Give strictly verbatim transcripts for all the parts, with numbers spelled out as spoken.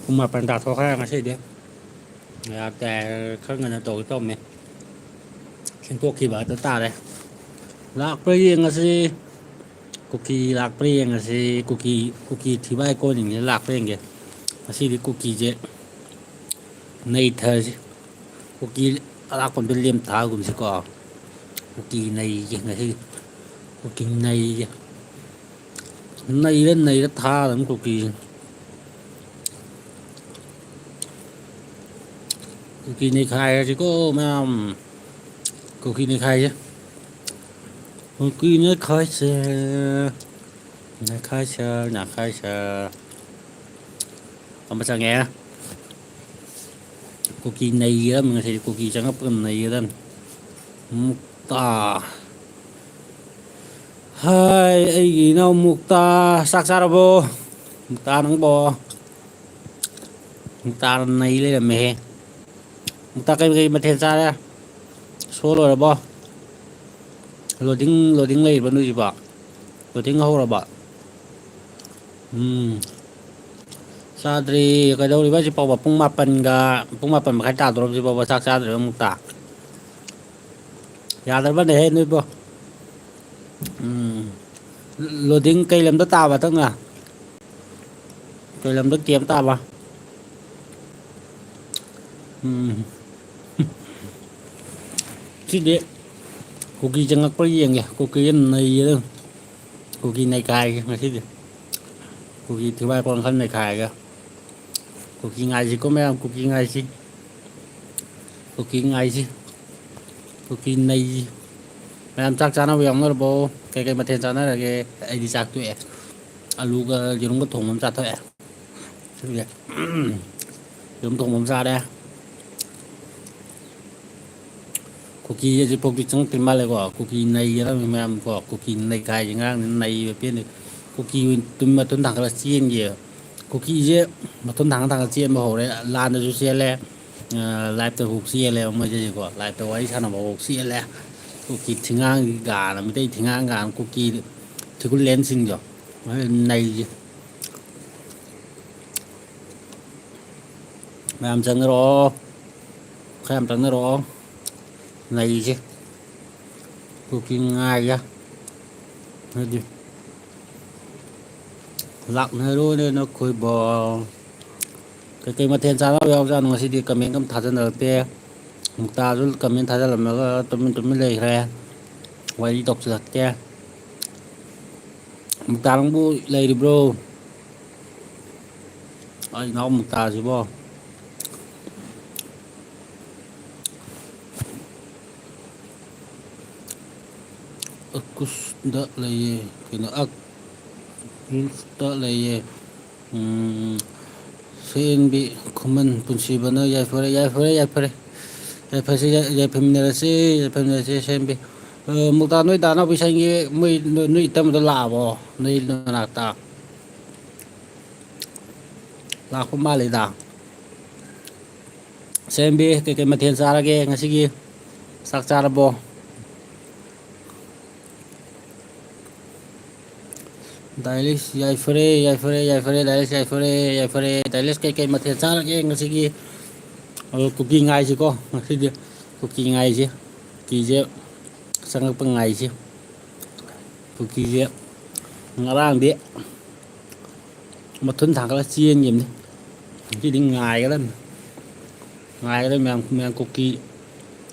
ꯄꯨꯡ ꯃꯥꯄꯟ ꯇꯥꯊꯣꯛꯈ꯭ꯔꯦ ꯉꯁꯤꯗꯤ꯫ ꯌꯥꯗꯦ, ꯈꯔ ꯉꯟꯅ ꯇꯧꯒꯦ ꯇꯧꯔꯝꯃꯦ꯫ ꯊꯦꯡꯗꯣꯛꯈꯤꯕ ꯍꯥꯏꯗꯣ ꯇꯥꯔꯦ꯫ ꯂꯥꯛꯄ꯭ꯔꯥ ꯌꯦꯡꯉꯁꯤ꯫ ꯀꯨꯀꯤ ꯂꯥꯛꯄ꯭ꯔꯥ ꯌꯦꯡꯉꯁꯤ꯫ ꯀꯨꯀꯤ, ꯀꯨꯀꯤ ꯊꯤꯕꯥꯏ ꯀꯣꯟꯁꯤꯡꯁꯦ ꯂꯥꯛꯄ꯭ꯔꯥ ꯌꯦꯡꯒꯦ꯫ ꯉꯁꯤꯗꯤ ꯀꯨꯀꯤꯁꯦ ꯅꯩꯊꯔꯁꯤ꯫ ꯀꯨꯀꯤ ꯑꯔꯥꯛꯄ ꯑꯝꯇ ꯂꯦꯝ ꯊꯥꯒꯨꯝꯁꯤꯀꯣ꯫ ꯀꯨꯀꯤ ꯅꯩꯒꯦ ꯉꯁꯤꯗꯤ꯫ ꯀꯨꯀꯤ ꯅꯩꯒꯦ꯫ ꯅꯩꯔ ꯅꯩꯔ ꯊꯥꯔꯗꯝ ꯀꯨꯀꯤꯁꯦ꯫ ꯀꯨꯀꯤ ꯅꯩꯈꯥꯏꯔꯁꯤꯀꯣ ꯃꯌꯥꯝ꯫ ꯀꯨꯀꯤ ꯅꯩꯈꯥꯏꯁꯦ꯫ ꯀꯨꯀꯤ ꯅꯩꯈꯥꯏꯁꯦ꯫ ꯅꯩꯈꯥꯏꯁꯦ, ꯅꯩꯈꯥꯏꯁꯦ꯫ ꯑꯃ ꯆꯪꯉꯦ꯫ ꯀꯨꯀꯤ ꯅꯩꯒꯗꯕꯅꯤ ꯉꯁꯤꯗꯤ, ꯀꯨꯀꯤ ꯆꯪꯉꯛꯄꯒ ꯅꯩꯒꯗꯕꯅꯤ꯫ ꯃꯨꯛꯇꯥ꯫ ꯍꯥꯏ, ꯑꯩꯒꯤ ꯏꯅꯥꯎ ꯃꯨꯛꯇꯥ, ꯆꯥꯛ ꯆꯥꯔꯕꯣ? ꯃꯨꯛꯇꯥ ꯅꯪꯕꯣ? ꯃꯨꯛꯇꯥꯅ ꯅꯩ ꯂꯩꯔꯝꯃꯦꯍꯦ꯫ ꯃꯨꯛꯇꯥ ꯀꯩ ꯀꯩ ꯃꯊꯦꯜ ꯆꯥꯔꯦ? ꯁꯣ ꯂꯣꯏꯔꯕꯣ? ꯂꯣꯗꯤꯡ, ꯂꯣꯗꯤꯡ ꯂꯩꯔꯤꯕ ꯅꯣꯏꯁꯤꯕꯣ? ꯂꯣꯗꯤꯡ ꯍꯧꯔꯕꯣ? ꯎꯝ꯫ ꯆꯥꯗ꯭ꯔꯤ꯫ ꯀꯩꯗꯧꯔꯤꯕ ꯍꯧꯖꯤꯛ ꯐꯥꯎꯕ? ꯄꯨꯡ ꯃꯥꯄꯟꯒ, ꯄꯨꯡ ꯃꯥꯄꯟ ꯃꯈꯥꯏ ꯇꯥꯗꯣꯔꯕ ꯍꯧꯖꯤꯛ ꯐꯥꯎꯕ ꯆꯥꯛ ꯆꯥꯗ꯭ꯔꯤꯕ ꯃꯨꯛꯇꯥ? ꯌꯥꯗ꯭ꯔꯕꯅꯦꯍꯦ ꯅꯣꯏꯕꯣ꯫ ꯎꯝ꯫ ꯂꯣꯗꯤꯡ ꯀꯩ ꯂꯝꯗ ꯇꯥꯕ ꯍꯟꯗꯛꯅ? ꯀꯩ ꯂꯝꯗ ꯀꯦꯝ ꯇꯥꯕ? ꯎꯝ꯫ ꯁꯤꯗꯤ ꯀꯨꯀꯤ ꯆꯪꯉꯛꯄ꯭ꯔꯥ ꯌꯦꯡꯒꯦ꯫ ꯀꯨꯀꯤꯁꯦ ꯅꯩꯒꯦ꯫ ꯀꯨꯀꯤ ꯅꯩꯈꯥꯏꯒꯦ ꯉꯁꯤꯗꯤ꯫ ꯀꯨꯀꯤ ꯊꯤꯕꯥꯏ ꯀꯣꯟ ꯈꯔ ꯅꯩꯈꯥꯏꯔꯒ꯫ ꯀꯨꯀꯤ ꯉꯥꯏꯁꯤꯀꯣ ꯃꯌꯥꯝ, ꯀꯨꯀꯤ ꯉꯥꯏꯁꯤ꯫ ꯀꯨꯀꯤ ꯉꯥꯏꯁꯤ꯫ ꯀꯨꯀꯤ ꯅꯩꯁꯤ꯫ ꯃꯌꯥꯝ ꯆꯥꯛ ꯆꯥꯅꯕ ꯌꯥꯎꯅꯔꯕꯣ? ꯀꯩꯀꯩ ꯃꯊꯦꯜ ꯆꯥꯅꯔꯒꯦ? ꯑꯩꯗꯤ ꯆꯥꯛ ꯇꯣꯛꯑꯦ꯫ ꯑꯂꯨꯒ ꯌꯦꯔꯨꯝꯒ ꯊꯣꯡꯕ ꯑꯃ ꯆꯥꯊꯣꯛꯑꯦ꯫ ꯑꯗꯨꯒ ꯌꯦꯔꯨꯝ ꯊꯣꯡꯕ ꯑꯃ ꯆꯥꯔꯦ꯫ ꯀꯨꯀꯤ ꯍꯧꯖꯤꯛꯐꯥꯎꯗꯤ ꯆꯪꯉꯛꯇ꯭ꯔꯤ ꯃꯥꯜꯂꯦꯀꯣ꯫ ꯀꯨꯀꯤ ꯅꯩꯒꯗꯕꯅꯤ ꯃꯌꯥꯝ ꯀꯣ꯫ ꯀꯨꯀꯤ ꯅꯩꯈꯥꯏꯁꯦ ꯉꯔꯥꯡꯗꯤ ꯅꯩꯕ ꯄꯦꯟꯗꯦ꯫ ꯀꯨꯀꯤ ꯑꯣꯏꯅ ꯇꯨꯝ ꯃꯊꯨꯟ ꯊꯥꯡꯒꯠꯂ ꯆꯦꯟꯒꯤ꯫ ꯀꯨꯀꯤꯁꯦ ꯃꯊꯨꯟ ꯊꯥꯡꯒꯠ ꯊꯥꯡꯒꯠ ꯆꯦꯟꯕ ꯍꯧꯔꯦ꯫ ꯂꯥꯟꯗꯁꯨ ꯆꯦꯜꯂꯦ꯫ ꯑ, live-ꯇ ꯍꯨꯛ ꯆꯦꯜꯂꯦꯕ ꯃꯣꯏꯁꯦꯀꯣ꯫ Live-ꯇ ꯋꯥꯔꯤ ꯁꯥꯟꯅꯕ ꯍꯨꯛ ꯆꯦꯜꯂꯦ꯫ ꯀꯨꯀꯤ ꯊꯤꯡꯉꯥꯡ ꯀꯥꯏꯅ, ꯃꯤꯇꯩ ꯊꯤꯡꯉꯥꯡ ꯀꯥꯏꯅ, ꯀꯨꯀꯤ ꯊꯤꯒꯨꯂꯦꯟꯁꯤꯡꯗꯣ꯫ ꯅꯩꯁꯦ꯫ ꯃꯌꯥꯝ ꯆꯪꯅꯔꯛꯑꯣ, ꯈꯔ ꯌꯥꯝ ꯆꯪꯅꯔꯛꯑꯣ꯫ ꯂꯩꯁꯦ ꯀꯨꯀꯤ ꯉꯥꯏꯒꯦ꯫ ꯑꯗꯨꯗꯤ ꯂꯥꯛꯅꯔꯣꯅꯦ ꯅꯈꯣꯏꯕꯣ꯫ ꯀꯩꯀꯩ ꯃꯊꯦꯜ ꯆꯥꯅꯕ ꯌꯥꯎꯖꯥꯠꯅꯣ ꯉꯁꯤꯗꯤ? ꯀꯃꯦꯟ ꯑꯝ ꯊꯥꯖꯟꯅꯔꯛꯇꯦ꯫ ꯃꯨꯛꯇꯥꯁꯨ ꯀꯃꯦꯟ ꯊꯥꯖꯜꯂꯝꯃꯒ ꯇꯨꯃꯤꯟ ꯇꯨꯃꯤꯟ ꯂꯩꯈ꯭ꯔꯦ꯫ ꯋꯥꯔꯤ ꯇꯧꯁꯤꯜꯂꯛꯇꯦ꯫ ꯃꯨꯛꯇꯥ ꯅꯪꯕꯨ ꯂꯩꯔꯤꯕ꯭ꯔꯣ? ꯑꯩ ꯏꯅꯥꯎ ꯃꯨꯛꯇꯥꯁꯤꯕꯣ꯫ ꯑꯀꯨꯁꯇ ꯂꯩꯌꯦ꯫ ꯀꯩꯅꯣ? ꯑꯛ-, ꯀꯨꯁꯇ ꯂꯩꯌꯦ꯫ ꯎꯝ, ꯁꯦꯟꯕꯤ ꯈꯨꯃꯟ ꯄꯨꯟꯁꯤꯕꯅ ꯌꯥꯏꯐꯔꯦ, ꯌꯥꯏꯐꯔꯦ, ꯌꯥꯏꯐꯔꯦ꯫ ꯌꯥꯏꯐꯁꯤ, ꯌꯥꯏ-, ꯌꯥꯏꯐꯃꯤꯟꯅꯔꯁꯤ, ꯌꯥꯏꯐꯃꯤꯟꯅꯔꯁꯤ, ꯁꯦꯟꯕꯤ꯫ ꯑ, ꯃꯨꯛꯇꯥ, ꯅꯣꯏ ꯗꯥ ꯅꯥꯎꯕꯤꯁꯟꯒꯤ ꯃꯣꯏ, ꯅꯣꯏ, ꯅꯣꯏ ꯏꯇꯩꯃꯗꯣ ꯂꯥꯛꯑꯕꯣ? ꯅꯣꯏ ꯅꯅꯥꯛꯇ? ꯂꯥꯛꯄ ꯃꯥꯜꯂꯤꯗ꯫ ꯁꯦꯝꯕꯤ, ꯀꯩꯀꯩ ꯃꯊꯦꯜ ꯆꯥꯔꯒꯦ ꯉꯁꯤꯒꯤ? ꯆꯥꯛ ꯆꯥꯔꯕꯣ? ꯗꯥꯏꯂꯤꯁ ꯌꯥꯏꯐꯔꯦ, ꯌꯥꯏꯐꯔꯦ, ꯌꯥꯏꯐꯔꯦ, ꯗꯥꯏꯂꯤꯁ ꯌꯥꯏꯐꯔꯦ, ꯌꯥꯏꯐꯔꯦ꯫ ꯗꯥꯏꯂꯤꯁ ꯀꯩꯀꯩ ꯃꯊꯦꯜ ꯆꯥꯔꯒꯦ ꯉꯁꯤꯒꯤ? ꯑꯗꯣ ꯀꯨꯀꯤ ꯉꯥꯏꯁꯤꯀꯣ, ꯉꯁꯤꯗꯤ ꯀꯨꯀꯤ ꯉꯥꯏꯁꯤ꯫ ꯀꯨꯀꯤꯁꯦ ꯆꯪꯉꯛꯄ ꯉꯥꯏꯁꯤ꯫ ꯀꯨꯀꯤꯁꯦ ꯉꯔꯥꯡꯗꯤ ꯃꯊꯨꯟ ꯊꯥꯡꯒꯠꯂ ꯆꯦꯟꯈꯤꯕꯅꯤ꯫ ꯉꯁꯤꯗꯤ ꯉꯥꯏꯒꯗꯕꯅꯤ꯫ ꯉꯥꯏꯒꯗꯕꯅꯤ ꯃꯌꯥꯝ, ꯃꯌꯥꯝ ꯀꯨꯀꯤ꯫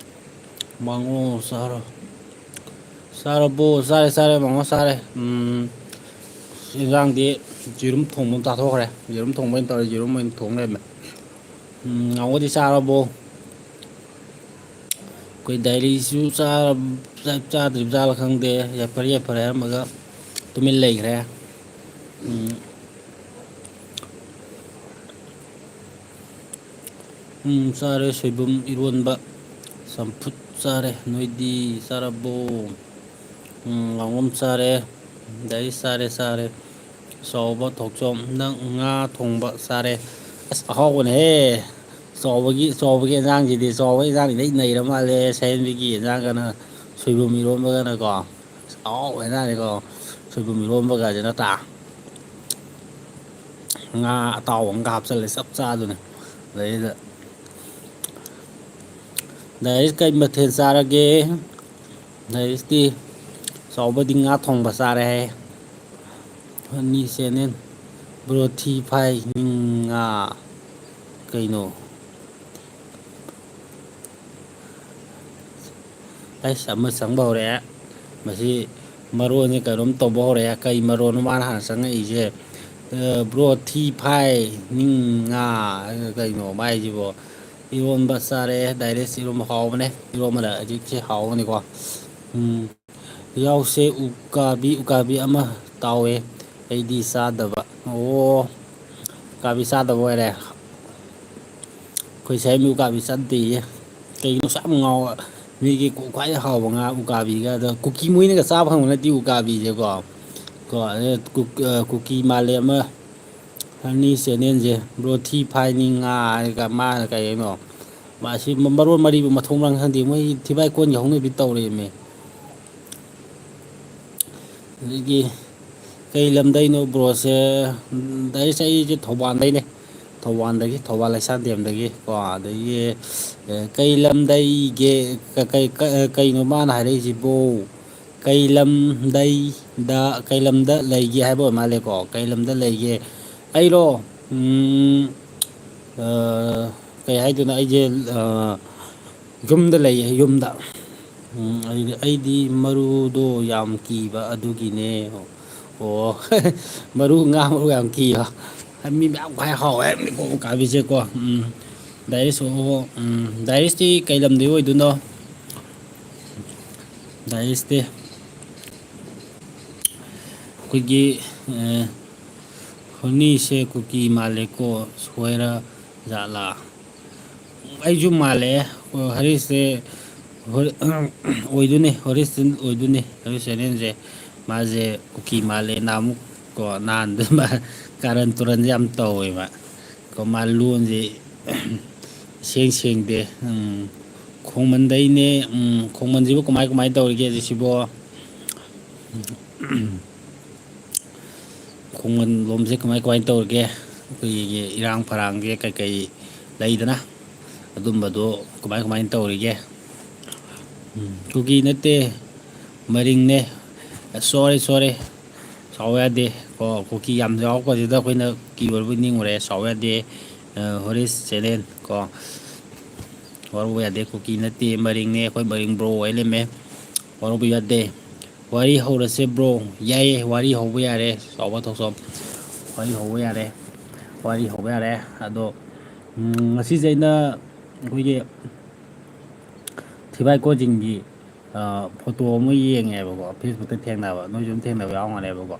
ꯃꯉꯣ ꯆꯥꯔꯣ꯫ ꯆꯥꯔꯕꯣ? ꯆꯥꯔꯦ, ꯆꯥꯔꯦ, ꯃꯉꯣ ꯆꯥꯔꯦ꯫ ꯎꯝ, ꯏꯟꯖꯥꯡꯗꯤ ꯌꯦꯔꯨꯝ ꯊꯣꯡꯕ ꯑꯃ ꯆꯥꯊꯣꯛꯈ꯭ꯔꯦ꯫ ꯌꯦꯔꯨꯝ ꯊꯣꯡꯕ ꯑꯣꯏꯅ ꯇꯧꯔꯦ, ꯌꯦꯔꯨꯝ ꯑꯣꯏꯅ ꯊꯣꯡ ꯂꯩꯔꯝꯃꯦ꯫ ꯎꯝ, ꯃꯉꯣꯗꯤ ꯆꯥꯔꯕꯣ? ꯑꯩꯈꯣꯏ ꯗꯥꯏꯂꯤꯁꯨ ꯆꯥꯔ-, ꯆꯥ-, ꯆꯥꯗ꯭ꯔꯤꯕ ꯖꯥꯠꯂ ꯈꯪꯗꯦ, ꯌꯥꯏꯐꯔꯦ ꯌꯥꯏꯐꯔꯦ ꯍꯥꯏꯔꯝꯃꯒ ꯇꯨꯃꯤꯟ ꯂꯩꯈ꯭ꯔꯦ꯫ ꯎꯝ꯫ ꯎꯝ, ꯆꯥꯔꯦ, ꯁꯣꯏꯕꯨꯝ ꯏꯔꯣꯟꯕ, ꯆꯝꯐꯨꯠ ꯆꯥꯔꯦ꯫ ꯅꯣꯏꯗꯤ ꯆꯥꯔꯕꯣ? ꯎꯝ, ꯉꯥꯉꯣꯝ ꯆꯥꯔꯦ, ꯗꯥꯏꯂꯤꯁ ꯆꯥꯔꯦ, ꯆꯥꯔꯦ꯫ ꯆꯥꯎꯕ ꯊꯣꯛꯆꯣꯝ, ꯅꯪ ꯉꯥ ꯊꯣꯡꯕ ꯆꯥꯔꯦ꯫ ꯑꯁ, ꯑꯍꯥꯎꯕꯅꯦꯍꯦ꯫ ꯆꯥꯎꯕꯒꯤ, ꯆꯥꯎꯕꯒꯤ ꯏꯟꯖꯥꯡꯁꯤꯗꯤ, ꯆꯥꯎꯕꯒꯤ ꯏꯟꯖꯥꯡꯁꯤꯗꯤ ꯑꯩ ꯅꯩꯔ ꯃꯥꯜꯂꯦ꯫ ꯁꯍꯦꯟꯕꯤꯒꯤ ꯏꯟꯖꯥꯡꯒꯅ, ꯁꯣꯏꯕꯨꯝ ꯏꯔꯣꯟꯕꯒꯅꯀꯣ꯫ ꯑꯁ, ꯑꯍꯥꯎꯕ ꯏꯟꯖꯥꯡꯅꯤꯀꯣ꯫ ꯁꯣꯏꯕꯨꯝ ꯏꯔꯣꯟꯕꯒꯁꯦ ꯅꯠꯇ꯭ꯔꯥ? ꯉꯥ ꯑꯇꯥꯎꯕ ꯑꯃꯒ ꯍꯥꯞꯆꯜꯂꯦ, ꯆꯞ ꯆꯥꯗꯨꯅꯦ꯫ ꯂꯩꯗ꯫ ꯗꯥꯏꯔꯤꯁ ꯀꯩ ꯃꯊꯦꯜ ꯆꯥꯔꯒꯦ? ꯗꯥꯏꯔꯤꯁꯇꯤ ꯆꯥꯎꯕꯗꯤ ꯉꯥ ꯊꯣꯡꯕ ꯆꯥꯔꯦ ꯍꯥꯏ꯫ ꯐꯅꯤ ꯆꯦꯅꯦꯜ꯫ ꯕ꯭ꯔꯣ ꯊꯤ ꯐꯥꯏ ꯅꯤꯡ ꯉꯥ꯫ ꯀꯩꯅꯣ? ꯑꯩꯁ, ꯑꯃ ꯆꯪꯕ ꯍꯧꯔꯛꯑꯦ꯫ ꯃꯁꯤ ꯃꯔꯣꯟꯁꯦ ꯀꯩꯅꯣꯝ ꯇꯧꯕ ꯍꯧꯔꯛꯑꯦ꯫ ꯀꯩ ꯃꯔꯣꯟꯅꯣ ꯃꯥꯅ ꯍꯥꯟꯅ ꯆꯪꯉꯛꯏꯁꯦ? ꯑ, ꯕ꯭ꯔꯣ ꯊꯤ ꯐꯥꯏ ꯅꯤꯡ ꯉꯥ꯫ ꯀꯩꯅꯣ ꯃꯥꯏꯁꯤꯕꯣ? ꯏꯔꯣꯟꯕ ꯆꯥꯔꯦ꯫ ꯗꯥꯏꯔꯦꯛ ꯏꯔꯣꯟꯕ ꯍꯥꯎꯕꯅꯦ꯫ ꯏꯔꯣꯟꯕꯗ ꯍꯧꯖꯤꯛꯁꯦ ꯍꯥꯎꯕꯅꯤꯀꯣ꯫ ꯎꯝ꯫ ꯌꯥꯎꯁꯦ ꯎꯀꯥꯕꯤ, ꯎꯀꯥꯕꯤ ꯑꯃ ꯇꯥꯎꯋꯦ꯫ ꯑꯩꯗꯤ ꯆꯥꯗꯕ꯫ ꯑꯣ, ꯎꯀꯥꯕꯤ ꯆꯥꯗꯕ ꯑꯣꯏꯔꯦ꯫ ꯑꯩꯈꯣꯏ ꯁ꯭ꯋꯥꯏ ꯃꯤ ꯎꯀꯥꯕꯤ ꯆꯥꯗꯦꯌꯦ꯫ ꯀꯩꯒꯤꯅꯣ ꯑꯁꯨꯛ ꯌꯥꯝ ꯉꯥꯎꯕ? ꯃꯤꯒꯤ ꯈ꯭ꯋꯥꯏ ꯍꯥꯎꯕ ꯉꯥ ꯎꯀꯥꯕꯤꯒ, ꯑꯗꯣ ꯀꯨꯀꯤ ꯃꯣꯏꯅꯒ ꯆꯥꯕ ꯐꯪꯕ ꯅꯠꯇꯦ ꯎꯀꯥꯕꯤꯁꯦꯀꯣ꯫ ꯀꯣ, ꯑꯗ ꯀꯨꯛ-, ꯑ, ꯀꯨꯀꯤ ꯃꯥꯜꯂꯦ ꯑꯃ꯫ ꯐꯅꯤ ꯆꯦꯅꯦꯜꯁꯦ꯫ ꯕ꯭ꯔꯣ ꯊꯤ ꯐꯥꯏ ꯅꯤꯡ ꯉꯥ ꯍꯥꯏꯔꯒ ꯃꯥꯅ ꯀꯩꯅꯣ? ꯃꯥꯁꯤ ꯃ-, ꯃꯔꯣꯟ ꯃꯔꯤꯕꯨ ꯃꯊꯣꯡ ꯃꯔꯝ ꯈꯪꯗꯦ꯫ ꯃꯣꯏ ꯊꯤꯕꯥꯏ ꯀꯣꯟꯒꯤ ꯍꯧꯅꯕꯤ ꯇꯧꯔꯦꯃꯦ꯫ ꯑꯗꯒꯤ ꯀꯩ ꯂꯝꯗꯩꯅꯣ ꯕ꯭ꯔꯣꯁꯦ? ꯗꯥꯏꯔꯤꯁ, ꯑꯩꯁꯦ ꯊꯧꯕꯥꯜꯗꯩꯅꯦ꯫ ꯊꯧꯕꯥꯜꯗꯒꯤ, ꯊꯧꯕꯥꯜ ꯂꯩꯁꯥꯡꯊꯦꯝꯗꯒꯤ ꯀꯣ꯫ ꯑꯗꯒꯤ, ꯑꯦ, ꯀꯩ ꯂꯝꯗꯩꯒꯦ? ꯀ-, ꯀꯩ-, ꯀ-, ꯀꯩꯅꯣ ꯃꯥꯅ ꯍꯥꯏꯔꯛꯏꯁꯤꯕꯣ? ꯀꯩ ꯂꯝꯗꯩꯗ, ꯀꯩ ꯂꯝꯗ ꯂꯩꯒꯦ ꯍꯥꯏꯕ ꯑꯣꯏ ꯃꯥꯜꯂꯦꯀꯣ꯫ ꯀꯩ ꯂꯝꯗ ꯂꯩꯒꯦ? ꯑꯩꯔꯣ? ꯎꯝ, ꯑ, ꯀꯩ ꯍꯥꯏꯗꯣꯏꯅꯣ? ꯑꯩꯁꯦ, ꯑ, ꯌꯨꯝꯗ ꯂꯩꯌꯦ, ꯌꯨꯝꯗ꯫ ꯎꯝ, ꯑꯩꯗꯤ, ꯑꯩꯗꯤ ꯃꯔꯨꯗꯣ ꯌꯥꯝ ꯀꯤꯕ ꯑꯗꯨꯒꯤꯅꯦ꯫ ꯑꯣ, ꯃꯔꯨ, ꯉꯥ ꯃꯔꯨ ꯌꯥꯝ ꯀꯤꯕ꯫ ꯃꯤ ꯃꯌꯥꯝ ꯈ꯭ꯋꯥꯏ ꯍꯥꯎꯋꯦ ꯍꯥꯏꯕꯅꯤꯀꯣ ꯎꯀꯥꯕꯤꯁꯦꯀꯣ꯫ ꯎꯝ, ꯗꯥꯏꯔꯤꯁ, ꯑꯣ, ꯎꯝ, ꯗꯥꯏꯔꯤꯁꯇꯤ ꯀꯩ ꯂꯝꯗꯒꯤ ꯑꯣꯏꯗꯣꯏꯅꯣ? ꯗꯥꯏꯔꯤꯁꯇꯤ ꯑꯩꯈꯣꯏꯒꯤ, ꯑ, ꯍꯣꯅꯤꯁꯦ ꯀꯨꯀꯤ ꯃꯥꯜꯂꯦꯀꯣ, ꯁꯣꯏꯔ ꯖꯥꯠꯂꯥ? ꯑꯩꯁꯨ ꯃꯥꯜꯂꯦ꯫ ꯍꯔꯤꯁꯁꯦ ꯍꯣꯏ, ꯑꯣꯏꯗꯣꯏꯅꯦ, ꯍꯣꯔꯤꯁꯇꯟ ꯑꯣꯏꯗꯣꯏꯅꯦ, ꯍꯣꯔꯤꯁ ꯆꯦꯅꯦꯜꯁꯦ꯫ ꯃꯥꯁꯦ ꯀꯨꯀꯤ ꯃꯥꯜꯂꯦ, ꯅꯍꯥꯟꯃꯨꯛ ꯀꯣ, ꯅꯍꯥꯟꯗ ꯃꯥ ꯀꯥꯔꯟ ꯇꯨꯔꯟꯁꯦ ꯌꯥꯝ ꯇꯧꯋꯦꯕ ꯀꯣ, ꯃꯥ ꯂꯣꯟꯁꯦ ꯏꯁꯦꯡ ꯁꯦꯡꯗꯦ꯫ ꯎꯝ, ꯈꯣꯡꯃꯟꯗꯩꯅꯦ꯫ ꯎꯝ, ꯈꯣꯡꯃꯟꯁꯤꯕꯨ ꯀꯃꯥꯏ ꯀꯃꯥꯏ ꯇꯧꯔꯤꯒꯦ ꯍꯧꯖꯤꯛꯁꯤꯕꯣ? ꯈꯣꯡꯃꯟ ꯂꯣꯝꯁꯦ ꯀꯃꯥꯏ ꯀꯃꯥꯏ ꯇꯧꯔꯤꯒꯦ? ꯑꯩꯈꯣꯏꯒꯤ ꯏꯔꯥꯡ ꯐꯔꯥꯡꯁꯦ ꯀꯩꯀꯩ ꯂꯩꯗꯅ, ꯑꯗꯨꯝꯕꯗꯣ ꯀꯃꯥꯏ ꯀꯃꯥꯏꯅ ꯇꯧꯔꯤꯒꯦ? ꯎꯝ, ꯀꯨꯀꯤ ꯅꯠꯇꯦ, ꯃꯔꯤꯡꯅꯦ꯫ ꯁꯣꯔꯤ, ꯁꯣꯔꯤ, ꯁꯥꯎ ꯌꯥꯗꯦ꯫ ꯀꯣ, ꯀꯨꯀꯤ ꯌꯥꯝ ꯌꯥꯎꯔꯛꯄꯁꯤꯗ ꯑꯩꯈꯣꯏꯅ ꯀꯨꯀꯤ ꯑꯣꯏꯔꯕꯣꯏ ꯅꯤꯡꯉꯨꯔꯦ꯫ ꯁꯥꯎ ꯌꯥꯗꯦ꯫ ꯑ, ꯍꯣꯔꯤꯁ ꯆꯦꯅꯦꯜ ꯀꯣ, ꯋꯥꯔꯧꯕ ꯌꯥꯗꯦ꯫ ꯀꯨꯀꯤ ꯅꯠꯇꯦ, ꯃꯔꯤꯡꯅꯦ꯫ ꯑꯩꯈꯣꯏ ꯃꯔꯤꯡ ꯕ꯭ꯔꯣ ꯑꯣꯏ ꯂꯩꯔꯝꯃꯦ, ꯋꯥꯔꯧꯕ ꯌꯥꯗꯦ꯫ ꯋꯥꯔꯤ ꯍꯧꯔꯁꯦ ꯕ꯭ꯔꯣ꯫ ꯌꯥꯏꯌꯦ, ꯋꯥꯔꯤ ꯍꯧꯕ ꯌꯥꯔꯦ꯫ ꯆꯥꯎꯕ ꯊꯣꯛꯆꯣꯝ, ꯋꯥꯔꯤ ꯍꯧꯕ ꯌꯥꯔꯦ꯫ ꯋꯥꯔꯤ ꯍꯧꯕ ꯌꯥꯔꯦ꯫ ꯑꯗꯣ, ꯎꯝ, ꯉꯁꯤꯁꯦ ꯑꯩꯅ ꯑꯩꯈꯣꯏꯒꯤ ꯊꯤꯕꯥꯏ ꯀꯣꯆꯤꯡꯒꯤ, ꯑ, ꯐꯣꯇꯣ ꯑꯃ ꯌꯦꯡꯉꯦꯕꯀꯣ, Facebook-ꯇ ꯊꯦꯡꯅꯕ, ꯅꯣꯏꯁꯨ ꯑꯗꯨꯝ ꯊꯦꯡꯅꯕ ꯌꯥꯎꯔꯝꯒꯅꯦꯕꯀꯣ꯫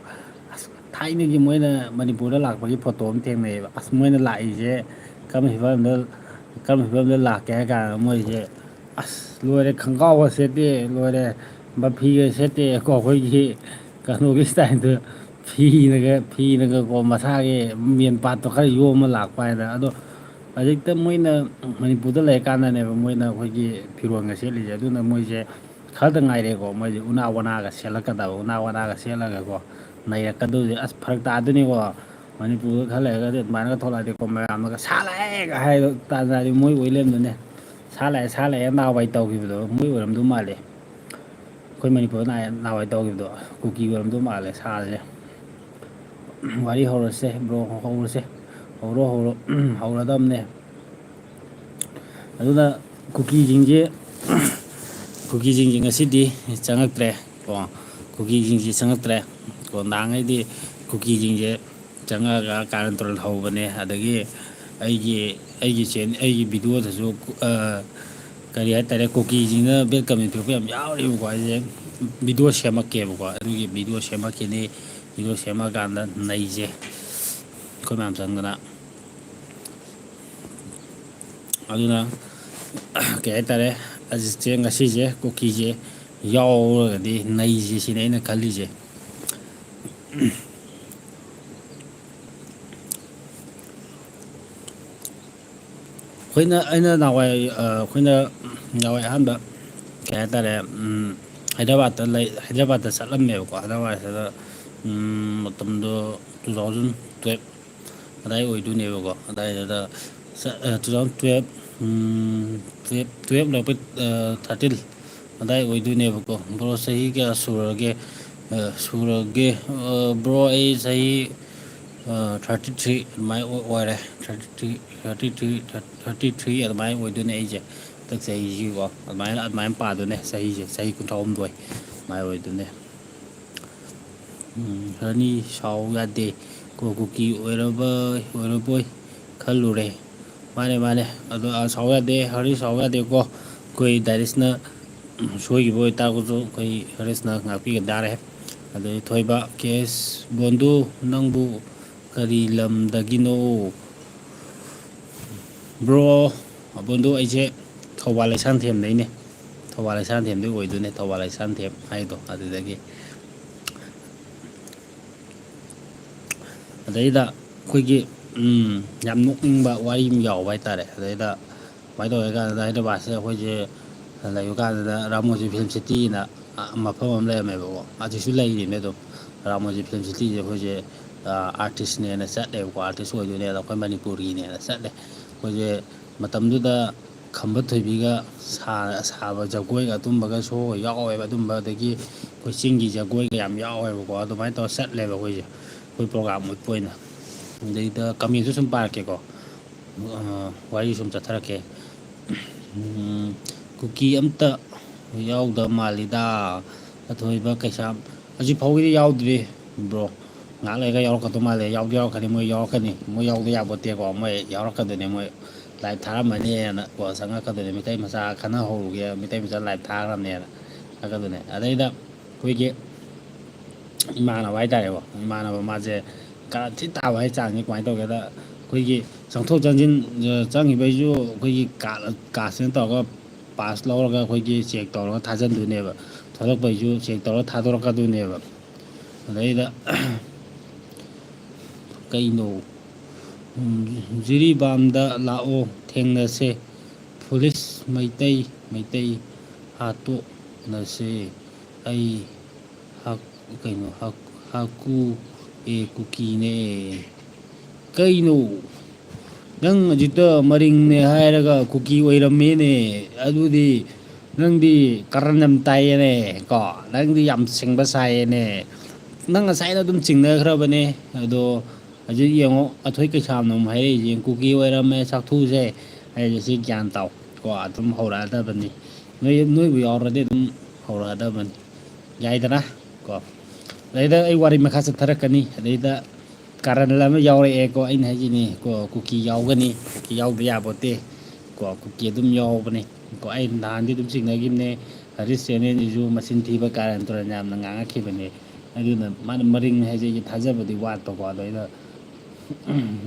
ꯑꯁ, ꯊꯥꯏꯅꯒꯤ ꯃꯣꯏꯅ ꯃꯅꯤꯄꯨꯔꯗ ꯂꯥꯛꯄꯒꯤ ꯐꯣꯇꯣ ꯑꯃ ꯊꯦꯡꯅꯩꯌꯦꯕ꯫ ꯑꯁ, ꯃꯣꯏꯅ ꯂꯥꯛꯏꯁꯦ ꯀꯔꯝꯕ ꯐꯤꯕꯝꯗ, ꯀꯔꯝꯕ ꯐꯤꯕꯝꯗ ꯂꯥꯛꯀꯦ ꯍꯥꯏ ꯀꯥꯟꯗ, ꯃꯣꯏꯁꯦ, ꯑꯁ, ꯂꯣꯏꯔꯦ, ꯈꯪꯒꯥꯎꯒ ꯁꯦꯠꯇꯦ, ꯂꯣꯏꯔꯦ, ꯃꯐꯤꯒ ꯁꯦꯠꯇꯦ ꯀꯣ, ꯑꯩꯈꯣꯏꯒꯤ ꯀꯩꯅꯣꯒꯤ style-ꯗ ꯐꯤꯅꯒ, ꯐꯤꯅꯒꯀꯣ, ꯃꯁꯥꯒꯤ ꯃꯦꯟ part-ꯇꯣ ꯈꯔ ꯌꯣꯝꯃ ꯂꯥꯛꯄ ꯍꯥꯏꯗꯅ꯫ ꯑꯗꯣ ꯍꯧꯖꯤꯛꯇ ꯃꯣꯏꯅ ꯃꯅꯤꯄꯨꯔꯗ ꯂꯩꯔꯀꯥꯟꯗꯅꯦꯕ ꯃꯣꯏꯅ ꯑꯩꯈꯣꯏꯒꯤ ꯐꯤꯔꯣꯟꯒ ꯁꯦꯠꯂꯤꯁꯦ꯫ ꯑꯗꯨꯅ ꯃꯣꯏꯁꯦ ꯈꯔꯗ ꯉꯥꯏꯔꯦꯀꯣ, ꯃꯣꯏꯁꯦ ꯎꯅꯥ ꯋꯥꯅꯥꯒ ꯁꯦꯠꯂꯛꯀꯗꯕ, ꯎꯅꯥ ꯋꯥꯅꯥꯒ ꯁꯦꯠꯂꯒꯀꯣ ꯅꯩꯔꯛꯀꯗꯣꯏꯁꯦ꯫ ꯑꯁ, ꯐꯔꯛ ꯇꯥꯗꯣꯏꯅꯤꯀꯣ꯫ ꯃꯅꯤꯄꯨꯔꯗ ꯈꯔ ꯂꯩꯔꯒꯗꯤ ꯑꯗꯨꯃꯥꯏꯅꯒ ꯊꯣꯛꯂꯛꯑꯗꯤꯀꯣ, ꯃꯌꯥꯝꯅꯒ "ꯁꯥ ꯂꯥꯛꯑꯦꯒ" ꯍꯥꯏꯗꯣ ꯇꯥꯟꯅꯔꯗꯤ ꯃꯣꯏ ꯑꯣꯏ ꯂꯩꯔꯝꯗꯣꯏꯅꯦ꯫ "ꯁꯥ ꯂꯥꯛꯑꯦ, ꯁꯥ ꯂꯥꯛꯑꯦ" ꯅꯍꯥꯟꯋꯥꯏ ꯇꯧꯈꯤꯕꯗꯣ ꯃꯣꯏ ꯑꯣꯏꯔꯝꯗꯧ ꯃꯥꯜꯂꯦ꯫ ꯑꯩꯈꯣꯏ ꯃꯅꯤꯄꯨꯔꯗ ꯅꯍꯥꯟ-, ꯅꯍꯥꯟꯋꯥꯏ ꯇꯧꯈꯤꯕꯗꯣ ꯀꯨꯀꯤ ꯑꯣꯏꯔꯝꯗꯧ ꯃꯥꯜꯂꯦ ꯁꯥꯁꯦ꯫ ꯋꯥꯔꯤ ꯍꯧꯔꯁꯦ ꯕ꯭ꯔꯣ, ꯍꯧꯔꯁꯦ꯫ ꯍꯧꯔꯣ, ꯍꯧꯔꯣ꯫ ꯍꯧꯔꯗꯝꯅꯦ꯫ ꯑꯗꯨꯅ ꯀꯨꯀꯤꯁꯤꯡꯁꯦ, ꯀꯨꯀꯤꯁꯤꯡꯁꯦ ꯉꯁꯤꯗꯤ ꯆꯪꯉꯛꯇ꯭ꯔꯦ ꯀꯣ꯫ ꯀꯨꯀꯤꯁꯤꯡꯁꯦ ꯆꯪꯉꯛꯇ꯭ꯔꯦ ꯀꯣ꯫ ꯅꯍꯥꯟꯈꯩꯗꯤ ꯀꯨꯀꯤꯁꯤꯡꯁꯦ ꯆꯪꯉꯛꯑꯒ ꯀꯥꯔꯟ ꯇꯨꯔꯟ ꯍꯧꯕꯅꯦ꯫ ꯑꯗꯒꯤ ꯑꯩꯒꯤ, ꯑꯩꯒꯤ ꯆꯦꯟ-, ꯑꯩꯒꯤ video-ꯗꯁꯨ, ꯑ, ꯀꯔꯤ ꯍꯥꯏꯇꯥꯔꯦ, ꯀꯨꯀꯤꯁꯤꯡꯅ bad comment ꯄꯤꯔꯛꯄ ꯌꯥꯝ ꯌꯥꯎꯔꯤꯕꯀꯣ꯫ ꯑꯩꯁꯦ video ꯁꯦꯝꯃꯛꯀꯦꯕꯀꯣ꯫ ꯑꯗꯨꯒꯤ video ꯁꯦꯝꯃꯛꯈꯤꯅꯤ꯫ Video ꯁꯦꯝꯃꯛꯑꯀꯥꯟꯗ ꯅꯩꯁꯦ ꯑꯩꯈꯣꯏ ꯃꯌꯥꯝ ꯆꯪꯗꯅ꯫ ꯑꯗꯨꯅ ꯀꯩ ꯍꯥꯏꯇꯥꯔꯦ, ꯑꯖꯤꯠꯁꯦ ꯉꯁꯤꯁꯦ ꯀꯨꯀꯤꯁꯦ ꯌꯥꯎꯔꯒꯗꯤ ꯅꯩꯁꯦ ꯁꯤꯅꯤ ꯑꯩꯅ ꯈꯜꯂꯤꯁꯦ꯫ ꯑꯩꯈꯣꯏꯅ, ꯑꯩꯅ ꯅꯍꯥꯟꯋꯥꯏ, ꯑ, ꯑꯩꯈꯣꯏꯅ ꯅꯍꯥꯟꯋꯥꯏ ꯑꯍꯥꯟꯕ, ꯀꯩ ꯍꯥꯏꯇꯥꯔꯦ, ꯎꯝ, ꯍꯥꯏꯗ꯭ꯔꯕꯥꯠꯇ ꯂꯩ, ꯍꯥꯏꯗ꯭ꯔꯕꯥꯠꯇ ꯆꯠꯂꯝꯃꯦꯕꯀꯣ꯫ ꯍꯥꯏꯗ꯭ꯔꯕꯥꯠꯁꯤꯗ, ꯎꯝ, ꯃꯇꯝꯗꯣ two thousand twelve ꯑꯗꯥꯏ ꯑꯣꯏꯗꯣꯏꯅꯦꯕꯀꯣ꯫ ꯑꯗꯥꯏꯗꯨꯗ ꯇꯨ ꯊꯥꯎꯖꯟ ꯇꯨꯌꯦꯜꯞ, ꯇꯨꯌꯦꯜꯞ ꯂꯣꯏꯔꯛꯄꯩ, ꯊꯥꯔꯇꯤꯟ ꯑꯗꯥꯏ ꯑꯣꯏꯗꯣꯏꯅꯦꯕꯀꯣ꯫ ꯕ꯭ꯔꯣ ꯆꯍꯤ ꯀꯌꯥ ꯁꯨꯔꯒꯦ? ꯁꯨꯔꯒꯦ? ꯕ꯭ꯔꯣ, ꯑꯩ ꯆꯍꯤ ꯊꯥꯔꯇꯤ ꯊ꯭ꯔꯤ ꯑꯗꯨꯃꯥꯏꯅ ꯑꯣꯏꯔꯦ꯫ Thirty three, thirty three, thirty three ꯑꯗꯨꯃꯥꯏꯅ ꯑꯣꯏꯗꯣꯏꯅꯦ ꯑꯩꯁꯦ, ꯍꯟꯗꯛ ꯆꯍꯤꯁꯤꯀꯣ꯫ ꯑꯗꯨꯃꯥꯏꯅ, ꯑꯗꯨꯃꯥꯏꯅ ꯄꯥꯗꯣꯏꯅꯦ ꯆꯍꯤꯁꯦ, ꯆꯍꯤ ꯀꯨꯟꯊ꯭ꯔꯥ ꯍꯨꯝꯗꯣꯏ ꯑꯗꯨꯃꯥꯏꯅ ꯑꯣꯏꯗꯣꯏꯅꯦ꯫ ꯎꯝ, ꯍꯅꯤ ꯁꯥꯎ ꯌꯥꯗꯦ꯫ ꯀꯣ ꯀꯨꯀꯤ ꯑꯣꯏꯔꯕ, ꯑꯣꯏꯔꯕꯣꯏ ꯈꯜꯂꯨꯔꯦ꯫ ꯃꯥꯅꯦ, ꯃꯥꯅꯦ꯫ ꯑꯗꯣ, ꯑ, ꯁꯥꯎ ꯌꯥꯗꯦ, ꯍꯔꯤ ꯁꯥꯎ ꯌꯥꯗꯦꯀꯣ꯫ ꯑꯩꯈꯣꯏ ꯗꯥꯏꯔꯤꯁꯅ, ꯎꯝ, ꯁꯣꯏꯈꯤꯕ ꯑꯣꯏꯇꯥꯔꯒꯁꯨ ꯑꯩꯈꯣꯏ ꯍꯔꯤꯁꯅ ꯉꯥꯛꯄꯤꯒ ꯇꯥꯔꯦ꯫ ꯑꯗꯩ ꯊꯣꯏꯕ, ꯀꯦꯁ ꯕꯣꯟꯗꯨ, ꯅꯪꯕꯨ ꯀꯔꯤ ꯂꯝꯗꯒꯤꯅꯣ? ꯕ꯭ꯔꯣ, ꯕꯣꯟꯗꯨ, ꯑꯩꯁꯦ ꯊꯧꯕꯥꯜ ꯂꯩꯁꯥꯡꯊꯦꯝꯗꯩꯅꯦ꯫ ꯊꯧꯕꯥꯜ ꯂꯩꯁꯥꯡꯊꯦꯝꯗꯩ ꯑꯣꯏꯗꯣꯏꯅꯦ, ꯊꯧꯕꯥꯜ ꯂꯩꯁꯥꯡꯊꯦꯝ ꯍꯥꯏꯗꯣ ꯑꯗꯨꯗꯒꯤ꯫ ꯑꯗꯩꯗ ꯑꯩꯈꯣꯏꯒꯤ, ꯎꯝ, ꯌꯥꯝ ꯅꯣꯛꯅꯤꯡꯕ ꯋꯥꯔꯤ ꯑꯃ ꯌꯥꯎꯕ ꯍꯥꯏꯇꯥꯔꯦ꯫ ꯑꯗꯩꯗ ꯀꯃꯥꯏꯅ ꯇꯧꯒꯦ ꯀꯥꯟꯗ, ꯍꯥꯏꯗ꯭ꯔꯕꯥꯗꯁꯦ ꯑꯩꯈꯣꯏꯁꯦ ꯂꯩꯕ ꯀꯥꯟꯗ ꯔꯥꯃꯣꯖꯤ ꯐꯤꯂꯝ ꯁꯤꯇꯤꯅ, ꯑ, ꯃꯐꯝ ꯑꯃ ꯂꯩꯔꯝꯃꯦꯕꯀꯣ꯫ ꯍꯧꯖꯤꯛꯁꯨ ꯂꯩꯔꯤꯅꯦ ꯑꯗꯨꯝ꯫ ꯔꯥꯃꯣꯖꯤ ꯐꯤꯂꯝ ꯁꯤꯇꯤꯁꯦ ꯑꯩꯈꯣꯏꯁꯦ, ꯑ, ꯑꯥꯔꯇꯤꯁꯅꯦꯅ ꯆꯠꯂꯦꯕꯀꯣ, ꯑꯥꯔꯇꯤꯁ ꯑꯣꯏꯗꯣꯏꯅꯦ꯫ ꯑꯗꯣ ꯑꯩꯈꯣꯏ ꯃꯅꯤꯄꯨꯔꯒꯤꯅꯦꯅ ꯆꯠꯂꯦ꯫ ꯑꯩꯈꯣꯏꯁꯦ ꯃꯇꯝꯗꯨꯗ ꯈꯝꯕ ꯊꯣꯏꯕꯤꯒ ꯁꯥ-, ꯁꯥꯕ ꯖꯒꯣꯏꯒ ꯑꯗꯨꯝꯕꯒ ꯁꯣꯒ ꯌꯥꯎꯋꯦꯕ꯫ ꯑꯗꯨꯝꯕ, ꯑꯗꯒꯤ ꯑꯩꯈꯣꯏ ꯆꯤꯡꯒꯤ ꯖꯒꯣꯏꯒ ꯌꯥꯝ ꯌꯥꯎꯋꯦꯕꯀꯣ꯫ ꯑꯗꯨꯃꯥꯏꯅ ꯇꯧꯔ ꯆꯠꯂꯦꯕ ꯑꯩꯈꯣꯏꯁꯦ, ꯑꯩꯈꯣꯏ ꯄ꯭ꯔꯣꯒ꯭ꯔꯥꯝ ꯎꯠꯄ ꯑꯣꯏꯅ꯫ ꯑꯗꯩꯗ ꯀꯃꯦꯟꯁꯨ ꯁꯨꯝ ꯄꯥꯔꯛꯀꯦꯀꯣ꯫ ꯑ, ꯋꯥꯔꯤ ꯁꯨꯝ ꯆꯠꯊꯔꯛꯀꯦ꯫ ꯎꯝ, ꯀꯨꯀꯤ ꯑꯝꯇ ꯌꯥꯎꯗꯕ ꯃꯥꯜꯂꯤꯗ꯫ ꯑꯊꯣꯏꯕ ꯀꯩꯁꯥꯝ, ꯍꯧꯖꯤꯛ ꯐꯥꯎꯒꯤꯗꯤ ꯌꯥꯎꯗ꯭ꯔꯤ, ꯕ꯭ꯔꯣ꯫ ꯉꯥꯏꯍꯥꯛ ꯂꯩꯔꯒ ꯌꯥꯎꯔꯛꯀꯗꯧ ꯃꯥꯜꯂꯦ꯫ ꯌꯥꯎꯗꯤ ꯌꯥꯎꯔꯛꯀꯅꯤ, ꯃꯣꯏ ꯌꯥꯎꯔꯛꯀꯅꯤ꯫ ꯃꯣꯏ ꯌꯥꯎꯗ ꯌꯥꯄꯣꯠꯇꯦꯀꯣ꯫ ꯃꯣꯏ ꯌꯥꯎꯔꯛꯀꯗꯣꯏꯅꯦ꯫ ꯃꯣꯏ ꯂꯥꯏꯚ ꯊꯥꯔꯝꯃꯅꯤꯅ ꯀꯣ, ꯆꯪꯉꯛꯀꯗꯣꯏꯅꯦ꯫ ꯃꯤꯇꯩ ꯃꯆꯥ ꯈꯟꯅꯍꯧꯔꯨꯒꯦ, ꯃꯤꯇꯩ ꯃꯆꯥ ꯂꯥꯏꯚ ꯊꯥꯈ꯭ꯔꯕꯅꯦꯅ ꯍꯥꯏꯔꯛꯀꯗꯣꯏꯅꯦ꯫ ꯑꯗꯩꯗ ꯑꯩꯈꯣꯏꯒꯤ ꯏꯃꯥꯟꯅꯕ ꯍꯥꯏꯇꯥꯔꯦꯀꯣ, ꯏꯃꯥꯟꯅꯕ ꯃꯥꯁꯦ ꯀꯔꯟ ꯊꯤ ꯇꯥꯕ ꯍꯥꯏ ꯆꯥꯡꯁꯦ꯫ ꯀꯃꯥꯏꯅ ꯇꯧꯒꯦꯗ, ꯑꯩꯈꯣꯏꯒꯤ ꯆꯪꯊꯣꯛ ꯆꯪꯁꯤꯟ, ꯆꯪꯈꯤꯕꯩꯁꯨ ꯑꯩꯈꯣꯏꯒꯤ ꯀꯥꯔꯠ, ꯀꯥꯔꯠꯁꯤꯅ ꯇꯧꯔꯒ ꯄꯥꯁ ꯂꯧꯔꯒ ꯑꯩꯈꯣꯏꯒꯤ ꯆꯦꯛ ꯇꯧꯔꯒ ꯊꯥꯖꯤꯟꯗꯣꯏꯅꯦꯕ꯫ ꯊꯣꯛꯂꯛꯄꯩꯁꯨ ꯆꯦꯛ ꯇꯧꯔꯒ ꯊꯥꯗꯣꯔꯛꯀꯗꯣꯏꯅꯦꯕ꯫ ꯑꯗꯩꯗ ꯀꯩꯅꯣ, ꯎꯝ, ꯖꯤꯔꯤꯕꯥꯝꯗ ꯂꯥꯛꯑꯣ, ꯊꯦꯡꯅꯁꯦ꯫ ꯐꯨꯂꯤꯁ ꯃꯩꯇꯩ, ꯃꯩꯇꯩ ꯍꯥꯠꯇꯣꯛꯅꯁꯦ꯫ ꯑꯩ ꯍꯥꯛ-, ꯀꯩꯅꯣ, ꯍꯥꯛ-, ꯍꯥꯀꯨ ꯑꯦ ꯀꯨꯀꯤꯅꯦ꯫ ꯀꯩꯅꯣ? ꯅꯪ ꯍꯧꯖꯤꯛꯇ ꯃꯔꯤꯡꯅꯦ ꯍꯥꯏꯔꯒ ꯀꯨꯀꯤ ꯑꯣꯏꯔꯝꯃꯦꯅꯦ꯫ ꯑꯗꯨꯗꯤ ꯅꯪꯗꯤ ꯀꯔꯟ ꯌꯥꯝ ꯇꯥꯏꯌꯦꯅꯦ ꯀꯣ꯫ ꯅꯪꯗꯤ ꯌꯥꯝ ꯁꯤꯡꯕ ꯁꯥꯏꯌꯦꯅꯦ꯫ ꯅꯪ ꯉꯁꯥꯏꯅ ꯑꯗꯨꯝ ꯆꯤꯡꯅꯈ꯭ꯔꯕꯅꯦ꯫ ꯑꯗꯣ ꯍꯧꯖꯤꯛ ꯌꯦꯡꯉꯣ, ꯑꯊꯣꯏ ꯀꯩꯁꯥꯝꯅ ꯑꯃꯨꯛ ꯍꯥꯏꯔꯛꯏꯁꯦ, "ꯀꯨꯀꯤ ꯑꯣꯏꯔꯝꯃꯦ, ꯆꯥꯛꯊꯨꯁꯦ" ꯍꯥꯏꯔꯤꯁꯦ꯫ ꯁꯤ ꯒ꯭ꯌꯥꯟ ꯇꯥꯎ ꯀꯣ꯫ ꯑꯗꯨꯝ ꯍꯧꯔꯛꯑꯗꯕꯅꯤ꯫ ꯅꯣꯏ, ꯅꯣꯏꯕꯨ ꯌꯥꯎꯔꯗꯤ ꯑꯗꯨꯝ ꯍꯧꯔꯛꯑꯗꯕꯅꯤ꯫ ꯌꯥꯏꯗꯅ ꯀꯣ꯫ ꯑꯗꯩꯗ ꯑꯩ ꯋꯥꯔꯤ ꯃꯈꯥ ꯆꯠꯊꯔꯛꯀꯅꯤ꯫ ꯑꯗꯩꯗ ꯀꯥꯔꯟ ꯑꯃ ꯌꯥꯎꯔꯛꯑꯦꯀꯣ꯫ ꯑꯩꯅ ꯍꯥꯏꯁꯤꯅꯤ ꯀꯣ, ꯀꯨꯀꯤ ꯌꯥꯎꯒꯅꯤ, ꯀꯨꯀꯤ ꯌꯥꯎꯗ ꯌꯥꯄꯣꯠꯇꯦ ꯀꯣ꯫ ꯀꯨꯀꯤ ꯑꯗꯨꯝ ꯌꯥꯎꯕꯅꯦ ꯀꯣ꯫ ꯑꯩ ꯅꯍꯥꯟꯗꯤ ꯑꯗꯨꯝ ꯆꯤꯡꯅꯈꯤꯕꯅꯦ, ꯍꯔꯤꯁ ꯆꯦꯅꯦꯜꯁꯤꯁꯨ ꯃꯆꯤꯟ ꯊꯤꯕ ꯀꯥꯔꯟ ꯇꯨꯔꯟ ꯌꯥꯝꯅ ꯉꯥꯡꯉꯛꯈꯤꯕꯅꯦ꯫ ꯑꯗꯨꯅ ꯃꯥꯅ ꯃꯔꯤꯡ ꯍꯥꯏꯁꯦ ꯑꯩꯁꯦ ꯊꯥꯖꯕꯗꯤ ꯋꯥꯠꯄꯀꯣ꯫ ꯑꯗꯣ ꯑꯩꯅ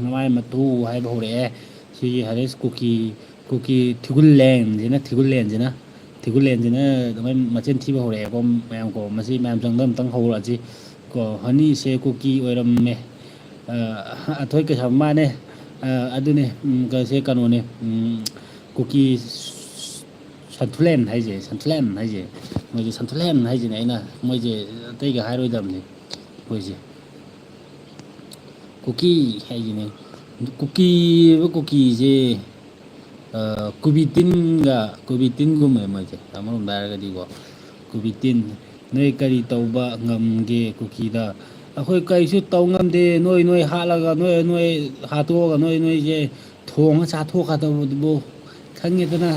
ꯃꯃꯥꯏ ꯃꯇꯨ ꯍꯥꯏꯕ ꯍꯧꯔꯛꯑꯦ꯫ ꯁꯤꯒꯤ ꯍꯔꯤꯁ ꯀꯨꯀꯤ, ꯀꯨꯀꯤ ꯊꯤꯒꯨꯜꯂꯦꯟꯁꯤꯅ, ꯊꯤꯒꯨꯜꯂꯦꯟꯁꯤꯅ, ꯊꯤꯒꯨꯜꯂꯦꯟꯁꯤꯅ ꯑꯗꯨꯃꯥꯏꯅ ꯃꯆꯤꯟ ꯊꯤꯕ ꯍꯧꯔꯛꯑꯦꯀꯣ ꯃꯌꯥꯝ ꯀꯣ꯫ ꯃꯁꯤ ꯃꯌꯥꯝ ꯆꯪꯗ ꯑꯝꯇꯪ ꯍꯧꯔꯛꯑꯁꯤ ꯀꯣ꯫ ꯍꯅꯤꯁꯦ ꯀꯨꯀꯤ ꯑꯣꯏꯔꯝꯃꯦ꯫ ꯑ, ꯑꯊꯣꯏ ꯀꯩꯁꯥꯝ ꯃꯥꯅꯦ꯫ ꯑ, ꯑꯗꯨꯅꯦ, ꯎꯝ, ꯀ-, ꯁꯦ ꯀꯩꯅꯣꯅꯦ, ꯎꯝ, ꯀꯨꯀꯤ ꯁꯟꯊꯨꯂꯦꯟ ꯍꯥꯏꯁꯦ, ꯁꯟꯊꯨꯂꯦꯟ ꯍꯥꯏꯁꯦ꯫ ꯃꯣꯏꯁꯦ ꯁꯟꯊꯨꯂꯦꯟ ꯍꯥꯏꯁꯤꯅꯦ, ꯑꯩꯅ ꯃꯣꯏꯁꯦ ꯑꯇꯩꯒ ꯍꯥꯏꯔꯣꯏꯗꯕꯅꯤ꯫ ꯑꯩꯈꯣꯏꯁꯦ ꯀꯨꯀꯤ ꯍꯥꯏꯁꯤꯅꯦ꯫ ꯀꯨꯀꯤ, ꯀꯨꯀꯤꯁꯦ, ꯑ, ꯀꯨꯕꯤꯇꯤꯟꯒ, ꯀꯨꯕꯤꯇꯤꯟꯒꯨꯝꯕꯅꯦ ꯃꯣꯏꯁꯦ꯫ ꯑꯃꯔꯣꯝꯗ ꯍꯥꯏꯔꯒꯗꯤꯀꯣ, ꯀꯨꯕꯤꯇꯤꯟ, "ꯅꯣꯏ ꯀꯔꯤ ꯇꯧꯕ ꯉꯝꯒꯦ ꯀꯨꯀꯤꯗ?" "ꯑꯩꯈꯣꯏ ꯀꯔꯤꯁꯨ ꯇꯧ ꯉꯝꯗꯦ, ꯅꯣꯏ, ꯅꯣꯏ ꯍꯥꯠꯂꯒ, ꯅꯣꯏ, ꯅꯣꯏ ꯍꯥꯠꯇꯣꯛꯑꯒ, ꯅꯣꯏ, ꯅꯣꯏꯁꯦ ꯊꯣꯡꯉ ꯆꯥꯊꯣꯛꯀꯗꯧꯕꯗꯨꯕꯨ ꯈꯪꯉꯦꯗꯅ꯫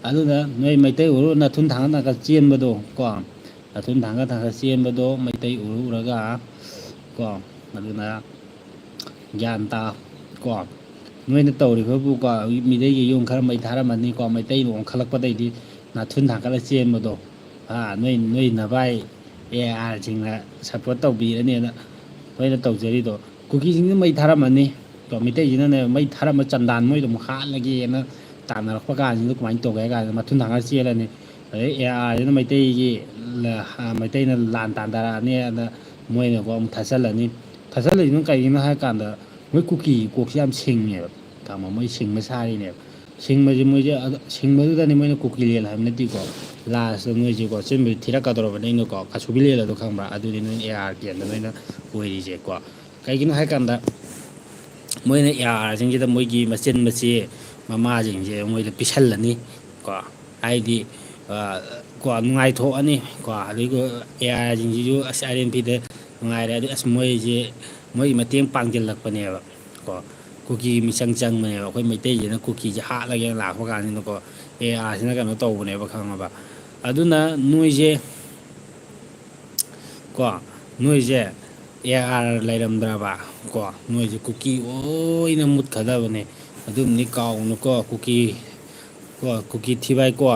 ꯑꯗꯨꯅ ꯅꯣꯏ ꯃꯩꯇꯩ ꯑꯣꯏꯔꯣ ꯅꯥꯊꯨꯟ ꯊꯥꯡꯒꯠ ꯊꯥꯡꯒꯠ ꯆꯦꯟꯕꯗꯣ ꯀꯣ, ꯅꯥꯊꯨꯟ ꯊꯥꯡꯒꯠ ꯊꯥꯡꯒꯠ ꯆꯦꯟꯕꯗꯣ ꯃꯩꯇꯩ ꯎꯔꯨ ꯎꯔꯒ ꯀꯣ, ꯑꯗꯨꯅ ꯒ꯭ꯌꯥꯟ ꯇꯥ ꯀꯣ꯫ ꯅꯣꯏꯅ ꯇꯧꯔꯤꯕꯕꯨ ꯀꯣ, ꯃꯤꯇꯩꯒꯤ ꯌꯨꯝ ꯈꯔ ꯃꯩ ꯊꯥꯔꯝꯃꯅꯤ ꯀꯣ, ꯃꯩꯇꯩꯅ ꯑꯣꯟꯈꯠꯂꯛꯄꯗꯩꯗꯤ ꯅꯥꯊꯨꯟ ꯊꯥꯡꯒꯠꯂ ꯆꯦꯟꯕꯗꯣ, ꯑꯥ, ꯅꯣꯏ, ꯅꯣꯏ ꯅꯚꯥꯏ ꯑꯦ ꯑꯥꯔꯁꯤꯡꯅ ꯁꯞꯄꯣꯔꯠ ꯇꯧꯕꯤꯔꯅꯦꯅ ꯅꯣꯏꯅ ꯇꯧꯖꯔꯤꯗꯣ꯫ ꯀꯨꯀꯤꯁꯤꯡꯁꯤꯅ ꯃꯩ ꯊꯥꯔꯝꯃꯅꯤ ꯀꯣ, ꯃꯩꯇꯩꯁꯤꯅꯅꯦ ꯃꯩ ꯊꯥꯔꯝꯃ ꯆꯟꯗꯥꯟ ꯃꯣꯏꯗꯣ ꯑꯃꯨꯛ ꯍꯥꯠꯂꯒꯦꯅ ꯇꯥꯟꯅꯔꯛꯄ ꯀꯥꯟꯁꯤꯗ ꯀꯃꯥꯏꯅ ꯇꯧꯒꯦ ꯍꯥꯏ ꯀꯥꯟꯗ ꯃꯊꯨꯟ ꯊꯥꯡꯒꯠꯂ ꯆꯦꯜꯂꯅꯤ꯫ ꯑꯗꯩ ꯑꯦ ꯑꯥꯔꯁꯤꯅ ꯃꯩꯇꯩꯒꯤ ꯂ-, ꯃꯩꯇꯩꯅ ꯂꯥꯟ ꯇꯥꯟꯊꯔꯛꯑꯅꯤ, ꯑꯗ ꯃꯣꯏꯅꯀꯣ ꯑꯃꯨꯛ ꯊꯠꯆꯜꯂꯅꯤ꯫ ꯊꯠꯆꯜꯂꯤꯗꯨꯅ ꯀꯩꯒꯤꯅꯣ ꯍꯥꯏ ꯀꯥꯟꯗ ꯃꯣꯏ ꯀꯨꯀꯤꯒꯤ ꯀꯣꯛꯁꯦ ꯌꯥꯝ ꯁꯤꯡꯉꯦꯕ, ꯈꯪꯉꯕ? ꯃꯣꯏ ꯁꯤꯡꯕ ꯁꯥꯔꯤꯅꯦꯕ꯫ ꯁꯤꯡꯕꯁꯦ ꯃꯣꯏꯁꯦ ꯑꯗ-, ꯁꯤꯡꯕꯗꯨꯗꯅꯦ ꯃꯣꯏꯅ ꯀꯨꯀꯤꯂꯦꯟ ꯍꯥꯏꯕ ꯅꯠꯇꯦꯀꯣ꯫ ꯂꯥꯁꯇ ꯅꯣꯏꯁꯦꯀꯣ ꯑꯆꯨꯝꯕ ꯊꯤꯔꯛꯀꯗꯧꯔꯕꯅꯤꯅꯀꯣ, ꯀꯁꯨꯕꯤꯂꯦꯟ ꯑꯗꯣ ꯈꯪꯕ꯭ꯔꯥ? ꯑꯗꯨꯗꯤ ꯅꯣꯏꯅ ꯑꯦ ꯑꯥꯔ ꯀꯦꯟꯗ ꯅꯣꯏꯅ ꯑꯣꯏꯔꯤꯁꯦꯀꯣ꯫ ꯀꯩꯒꯤꯅꯣ ꯍꯥꯏ ꯀꯥꯟꯗ ꯃꯣꯏꯅ ꯑꯦ ꯑꯥꯔꯁꯤꯡꯁꯤꯗ ꯃꯣꯏꯒꯤ ꯃꯆꯤꯟ ꯃꯆꯦ ꯃꯃꯥꯁꯤꯡꯁꯦ ꯃꯣꯏꯗ ꯄꯤꯁꯜꯂꯅꯤ ꯀꯣ꯫ ꯍꯥꯏꯗꯤ, ꯑ, ꯀꯣ, ꯅꯨꯡꯉꯥꯏꯊꯣꯛꯑꯅꯤ ꯀꯣ꯫ ꯑꯗꯒꯤ ꯑꯦ ꯑꯥꯔꯁꯤꯡꯁꯤꯁꯨ ꯑꯁ ꯑꯥꯏ ꯑꯦꯟ ꯄꯤꯗ ꯅꯨꯡꯉꯥꯏꯔꯦ꯫ ꯑꯗꯨ ꯑꯁ ꯃꯣꯏꯁꯦ ꯃꯣꯏꯒꯤ ꯃꯇꯦꯡ ꯄꯥꯡꯁꯤꯜꯂꯛꯄꯅꯦꯕ ꯀꯣ꯫ ꯀꯨꯀꯤꯒꯤ ꯃꯤꯆꯪ ꯆꯪꯕꯅꯦꯕ꯫ ꯑꯩꯈꯣꯏ ꯃꯩꯇꯩꯁꯤꯅ ꯀꯨꯀꯤꯁꯦ ꯍꯥꯠꯂꯒꯦꯅ ꯂꯥꯛꯄ ꯀꯥꯟꯁꯤꯗꯀꯣ, ꯑꯦ ꯑꯥꯔꯁꯤꯅ ꯀꯩꯅꯣ ꯇꯧꯕꯅꯦꯕ, ꯈꯪꯉꯕ? ꯑꯗꯨꯅ ꯅꯣꯏꯁꯦ ꯀꯣ, ꯅꯣꯏꯁꯦ ꯑꯦ ꯑꯥꯔ ꯂꯩꯔꯝꯗ꯭ꯔꯕ ꯀꯣ, ꯅꯣꯏꯁꯦ ꯀꯨꯀꯤ ꯑꯣꯏꯅ ꯃꯨꯠꯈꯗꯕꯅꯦ꯫ ꯑꯗꯨꯝꯗꯤ ꯀꯥꯎꯅꯨꯀꯣ, ꯀꯨꯀꯤ ꯀꯣ, ꯀꯨꯀꯤ ꯊꯤꯕꯥꯏ ꯀꯣ꯫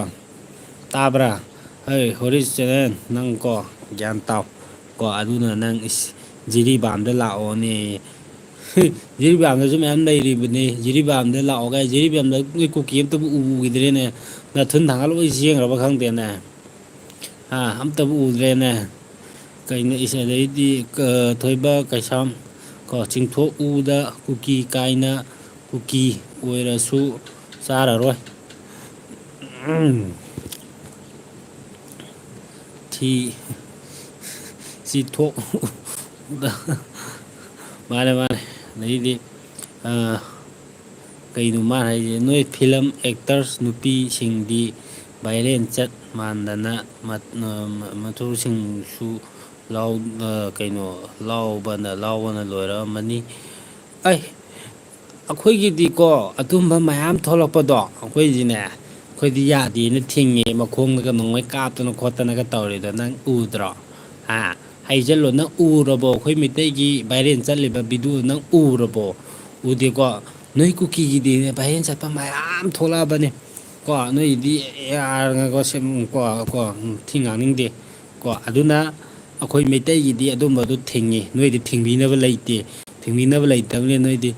ꯇꯥꯕ꯭ꯔꯥ? ꯍꯩ, ꯍꯣꯔꯤꯁ ꯆꯦꯅꯦꯜ, ꯅꯪ ꯀꯣ, ꯒ꯭ꯌꯥꯟ ꯇꯥꯎ ꯀꯣ꯫ ꯑꯗꯨꯅ ꯅꯪ ꯏꯁ, ꯖꯤꯔꯤꯕꯥꯝꯗ ꯂꯥꯛꯑꯣꯅꯦ꯫ ꯖꯤꯔꯤꯕꯥꯝꯗꯁꯨ ꯃꯌꯥꯝ ꯂꯩꯔꯤꯕꯅꯤ꯫ ꯖꯤꯔꯤꯕꯥꯝꯗ ꯂꯥꯛꯑꯣꯒ, ꯖꯤꯔꯤꯕꯥꯝꯗ ꯅꯣꯏ ꯀꯨꯀꯤ ꯑꯝꯇꯕꯨ ꯎꯈꯤꯗ꯭ꯔꯦꯅꯦ꯫ ꯅꯊꯨꯟ ꯊꯥꯡꯒꯠ ꯂꯣꯏ ꯆꯦꯟꯈ꯭ꯔꯕ ꯈꯪꯗꯦꯅꯦ꯫ ꯑꯥ, ꯑꯝꯇꯕꯨ ꯎꯗ꯭ꯔꯦꯅꯦ꯫ ꯀꯩꯅꯣ ꯏꯁ-, ꯑꯗꯩꯗꯤ, ꯑ, ꯊꯣꯏꯕ ꯀꯩꯁꯥꯝ ꯀꯣ, ꯆꯤꯡꯊꯣꯛꯎꯗ ꯀꯨꯀꯤ ꯀꯥꯏꯅ, ꯀꯨꯀꯤ ꯑꯣꯏꯔꯁꯨ ꯆꯥꯔꯔꯣꯏ꯫ ꯎꯝ꯫ ꯊꯤ-, ꯆꯤꯊꯣꯛꯎꯗ꯫ ꯃꯥꯅꯦ, ꯃꯥꯅꯦ꯫ ꯑꯗꯩꯗꯤ, ꯑ, ꯀꯩꯅꯣ ꯃꯥꯅ ꯍꯥꯏꯁꯦ? ꯅꯣꯏ ꯐꯤꯂꯝ ꯑꯦꯛꯇꯔꯁ ꯅꯨꯄꯤꯁꯤꯡꯗꯤ ꯚꯥꯏꯔꯦꯟ ꯆꯠ ꯃꯥꯟꯗꯅ ꯃꯠ-, ꯑ, ꯃ-, ꯃꯇꯨꯁꯤꯡꯁꯨ ꯂꯥꯎ-, ꯑ, ꯀꯩꯅꯣ, ꯂꯥꯎꯕꯅ, ꯂꯥꯎꯕꯅ ꯂꯣꯏꯔꯛꯑꯝꯃꯅꯤ꯫ ꯑꯩ, ꯑꯩꯈꯣꯏꯒꯤꯗꯤꯀꯣ, ꯑꯗꯨꯝꯕ ꯃꯌꯥꯝ ꯊꯣꯛꯂꯛꯄꯗꯣ, ꯑꯩꯈꯣꯏꯁꯤꯅꯦ, ꯑꯩꯈꯣꯏꯗꯤ ꯌꯥꯗꯦꯅ ꯊꯤꯡꯉꯦ, ꯃꯈꯣꯡꯗꯒ ꯅꯣꯡꯃꯩ ꯀꯥꯞꯇꯅ ꯈꯣꯠꯇꯅꯒ ꯇꯧꯔꯤꯗꯣ ꯅꯪ ꯎꯗ꯭ꯔꯣ? ꯍꯥ? ꯍꯥꯏꯖꯜꯂꯣ, ꯅꯪ ꯎꯔꯕꯣ? ꯑꯩꯈꯣꯏ ꯃꯩꯇꯩꯒꯤ ꯚꯥꯏꯔꯦꯟ ꯆꯠꯂꯤꯕ ꯚꯤꯗꯤꯑꯣ ꯅꯪ ꯎꯔꯕꯣ? ꯎꯗꯦꯀꯣ? ꯅꯣꯏ ꯀꯨꯀꯤꯒꯤꯗꯤꯅꯦ, ꯚꯥꯏꯔꯦꯟ ꯆꯠꯄ ꯃꯌꯥꯝ ꯊꯣꯛꯂꯛꯑꯕꯅꯦ꯫ ꯀꯣ, ꯅꯣꯏꯒꯤꯗꯤ ꯑꯦ ꯑꯥꯔ ꯉꯥꯛ ꯁꯦꯝ-, ꯀꯣ, ꯀꯣ, ꯊꯤ ꯉꯥꯡꯅꯤꯡꯗꯦ꯫ ꯀꯣ, ꯑꯗꯨꯅ ꯑꯩꯈꯣꯏ ꯃꯩꯇꯩꯒꯤꯗꯤ ꯑꯗꯨꯝꯕꯗꯨ ꯊꯤꯡꯉꯤ꯫ ꯅꯣꯏꯗꯤ ꯊꯤꯡꯕꯤꯅꯕ ꯂꯩꯇꯦ꯫ ꯊꯤꯡꯕꯤꯅꯕ ꯂꯩꯇꯕꯅꯤꯅ ꯅꯣꯏꯗꯤ,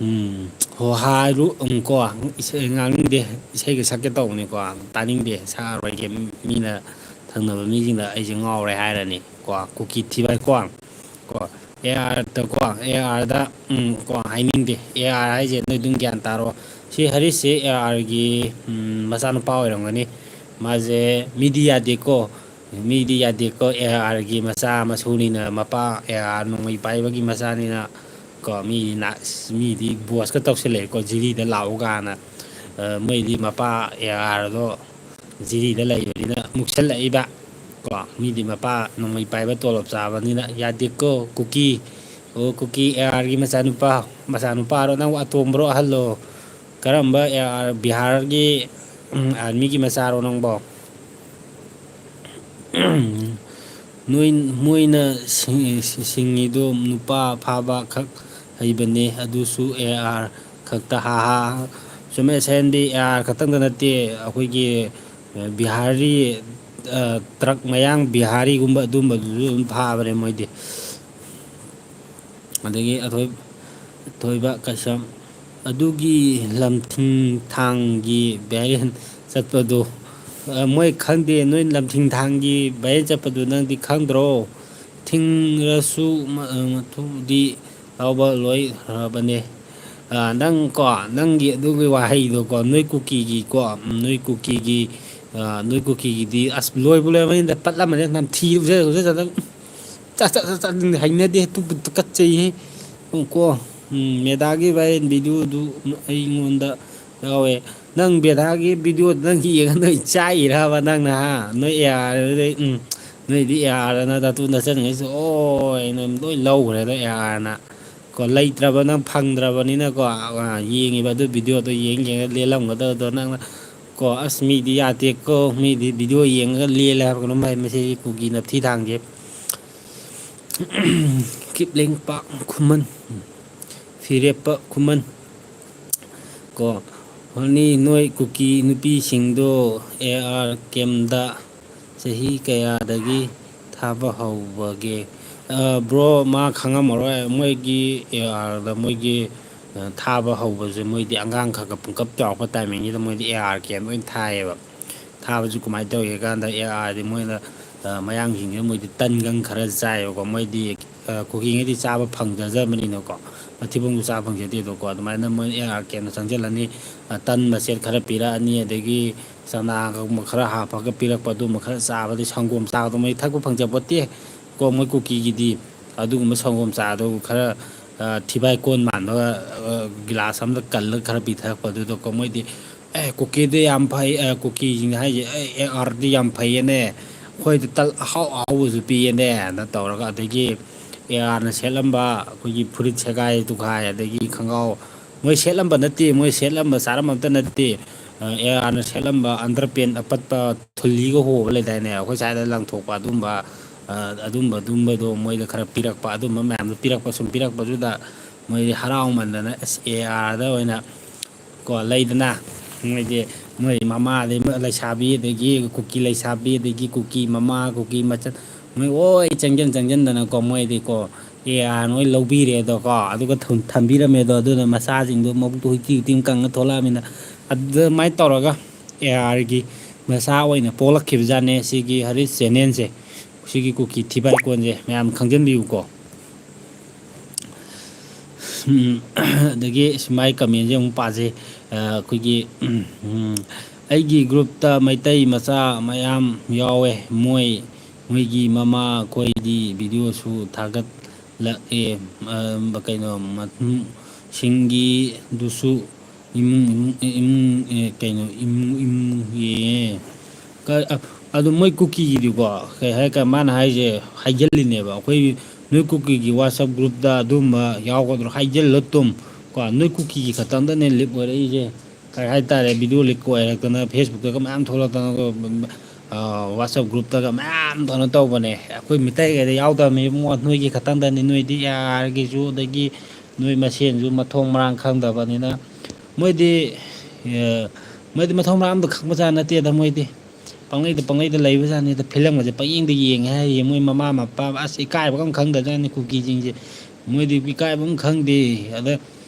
ꯎꯝ, ꯍꯣ ꯍꯥꯏꯔꯨ, ꯎꯝ, ꯀꯣ, ꯏꯁꯩ ꯉꯥꯡꯅꯤꯡꯗꯦ꯫ ꯏꯁꯩꯒ ꯁꯛꯀꯦ ꯇꯧꯕꯅꯤꯀꯣ, ꯇꯥꯅꯤꯡꯗꯦ, ꯁꯛꯑꯔꯣꯏꯒꯦ꯫ ꯃꯤꯅ, ꯊꯪꯅꯕ ꯃꯤꯁꯤꯡꯅ ꯑꯩꯁꯦ ꯉꯥꯎꯔꯦ ꯍꯥꯏꯔꯅꯤ꯫ ꯀꯣ, ꯀꯨꯀꯤ ꯊꯤꯕ ꯀꯣ꯫ ꯀꯣ, ꯑꯦ ꯑꯥꯔꯗ ꯀꯣ, ꯑꯦ ꯑꯥꯔꯗ, ꯎꯝ, ꯀꯣ, ꯍꯥꯏꯅꯤꯡꯗꯦ꯫ ꯑꯦ ꯑꯥꯔ ꯍꯥꯏꯁꯦ ꯅꯣꯏ ꯑꯗꯨꯝ ꯒ꯭ꯌꯥꯟ ꯇꯥꯔꯣ꯫ ꯁꯤ ꯍꯔꯤꯁꯁꯦ ꯑꯦ ꯑꯥꯔꯒꯤ, ꯎꯝ, ꯃꯆꯥꯅꯨꯄꯥ ꯑꯣꯏꯔꯝꯒꯅꯤ꯫ ꯃꯥꯁꯦ ꯃꯤꯗꯤ ꯌꯥꯗꯦꯀꯣ꯫ ꯃꯤꯗꯤ ꯌꯥꯗꯦꯀꯣ꯫ ꯑꯦ ꯑꯥꯔꯒꯤ ꯃꯆꯥ ꯃꯁꯨꯅꯤꯅ, ꯃꯄꯥ ꯑꯦ ꯑꯥꯔ ꯅꯣꯡꯃꯩ ꯄꯥꯏꯕꯒꯤ ꯃꯆꯥꯅꯤꯅ ꯀꯣ, ꯃꯤꯗꯤ ꯅꯥ-, ꯃꯤꯗꯤ ꯕꯣꯁꯀ ꯇꯧꯁꯤꯜꯂꯛꯑꯦꯀꯣ, ꯖꯤꯔꯤꯗ ꯂꯥꯛꯎ ꯀꯥꯏꯅ꯫ ꯑ, ꯃꯣꯏꯗꯤ ꯃꯄꯥ ꯑꯦ ꯑꯥꯔꯗꯣ ꯖꯤꯔꯤꯗ ꯂꯩꯕꯅꯤꯅ ꯃꯨꯛꯁꯜꯂꯛꯏꯕ꯫ ꯀꯣ, ꯃꯤꯗꯤ ꯃꯄꯥ ꯅꯣꯡꯃꯩ ꯄꯥꯏꯕ ꯇꯣꯂꯣꯞ ꯆꯥꯕꯅꯤꯅ ꯌꯥꯗꯦꯀꯣ, ꯀꯨꯀꯤ꯫ ꯑꯣ, ꯀꯨꯀꯤ ꯑꯦ ꯑꯥꯔꯒꯤ ꯃꯆꯥꯅꯨꯄꯥ, ꯃꯆꯥꯅꯨꯄꯥꯔꯣ? ꯅꯪꯕꯨ ꯑꯇꯣꯝꯕꯔꯣ, ꯑꯍꯜꯂꯣ? ꯀꯔꯝꯕ ꯑꯦ ꯑꯥꯔ, ꯕꯤꯍꯥꯔꯒꯤ, ꯎꯝ, ꯑꯥꯔꯃꯤꯒꯤ ꯃꯆꯥꯔꯣ ꯅꯪꯕꯣ? ꯅꯣꯏ, ꯃꯣꯏꯅ ꯁꯤꯡ-, ꯁꯤꯡꯉꯤꯗꯣ ꯅꯨꯄꯥ ꯐꯥꯕ ꯈꯛ ꯍꯩꯕꯅꯦ, ꯑꯗꯨꯁꯨ ꯑꯦ ꯑꯥꯔ ꯈꯛꯇ, ꯍꯥ ꯍꯥ꯫ ꯆꯨꯝꯃꯦ, ꯁꯦꯟꯗꯤ ꯑꯦ ꯑꯥꯔ ꯈꯛꯇꯪꯗ ꯅꯠꯇꯦ, ꯑꯩꯈꯣꯏꯒꯤ ꯕꯤꯍꯥꯔꯤ, ꯑ, ꯇ꯭ꯔꯛ ꯃꯌꯥꯡ ꯕꯤꯍꯥꯔꯤꯒꯨꯝꯕ ꯑꯗꯨꯝꯕꯗꯨꯁꯨ ꯑꯗꯨꯝ ꯐꯥꯕꯅꯦ ꯃꯣꯏꯗꯤ꯫ ꯑꯗꯒꯤ ꯑꯊꯣꯏ-, ꯊꯣꯏꯕ ꯀꯩꯁꯝ, ꯑꯗꯨꯒꯤ ꯂꯝꯊꯤꯡ ꯊꯥꯡꯒꯤ ꯚꯥꯏꯔꯦꯟ ꯆꯠꯄꯗꯣ, ꯑ, ꯃꯣꯏ ꯈꯪꯗꯦ, ꯅꯣꯏ ꯂꯝꯊꯤꯡ ꯊꯥꯡꯒꯤ ꯚꯥꯏꯔꯦꯟ ꯆꯠꯄꯗꯨ ꯅꯪꯗꯤ ꯈꯪꯗ꯭ꯔꯣ? ꯊꯤꯡꯔꯁꯨ ꯃ-, ꯑ, ꯃꯊꯨꯗꯤ ꯂꯧꯕ ꯂꯣꯏꯈ꯭ꯔꯕꯅꯦ꯫ ꯑ, ꯅꯪ ꯀꯣ, ꯅꯪꯒꯤ ꯑꯗꯨꯒꯤ ꯋꯥꯍꯩꯗꯣꯀꯣ, ꯅꯣꯏ ꯀꯨꯀꯤꯒꯤꯀꯣ, ꯅꯣꯏ ꯀꯨꯀꯤꯒꯤ, ꯑ, ꯅꯣꯏ ꯀꯨꯀꯤꯒꯤꯗꯤ ꯑꯁ ꯂꯣꯏꯕꯨ ꯂꯣꯏꯔꯝꯃꯅꯤꯗ, ꯄꯠꯂꯝꯃꯅꯤ, ꯅꯝꯊꯤ ꯎꯖ-, ꯎꯖ-, ꯆꯠ-, ꯆꯠ-, ꯆꯠ-, ꯍꯩꯅꯗꯦ, ꯇꯨ-, ꯇꯨ-, ꯇꯨꯀꯠꯆꯩꯍꯦ꯫ ꯎꯝ, ꯀꯣ, ꯎꯝ, ꯃꯦꯗꯥꯒꯤ ꯚꯥꯏꯔꯦꯟ ꯚꯤꯗꯤꯑꯣꯗꯨ ꯑꯩꯉꯣꯟꯗ ꯌꯥꯎꯋꯦ꯫ ꯅꯪ ꯃꯦꯗꯥꯒꯤ ꯚꯤꯗꯤꯑꯣꯗꯨ ꯅꯪ ꯌꯦꯡꯉ ꯅꯣꯏ ꯆꯥꯛꯏꯔꯕ ꯅꯪꯅ, ꯍꯥ? ꯅꯣꯏ ꯑꯦ ꯑꯥꯔꯗꯩ, ꯎꯝ, ꯅꯣꯏꯗꯤ ꯑꯦ ꯑꯥꯔꯅ ꯇꯥꯇꯨ ꯅꯆꯟꯉꯩꯁꯨ, ꯑꯣꯏ, ꯅꯣꯏ ꯂꯣꯏ ꯂꯧꯈ꯭ꯔꯦꯗ ꯑꯦ ꯑꯥꯔꯅ꯫ ꯀꯣ, ꯂꯩꯇ꯭ꯔꯕ ꯅꯪ ꯐꯪꯗ꯭ꯔꯕꯅꯤꯅꯀꯣ, ꯑ, ꯌꯦꯡꯉꯤꯕ ꯑꯗꯨ ꯚꯤꯗꯤꯑꯣꯗꯣ ꯌꯦꯡ ꯌꯦꯡꯉ ꯂꯦꯜꯂꯝꯒꯗꯕꯗꯣ ꯅꯪꯅ, ꯀꯣ, ꯑꯁ, ꯃꯤꯗꯤ ꯌꯥꯗꯦꯀꯣ, ꯃꯤꯗꯤ ꯚꯤꯗꯤꯑꯣ ꯌꯦꯡꯉꯒ ꯂꯦꯜꯂꯦ ꯍꯥꯏꯕ ꯀꯩꯅꯣꯝ ꯍꯥꯏ, ꯃꯁꯤ ꯀꯨꯀꯤ ꯅꯞꯊꯤ ꯊꯥꯡꯁꯦ꯫ ꯀꯤꯞꯂꯦꯡꯄꯥꯛ ꯈꯨꯃꯟ, ꯐꯤꯔꯦꯞꯄ ꯈꯨꯃꯟ꯫ ꯀꯣ, ꯍꯣꯅꯤ, ꯅꯣꯏ ꯀꯨꯀꯤ ꯅꯨꯄꯤꯁꯤꯡꯗꯣ ꯑꯦ ꯑꯥꯔ ꯀꯦꯝꯗ ꯆꯍꯤ ꯀꯌꯥꯗꯒꯤ ꯊꯥꯕ ꯍꯧꯕꯒꯦ? ꯑ, ꯕ꯭ꯔꯣ, ꯃꯥ ꯈꯪꯉꯝꯃꯔꯣꯏ꯫ ꯃꯣꯏꯒꯤ ꯑꯦ ꯑꯥꯔꯗ ꯃꯣꯏꯒꯤ, ꯑ, ꯊꯥꯕ ꯍꯧꯕꯁꯦ ꯃꯣꯏꯗꯤ ꯑꯉꯥꯡ ꯈꯔ ꯈꯔ ꯄꯨꯡꯀꯞ ꯆꯥꯎꯔꯛꯄ ꯇꯥꯏꯃꯤꯡꯁꯤꯗ ꯃꯣꯏꯗꯤ ꯑꯦ ꯑꯥꯔ ꯀꯦꯝ ꯂꯣꯏ ꯊꯥꯏꯌꯦꯕ꯫ ꯊꯥꯕꯁꯨ ꯀꯃꯥꯏꯅ ꯇꯧꯏ ꯍꯥꯏ ꯀꯥꯟꯗ, ꯑꯦ ꯑꯥꯔꯗꯤ ꯃꯣꯏꯅ, ꯑ, ꯃꯌꯥꯡꯁꯤꯡꯁꯤꯅ ꯃꯣꯏꯗꯤ ꯇꯟꯒꯪ ꯈꯔ ꯆꯥꯏꯌꯦꯕꯀꯣ꯫ ꯃꯣꯏꯗꯤ, ꯑ, ꯀꯨꯀꯤꯉꯩꯗꯤ ꯆꯥꯕ ꯐꯪꯖꯗꯕꯅꯤꯅꯀꯣ, ꯃꯊꯤꯕꯣꯡꯁꯨ ꯆꯥꯕ ꯐꯪꯖꯗꯦꯗꯣꯀꯣ꯫ ꯑꯗꯨꯃꯥꯏꯅ ꯃꯣꯏ ꯑꯦ ꯑꯥꯔ ꯀꯦꯝꯗ ꯆꯪꯁꯤꯜꯂꯅꯤ, ꯑ, ꯇꯟ ꯃꯆꯦꯠ ꯈꯔ ꯄꯤꯔꯛꯑꯅꯤ, ꯑꯗꯒꯤ ꯆꯅꯥꯒꯨꯝꯕ ꯈꯔ ꯍꯥꯞꯄꯒ ꯄꯤꯔꯛꯄ, ꯑꯗꯨꯝꯕ ꯈꯔ ꯆꯥꯕꯗꯤ, ꯁꯪꯒꯣꯝ ꯆꯥꯕꯗꯣ ꯃꯣꯏ ꯊꯛꯄ ꯐꯪꯖꯄꯣꯠꯇꯦ ꯀꯣ, ꯃꯣꯏ ꯀꯨꯀꯤꯒꯤꯗꯤ꯫ ꯑꯗꯨꯒꯨꯝꯕ ꯁꯪꯒꯣꯝ ꯆꯥꯗꯣ ꯈꯔ, ꯊꯤꯕꯥꯏ ꯀꯣꯟ ꯃꯥꯟꯕ ꯒꯤꯂꯥꯁ ꯑꯃꯗ ꯀꯜꯂꯒ ꯈꯔ ꯄꯤꯊꯔꯛꯄ꯫ ꯑꯗꯨꯗꯀꯣ ꯃꯣꯏꯗꯤ, "ꯑꯦ, ꯀꯨꯀꯤꯗꯤ ꯌꯥꯝ ꯐꯩ, ꯀꯨꯀꯤꯁꯤꯡ ꯍꯥꯏꯁꯦ, ꯑꯦ, ꯑꯦ ꯑꯥꯔꯗꯤ ꯌꯥꯝ ꯐꯩꯌꯦꯅꯦ, ꯑꯩꯈꯣꯏꯗ ꯇꯜ ꯑꯍꯥꯎ ꯑꯍꯥꯎꯕꯁꯨ ꯄꯤꯌꯦꯅꯦ"ꯅ ꯇꯧꯔꯒ, ꯑꯗꯒꯤ ꯑꯦ ꯑꯥꯔꯅ ꯁꯦꯠꯂꯝꯕ ꯑꯩꯈꯣꯏꯒꯤ ꯐꯨꯔꯤꯠ ꯁꯦꯒꯥꯏ ꯇꯨꯈꯥꯏ, ꯑꯗꯒꯤ ꯈꯣꯡꯒ꯭ꯔꯥꯎ, ꯃꯣꯏ ꯁꯦꯠꯂꯝꯕ ꯅꯠꯇꯦ, ꯃꯣꯏ ꯁꯦꯠꯂꯝꯕ ꯆꯥꯔꯝꯕ ꯑꯝꯇ ꯅꯠꯇꯦ꯫ ꯑꯦ ꯑꯥꯔꯅ ꯁꯦꯠꯂꯝꯕ ꯑꯟꯗꯔ ꯄꯦꯟ ꯑꯄꯠꯄ, ꯊꯨꯜꯂꯤꯒ ꯍꯣꯕ ꯂꯩꯗꯥꯏꯅꯦ, ꯑꯩꯈꯣꯏ ꯁ꯭ꯋꯥꯏꯗ ꯂꯪꯊꯣꯛꯄ ꯑꯗꯨꯝꯕ, ꯑꯗꯨꯝꯕ ꯑꯗꯨꯝꯕꯗꯣ ꯃꯣꯏꯗ ꯈꯔ ꯄꯤꯔꯛꯄ, ꯑꯗꯨꯝꯕ ꯃꯌꯥꯝꯗꯣ ꯄꯤꯔꯛꯄ, ꯁꯨꯝ ꯄꯤꯔꯛꯄꯗꯨꯗ ꯃꯣꯏꯗꯤ ꯍꯔꯥꯎꯃꯟꯗꯅ, ꯑꯁ, ꯑꯦ ꯑꯥꯔꯗ ꯑꯣꯏꯅ ꯀꯣ, ꯂꯩꯗꯅ, ꯃꯣꯏꯗꯤ, ꯃꯣꯏ ꯃꯃꯥ, ꯑꯗꯩ ꯃꯣꯏ ꯂꯩꯁꯥꯕꯤ, ꯑꯗꯒꯤ ꯀꯨꯀꯤ ꯂꯩꯁꯥꯕꯤ, ꯑꯗꯒꯤ ꯀꯨꯀꯤ ꯃꯃꯥ, ꯀꯨꯀꯤ ꯃꯆꯟ, ꯃꯣꯏ ꯂꯣꯏ ꯆꯪꯁꯤꯟ ꯆꯪꯁꯤꯟꯗꯅꯀꯣ, ꯃꯣꯏꯗꯤꯀꯣ, ꯑꯦ ꯑꯥꯔ ꯍꯣꯏ ꯂꯧꯕꯤꯔꯦ ꯑꯗꯣꯀꯣ, ꯑꯗꯨꯒ ꯊꯝ-, ꯊꯝꯕꯤꯔꯝꯃꯦ ꯑꯗꯣ꯫ ꯑꯗꯨꯅ ꯃꯆꯥꯁꯤꯡꯗꯣ ꯃꯕꯨꯛꯇꯣ ꯍꯨꯏꯛꯇꯤ ꯍꯨꯏꯛꯇꯤ ꯀꯪꯉ ꯊꯣꯛꯂꯛꯑꯃꯤꯅ, ꯑꯗꯨꯃꯥꯏꯅ ꯇꯧꯔꯒ ꯑꯦ ꯑꯥꯔꯒꯤ ꯃꯆꯥ ꯑꯣꯏꯅ ꯄꯣꯛꯂꯛꯈꯤꯕꯖꯥꯠꯅꯦ ꯁꯤꯒꯤ ꯍꯔꯤꯁ ꯆꯦꯅꯦꯜꯁꯦ꯫ ꯁꯤꯒꯤ ꯀꯨꯀꯤ ꯊꯤꯕꯥꯏ ꯀꯣꯟꯁꯦ ꯃꯌꯥꯝ ꯈꯪꯖꯤꯟꯕꯤꯌꯨꯀꯣ꯫ ꯎꯝ, ꯑꯗꯒꯤ ꯁꯨꯃꯥꯏ ꯀꯃꯦꯟꯁꯦ ꯑꯃꯨꯛ ꯄꯥꯖꯩ꯫ ꯑ, ꯑꯩꯈꯣꯏꯒꯤ, ꯎꯝ, ꯎꯝ, "ꯑꯩꯒꯤ ꯒ꯭ꯔꯨꯞꯇ ꯃꯩꯇꯩ ꯃꯆꯥ ꯃꯌꯥꯝ ꯌꯥꯎꯋꯦ, ꯃꯣꯏ, ꯃꯣꯏꯒꯤ ꯃꯃꯥ ꯑꯩꯈꯣꯏꯗꯤ ꯚꯤꯗꯤꯑꯣꯁꯨ ꯊꯥꯒꯠꯂꯛꯑꯦ, ꯑ, ꯀꯩꯅꯣ, ꯃꯊꯨꯝꯁꯤꯡꯒꯤꯗꯨꯁꯨ ꯏꯃꯨꯡ, ꯏꯃꯨꯡ, ꯏꯃꯨꯡ, ꯑꯦ, ꯀꯩꯅꯣ, ꯏꯃꯨꯡ, ꯏꯃꯨꯡ, ꯑꯦ, ꯀ-, ꯑ-, ꯑꯗꯣ ꯃꯣꯏ ꯀꯨꯀꯤꯒꯤꯗꯤꯀꯣ, ꯀꯩ ꯍꯥꯏ-, ꯀ-, ꯃꯥꯅ ꯍꯥꯏꯁꯦ ꯍꯥꯏꯖꯜꯂꯤꯅꯦꯕ꯫ ꯑꯩꯈꯣꯏ ꯅꯣꯏ ꯀꯨꯀꯤꯒꯤ WhatsApp ꯒ꯭ꯔꯨꯞꯇ ꯑꯗꯨꯝꯕ ꯌꯥꯎꯒꯗ꯭ꯔꯣ? ꯍꯥꯏꯖꯜꯂꯣ ꯇꯨꯝ꯫ ꯀꯣ, ꯅꯣꯏ ꯀꯨꯀꯤꯒꯤ ꯈꯛꯇꯪꯗꯅꯦ ꯂꯤꯛ ꯑꯣꯏꯔꯛꯏꯁꯦ꯫ ꯀꯩ ꯍꯥꯏꯇꯥꯔꯦ, ꯚꯤꯗꯤꯑꯣ ꯂꯤꯛ ꯑꯣꯏꯔꯛꯇꯅ, ꯐꯦꯁꯕꯨꯛꯇꯒ ꯃꯌꯥꯝ ꯊꯣꯛꯂꯛꯇꯅ, ꯑ, WhatsApp ꯒ꯭ꯔꯨꯞꯇꯒ ꯃꯌꯥꯝ ꯀꯩꯅꯣ ꯇꯧꯕꯅꯦ꯫ ꯑꯩꯈꯣꯏ ꯃꯤꯇꯩꯈꯩꯗ ꯌꯥꯎꯗꯕꯅꯦ ꯏꯕꯨꯡꯉꯣ, ꯅꯣꯏꯒꯤ ꯈꯛꯇꯪꯗꯅꯤ, ꯅꯣꯏꯗꯤ ꯑꯦ ꯑꯥꯔꯒꯤꯁꯨ, ꯑꯗꯒꯤ ꯅꯣꯏ ꯃꯁꯦꯟꯁꯨ ꯃꯊꯣꯡ ꯃꯔꯥꯡ ꯈꯪꯗꯕꯅꯤꯅ꯫ ꯃꯣꯏꯗꯤ, ꯑꯦ, ꯃꯣꯏꯗꯤ ꯃꯊꯣꯡ ꯃꯔꯥꯡ ꯑꯝꯇ ꯈꯪꯕꯖꯥꯠ ꯅꯠꯇꯦꯗ꯫ ꯃꯣꯏꯗꯤ ꯄꯪꯂꯩꯗ, ꯄꯪꯂꯩꯗ ꯂꯩꯕꯖꯥꯠꯅꯤꯗ꯫ ꯐꯤꯂꯝꯒꯁꯦ ꯄꯪꯌꯦꯡꯗ ꯌꯦꯡꯉꯦ ꯍꯥꯏꯔꯤꯌꯦ꯫ ꯃꯣꯏ ꯃꯃꯥ ꯃꯄꯥ ꯑꯁ ꯏꯀꯥꯏꯕꯒ ꯑꯝ ꯈꯪꯗꯖꯥꯠꯅꯤ ꯀꯨꯀꯤꯁꯤꯡꯁꯦ꯫ ꯃꯣꯏꯗꯤ ꯏꯀꯥꯏꯕ ꯑꯝ ꯈꯪꯗꯦ꯫ ꯑꯗ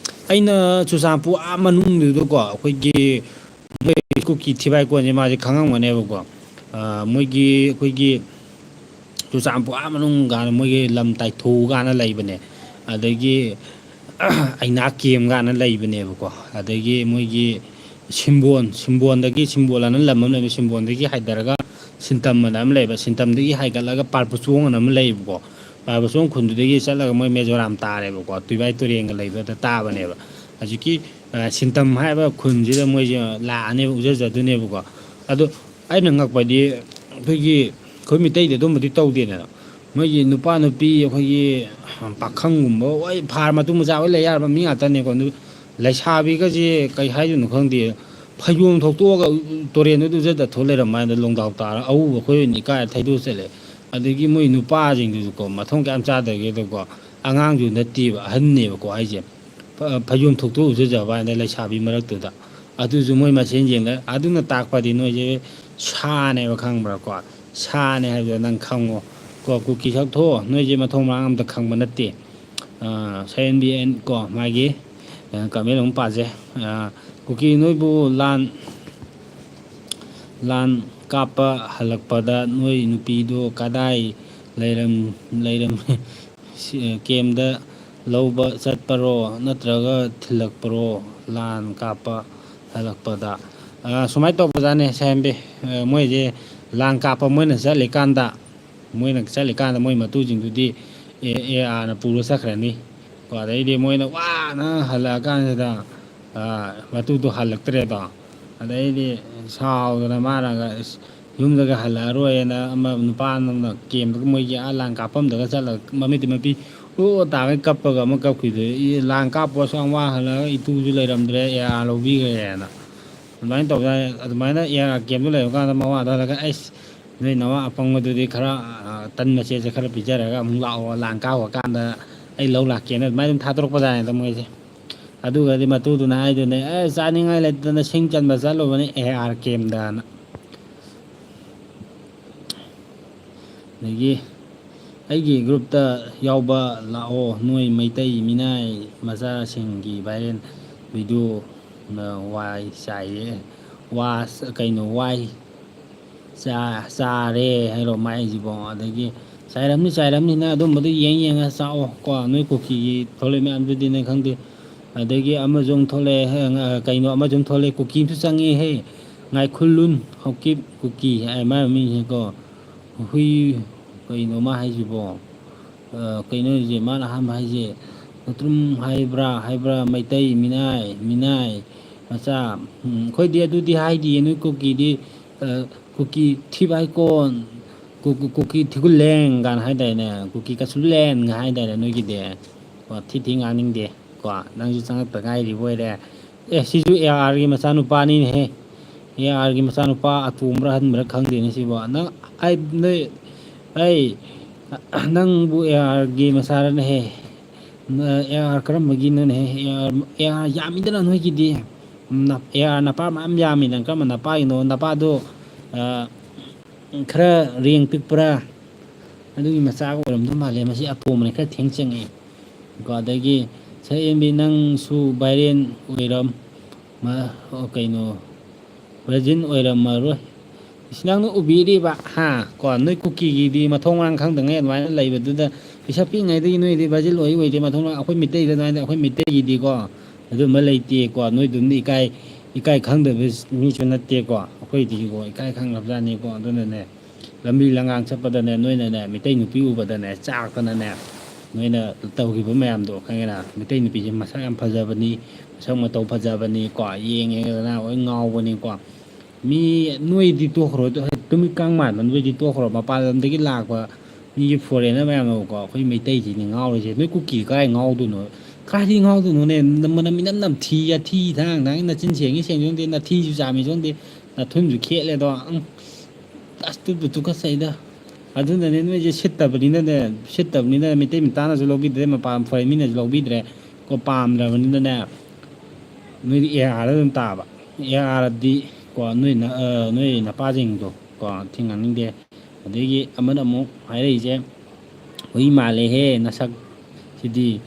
ꯑꯩꯅ ꯆꯨꯔꯆꯥꯟꯄꯨꯔ ꯑꯥ ꯃꯅꯨꯡꯗꯨꯗꯀꯣ, ꯑꯩꯈꯣꯏꯒꯤ ꯃꯣꯏ ꯀꯨꯀꯤ ꯊꯤꯕꯥꯏ ꯀꯣꯟꯁꯦ ꯃꯥꯁꯦ ꯈꯪꯉꯝꯒꯅꯦꯕꯀꯣ꯫ ꯑ, ꯃꯣꯏꯒꯤ ꯑꯩꯈꯣꯏꯒꯤ ꯆꯨꯔꯆꯥꯟꯄꯨꯔ ꯑꯥ ꯃꯅꯨꯡ ꯀꯥꯏꯅ ꯃꯣꯏꯒꯤ ꯂꯝ ꯇꯥꯏꯊꯣꯛꯎ ꯀꯥꯏꯅ ꯂꯩꯕꯅꯦ꯫ ꯑꯗꯒꯤ ꯑꯩꯅꯥꯛ ꯀꯦꯝ ꯀꯥꯏꯅ ꯂꯩꯕꯅꯦꯕꯀꯣ꯫ ꯑꯗꯒꯤ ꯃꯣꯏꯒꯤ ꯁꯤꯝꯕꯣꯟ, ꯁꯤꯝꯕꯣꯟꯗꯒꯤ, ꯁꯤꯝꯕꯣꯟ ꯑꯅ ꯂꯝ ꯑꯃ ꯂꯩꯕ, ꯁꯤꯝꯕꯣꯟꯗꯒꯤ ꯍꯥꯏꯊꯔꯒ ꯁꯤꯟꯇꯝ ꯑꯅ ꯑꯃ ꯂꯩꯕ, ꯁꯤꯟꯇꯝꯗꯒꯤ ꯍꯥꯏꯒꯠꯂꯒ ꯄꯥꯔꯄꯨꯆꯣꯡ ꯑꯅ ꯑꯃ ꯂꯩꯌꯦꯕꯀꯣ꯫ ꯕꯥꯕꯁꯣꯝ ꯈꯨꯟꯗꯨꯗꯒꯤ ꯆꯠꯂꯒ ꯃꯣꯏ ꯃꯦꯖꯣꯔꯥꯝ ꯇꯥꯔꯦꯕꯀꯣ, ꯇꯨꯏꯕꯥꯏ ꯇꯨꯔꯦꯜꯒ ꯂꯩꯕꯗ ꯇꯥꯕꯅꯦꯕ꯫ ꯍꯧꯖꯤꯛꯀꯤ ꯁꯤꯟꯇꯝ ꯍꯥꯏꯕ ꯈꯨꯟꯁꯤꯗ ꯃꯣꯏꯁꯦ ꯂꯥꯛꯑꯅꯦꯕ, ꯎꯖꯖꯗꯣꯏꯅꯦꯕꯀꯣ꯫ ꯑꯗꯣ ꯑꯩꯅ ꯉꯛꯄꯗꯤ, ꯑꯩꯈꯣꯏꯒꯤ, ꯑꯩꯈꯣꯏ ꯃꯤꯇꯩꯗꯤ ꯑꯗꯨꯝꯕꯗꯤ ꯇꯧꯗꯦꯗꯅ꯫ ꯃꯣꯏꯒꯤ ꯅꯨꯄꯥ ꯅꯨꯄꯤ, ꯑꯩꯈꯣꯏꯒꯤ ꯄꯥꯈꯪꯒꯨꯝꯕ, ꯍꯣꯏ, ꯐꯥꯔ ꯃꯇꯨ ꯃꯆꯥ ꯍꯣꯏ ꯂꯩ ꯌꯥꯔꯕ ꯃꯤ ꯉꯥꯛꯇꯅꯦꯀꯣ꯫ ꯑꯗꯨ ꯂꯩꯁꯥꯕꯤꯒꯁꯦ ꯀꯩ ꯍꯥꯏꯗꯣꯏꯅꯣ ꯈꯪꯗꯦ, ꯐꯩꯖꯣꯝ ꯊꯣꯛꯇꯣꯛꯑꯒ ꯇꯨꯔꯦꯟꯗꯨꯗ ꯎꯖꯗ ꯊꯣꯛ ꯂꯩꯔꯝꯃ ꯍꯥꯏꯅ ꯂꯣꯡꯗꯥꯎ ꯇꯥꯔ ꯑꯎꯕ ꯑꯩꯈꯣꯏ ꯑꯣꯏꯅ ꯏꯀꯥꯏꯔ ꯊꯩꯗꯣꯛꯑ ꯆꯠꯂꯦ꯫ ꯑꯗꯒꯤ ꯃꯣꯏ ꯅꯨꯄꯥꯁꯤꯡꯗꯨꯁꯨꯀꯣ, ꯃꯊꯣꯡ ꯀꯌꯥꯝ ꯆꯥꯗꯒꯦꯗꯀꯣ, ꯑꯉꯥꯡꯁꯨ ꯅꯠꯇꯦꯕ, ꯑꯍꯟꯅꯦꯕꯀꯣ ꯍꯥꯏꯁꯦ꯫ ꯐ-, ꯐꯩꯖꯣꯝ ꯊꯣꯛꯇꯣꯛꯎꯁꯨ ꯖꯄꯥꯟꯗ ꯂꯩꯁꯥꯕꯤ ꯃꯔꯛꯇꯨꯗ꯫ ꯑꯗꯨꯁꯨ ꯃꯣꯏ ꯃꯁꯦꯟ ꯌꯦꯡꯅ, ꯑꯗꯨꯅ ꯇꯥꯛꯄꯗꯤ ꯅꯣꯏꯁꯦ ꯁꯥꯅꯦꯕ, ꯈꯪꯕ꯭ꯔꯥꯀꯣ? ꯁꯥꯅꯦ ꯍꯥꯏꯕꯗꯣ ꯅꯪ ꯈꯪꯉꯣ꯫ ꯀꯣ, ꯀꯨꯀꯤ ꯁꯛ ꯊꯣꯛꯑꯣ, ꯅꯣꯏꯁꯦ ꯃꯊꯣꯡ ꯃꯔꯥꯡ ꯑꯝꯇ ꯈꯪꯕ ꯅꯠꯇꯦ꯫ ꯁꯚꯦꯟ ꯕꯤ ꯑꯦꯟ ꯀꯣ, ꯃꯥꯒꯤ ꯀꯃꯦꯟ ꯑꯃꯨꯛ ꯄꯥꯖꯩ꯫ ꯀꯨꯀꯤ ꯅꯣꯏꯕꯨ ꯂꯥꯟ, ꯂꯥꯟ ꯀꯥꯞꯄ ꯍꯜꯂꯛꯄꯗ ꯅꯣꯏ ꯅꯨꯄꯤꯗꯣ ꯀꯗꯥꯏ ꯂꯩꯔꯝ-, ꯂꯩꯔꯝ-, ꯁꯤ-, ꯀꯦꯝꯗ ꯂꯧꯕ ꯆꯠꯄꯔꯣ, ꯅꯠꯇ꯭ꯔꯒ ꯊꯤꯜꯂꯛꯄꯔꯣ, ꯂꯥꯟ ꯀꯥꯞꯄ ꯍꯜꯂꯛꯄꯗ? ꯁꯨꯃꯥꯏꯅ ꯇꯧꯕꯖꯥꯠꯅꯦ ꯁꯥꯍꯦꯝꯕꯤ, ꯃꯣꯏꯁꯦ ꯂꯥꯟ ꯀꯥꯞꯄ ꯃꯣꯏꯅ ꯆꯠꯂꯤꯀꯥꯟꯗ, ꯃꯣꯏꯅ ꯆꯠꯂꯤꯀꯥꯟꯗ ꯃꯣꯏ ꯃꯇꯨꯁꯤꯡꯗꯨꯗꯤ ꯑꯦ ꯑꯥꯔꯅ ꯄꯨꯔ ꯆꯠꯈ꯭ꯔꯅꯤ꯫ ꯀꯣ, ꯑꯗꯩꯗꯤ ꯃꯣꯏꯅ ꯋꯥꯅ ꯍꯜꯂꯛꯑꯀꯥꯟꯁꯤꯗ, ꯃꯇꯨꯗꯣ ꯍꯜꯂꯛꯇ꯭ꯔꯦꯗꯣ꯫ ꯑꯗꯩꯗꯤ ꯁꯥꯎꯗꯅ ꯃꯥꯅꯒ, "ꯑꯁ, ꯌꯨꯝꯗꯒ ꯍꯜꯂꯛꯑꯔꯣꯏꯅ" ꯑꯃ ꯅꯨꯄꯥ ꯑꯃꯅ ꯀꯦꯝꯗꯒ, ꯃꯣꯏꯒꯤ ꯑꯥ ꯂꯥꯟ ꯀꯥꯞꯐꯝꯗꯒ ꯆꯠꯂꯒ ꯃꯃꯤꯠꯇꯤ ꯃꯄꯤ ꯑꯣ ꯇꯥꯒꯩ ꯀꯞꯄꯒ ꯑꯃ ꯀꯞꯈꯤꯗꯣꯏ, "ꯏ, ꯂꯥꯟ ꯀꯥꯞꯄꯁꯨ ꯌꯥꯝ ꯋꯥ ꯍꯜꯂꯛꯑꯒ ꯏꯇꯨꯁꯨ ꯂꯩꯔꯝꯗ꯭ꯔꯦ, ꯑꯦ ꯑꯥꯔ ꯂꯧꯕꯤꯈ꯭ꯔꯦꯅ"꯫ ꯑꯗꯨꯃꯥꯏꯅ ꯇꯧꯗꯅ, ꯑꯗꯨꯃꯥꯏꯅ ꯑꯦ ꯑꯥꯔ ꯀꯦꯝꯗ ꯂꯩꯕ ꯀꯥꯟꯗ ꯃꯋꯥꯗ ꯍꯜꯂꯒ, "ꯑꯩꯁ, ꯅꯣꯏ ꯅꯋꯥ ꯑꯄꯪꯕꯗꯨꯗꯤ ꯈꯔ, ꯑ, ꯇꯟ ꯃꯆꯦꯠꯁꯦ ꯈꯔ ꯄꯤꯖꯔꯒ ꯑꯃꯨꯛ ꯂꯥꯛꯑꯣ, ꯂꯥꯟ ꯀꯥꯞꯄ ꯀꯥꯟꯗ ꯑꯩ ꯂꯧ ꯂꯥꯛꯀꯦꯅ" ꯑꯗꯨꯃꯥꯏꯅ ꯑꯗꯨꯝ ꯊꯥꯗꯣꯔꯛꯄꯖꯥꯠꯅꯤꯗ ꯃꯣꯏꯁꯦ꯫ ꯑꯗꯨꯒꯗꯤ ꯃꯇꯨꯗꯨꯅ ꯍꯥꯏꯗꯨꯅꯦ, "ꯑꯦ, ꯆꯥꯅꯤꯡꯉꯥꯏ ꯂꯩꯇꯗꯅ ꯁꯤꯡ ꯆꯟꯕ ꯆꯠꯂꯨꯕꯅꯤ ꯑꯦ ꯑꯥꯔ ꯀꯦꯝꯗꯅ"꯫ ꯑꯗꯒꯤ ꯑꯩꯒꯤ ꯒ꯭ꯔꯨꯞꯇ ꯌꯥꯎꯕ ꯂꯥꯛꯑꯣ, ꯅꯣꯏ ꯃꯩꯇꯩ ꯃꯤꯅꯥꯏ ꯃꯆꯥꯁꯤꯡꯒꯤ ꯚꯥꯏꯔꯦꯜ ꯚꯤꯗꯤꯑꯣ ꯋꯥꯏ ꯆꯥꯏꯔꯦ, ꯋꯥ ꯀꯩꯅꯣ, ꯋꯥꯏ ꯆꯥ-, ꯆꯥꯔꯦ ꯍꯥꯏꯔꯣ ꯃꯥꯏꯁꯤꯕꯣ꯫ ꯑꯗꯒꯤ ꯆꯥꯏꯔꯝꯅꯤ, ꯆꯥꯏꯔꯝꯅꯤꯅ ꯑꯗꯨꯝꯕꯗꯣ ꯌꯦꯡ ꯌꯦꯡꯉ ꯆꯥꯛꯑꯣ ꯀꯣ, ꯅꯣꯏ ꯀꯨꯀꯤꯒꯤ ꯊꯣꯛꯂꯛꯏ ꯃꯌꯥꯝꯗꯨꯗꯤꯅꯦ ꯈꯪꯗꯦ꯫ ꯑꯗꯒꯤ ꯑꯃꯁꯨ ꯑꯃꯨꯛ ꯊꯣꯛꯂꯛꯑꯦ, ꯀꯩꯅꯣ, ꯑꯃꯁꯨ ꯑꯃꯨꯛ ꯊꯣꯛꯂꯛꯑꯦ, ꯀꯨꯀꯤ ꯑꯃꯁꯨ ꯆꯪꯉꯛꯑꯦꯍꯦ, ꯉꯥꯏꯈꯨꯜꯂꯨꯟ ꯍꯥꯎꯀꯤꯞ ꯀꯨꯀꯤ ꯍꯥꯏ ꯃꯥꯏ ꯃꯃꯤꯡꯁꯦꯀꯣ꯫ ꯍꯨꯏ, ꯀꯩꯅꯣ ꯃꯥ ꯍꯥꯏꯁꯤꯕꯣ? ꯀꯩꯅꯣꯁꯦ, ꯃꯥꯅ ꯑꯍꯥꯟꯕ ꯍꯥꯏꯁꯦ, ꯅꯇ꯭ꯔꯨꯝ ꯍꯥꯏꯕ꯭ꯔꯥ, ꯍꯥꯏꯕ꯭ꯔꯥ, ꯃꯩꯇꯩ ꯃꯤꯅꯥꯏ, ꯃꯤꯅꯥꯏ ꯃꯆꯥ꯫ ꯎꯝ, ꯑꯩꯈꯣꯏꯗꯤ ꯑꯗꯨꯗꯤ ꯍꯥꯏꯗꯤꯌꯦ, ꯅꯣꯏ ꯀꯨꯀꯤꯗꯤ, ꯑ, ꯀꯨꯀꯤ ꯊꯤꯕ ꯍꯥꯏꯀꯣꯟ, ꯀꯨ-, ꯀꯨ-, ꯀꯨꯀꯤ ꯊꯤꯒꯨꯜꯂꯦꯡ ꯀꯥꯏꯅ ꯍꯥꯏꯗꯥꯏꯅꯦ, ꯀꯨꯀꯤ ꯀꯁꯨꯂꯦꯟꯒ ꯍꯥꯏꯗꯥꯏꯅꯦ ꯅꯣꯏꯒꯤꯗꯤ꯫ ꯀꯣ, ꯊꯤ ꯊꯤ ꯉꯥꯡꯅꯤꯡꯗꯦ꯫ ꯀꯣ, ꯅꯪꯁꯨ ꯆꯪꯉꯛꯇ ꯉꯥꯏꯔꯤꯕ ꯑꯣꯏꯔꯦ꯫ ꯑꯦ, ꯁꯤꯁꯨ ꯑꯦ ꯑꯥꯔꯒꯤ ꯃꯆꯥꯅꯨꯄꯥꯅꯤꯅꯦꯍꯦ꯫ ꯑꯦ ꯑꯥꯔꯒꯤ ꯃꯆꯥꯅꯨꯄꯥ ꯑꯇꯣꯝꯕ꯭ꯔꯥ ꯑꯍꯟꯕ꯭ꯔꯥ ꯈꯪꯗꯦꯅꯦ ꯁꯤꯕꯣ꯫ ꯅꯪ, ꯑꯩ, ꯅꯣꯏ, ꯑꯩ, ꯅꯪꯕꯨ ꯑꯦ ꯑꯥꯔꯒꯤ ꯃꯆꯥꯔꯅꯦꯍꯦ꯫ ꯑꯦ ꯑꯥꯔ ꯀꯔꯝꯕꯒꯤꯅꯣꯅꯦꯍꯦ? ꯑꯦ ꯑꯥꯔ, ꯑꯦ ꯑꯥꯔ ꯌꯥꯝꯃꯤꯗꯅ ꯅꯣꯏꯒꯤꯗꯤ꯫ ꯅ-, ꯑꯦ ꯑꯥꯔ ꯅꯄꯥ ꯃꯌꯥꯝ ꯌꯥꯝꯃꯤꯗꯅ꯫ ꯀꯔꯝꯕ ꯅꯄꯥꯒꯤꯅꯣ? ꯅꯄꯥꯗꯣ, ꯑ, ꯈꯔ ꯔꯦꯡ ꯄꯤꯛꯄ꯭ꯔꯥ? ꯑꯗꯨꯒꯤ ꯃꯆꯥꯒ ꯑꯣꯏꯔꯝꯗꯧ ꯃꯥꯜꯂꯦ꯫ ꯃꯁꯤ ꯑꯇꯣꯝꯕꯅꯤ, ꯈꯔ ꯊꯦꯡ ꯆꯪꯉꯛꯑꯦ꯫ ꯀꯣ, ꯑꯗꯒꯤ ꯁꯛꯍꯦꯟꯕꯤ, ꯅꯪꯁꯨ ꯚꯥꯏꯔꯦꯟ ꯑꯣꯏꯔꯝ-, ꯃ-, ꯑꯣ, ꯀꯩꯅꯣ, ꯚꯔꯖꯤꯟ ꯑꯣꯏꯔꯝꯃꯔꯣꯏ꯫ ꯏꯁ, ꯅꯪꯅ ꯎꯕꯤꯔꯤꯕ, ꯍꯥ? ꯀꯣ, ꯅꯣꯏ ꯀꯨꯀꯤꯒꯤꯗꯤ ꯃꯊꯣꯡ ꯃꯔꯥꯡ ꯈꯪꯗꯉꯩ ꯑꯗꯨꯃꯥꯏꯅ ꯂꯩꯕꯗꯨꯗ, ꯄꯩꯁꯥ ꯄꯤꯛꯏꯉꯩꯗꯒꯤ ꯅꯣꯏꯗꯤ ꯚꯔꯖꯤꯟ ꯑꯣꯏ ꯑꯣꯏꯗꯦ ꯃꯊꯣꯡ ꯃꯔꯥꯡ, ꯑꯩꯈꯣꯏ ꯃꯤꯇꯩꯗ ꯑꯗꯨꯃꯥꯏꯅ, ꯑꯩꯈꯣꯏ ꯃꯤꯇꯩꯒꯤꯗꯤꯀꯣ, ꯑꯗꯨꯝꯕ ꯂꯩꯇꯦꯀꯣ꯫ ꯅꯣꯏ ꯑꯗꯨꯝ ꯏꯀꯥꯏ, ꯏꯀꯥꯏ ꯈꯪꯗꯕ ꯃꯤꯁꯨ ꯅꯠꯇꯦꯀꯣ꯫ ꯑꯩꯈꯣꯏꯗꯤꯀꯣ, ꯏꯀꯥꯏ ꯈꯪꯉꯕꯖꯥꯠꯅꯤꯀꯣ꯫ ꯑꯗꯨꯅꯅꯦ, ꯂꯝꯕꯤ ꯂꯝꯉꯥꯡ ꯆꯠꯄꯗꯅꯦ, ꯅꯣꯏꯅꯅꯦ, ꯃꯤꯇꯩ ꯅꯨꯄꯤ ꯎꯕꯗꯅꯦ, ꯆꯥꯛꯇꯅꯅꯦ, ꯅꯣꯏꯅ ꯇꯧꯈꯤꯕ ꯃꯌꯥꯝꯗꯣ ꯈꯪꯉꯦꯅ? ꯃꯤꯇꯩ ꯅꯨꯄꯤꯁꯦ ꯃꯁꯛ ꯌꯥꯝ ꯐꯖꯕꯅꯤ, ꯃꯁꯛ ꯃꯇꯧ ꯐꯖꯕꯅꯤꯀꯣ, ꯌꯦꯡꯉꯦꯗꯅ ꯂꯣꯏ ꯉꯥꯎꯕꯅꯤꯀꯣ꯫ ꯃꯤ, ꯅꯣꯏꯗꯤ ꯇꯣꯛꯈ꯭ꯔꯣ, ꯇꯨꯃꯤꯠ ꯀꯥꯡ ꯃꯥꯟꯕ ꯅꯣꯏꯗꯤ ꯇꯣꯛꯈ꯭ꯔꯣ, ꯃꯄꯥꯟ ꯂꯝꯗꯒꯤ ꯂꯥꯛꯄ ꯃꯤꯒꯤ ꯐꯣꯔꯦꯟꯅꯔ ꯃꯌꯥꯝꯅꯀꯣ, ꯑꯩꯈꯣꯏ ꯃꯩꯇꯩꯁꯤꯅꯤ ꯉꯥꯎꯔꯤꯁꯦ꯫ ꯅꯣꯏ ꯀꯨꯀꯤ ꯀꯥꯏ ꯉꯥꯎꯗꯣꯏꯅꯣ? ꯀꯥꯏꯗꯤ ꯉꯥꯎꯗꯣꯏꯅꯣꯅꯦ? ꯃꯅꯝ ꯏꯅꯝ ꯅꯝꯊꯤ, ꯌꯥꯊꯤ ꯏꯊꯥꯡ ꯊꯥꯡ, ꯅꯥꯆꯤꯟ ꯁꯦꯡꯉꯤ ꯁꯦꯡꯗꯦ ꯈꯪꯗꯦ, ꯅꯥꯊꯤꯁꯨ ꯆꯥꯝꯃꯤ ꯈꯪꯗꯦ, ꯅꯥꯊꯨꯟꯁꯨ ꯈꯦꯠꯂꯦꯗꯣ꯫ ꯎꯝ꯫ ꯑꯁ, ꯇꯨ-, ꯇꯨ-, ꯇꯨꯀꯠꯆꯩꯗ꯫ ꯑꯗꯨꯅꯅꯦ ꯅꯣꯏꯁꯦ ꯁꯤꯠꯇꯕꯅꯤꯅꯅꯦ, ꯁꯤꯠꯇꯕꯅꯤꯅ ꯃꯩꯇꯩ ꯃꯆꯥꯅꯁꯨ ꯂꯧꯕꯤꯗ꯭ꯔꯦ, ꯃꯄꯥꯟ ꯐꯣꯔꯦꯟ ꯃꯤꯅꯁꯨ ꯂꯧꯕꯤꯗ꯭ꯔꯦ꯫ ꯀꯣ, ꯄꯥꯝꯗ꯭ꯔꯕꯅꯤꯅꯅꯦ, ꯅꯣꯏꯗꯤ ꯑꯦ ꯑꯥꯔꯗ ꯑꯗꯨꯝ ꯇꯥꯕ꯫ ꯑꯦ ꯑꯥꯔꯗꯤ ꯀꯣ, ꯅꯣꯏ ꯅ-, ꯑ, ꯅꯣꯏ ꯅꯄꯥꯁꯤꯡꯗꯣ ꯀꯣ, ꯊꯤ ꯉꯥꯡꯅꯤꯡꯗꯦ꯫ ꯑꯗꯒꯤ ꯑꯃꯅ ꯑꯃꯨꯛ ꯍꯥꯏꯔꯛꯏꯁꯦ, "ꯍꯨꯏ ꯃꯥꯜꯂꯦꯍꯦ ꯅꯁꯛ ꯁꯤꯗꯤ"꯫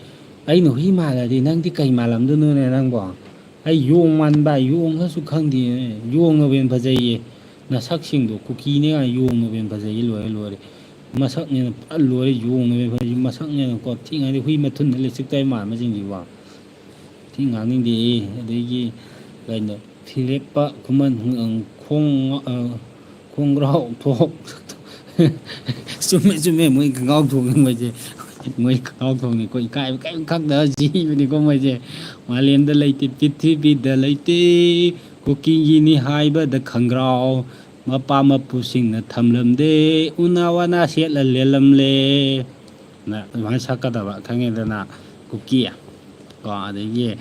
ꯑꯩꯅ ꯍꯨꯏ ꯃꯥꯜꯂꯗꯤ ꯅꯪꯗꯤ ꯀꯩ ꯃꯥꯜꯂꯝꯗꯣꯏꯅꯣꯅꯦ ꯅꯪꯕꯣ? ꯑꯩ ꯌꯣꯡ ꯃꯥꯟꯕ, ꯌꯣꯡꯅꯁꯨ ꯈꯪꯗꯦ, ꯌꯣꯡꯅꯕꯨ ꯍꯦꯟꯅ ꯐꯖꯩꯌꯦ꯫ ꯅꯁꯛꯁꯤꯡꯗꯣ ꯀꯨꯀꯤꯅꯦ ꯀꯥꯏꯅ ꯌꯣꯡꯅꯕꯨ ꯍꯦꯟꯅ ꯐꯖꯩꯌꯦ, ꯂꯣꯏꯔꯦ, ꯂꯣꯏꯔꯦ꯫ ꯃꯁꯛꯅꯦꯅ ꯄꯨꯔꯥ ꯂꯣꯏꯔꯦ, ꯌꯣꯡꯅꯕꯨ ꯍꯦꯟꯅ ꯐꯖꯩ꯫ ꯃꯁꯛꯅꯦꯅ ꯀꯣ, ꯊꯤꯉꯩꯗꯤ ꯍꯨꯏ ꯃꯊꯨꯟꯗ ꯂꯤꯞꯁꯇꯤꯛ ꯇꯩ ꯃꯥꯟꯕꯁꯤꯡꯁꯤꯕꯣ꯫ ꯊꯤ ꯉꯥꯡꯅꯤꯡꯗꯦ꯫ ꯑꯗꯒꯤ ꯀꯩꯅꯣ, ꯐꯤꯔꯦꯞꯄ ꯈꯨꯃꯟ, ꯈꯣꯡ, ꯈꯣꯡꯒ꯭ꯔꯥꯎ ꯊꯣꯛ, ꯆꯨꯝꯃꯦ, ꯆꯨꯝꯃꯦ, ꯃꯣꯏ ꯈꯣꯡꯒ꯭ꯔꯥꯎ ꯊꯣꯡꯉꯦ ꯃꯣꯏꯁꯦ꯫ ꯃꯣꯏ ꯈꯣꯡꯒ꯭ꯔꯥꯎ ꯊꯣꯡꯉꯦꯀꯣ, ꯏꯀꯥꯏꯕ ꯀꯔꯤꯝ ꯈꯪꯗꯕ ꯖꯤꯕꯅꯤꯀꯣ ꯃꯣꯏꯁꯦ꯫ ꯃꯥꯂꯦꯝꯗ ꯂꯩꯇꯦ, ꯄ꯭ꯔꯤꯊꯤꯕꯤꯗ ꯂꯩꯇꯦ, ꯀꯨꯀꯤꯒꯤꯅꯤ ꯍꯥꯏꯕꯗ ꯈꯣꯡꯒ꯭ꯔꯥꯎ, ꯃꯄꯥ ꯃꯄꯨꯁꯤꯡꯅ ꯊꯝꯂꯝꯗꯦ, ꯎꯅꯥ ꯋꯥꯅꯥ ꯁꯦꯠꯂ ꯂꯦꯜꯂꯝꯂꯦ꯫ ꯅ ꯑꯗꯨꯃꯥꯏꯅ ꯁꯛꯀꯗꯕ, ꯈꯪꯉꯦꯗꯅ, ꯀꯨꯀꯤ꯫ ꯀꯣ, ꯑꯗꯒꯤ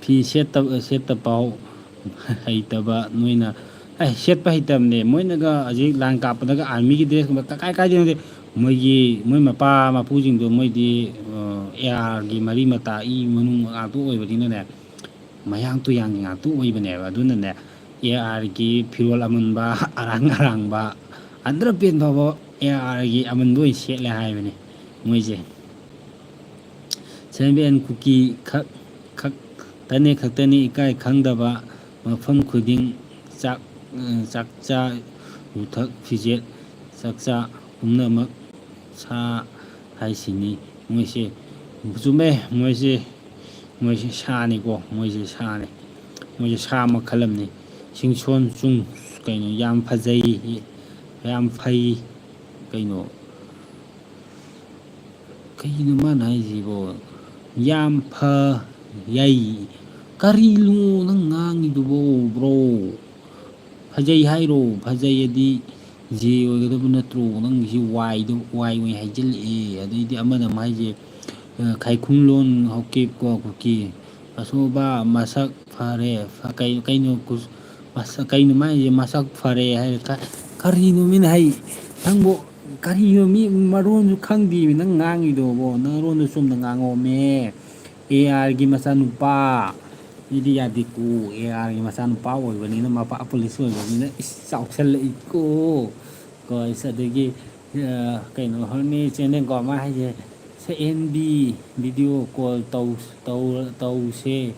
ꯐꯤ ꯁꯦꯠꯇ-, ꯁꯦꯠꯇ ꯄꯥꯎ ꯍꯩꯇꯕ ꯅꯣꯏꯅ, ꯑꯦ, ꯁꯦꯠꯄ ꯍꯩꯇꯕꯅꯦ꯫ ꯃꯣꯏꯅꯒ ꯍꯧꯖꯤꯛ ꯂꯥꯟ ꯀꯥꯞꯄꯗꯒ ꯑꯥꯔꯃꯤꯒꯤ ꯗ꯭ꯔꯦꯁꯀꯨꯝꯕ ꯀꯀꯥꯏ ꯀꯥꯏꯗꯦ ꯈꯪꯗꯦ, ꯃꯣꯏꯒꯤ, ꯃꯣꯏ ꯃꯄꯥ ꯃꯄꯨꯁꯤꯡꯗꯣ, ꯃꯣꯏꯗꯤ, ꯑ, ꯑꯦ ꯑꯥꯔꯒꯤ ꯃꯔꯤ ꯃꯇꯥ, ꯏ ꯃꯅꯨꯡ ꯉꯥꯛꯇ ꯑꯣꯏꯕꯅꯤꯅꯅꯦ, ꯃꯌꯥꯡ ꯇꯨꯌꯥꯡꯒꯤ ꯉꯥꯛꯇ ꯑꯣꯏꯕꯅꯦꯕ꯫ ꯑꯗꯨꯅꯅꯦ, ꯑꯦ ꯑꯥꯔꯒꯤ ꯐꯤꯔꯣꯜ ꯑꯃꯟꯕ, ꯑꯔꯥꯡ ꯑꯔꯥꯡꯕ, ꯑꯟꯗꯔꯄꯦꯟ ꯐꯥꯎꯕ ꯑꯦ ꯑꯥꯔꯒꯤ ꯑꯃꯟꯕ ꯑꯣꯏꯅ ꯁꯦꯠꯂꯦ ꯍꯥꯏꯕꯅꯤ ꯃꯣꯏꯁꯦ꯫ ꯁꯦꯟꯕꯦꯟ ꯀꯨꯀꯤ ꯈꯛ, ꯈꯛꯇꯅꯦ, ꯈꯛꯇꯅꯤ ꯏꯀꯥꯏ ꯈꯪꯗꯕ, ꯃꯐꯝ ꯈꯨꯗꯤꯡ ꯆꯥꯛ, ꯆꯥꯛꯆꯥ ꯌꯨꯊꯛ ꯐꯤꯖꯦꯠ ꯆꯥꯛꯆꯥ ꯄꯨꯝꯅꯃꯛ ꯁꯥ ꯍꯥꯏꯁꯤꯅꯤ꯫ ꯃꯣꯏꯁꯦ ꯆꯨꯝꯃꯦ, ꯃꯣꯏꯁꯦ, ꯃꯣꯏꯁꯦ ꯁꯥꯅꯤꯀꯣ, ꯃꯣꯏꯁꯦ ꯁꯥꯅꯤ꯫ ꯃꯣꯏꯁꯦ ꯁꯥ ꯃꯈꯜ ꯑꯃꯅꯤ꯫ ꯁꯤꯡꯁꯣꯟ ꯆꯨꯡ, ꯀꯩꯅꯣ, ꯌꯥꯝ ꯐꯖꯩ, ꯌꯥꯝ ꯐꯩ, ꯀꯩꯅꯣ, ꯀꯩꯅꯣ ꯃꯥꯅ ꯍꯥꯏꯁꯤꯕꯣ? ꯌꯥꯝ ꯐ-, ꯌꯩ꯫ ꯀꯔꯤꯅꯣ ꯅꯪ ꯉꯥꯡꯉꯤꯗꯨꯕꯣ, ꯕ꯭ꯔꯣ? ꯐꯖꯩ ꯍꯥꯏꯔꯣ? ꯐꯖꯩ ꯑꯗꯤ ꯖꯦ ꯑꯣꯏꯒꯗꯕ ꯅꯠꯇ꯭ꯔꯣ? ꯅꯪꯒꯤꯁꯤ ꯋꯥꯏꯗ, ꯋꯥꯏ ꯑꯣꯏ ꯍꯥꯏꯖꯤꯜꯂꯛꯑꯦ꯫ ꯑꯗꯩꯗꯤ ꯑꯃꯅ ꯑꯃꯨꯛ ꯍꯥꯏꯁꯦ, ꯑ, ꯈꯥꯏꯈꯨꯝꯂꯣꯟ ꯍꯧꯀꯦꯞꯀꯣ ꯀꯨꯀꯤ꯫ ꯑꯁꯣꯕ ꯃꯁꯛ ꯐꯔꯦ꯫ ꯐ-, ꯀꯩ-, ꯀꯩꯅꯣ ꯀꯨ-, ꯃꯁꯛ, ꯀꯩꯅꯣ ꯃꯥꯏꯁꯦ ꯃꯁꯛ ꯐꯔꯦ ꯍꯥꯏꯔꯦ꯫ ꯀ-, ꯀꯔꯤꯅꯣ ꯃꯤꯅ ꯍꯥꯏ-, ꯅꯪꯕꯨ ꯀꯔꯤꯅꯣ ꯃꯤ ꯃꯔꯣꯟꯁꯨ ꯈꯪꯗꯦꯃꯤ ꯅꯪ ꯉꯥꯡꯉꯤꯗꯣꯕꯣ? ꯅꯔꯣꯟꯗꯣ ꯆꯨꯝꯅ ꯉꯥꯡꯉꯣꯃꯦ꯫ ꯑꯦ ꯑꯥꯔꯒꯤ ꯃꯆꯥꯅꯨꯄꯥ꯫ ꯃꯤꯗꯤ ꯌꯥꯗꯦꯀꯣ, ꯑꯦ ꯑꯥꯔꯒꯤ ꯃꯆꯥꯅꯨꯄꯥ ꯑꯣꯏꯕꯅꯤꯅ, ꯃꯄꯥ ꯄꯨꯂꯤꯁ ꯑꯣꯏꯕꯅꯤꯅ, ꯏꯁ, ꯆꯥꯎꯁꯜꯂꯛꯏꯀꯣ꯫ ꯀꯣ, ꯏꯁ, ꯑꯗꯒꯤ, ꯑ, ꯀꯩꯅꯣ, ꯍꯣꯔꯅꯤ ꯆꯦꯅꯦꯜ ꯀꯣ, ꯃꯥ ꯍꯥꯏꯁꯦ, "ꯁꯛ ꯍꯦꯟꯕꯤ, ꯚꯤꯗꯤꯑꯣ ꯀꯣꯜ ꯇꯧ-, ꯇꯧ-, ꯇꯧꯁꯦ,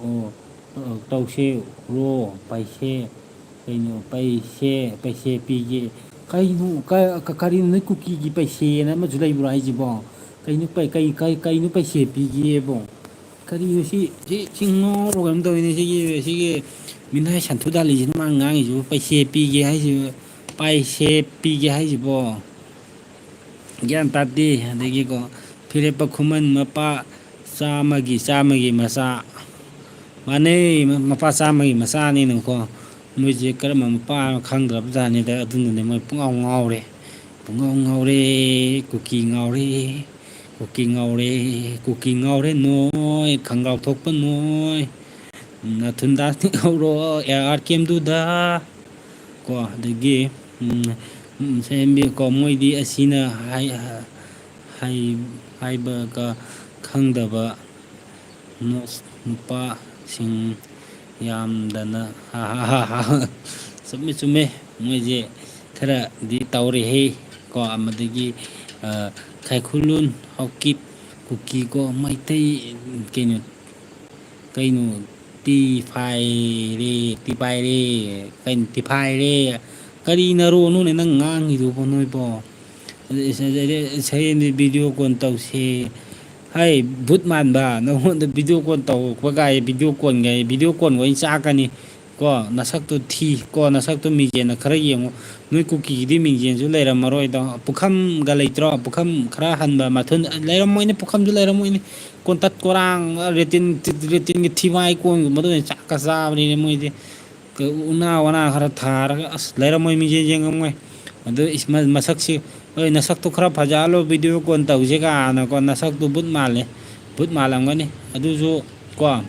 ꯑꯣ, ꯑ, ꯇꯧꯁꯦ, ꯔꯣ, ꯄꯩꯁꯦ, ꯀꯩꯅꯣ, ꯄꯩꯁꯦ, ꯄꯩꯁꯦ ꯄꯤꯒꯦ"꯫ ꯀꯩꯅꯣ, ꯀ-, ꯀ-, ꯀꯔꯤꯅꯣ, ꯅꯣꯏ ꯀꯨꯀꯤꯒꯤ ꯄꯩꯁꯦꯅ ꯑꯃꯁꯨ ꯂꯩꯕ꯭ꯔꯣ ꯍꯥꯏꯁꯤꯕꯣ? ꯀꯩꯅꯣ, ꯄꯩ-, ꯀꯩ-, ꯀꯩ-, ꯀꯩꯅꯣ ꯄꯩꯁꯦ ꯄꯤꯒꯦꯕꯣ? ꯀꯔꯤꯅꯣ ꯁꯤ, ꯁꯤ, ꯁꯤ ꯉꯥꯎꯕ꯭ꯔꯥ ꯀꯩꯅꯣꯝ ꯇꯧꯋꯤꯅꯦ, ꯁꯤꯒꯤ, ꯁꯤꯒꯤ ꯃꯤꯅꯥꯏ ꯁꯟꯊꯨ ꯗꯥꯂꯤꯁꯤꯅ ꯃꯥ ꯉꯥꯡꯉꯤꯁꯤꯕꯨ, ꯄꯩꯁꯦ ꯄꯤꯒꯦ ꯍꯥꯏꯁꯤꯕꯨ? ꯄꯥꯏꯁꯦ ꯄꯤꯒꯦ ꯍꯥꯏꯁꯤꯕꯣ? ꯒ꯭ꯌꯥꯟ ꯇꯥꯗꯦ꯫ ꯑꯗꯒꯤꯀꯣ, ꯐꯤꯔꯦꯞꯄ ꯈꯨꯃꯟ ꯃꯄꯥ ꯆꯥꯝꯃꯒꯤ, ꯆꯥꯝꯃꯒꯤ ꯃꯆꯥ꯫ ꯃꯥꯟꯅꯩ, ꯃ-, ꯃꯄꯥ ꯆꯥꯝꯃꯒꯤ ꯃꯆꯥꯅꯤꯅꯀꯣ꯫ ꯃꯣꯏꯁꯦ ꯀꯔꯝꯕ ꯃꯄꯥꯅꯣ ꯈꯪꯗ꯭ꯔꯕ ꯖꯥꯠꯅꯤꯗ꯫ ꯑꯗꯨꯅꯅꯦ ꯃꯣꯏ ꯄꯨꯡꯉꯥꯎ ꯉꯥꯎꯔꯦ꯫ ꯄꯨꯡꯉꯥꯎ ꯉꯥꯎꯔꯦ, ꯀꯨꯀꯤ ꯉꯥꯎꯔꯦ, ꯀꯨꯀꯤ ꯉꯥꯎꯔꯦ, ꯀꯨꯀꯤ ꯉꯥꯎꯔꯦ ꯅꯣꯏ, ꯈꯪꯒ꯭ꯔꯥꯎ ꯊꯣꯛꯄ ꯅꯣꯏ꯫ ꯅꯥꯊꯨꯟꯗꯥꯁ ꯍꯧꯔꯣ, ꯑꯦ ꯑꯥꯔ ꯀꯦꯝꯗꯨꯗ꯫ ꯀꯣ, ꯑꯗꯒꯤ, ꯎꯝ, ꯎꯝ, ꯁꯦꯝꯕꯤ-, ꯀꯣ, ꯃꯣꯏꯗꯤ ꯑꯁꯤꯅ ꯍꯥꯏ-, ꯍꯥꯏ-, ꯍꯥꯏꯕꯒ ꯈꯪꯗꯕ ꯅꯣꯁ ꯅꯨꯄꯥꯁꯤꯡ ꯌꯥꯝꯗꯅ꯫ ꯆꯨꯝꯃꯦ, ꯆꯨꯝꯃꯦ꯫ ꯃꯣꯏꯁꯦ ꯈꯔꯗꯤ ꯇꯧꯔꯦꯍꯦ꯫ ꯀꯣ, ꯑꯃꯗꯒꯤ, ꯑ, ꯈꯥꯏꯈꯨꯂꯨꯟ, ꯍꯥꯎꯀꯤꯞ, ꯀꯨꯀꯤ ꯀꯣ, ꯃꯩꯇꯩ, ꯀꯩꯅꯣ, ꯀꯩꯅꯣ, ꯇꯤ ꯐꯥꯏꯔꯦ, ꯇꯤ ꯄꯥꯏꯔꯦ, ꯀꯩꯅꯣ, ꯇꯤ ꯐꯥꯏꯔꯦ꯫ ꯀꯔꯤ ꯅꯔꯣꯟꯅꯣꯅꯦ ꯅꯪ ꯉꯥꯡꯉꯤꯗꯨꯕꯣ ꯅꯣꯏꯕꯣ? ꯑꯗꯩ ꯁ-, ꯁ-, ꯁ-, ꯁꯌꯦꯟꯗꯤ ꯚꯤꯗꯤꯑꯣ ꯀꯣꯜ ꯇꯧꯁꯦ꯫ ꯍꯥꯏ, ꯚꯨꯠ ꯃꯥꯟꯕ, ꯅꯉꯣꯟꯗ ꯚꯤꯗꯤꯑꯣ ꯀꯣꯜ ꯇꯧꯔꯛꯄ ꯀꯥꯏ, ꯚꯤꯗꯤꯑꯣ ꯀꯣꯜꯒ, ꯚꯤꯗꯤꯑꯣ ꯀꯣꯜꯒ ꯑꯣꯏꯅ ꯆꯥꯛꯀꯅꯤ꯫ ꯀꯣ, ꯅꯁꯛꯇꯨ ꯊꯤ꯫ ꯀꯣ, ꯅꯁꯛꯇꯨ ꯃꯤꯡꯖꯦꯜꯅ ꯈꯔ ꯌꯦꯡꯉꯨ꯫ ꯅꯣꯏ ꯀꯨꯀꯤꯒꯤꯗꯤ ꯃꯤꯡꯖꯦꯜꯁꯨ ꯂꯩꯔꯝꯃꯔꯣꯏꯗꯣ꯫ ꯄꯨꯈꯝꯒ ꯂꯩꯇ꯭ꯔꯣ? ꯄꯨꯈꯝ ꯈꯔ ꯍꯟꯕ ꯃꯊꯨꯟ ꯂꯩꯔꯝꯃꯣꯏꯅꯦ, ꯄꯨꯈꯝꯁꯨ ꯂꯩꯔꯝꯃꯣꯏꯅꯦ꯫ ꯀꯣꯟꯇꯠ ꯀꯣꯔꯥꯡ, ꯔꯦꯇꯤꯟ, ꯔꯦꯇꯤꯟꯒꯤ ꯊꯤꯃꯥꯏ ꯀꯣꯟꯒꯨꯝꯕꯗ ꯑꯣꯏꯅ ꯆꯥꯛꯀ ꯆꯥꯕꯅꯤꯅꯦ ꯃꯣꯏꯗꯤ꯫ ꯎꯅꯥ ꯋꯥꯅꯥ ꯈꯔ ꯊꯥꯔꯒ, ꯑꯁ, ꯂꯩꯔꯝꯃꯣꯏ, ꯃꯤꯡꯖꯦꯜ ꯌꯦꯡꯉꯝꯃꯣꯏ꯫ ꯑꯗꯨ ꯏꯁ-, ꯃ-, ꯃꯁꯛꯁꯤ, "ꯍꯣꯏ, ꯅꯁꯛꯇꯨ ꯈꯔ ꯐꯖꯍꯜꯂꯣ, ꯚꯤꯗꯤꯑꯣ ꯀꯣꯜ ꯇꯧꯁꯦ" ꯀꯥꯏꯅꯀꯣ, ꯅꯁꯛꯇꯨ ꯕꯨꯠ ꯃꯥꯜꯂꯦ, ꯕꯨꯠ ꯃꯥꯜꯂꯝꯒꯅꯤ꯫ ꯑꯗꯨꯁꯨ ꯀꯣ,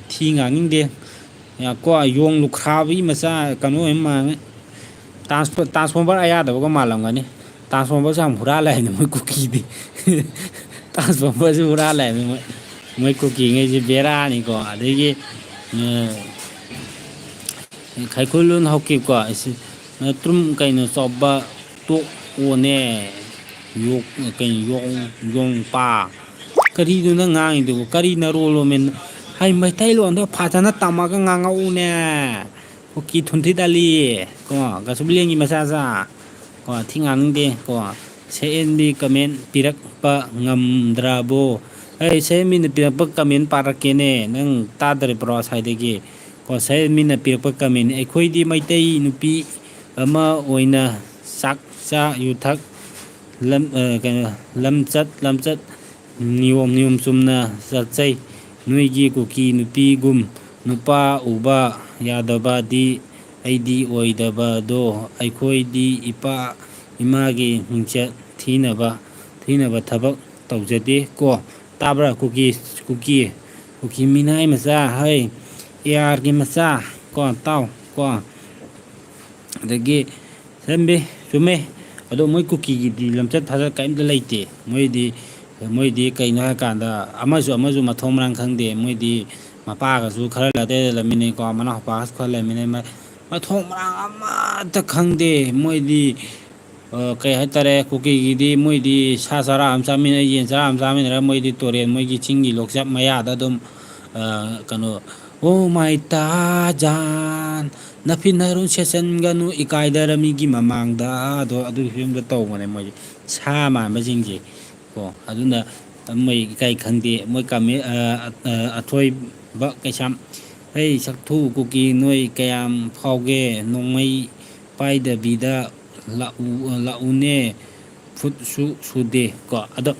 ꯊꯤ ꯉꯥꯡꯅꯤꯡꯗꯦ꯫ ꯌꯥ-, ꯀꯣ, ꯌꯣꯡ ꯂꯨꯈ꯭ꯔꯥꯕꯤ ꯃꯆꯥ ꯀꯩꯅꯣ ꯑꯣꯏ ꯃꯥꯜꯂꯦ꯫ ꯇ꯭ꯔꯥꯟꯁꯐꯣ-, ꯇ꯭ꯔꯥꯟꯁꯐꯣꯔꯃꯔ ꯑꯌꯥꯗꯕꯒ ꯃꯥꯜꯂꯝꯒꯅꯤ꯫ ꯇ꯭ꯔꯥꯟꯁꯐꯣꯔꯃꯔꯁꯨ ꯌꯥꯝ ꯍꯨꯔꯥꯜꯂꯦ ꯍꯥꯏꯅ ꯃꯣꯏ ꯀꯨꯀꯤꯗꯤ꯫ ꯇ꯭ꯔꯥꯟꯁꯐꯣꯔꯃꯔꯁꯨ ꯍꯨꯔꯥꯜꯂꯦ ꯍꯥꯏꯅ ꯃꯣꯏ, ꯃꯣꯏ ꯀꯨꯀꯤꯉꯩꯁꯦ ꯕꯦꯔꯥꯅꯤꯀꯣ꯫ ꯑꯗꯒꯤ, ꯑ, ꯈꯥꯏꯈꯨꯂꯨꯟ ꯍꯥꯎꯀꯤꯞꯀꯣ, ꯑꯁꯤ, ꯅꯇ꯭ꯔꯨꯝ ꯀꯩꯅꯣ ꯆꯥꯎꯕ ꯇꯣꯛꯑꯣꯅꯦ꯫ ꯌꯣꯛ-, ꯀꯩꯅꯣ, ꯌꯣꯡ-, ꯌꯣꯡꯄꯥ꯫ ꯀꯔꯤꯅꯣ ꯅꯪ ꯉꯥꯡꯉꯤꯗꯨꯕꯨ? ꯀꯔꯤ ꯅꯔꯣꯜꯂꯣꯃꯦ? ꯍꯥꯏ, ꯃꯩꯇꯩꯂꯣꯟꯗꯣ ꯐꯖꯅ ꯇꯝꯃꯒ ꯉꯥꯡꯉꯛꯎꯅꯦ꯫ ꯀꯨꯀꯤ ꯊꯨꯟꯊꯤ ꯇꯥꯜꯂꯤ꯫ ꯀꯣ, ꯒꯁꯨꯕꯤꯂꯦꯟꯒꯤ ꯃꯆꯥꯁꯥ꯫ ꯀꯣ, ꯊꯤ ꯉꯥꯡꯅꯤꯡꯗꯦ꯫ ꯀꯣ, ꯁꯦ ꯑꯦꯟ ꯕꯤ ꯀꯃꯦꯟ ꯄꯤꯔꯛꯄ ꯉꯝꯗ꯭ꯔꯕꯣ? ꯑꯩ ꯁꯦ ꯑꯦꯟ ꯕꯤꯅ ꯄꯤꯔꯛꯄ ꯀꯃꯦꯟ ꯄꯥꯔꯛꯀꯦꯅꯦ꯫ ꯅꯪ ꯇꯥꯗ꯭ꯔꯤꯕ꯭ꯔꯣ ꯉꯁꯥꯏꯗꯒꯤ? ꯀꯣ, ꯁꯦ ꯑꯦꯟ ꯕꯤꯅ ꯄꯤꯔꯛꯄ ꯀꯃꯦꯟ, "ꯑꯩꯈꯣꯏꯗꯤ ꯃꯩꯇꯩ ꯅꯨꯄꯤ ꯑꯃ ꯑꯣꯏꯅ ꯆꯥꯛ ꯆꯥ ꯌꯨꯊꯛ ꯂꯝ-, ꯑ, ꯀꯩꯅꯣ, ꯂꯝꯆꯠ ꯂꯝꯆꯠ ꯅꯤꯌꯣꯝ ꯅꯤꯌꯣꯝ ꯆꯨꯝꯅ ꯆꯠꯆꯩ꯫ ꯅꯣꯏꯒꯤ ꯀꯨꯀꯤ ꯅꯨꯄꯤꯒꯨꯝ ꯅꯨꯄꯥ ꯎꯕ ꯌꯥꯗꯕꯗꯤ ꯑꯩꯗꯤ ꯑꯣꯏꯗꯕꯗꯣ꯫ ꯑꯩꯈꯣꯏꯗꯤ ꯏꯄꯥ ꯏꯃꯥꯒꯤ ꯃꯤꯡꯆꯠ ꯊꯤꯅꯕ, ꯊꯤꯅꯕ ꯊꯕꯛ ꯇꯧꯖꯗꯦ ꯀꯣ꯫ ꯇꯥꯕ꯭ꯔꯥ ꯀꯨꯀꯤ, ꯀꯨꯀꯤ, ꯀꯨꯀꯤ ꯃꯤꯅꯥꯏ ꯃꯆꯥ, ꯍꯩ, ARꯒꯤ ꯃꯆꯥ ꯀꯣ, ꯇꯥꯎ ꯀꯣ꯫ ꯑꯗꯒꯤ ꯁꯦꯝꯕꯤ, ꯆꯨꯝꯃꯦ꯫ ꯑꯗꯣ ꯃꯣꯏ ꯀꯨꯀꯤꯒꯤꯗꯤ ꯂꯝꯆꯠ ꯁꯥꯖꯠ ꯀꯔꯤꯝꯇ ꯂꯩꯇꯦ꯫ ꯃꯣꯏꯗꯤ, ꯃꯣꯏꯗꯤ ꯀꯩꯅꯣ ꯍꯥꯏꯀꯥꯟꯗ ꯑꯃꯁꯨ ꯑꯃꯁꯨ ꯃꯊꯣꯡ ꯃꯔꯥꯡ ꯈꯪꯗꯦ꯫ ꯃꯣꯏꯗꯤ ꯃꯄꯥꯒꯁꯨ ꯈꯔ ꯂꯥꯞꯅ ꯂꯩꯃꯤꯟꯅꯩꯀꯣ, ꯃꯅꯥꯎꯄꯥꯒꯁꯨ ꯈꯔ ꯂꯩꯃꯤꯟꯅꯩ꯫ ꯃ-, ꯃꯊꯣꯡ ꯃꯔꯥꯡ ꯑꯃꯠꯇ ꯈꯪꯗꯦ꯫ ꯃꯣꯏꯗꯤ, ꯑ, ꯀꯩ ꯍꯥꯏꯇꯥꯔꯦ, ꯀꯨꯀꯤꯒꯤꯗꯤ ꯃꯣꯏꯗꯤ ꯁꯥ ꯆꯔꯥ ꯑꯃ ꯆꯥꯃꯤꯟꯅ, ꯌꯦꯟ ꯆꯔꯥ ꯑꯃ ꯆꯥꯃꯤꯟꯅꯔꯒ ꯃꯣꯏꯗꯤ ꯇꯨꯔꯦꯟ, ꯃꯣꯏꯒꯤ ꯆꯤꯡꯒꯤ ꯂꯣꯛꯆꯥꯛ ꯃꯌꯥꯗ ꯑꯗꯨꯝ, ꯑ, ꯀꯩꯅꯣ, "ꯑꯣ ꯃꯥꯏ ꯇꯥꯖꯥꯟ, ꯅꯐꯤ ꯅꯔꯨꯟ ꯁꯦꯠꯆꯟꯒꯅꯨ, ꯏꯀꯥꯏꯗꯔ ꯃꯤꯒꯤ ꯃꯃꯥꯡꯗ", ꯑꯗꯣ ꯑꯗꯨꯒꯤ ꯐꯤꯕꯝꯗ ꯇꯧꯕꯅꯦ ꯃꯣꯏꯁꯦ, ꯁꯥ ꯃꯥꯟꯕꯁꯤꯡꯁꯦ ꯀꯣ꯫ ꯑꯗꯨꯅ ꯃꯣꯏ ꯏꯀꯥꯏ ꯈꯪꯗꯦ, ꯃꯣꯏ ꯀꯥꯃꯦ-, ꯑ, ꯑ, ꯑꯊꯣꯏꯕ ꯀꯩꯁꯥꯝ, "ꯍꯩ ꯁꯛꯊꯨ ꯀꯨꯀꯤ ꯅꯣꯏ ꯀꯌꯥꯝ ꯐꯥꯎꯒꯦ? ꯅꯣꯡꯃꯩ ꯄꯥꯏꯗꯕꯤꯗ ꯂꯥꯛꯎ-, ꯂꯥꯛꯎꯅꯦ, ꯐꯨꯠꯁꯨ ꯁꯨꯗꯦ" ꯀꯣ꯫ ꯑꯗꯣ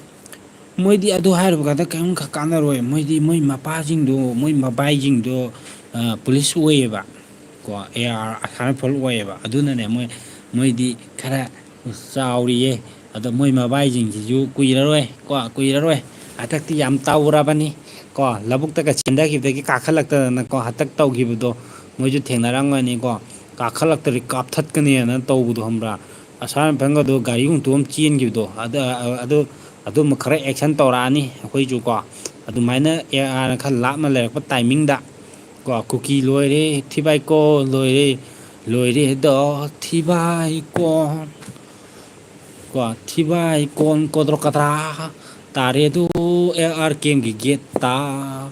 ꯃꯣꯏꯗꯤ ꯑꯗꯨ ꯍꯥꯏꯔꯨꯕ ꯀꯥꯟꯗ ꯀꯔꯤꯝ ꯈ-, ꯀꯥꯟꯅꯔꯣꯏ꯫ ꯃꯣꯏꯗꯤ ꯃꯣꯏ ꯃꯄꯥꯁꯤꯡꯗꯣ, ꯃꯣꯏ ꯃꯕꯥꯏꯁꯤꯡꯗꯣ, ꯑ, ꯄꯨꯂꯤꯁ ꯑꯣꯏꯌꯦꯕ ꯀꯣ, AR ꯑꯁꯥꯝ ꯔꯥꯏꯐꯜ ꯑꯣꯏꯌꯦꯕ꯫ ꯑꯗꯨꯅꯅꯦ ꯃꯣꯏ, ꯃꯣꯏꯗꯤ ꯈꯔ ꯆꯥꯎꯔꯤꯌꯦ꯫ ꯑꯗꯣ ꯃꯣꯏ ꯃꯕꯥꯏꯁꯤꯡꯁꯤꯁꯨ ꯀꯨꯏꯔꯔꯣꯏ ꯀꯣ, ꯀꯨꯏꯔꯔꯣꯏ꯫ ꯍꯟꯗꯛꯇꯤ ꯌꯥꯝ ꯇꯧꯔꯕꯅꯤ ꯀꯣ, ꯂꯧꯕꯨꯛꯇꯒ ꯆꯦꯟꯊꯈꯤꯕꯗꯒꯤ ꯀꯥꯈꯠꯂꯛꯇꯗꯅꯀꯣ, ꯍꯟꯗꯛ ꯇꯧꯈꯤꯕꯗꯣ ꯃꯣꯏꯁꯨ ꯊꯦꯡꯅꯔꯝꯒꯅꯤꯀꯣ꯫ ꯀꯥꯈꯠꯂꯛꯇ꯭ꯔꯗꯤ ꯀꯥꯞꯊꯠꯀꯅꯤꯅ ꯇꯧꯕꯗꯣ ꯈꯪꯕ꯭ꯔꯥ? ꯑꯁꯥꯝ ꯔꯥꯏꯐꯜꯒꯗꯣ ꯒꯥꯔꯤ ꯍꯨꯟꯇꯣꯛꯑꯝ ꯆꯦꯟꯈꯤꯕꯗꯣ, ꯑꯗ-, ꯑꯗꯨ, ꯑꯗꯨꯝꯕ ꯈꯔ action ꯇꯧꯔꯛꯑꯅꯤ ꯑꯩꯈꯣꯏꯁꯨ ꯀꯣ꯫ ꯑꯗꯨꯃꯥꯏꯅ ARꯅ ꯈꯔ ꯂꯥꯞꯅ ꯂꯩꯔꯛꯄ timingꯗ ꯀꯣ, "ꯀꯨꯀꯤ ꯂꯣꯏꯔꯦ, ꯊꯤꯕꯥꯏꯀꯣ ꯂꯣꯏꯔꯦ, ꯂꯣꯏꯔꯦ ꯗꯣ ꯊꯤꯕꯥꯏꯀꯣ, ꯀꯣ, ꯊꯤꯕꯥꯏꯀꯣꯟ ꯀꯣꯗ꯭ꯔꯣ ꯀꯗ꯭ꯔꯥ, ꯇꯥꯔꯦꯗꯣ AR campꯀꯤ gateꯇ,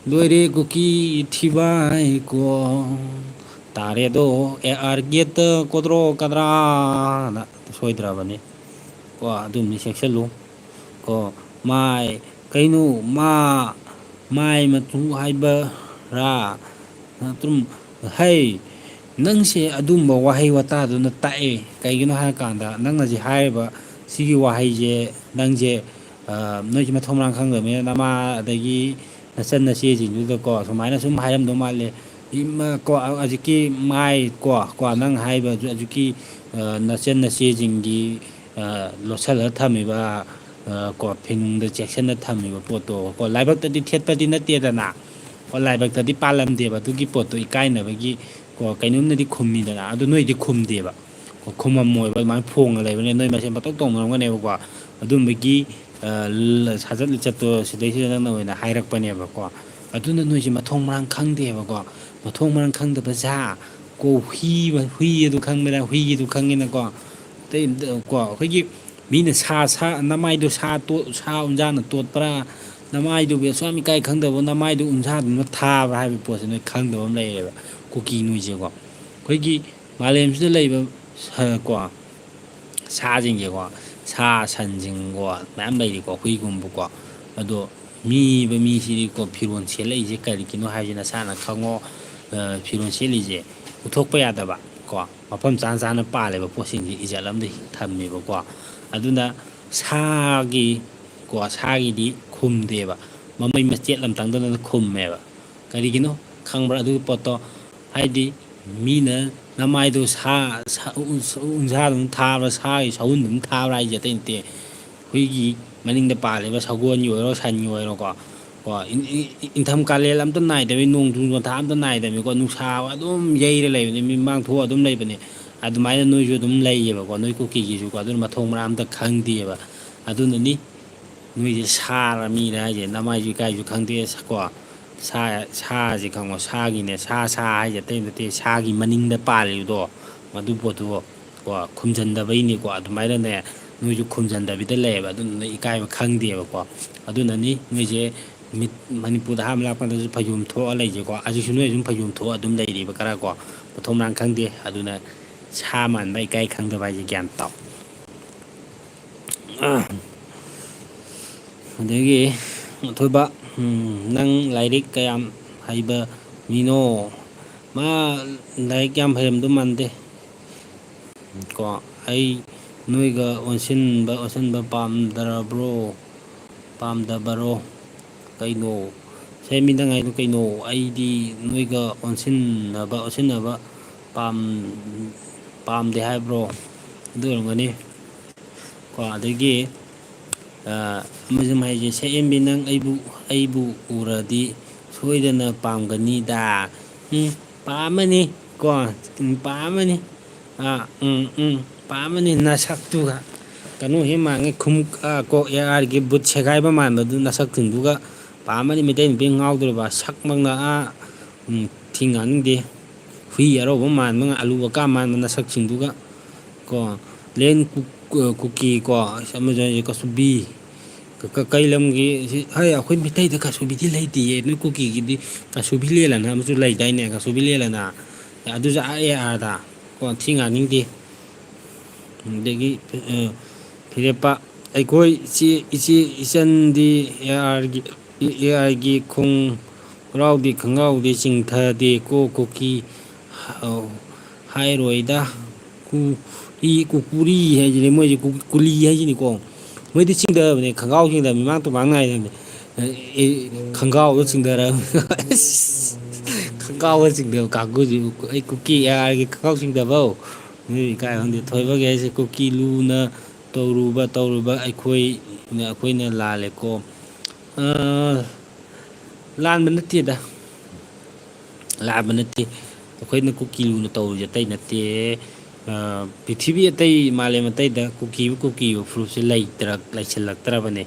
ꯂꯣꯏꯔꯦ ꯀꯨꯀꯤ ꯊꯤꯕꯥꯏꯀꯣꯟ, ꯇꯥꯔꯦꯗꯣ AR gateꯇ ꯀꯣꯗ꯭ꯔꯣ ꯀꯗ꯭ꯔꯥꯅ", ꯁꯣꯏꯗ꯭ꯔꯕꯅꯤ ꯀꯣ꯫ ꯑꯗꯨꯝꯅꯤ ꯁꯦꯛꯁꯜꯂꯨ ꯀꯣ꯫ ꯃꯥꯏ, ꯀꯩꯅꯣ, ꯃꯥ, ꯃꯥꯏ ꯃꯇꯨ ꯍꯥꯏꯕꯔꯥ? ꯑꯗꯨꯝ, ꯍꯩ, ꯅꯪꯁꯦ ꯑꯗꯨꯝꯕ ꯋꯥꯍꯩ ꯋꯥꯇꯥꯗꯨꯅ ꯇꯥꯛꯑꯦ꯫ ꯀꯩꯒꯤꯅꯣ ꯍꯥꯏꯔꯀꯥꯟꯗ, ꯅꯪꯅ ꯍꯧꯖꯤꯛ ꯍꯥꯏꯔꯤꯕ ꯁꯤꯒꯤ ꯋꯥꯍꯩꯁꯦ, ꯅꯪꯁꯦ, ꯑ, ꯅꯣꯏꯁꯦ ꯃꯊꯣꯡ ꯃꯔꯥꯡ ꯈꯪꯗꯕꯅꯤꯅ, ꯅꯃꯥ ꯑꯗꯒꯤ ꯅꯆꯟ ꯅꯆꯦꯁꯤꯡꯗꯨꯗꯀꯣ, ꯁꯨꯃꯥꯏꯅ ꯁꯨꯝ ꯍꯥꯏꯔꯝꯗꯧ ꯃꯥꯜꯂꯦ꯫ ꯏꯃꯥ ꯀꯣ, ꯍꯧꯖꯤꯛꯀꯤ ꯃꯥꯏ ꯀꯣ, ꯀꯣ, ꯅꯪ ꯍꯥꯏꯔꯤꯕ ꯍꯧꯖꯤꯛꯀꯤ, ꯑ, ꯅꯆꯟ ꯅꯆꯦꯁꯤꯡꯒꯤ, ꯑ, ꯂꯣꯠꯁꯤꯜꯂ ꯊꯝꯃꯤꯕ, ꯑ, ꯀꯣ, ꯐꯤꯅꯨꯡꯗ ꯆꯦꯛꯁꯤꯟꯅ ꯊꯝꯃꯤꯕ ꯄꯣꯠꯇꯣ ꯀꯣ, ꯂꯥꯏꯕꯛꯇꯗꯤ ꯊꯦꯠꯄꯗꯤ ꯅꯠꯇꯦꯗꯅ꯫ ꯀꯣ, ꯂꯥꯏꯕꯛꯇꯗꯤ ꯄꯥꯜꯂꯝꯗꯦꯕ ꯑꯗꯨꯒꯤ ꯄꯣꯠꯇꯣ, ꯏꯀꯥꯏꯅꯕꯒꯤ ꯀꯣ, ꯀꯩꯅꯣꯝꯅꯗꯤ ꯈꯨꯝꯃꯤꯗꯅ, ꯑꯗꯨ ꯅꯣꯏꯗꯤ ꯈꯨꯝꯗꯦꯕ꯫ ꯀꯣ, ꯈꯨꯝꯃꯝꯃꯣꯏꯕ, ꯑꯗꯨꯃꯥꯏꯅ ꯐꯣꯡꯉ ꯂꯩꯕꯅꯤꯅ ꯅꯣꯏ ꯃꯁꯦꯟ ꯄꯪꯇꯧ ꯇꯧꯅꯔꯝꯒꯅꯦꯕꯀꯣ꯫ ꯑꯗꯨꯝꯕꯒꯤ, ꯑ, ꯂ-, ꯁꯥꯖꯠ ꯂꯤꯆꯠꯇꯣ ꯁꯤꯗꯩꯁꯤꯗ ꯅꯪꯅ ꯑꯣꯏꯅ ꯍꯥꯏꯔꯛꯄꯅꯦꯕꯀꯣ꯫ ꯑꯗꯨꯅ ꯅꯣꯏꯁꯦ ꯃꯊꯣꯡ ꯃꯔꯥꯡ ꯈꯪꯗꯦꯕꯀꯣ꯫ ꯃꯊꯣꯡ ꯃꯔꯥꯡ ꯈꯪꯗꯕ ꯖꯥ꯫ ꯀꯣ, ꯍꯨꯏ, ꯍꯨꯏ ꯑꯗꯨ ꯈꯪꯕꯗ, ꯍꯨꯏꯒꯤꯗꯨ ꯈꯪꯉꯤꯅꯀꯣ꯫ ꯑꯇꯩ ꯑꯝꯇ, ꯀꯣ, ꯑꯩꯈꯣꯏꯒꯤ ꯃꯤꯅ ꯁꯥ, ꯁꯥ, ꯅꯃꯥꯏꯗꯣ ꯁꯥ ꯇꯣ-, ꯁꯥ ꯎꯟꯖꯥꯅ ꯇꯣꯠꯄ꯭ꯔꯥ? ꯅꯃꯥꯏꯗꯨꯕꯨ ꯑꯁꯨꯛ ꯌꯥꯝ ꯏꯀꯥꯏ ꯈꯪꯗꯕ, ꯅꯃꯥꯏꯗꯨ ꯎꯟꯖꯥꯗꯨꯅ ꯊꯥꯕ꯭ꯔꯥ ꯍꯥꯏꯕ ꯄꯣꯠꯁꯦ ꯅꯣꯏ ꯈꯪꯗꯕ ꯑꯃ ꯂꯩꯔꯦꯕ, ꯀꯨꯀꯤ ꯅꯣꯏꯁꯦꯀꯣ꯫ ꯑꯩꯈꯣꯏꯒꯤ ꯃꯥꯂꯦꯝꯁꯤꯗ ꯂꯩꯕ ꯁ-, ꯀꯣ, ꯁꯥꯁꯤꯡꯁꯦꯀꯣ, ꯁꯥ ꯁꯟꯁꯤꯡꯀꯣ, ꯃꯌꯥꯝ ꯂꯩꯔꯤꯀꯣ, ꯍꯨꯏꯒꯨꯝꯕꯀꯣ꯫ ꯑꯗꯣ ꯃꯤꯕ ꯃꯤꯁꯤꯗꯤꯀꯣ, ꯐꯤꯔꯣꯜ ꯁꯦꯠꯂꯛꯏꯁꯦ ꯀꯔꯤꯒꯤꯅꯣ ꯍꯥꯏꯁꯦ ꯅꯁꯥꯅ ꯈꯪꯉꯣ꯫ ꯑ, ꯐꯤꯔꯣꯜ ꯁꯦꯠꯂꯤꯁꯦ ꯎꯠꯊꯣꯛꯄ ꯌꯥꯗꯕ ꯀꯣ, ꯃꯐꯝ ꯆꯥꯅ ꯆꯥꯅ ꯄꯥꯜꯂꯦꯕ ꯄꯣꯠꯁꯤꯡꯁꯦ ꯏꯖꯠ ꯑꯃꯗ ꯊꯝꯃꯦꯕꯀꯣ꯫ ꯑꯗꯨꯅ ꯁꯥꯒꯤ ꯀꯣ, ꯁꯥꯒꯤꯗꯤ ꯈꯨꯝꯗꯦꯕ, ꯃꯃꯩ ꯃꯆꯦꯠ ꯑꯃꯇꯪꯗꯅ ꯈꯨꯝꯃꯦꯕ꯫ ꯀꯔꯤꯒꯤꯅꯣ ꯈꯪꯕ꯭ꯔꯥ ꯑꯗꯨꯒꯤ ꯄꯣꯠꯇꯣ? ꯍꯥꯏꯗꯤ ꯃꯤꯅ ꯅꯃꯥꯏꯗꯣ ꯁꯥ, ꯁꯥ, ꯎ-, ꯎꯟꯁꯥꯗꯨꯝ ꯊꯥꯕ꯭ꯔꯥ, ꯁꯥꯒꯤ ꯁꯎꯟꯗꯨꯝ ꯊꯥꯕ꯭ꯔꯥ ꯍꯥꯏꯁꯦ ꯑꯇꯩ ꯅꯠꯇꯦ꯫ ꯍꯨꯏꯒꯤ ꯃꯅꯤꯡꯗ ꯄꯥꯜꯂꯤꯕ ꯁꯒꯣꯜꯒꯤ ꯑꯣꯏꯔꯣ, ꯁꯟꯒꯤ ꯑꯣꯏꯔꯣꯀꯣ, ꯀꯣ, ꯏꯟ-, ꯏꯟ-, ꯏꯟꯊꯝ ꯀꯥꯂꯦꯟ ꯑꯝꯇ ꯅꯥꯏꯗꯕꯤ, ꯅꯣꯡꯖꯨ ꯄꯟꯊꯥ ꯑꯝꯇ ꯅꯥꯏꯗꯕꯤꯀꯣ, ꯅꯨꯡꯁꯥ ꯑꯗꯨꯝ ꯌꯩꯔ ꯂꯩꯕꯅꯤ, ꯃꯤꯠꯃꯥꯡ ꯊꯣꯛꯑ ꯑꯗꯨꯝ ꯂꯩꯕꯅꯤ꯫ ꯑꯗꯨꯃꯥꯏꯅ ꯅꯣꯏꯁꯨ ꯑꯗꯨꯝ ꯂꯩꯌꯦꯕꯀꯣ, ꯅꯣꯏ ꯀꯨꯀꯤꯒꯤꯁꯨꯀꯣ꯫ ꯑꯗꯨꯅ ꯃꯊꯣꯡ ꯃꯔꯥꯡ ꯑꯝꯇ ꯈꯪꯗꯦꯕ꯫ ꯑꯗꯨꯅꯅꯤ ꯅꯣꯏꯁꯦ ꯁꯥꯔ ꯃꯤꯔ ꯍꯥꯏꯁꯦ, ꯅꯃꯥꯏꯁꯨ ꯏꯀꯥꯏꯁꯨ ꯈꯪꯗꯦ ꯀꯣ꯫ ꯁꯥ, ꯁꯥꯁꯦ ꯈꯪꯉꯣ, ꯁꯥꯒꯤꯅꯦ, ꯁꯥ, ꯁꯥ ꯍꯥꯏꯁꯦ ꯑꯇꯩ ꯅꯠꯇꯦ, ꯁꯥꯒꯤ ꯃꯅꯤꯡꯗ ꯄꯥꯜꯂꯤꯕꯗꯣ, ꯃꯗꯨ ꯄꯣꯠꯇꯨ ꯀꯣ, ꯈꯨꯝꯖꯟꯗꯕꯩꯅꯤꯀꯣ꯫ ꯑꯗꯨꯃꯥꯏꯅꯅꯦ, ꯅꯣꯏꯁꯨ ꯈꯨꯝꯖꯟꯗꯕꯤꯗ ꯂꯩꯌꯦꯕ, ꯑꯗꯨꯗꯨꯅ ꯏꯀꯥꯏꯕ ꯈꯪꯗꯦꯕꯀꯣ꯫ ꯑꯗꯨꯅꯅꯤ ꯅꯣꯏꯁꯦ ꯃꯤꯠ-, ꯃꯅꯤꯄꯨꯔꯗ ꯑꯍꯥꯟꯕ ꯂꯥꯛꯄꯗꯁꯨ ꯐꯩꯖꯣꯝ ꯊꯣꯛꯑ ꯂꯩꯁꯦꯀꯣ꯫ ꯍꯧꯖꯤꯛꯁꯨ ꯅꯣꯏ ꯑꯗꯨꯝ ꯐꯩꯖꯣꯝ ꯊꯣꯛꯑ ꯑꯗꯨꯝ ꯂꯩꯔꯤꯕ ꯈꯔ ꯀꯣ, ꯃꯊꯣꯡ ꯃꯔꯥꯡ ꯈꯪꯗꯦ꯫ ꯑꯗꯨꯅ ꯁꯥ ꯃꯥꯟꯕ ꯏꯀꯥꯏ ꯈꯪꯗꯕ ꯍꯥꯏꯁꯦ ꯒ꯭ꯌꯥꯟ ꯇꯥꯎ꯫ ꯑꯗꯒꯤ ꯑꯊꯣꯏꯕ, ꯎꯝ, ꯅꯪ ꯂꯥꯏꯔꯤꯛ ꯀꯌꯥꯝ ꯍꯩꯕ ꯃꯤꯅꯣ? ꯃꯥ ꯂꯥꯏꯔꯤꯛ ꯌꯥꯝ ꯍꯩꯔꯝꯗꯧ ꯃꯥꯟꯗꯦ꯫ ꯀꯣ, ꯑꯩ ꯅꯣꯏꯒ ꯑꯣꯟꯁꯤꯟꯕ ꯑꯣꯟꯁꯤꯟꯕ ꯄꯥꯝꯗ꯭ꯔꯕ꯭ꯔꯣ? ꯄꯥꯝꯗꯕꯔꯣ? ꯀꯩꯅꯣ? ꯁꯦꯝꯃꯤꯗ ꯉꯥꯏꯗꯣ ꯀꯩꯅꯣ? ꯑꯩꯗꯤ ꯅꯣꯏꯒ ꯑꯣꯟꯁꯤꯟꯅꯕ ꯑꯣꯟꯁꯤꯟꯅꯕ ꯄꯥꯝ-, ꯄꯥꯝꯗꯦ ꯍꯥꯏꯕ꯭ꯔꯣ? ꯑꯗꯨ ꯑꯣꯏꯔꯝꯒꯅꯤ꯫ ꯀꯣ, ꯑꯗꯒꯤ, ꯑ, ꯑꯃꯁꯨ ꯍꯥꯏꯁꯦ, "ꯁꯛꯍꯦꯟꯕꯤ, ꯅꯪ ꯑꯩꯕꯨ, ꯑꯩꯕꯨ ꯎꯔꯗꯤ ꯁꯣꯏꯗꯅ ꯄꯥꯝꯒꯅꯤꯗ"꯫ ꯎꯝ, ꯄꯥꯝꯃꯅꯤ꯫ ꯀꯣ, ꯎꯝ, ꯄꯥꯝꯃꯅꯤ꯫ ꯑ, ꯎꯝ, ꯎꯝ, ꯄꯥꯝꯃꯅꯤ ꯅꯁꯛꯇꯨꯒ꯫ ꯀꯩꯅꯣ ꯍꯦꯛ ꯃꯥꯡꯉꯦ, ꯈꯨꯝ-, ꯑ, ꯀꯣ, ꯑꯦ ꯑꯥꯔꯒꯤ ꯕꯨꯠ ꯁꯦꯒꯥꯏꯕ ꯃꯥꯟꯕꯗꯨ ꯅꯁꯛꯇꯨꯗꯨꯒ꯫ ꯄꯥꯝꯃꯅꯤ ꯃꯩꯇꯩ ꯅꯨꯄꯤ ꯉꯥꯎꯗꯣꯔꯤꯕ, ꯁꯛꯃꯛꯅ, ꯑ, ꯎꯝ, ꯊꯤ ꯉꯥꯡꯅꯤꯡꯗꯦ꯫ ꯍꯨꯏ ꯑꯔꯧꯕ ꯃꯥꯟꯕ, ꯑꯂꯨ ꯑꯀꯥ ꯃꯥꯟꯕ ꯅꯁꯛꯁꯤꯡꯗꯨꯒ꯫ ꯀꯣ, ꯂꯦꯟ ꯀꯨ-, ꯀꯨ-, ꯀꯨꯀꯤ ꯀꯣ, ꯑꯃꯁꯨ ꯍꯥꯏꯁꯦ ꯀꯁꯨꯕꯤ꯫ ꯀ-, ꯀ-, ꯀꯩ ꯂꯝꯒꯤ ꯁꯤ-, ꯍꯥꯏ, ꯑꯩꯈꯣꯏ ꯃꯤꯇꯩꯗ ꯀꯁꯨꯕꯤꯗꯤ ꯂꯩꯇꯤꯌꯦ꯫ ꯅꯣꯏ ꯀꯨꯀꯤꯒꯤꯗꯤ ꯀꯁꯨꯕꯤ ꯂꯦꯟ ꯑꯅ ꯑꯃꯁꯨ ꯂꯩꯗꯥꯏꯅꯦ? ꯀꯁꯨꯕꯤ ꯂꯦꯟ ꯑꯅ꯫ ꯑꯗꯨꯁꯨ ꯑꯥ ꯑꯦ ꯑꯥꯔꯗ꯫ ꯀꯣ, ꯊꯤ ꯉꯥꯡꯅꯤꯡꯗꯦ꯫ ꯑꯗꯒꯤ, ꯑ, ꯐꯤꯔꯦꯞꯄ, ꯑꯩꯈꯣꯏ ꯏꯆꯦ, ꯏꯆꯦ ꯏꯆꯟꯗꯤ ꯑꯦ ꯑꯥꯔꯒꯤ, ꯑꯦ ꯑꯥꯔꯒꯤ ꯈꯣꯡ-, ꯈꯣꯡꯒ꯭ꯔꯥꯎꯗꯤ, ꯈꯣꯡꯒ꯭ꯔꯥꯎꯗꯤ ꯆꯤꯡꯊꯗꯦ ꯀꯣ ꯀꯨꯀꯤ꯫ ꯑꯧ, ꯍꯥꯏꯔꯣꯏꯗ꯫ ꯀꯨ-, ꯏ ꯀꯨꯀꯨꯔꯤ ꯍꯥꯏꯁꯤꯅꯦ, ꯃꯣꯏꯁꯦ ꯀꯨ-, ꯀꯨꯂꯤ ꯍꯥꯏꯁꯤꯅꯤꯀꯣ꯫ ꯃꯣꯏꯗꯤ ꯆꯤꯡꯗꯕꯅꯦ, ꯈꯣꯡꯒ꯭ꯔꯥꯎ ꯆꯤꯡꯗꯕꯅꯦ, ꯃꯤꯃꯥꯡ ꯇꯨꯃꯥꯡ ꯅꯥꯏꯗꯕꯅꯦ꯫ ꯑꯦ, ꯈꯣꯡꯒ꯭ꯔꯥꯎꯗ ꯆꯤꯡꯊꯔꯕꯅꯦ꯫ ꯈꯣꯡꯒ꯭ꯔꯥꯎꯗ ꯆꯤꯡꯊꯕ ꯀꯥꯡꯕꯨꯁꯤ ꯑꯩ ꯀꯨꯀꯤ ꯑꯥꯔꯒꯤ ꯈꯣꯡꯒ꯭ꯔꯥꯎ ꯆꯤꯡꯊꯕꯧ꯫ ꯃꯤꯑꯣꯏ ꯏꯀꯥꯏ ꯈꯪꯗꯦ꯫ ꯊꯣꯏꯕ ꯀꯩ ꯍꯥꯏꯁꯦ, ꯀꯨꯀꯤ ꯂꯨꯅ ꯇꯧꯔꯨꯕ, ꯇꯧꯔꯨꯕ ꯑꯩꯈꯣꯏꯅ, ꯑꯩꯈꯣꯏꯅ ꯂꯥꯜꯂꯦꯀꯣ꯫ ꯑ, ꯂꯥꯟꯕ ꯅꯠꯇꯦꯗ꯫ ꯂꯥꯟꯕ ꯅꯠꯇꯦ꯫ ꯑꯩꯈꯣꯏꯅ ꯀꯨꯀꯤ ꯂꯨꯅ ꯇꯧꯔꯤꯁꯦ ꯑꯇꯩ ꯅꯠꯇꯦ꯫ ꯑ, ꯄ꯭ꯔꯤꯊꯤꯕꯤ ꯑꯇꯩ, ꯃꯥꯂꯦꯝ ꯑꯇꯩꯗ ꯀꯨꯀꯤꯕꯨ ꯀꯨꯀꯤꯕ ꯐꯨꯔꯨꯞꯁꯦ ꯂꯩꯇ꯭ꯔ-, ꯂꯩꯁꯤꯜꯂꯛꯇ꯭ꯔꯕꯅꯦ꯫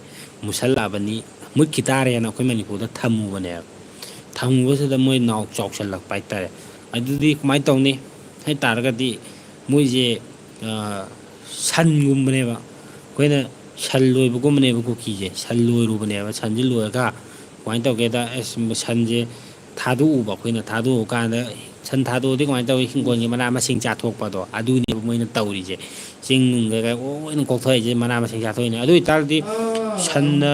ꯃꯨꯁꯜꯂꯛꯑꯕꯅꯤ꯫ ꯃꯨꯠꯈꯤ ꯇꯥꯔꯦꯅ ꯑꯩꯈꯣꯏ ꯃꯅꯤꯄꯨꯔꯗ ꯊꯝꯃꯨꯕꯅꯦꯕ꯫ ꯊꯝꯃꯨꯕꯁꯤꯗ ꯃꯣꯏ ꯅꯥꯎ ꯆꯥꯎꯁꯜꯂꯛꯄ ꯍꯥꯏꯇꯥꯔꯦ꯫ ꯑꯗꯨꯗꯤ ꯀꯃꯥꯏꯅ ꯇꯧꯅꯤ ꯍꯥꯏ ꯇꯥꯔꯒꯗꯤ, ꯃꯣꯏꯁꯦ, ꯑ, ꯁꯟꯒꯨꯝꯕꯅꯦꯕ꯫ ꯑꯩꯈꯣꯏꯅ ꯁꯟ ꯂꯣꯏꯕꯒꯨꯝꯕꯅꯦꯕ ꯀꯨꯀꯤꯁꯦ꯫ ꯁꯟ ꯂꯣꯏꯔꯨꯕꯅꯦꯕ꯫ ꯁꯟꯁꯦ ꯂꯣꯏꯔꯒ ꯀꯃꯥꯏꯅ ꯇꯧꯒꯦꯗ, ꯑꯁ, ꯁꯟꯁꯦ ꯊꯥꯗꯣꯛꯎꯕ ꯑꯩꯈꯣꯏꯅ꯫ ꯊꯥꯗꯣꯛꯎꯀꯥꯟꯗ ꯁꯟ ꯊꯥꯗꯣꯛꯑꯗꯤ ꯀꯃꯥꯏꯅ ꯇꯧꯏ? ꯍꯤꯡꯒꯣꯜꯒꯤ ꯃꯅꯥ ꯃꯁꯤꯡ ꯆꯥꯊꯣꯛꯄꯗꯣ, ꯑꯗꯨꯅꯦꯕ ꯃꯣꯏꯅ ꯇꯧꯔꯤꯁꯦ꯫ ꯆꯤꯡ ꯅꯨꯡ ꯀꯩꯀꯥ ꯂꯣꯏꯅ ꯀꯣꯛꯊꯣꯛꯏꯁꯦ ꯃꯅꯥ ꯃꯁꯤꯡ ꯆꯥꯊꯣꯛꯏꯅꯦ꯫ ꯑꯗꯨ ꯑꯣꯏꯇꯥꯔꯗꯤ ꯁꯟꯅ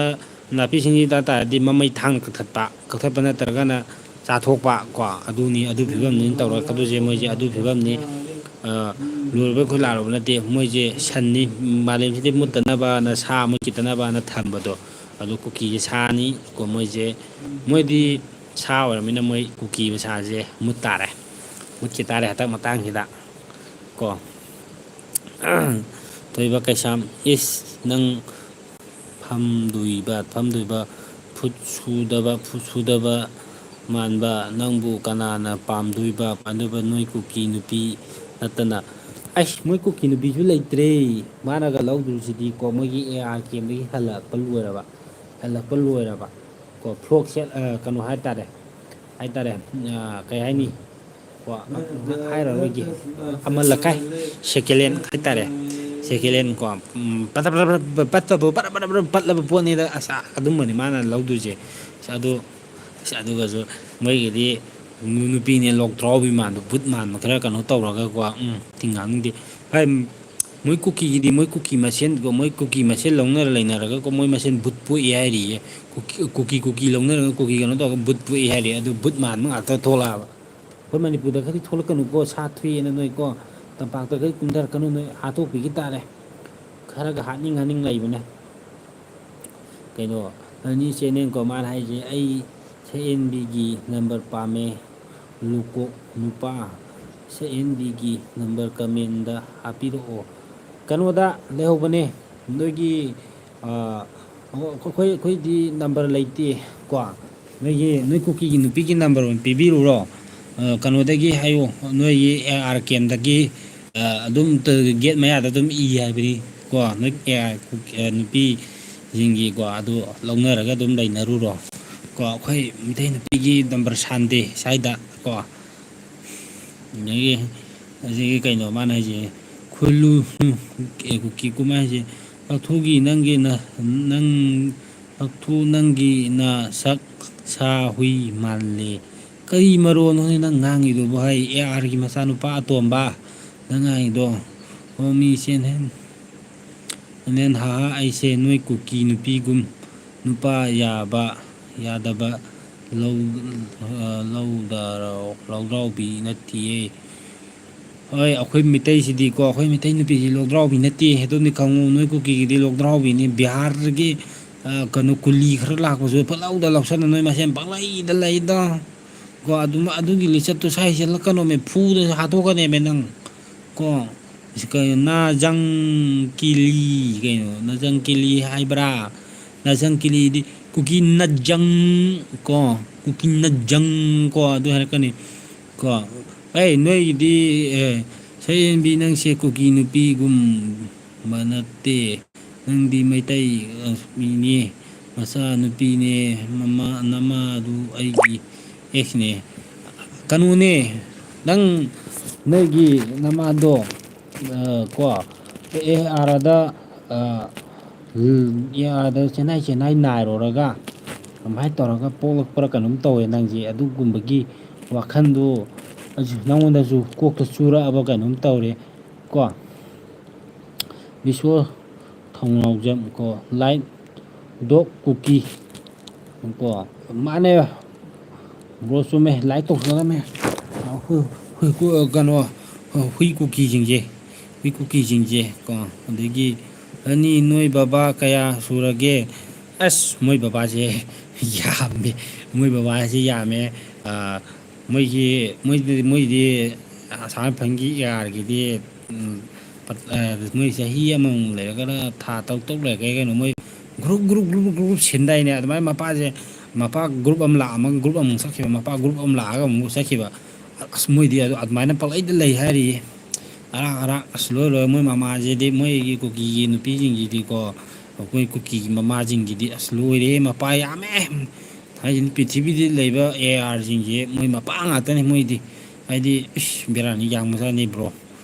ꯅꯥꯄꯤ ꯁꯤꯡꯕꯤ ꯆꯥ ꯇꯥꯔꯗꯤ ꯃꯃꯩ ꯊꯥꯡꯅ ꯀꯛꯊꯠꯄ, ꯀꯛꯊꯠꯄ ꯅꯠꯇ꯭ꯔꯒꯅ ꯆꯥꯊꯣꯛꯄ ꯀꯣ, ꯑꯗꯨꯅꯤ, ꯑꯗꯨ ꯐꯤꯕꯝꯅꯤ ꯇꯧꯔꯛꯀꯗꯣꯏꯁꯦ ꯃꯣꯏꯁꯦ, ꯑꯗꯨ ꯐꯤꯕꯝꯅꯤ꯫ ꯑ, ꯂꯣꯏꯔꯕ ꯑꯩꯈꯣꯏ ꯂꯥꯛꯂꯕ ꯅꯠꯇꯦ꯫ ꯃꯣꯏꯁꯦ ꯁꯟꯅꯤ, ꯃꯥꯂꯦꯝꯁꯤꯗꯤ ꯃꯨꯠꯇꯅꯕꯅ, ꯁꯥ ꯃꯨꯠꯈꯤꯗꯅꯕꯅ ꯊꯝꯕꯗꯣ, ꯑꯗꯨ ꯀꯨꯀꯤꯁꯦ ꯁꯥꯅꯤ ꯀꯣ꯫ ꯃꯣꯏꯁꯦ, ꯃꯣꯏꯗꯤ ꯁꯥ ꯑꯣꯏꯔꯕꯅꯤꯅ ꯃꯣꯏ ꯀꯨꯀꯤ ꯃꯁꯥꯁꯦ ꯃꯨꯠ ꯇꯥꯔꯦ, ꯃꯨꯠꯈꯤ ꯇꯥꯔꯦ ꯍꯟꯗꯛ ꯃꯇꯥꯡꯁꯤꯗ ꯀꯣ꯫ ꯊꯣꯏꯕ ꯀꯩꯁꯥꯝ, ꯏꯁ, ꯅꯪ ꯐꯝꯗꯣꯏꯕ, ꯐꯝꯗꯣꯏꯕ, ꯐꯨꯠ ꯁꯨꯗꯕ, ꯐꯨꯠ ꯁꯨꯗꯕ ꯃꯥꯟꯕ, ꯅꯪꯕꯨ ꯀꯅꯥꯅ ꯄꯥꯝꯗꯣꯏꯕ, ꯄꯥꯝꯗꯣꯏꯕ, ꯅꯣꯏ ꯀꯨꯀꯤ ꯅꯨꯄꯤ ꯅꯠꯇꯅ꯫ ꯑꯩꯁ, ꯃꯣꯏ ꯀꯨꯀꯤ ꯅꯨꯄꯤꯁꯨ ꯂꯩꯇ꯭ꯔꯦ꯫ ꯃꯥꯅꯒ ꯂꯧꯗꯣꯏꯁꯤꯗꯤ ꯀꯣ, ꯃꯣꯏꯒꯤ AR camp ꯇꯒꯤ ꯍꯜꯂꯛꯄ ꯂꯣꯏꯔꯕ, ꯍꯜꯂꯛꯄ ꯂꯣꯏꯔꯕ ꯀꯣ, ꯐ꯭ꯔꯣꯛ ꯁꯦꯠ-, ꯑ, ꯀꯩꯅꯣ ꯍꯥꯏꯇꯥꯔꯦ, ꯍꯥꯏꯇꯥꯔꯦ, ꯑ, ꯀꯩ ꯍꯥꯏꯅꯤ ꯀꯣ, ꯍꯥꯏꯔꯔꯣꯏꯒꯦ꯫ ꯑꯃ ꯂꯩꯀꯥꯏ, second hand ꯍꯥꯏꯇꯥꯔꯦ, second hand ꯀꯣ, ꯎꯝ, ꯄꯠ-, ꯄꯠ-, ꯄꯠ-, ꯄꯠ-, ꯄꯠꯇꯕ, ꯄꯠ-, ꯄꯠ-, ꯄꯠ-, ꯄꯠꯂꯕ ꯄꯣꯠꯅꯤꯗ꯫ ꯑꯁ, ꯑꯗꯨꯝꯕꯅꯤ ꯃꯥꯅ ꯂꯧꯗꯣꯏꯁꯦ꯫ ꯑꯁ, ꯑꯗꯨ, ꯑꯁ, ꯑꯗꯨꯒꯁꯨ ꯃꯣꯏꯒꯤꯗꯤ ꯅꯨ-, ꯅꯨꯄꯤꯅꯦ ꯂꯣꯛꯇ꯭ꯔꯥꯎꯕꯤ ꯃꯥꯟꯕ, ꯕꯨꯠ ꯃꯥꯟꯕ ꯈꯔ ꯀꯩꯅꯣ ꯇꯧꯔꯒꯀꯣ, ꯎꯝ, ꯊꯤ ꯉꯥꯡꯅꯤꯡꯗꯦ꯫ ꯍꯥꯏ, ꯃꯣꯏ ꯀꯨꯀꯤꯒꯤꯗꯤ ꯃꯣꯏ ꯀꯨꯀꯤ ꯃꯁꯦꯟ, ꯃꯣꯏ ꯀꯨꯀꯤ ꯃꯁꯦꯟ ꯂꯧꯅꯔ ꯂꯩꯅꯔꯒꯀꯣ, ꯃꯣꯏ ꯃꯁꯦꯟ ꯕꯨꯠ ꯄꯣꯛꯏ ꯍꯥꯏꯔꯤꯌꯦ꯫ ꯀꯨꯀꯤ, ꯀꯨꯀꯤ, ꯀꯨꯀꯤ ꯂꯧꯅꯔꯒ ꯀꯨꯀꯤ ꯀꯩꯅꯣ ꯇꯧꯔꯒ ꯕꯨꯠ ꯄꯣꯛꯏ ꯍꯥꯏꯔꯤ꯫ ꯑꯗꯨ ꯕꯨꯠ ꯃꯥꯟꯕ ꯉꯥꯛꯇ ꯊꯣꯛꯂꯛꯑꯕ꯫ ꯑꯩꯈꯣꯏ ꯃꯅꯤꯄꯨꯔꯗ ꯈꯔꯗꯤ ꯊꯣꯛꯂꯛꯀꯅꯨꯀꯣ, ꯁꯥ ꯊꯣꯛꯑꯦꯅ ꯅꯣꯏꯀꯣ, ꯇꯝꯄꯥꯛꯇ ꯈꯔ ꯀꯨꯝꯊꯔꯛꯀꯅꯨ, ꯅꯣꯏ ꯍꯥꯠꯇꯣꯛꯄꯤꯒꯤ ꯇꯥꯔꯦ꯫ ꯈꯔꯒ ꯍꯥꯠꯅꯤꯡ ꯍꯥꯠꯅꯤꯡ ꯂꯩꯕꯅꯦ꯫ ꯀꯩꯅꯣ, ꯅꯅꯤ ꯆꯦꯅꯦꯟꯀꯣ, ꯃꯥꯅ ꯍꯥꯏꯁꯦ, "ꯑꯩ ꯁꯛꯍꯦꯟꯕꯤꯒꯤ ꯅꯝꯕꯔ ꯄꯥꯝꯃꯦ, ꯂꯨꯀꯣꯛ ꯅꯨꯄꯥ, ꯁꯛꯍꯦꯟꯕꯤꯒꯤ ꯅꯝꯕꯔ ꯀꯃꯦꯟꯗ ꯍꯥꯞꯄꯤꯔꯛꯑꯣ꯫" ꯀꯩꯅꯣꯗ ꯂꯩꯍꯧꯕꯅꯦ, ꯅꯣꯏꯒꯤ, ꯑ, ꯑꯩꯈꯣꯏ, ꯑꯩꯈꯣꯏꯗꯤ ꯅꯝꯕꯔ ꯂꯩꯇꯦ ꯀꯣ꯫ ꯅꯣꯏꯒꯤ, ꯅꯣꯏ ꯀꯨꯀꯤꯒꯤ ꯅꯨꯄꯤꯒꯤ ꯅꯝꯕꯔ ꯑꯣꯏꯅ ꯄꯤꯕꯤꯔꯨꯔꯣ꯫ ꯑ, ꯀꯩꯅꯣꯗꯒꯤ ꯍꯥꯏꯌꯣ, ꯅꯣꯏꯒꯤ AR camp ꯇꯒꯤ, ꯑ, ꯑꯗꯨꯝ ꯇ-, gate ꯃꯌꯥꯗ ꯑꯗꯨꯝ ꯏ ꯍꯥꯏꯕꯅꯤ ꯀꯣ꯫ ꯅꯣꯏ AR ꯀꯨ-, ꯑ, ꯅꯨꯄꯤꯁꯤꯡꯒꯤ ꯀꯣ, ꯑꯗꯨ ꯂꯧꯅꯔꯒ ꯑꯗꯨꯝ ꯂꯩꯅꯔꯨꯔꯣ ꯀꯣ꯫ ꯑꯩꯈꯣꯏ ꯃꯤꯇꯩ ꯅꯨꯄꯤꯒꯤ ꯅꯝꯕꯔ ꯁꯥꯟꯗꯦ ꯁ꯭ꯋꯥꯏꯗ ꯀꯣ꯫ ꯑꯗꯒꯤ, ꯑꯗꯒꯤ ꯀꯩꯅꯣ ꯃꯥꯅ ꯍꯥꯏꯁꯦ, ꯈꯨꯜꯂꯨ, ꯑꯦ, ꯀꯨꯀꯤ ꯀꯨꯃꯥꯏ ꯍꯥꯏꯁꯦ, "ꯄꯥꯛꯊꯨꯒꯤ ꯅꯪꯒꯤ ꯅ-, ꯅꯪ, ꯄꯥꯛꯊꯨ ꯅꯪꯒꯤ ꯅ ꯁꯛ ꯁꯥ ꯍꯨꯏ ꯃꯥꯜꯂꯦ꯫" ꯀꯔꯤ ꯃꯔꯣꯟꯅꯣꯅꯦ ꯅꯪ ꯉꯥꯡꯉꯤꯗꯨꯕꯨ ꯍꯩ? AR ꯒꯤ ꯃꯆꯥꯅꯨꯄꯥ ꯑꯇꯣꯝꯕ, ꯅꯪ ꯉꯥꯡꯉꯤꯗꯣ? ꯑꯣ, ꯃꯤ ꯆꯦꯟꯍꯟ-, ꯆꯦꯟꯍꯟ, ꯍꯥ ꯍꯥ, ꯑꯩꯁꯦ ꯅꯣꯏ ꯀꯨꯀꯤ ꯅꯨꯄꯤꯒꯨꯝ ꯅꯨꯄꯥ ꯌꯥꯕ ꯌꯥꯗꯕ ꯂꯧ-, ꯑ, ꯂꯧꯗꯔꯣ? ꯂꯧꯗ꯭ꯔꯥꯎꯕꯤ ꯅꯠꯇꯤꯌꯦ꯫ ꯍꯣꯏ, ꯑꯩꯈꯣꯏ ꯃꯤꯇꯩꯁꯤꯗꯤꯀꯣ, ꯑꯩꯈꯣꯏ ꯃꯤꯇꯩ ꯅꯨꯄꯤꯁꯤ ꯂꯧꯗ꯭ꯔꯥꯎꯕꯤ ꯅꯠꯇꯦ꯫ ꯑꯗꯨꯝꯗꯤ ꯈꯪꯉꯨ, ꯅꯣꯏ ꯀꯨꯀꯤꯒꯤꯗꯤ ꯂꯧꯗ꯭ꯔꯥꯎꯕꯤꯅꯤ꯫ ꯕꯤꯍꯥꯔꯗꯒꯤ, ꯑ, ꯀꯩꯅꯣ, ꯀꯨꯂꯤ ꯈꯔ ꯂꯥꯛꯄꯁꯨ ꯄꯪꯂꯧꯗ ꯂꯧꯁꯟꯅ, ꯅꯣꯏ ꯃꯁꯦꯟ ꯄꯪꯂꯩꯗ ꯂꯩꯗ꯫ ꯀꯣ, ꯑꯗꯨꯝ, ꯑꯗꯨꯒꯤ ꯂꯤꯆꯠꯇꯨ ꯁ꯭ꯋꯥꯏ ꯆꯦꯜꯂꯛꯀꯅꯣꯃꯦ, ꯐꯨꯗꯅ ꯍꯥꯠꯇꯣꯛꯀꯅꯦꯃꯦ ꯅꯪ꯫ ꯀꯣ, ꯀꯩꯅꯣ, ꯅꯥꯖꯪ ꯀꯤꯂꯤ, ꯀꯩꯅꯣ, ꯅꯥꯖꯪ ꯀꯤꯂꯤ ꯍꯥꯏꯕ꯭ꯔꯥ? ꯅꯥꯖꯪ ꯀꯤꯂꯤꯗꯤ ꯀꯨꯀꯤ ꯅꯥꯖꯪ, ꯀꯣ, ꯀꯨꯀꯤ ꯅꯥꯖꯪ, ꯀꯣ, ꯑꯗꯨ ꯍꯥꯏꯔꯛꯀꯅꯤ꯫ ꯀꯣ, ꯑꯩ ꯅꯣꯏꯒꯤꯗꯤ, ꯑꯦ, ꯁꯌꯦꯟꯕꯤ, ꯅꯪꯁꯦ ꯀꯨꯀꯤ ꯅꯨꯄꯤꯒꯨꯝꯕ ꯅꯠꯇꯦ꯫ ꯅꯪꯗꯤ ꯃꯩꯇꯩ, ꯑ, ꯃꯤꯅꯤ, ꯃꯆꯥ ꯅꯨꯄꯤꯅꯦ, ꯃꯃꯥ, ꯅꯃꯥꯗꯨ ꯑꯩꯒꯤ ꯑꯦꯛꯁꯅꯦ꯫ ꯀꯩꯅꯣꯅꯦ, ꯅꯪ ꯅꯣꯏꯒꯤ ꯅꯃꯥꯗꯣ, ꯑ, ꯀꯣ, ꯑꯦ ꯑꯥꯔꯗ, ꯑ, ꯑꯦ ꯑꯥꯔꯗ ꯆꯦꯟꯅꯥꯏ ꯆꯦꯟꯅꯥꯏ ꯅꯥꯏꯔꯨꯔꯒ ꯀꯃꯥꯏꯅ ꯇꯧꯔꯒ ꯄꯣꯛꯂꯛꯄ꯭ꯔꯥ ꯀꯩꯅꯣꯝ ꯇꯧꯋꯦ ꯅꯪꯁꯦ꯫ ꯑꯗꯨꯒꯨꯝꯕꯒꯤ ꯋꯥꯈꯜꯗꯨ ꯅꯪꯉꯣꯟꯗꯁꯨ ꯀꯣꯛꯇ ꯆꯨꯔꯛꯑꯕ ꯀꯩꯅꯣꯝ ꯇꯧꯔꯦ꯫ ꯀꯣ, ꯕꯤꯁꯣ ꯊꯧꯅꯥꯎꯖꯝ, ꯀꯣ, ꯂꯥꯏꯠ ꯗꯣꯛ ꯀꯨꯀꯤ, ꯀꯣ, ꯃꯥꯅꯦ꯫ ꯕ꯭ꯔꯣ, ꯆꯨꯝꯃꯦ, ꯂꯥꯏꯛ ꯇꯧꯁꯜꯂꯝꯃꯦ꯫ ꯍꯨꯏ, ꯍꯨꯏ, ꯀꯨ-, ꯀꯩꯅꯣ, ꯍꯨꯏ ꯀꯨꯀꯤꯁꯤꯡꯁꯦ, ꯍꯨꯏ ꯀꯨꯀꯤꯁꯤꯡꯁꯦ, ꯀꯣ, ꯑꯗꯒꯤ ꯑꯅꯤ, ꯅꯣꯏ ꯕꯕꯥ ꯀꯌꯥ ꯁꯨꯔꯒꯦ? ꯑꯁ, ꯃꯣꯏ ꯕꯕꯥꯁꯦ ꯌꯥꯝꯃꯦ꯫ ꯃꯣꯏ ꯕꯕꯥꯁꯦ ꯌꯥꯝꯃꯦ꯫ ꯑꯥ, ꯃꯣꯏꯒꯤ, ꯃꯣꯏꯗꯤ, ꯃꯣꯏꯗꯤ ꯑꯁꯥꯝ ꯔꯥꯏꯐꯜꯒꯤ ꯑꯦ ꯑꯥꯔꯒꯤꯗꯤ, ꯎꯝ, ꯄꯠ-, ꯑ, ꯃꯣꯏ ꯆꯍꯤ ꯑꯃꯃꯨꯛ ꯂꯩꯔꯒꯅ ꯊꯥ ꯇꯔꯨꯛ ꯇꯔꯨꯛ ꯂꯩꯔꯒ ꯀꯩꯅꯣ ꯃꯣꯏ ꯒ꯭ꯔꯨꯞ, ꯒ꯭ꯔꯨꯞ, ꯒ꯭ꯔꯨꯞ, ꯒ꯭ꯔꯨꯞ ꯁꯤꯟꯗꯥꯏꯅꯦ꯫ ꯑꯗꯨꯃꯥꯏꯅ ꯃꯄꯥꯁꯦ, ꯃꯄꯥ ꯒ꯭ꯔꯨꯞ ꯑꯃ ꯂꯥꯛꯑꯝꯃꯒ ꯒ꯭ꯔꯨꯞ ꯑꯃꯨꯛ ꯆꯠꯈꯤꯕ, ꯃꯄꯥ ꯒ꯭ꯔꯨꯞ ꯑꯃ ꯂꯥꯛꯑꯒ ꯑꯃꯨꯛ ꯆꯠꯈꯤꯕ꯫ ꯑꯁ, ꯃꯣꯏꯗꯤ ꯑꯗꯨ, ꯑꯗꯨꯃꯥꯏꯅ ꯄꯪꯂꯩꯗ ꯂꯩ ꯍꯥꯏꯔꯤꯌꯦ꯫ ꯑꯔꯥꯛ ꯑꯔꯥꯛ, ꯑꯁ, ꯂꯣꯏ ꯂꯣꯏ꯫ ꯃꯣꯏ ꯃꯃꯥꯁꯤꯗꯤ, ꯃꯣꯏꯒꯤ ꯀꯨꯀꯤꯒꯤ ꯅꯨꯄꯤꯁꯤꯡꯁꯤꯗꯤꯀꯣ, ꯑꯩꯈꯣꯏ ꯀꯨꯀꯤꯒꯤ ꯃꯃꯥꯁꯤꯡꯁꯤꯗꯤ, ꯑꯁ, ꯂꯣꯏꯔꯦ, ꯃꯄꯥ ꯌꯥꯝꯃꯦ꯫ ꯍꯥꯏꯁꯤꯅꯤ, ꯄ꯭ꯔꯤꯊꯤꯕꯤꯗ ꯂꯩꯕ ꯑꯦ ꯑꯥꯔꯁꯤꯡꯁꯦ ꯃꯣꯏ ꯃꯄꯥ ꯉꯥꯛꯇꯅꯤ ꯃꯣꯏꯗꯤ꯫ ꯍꯥꯏꯗꯤ, ꯏꯁ, ꯕꯦꯔꯥꯅꯤ, ꯌꯥꯝꯕꯖꯥꯠꯅꯤ, ꯕ꯭ꯔꯣ꯫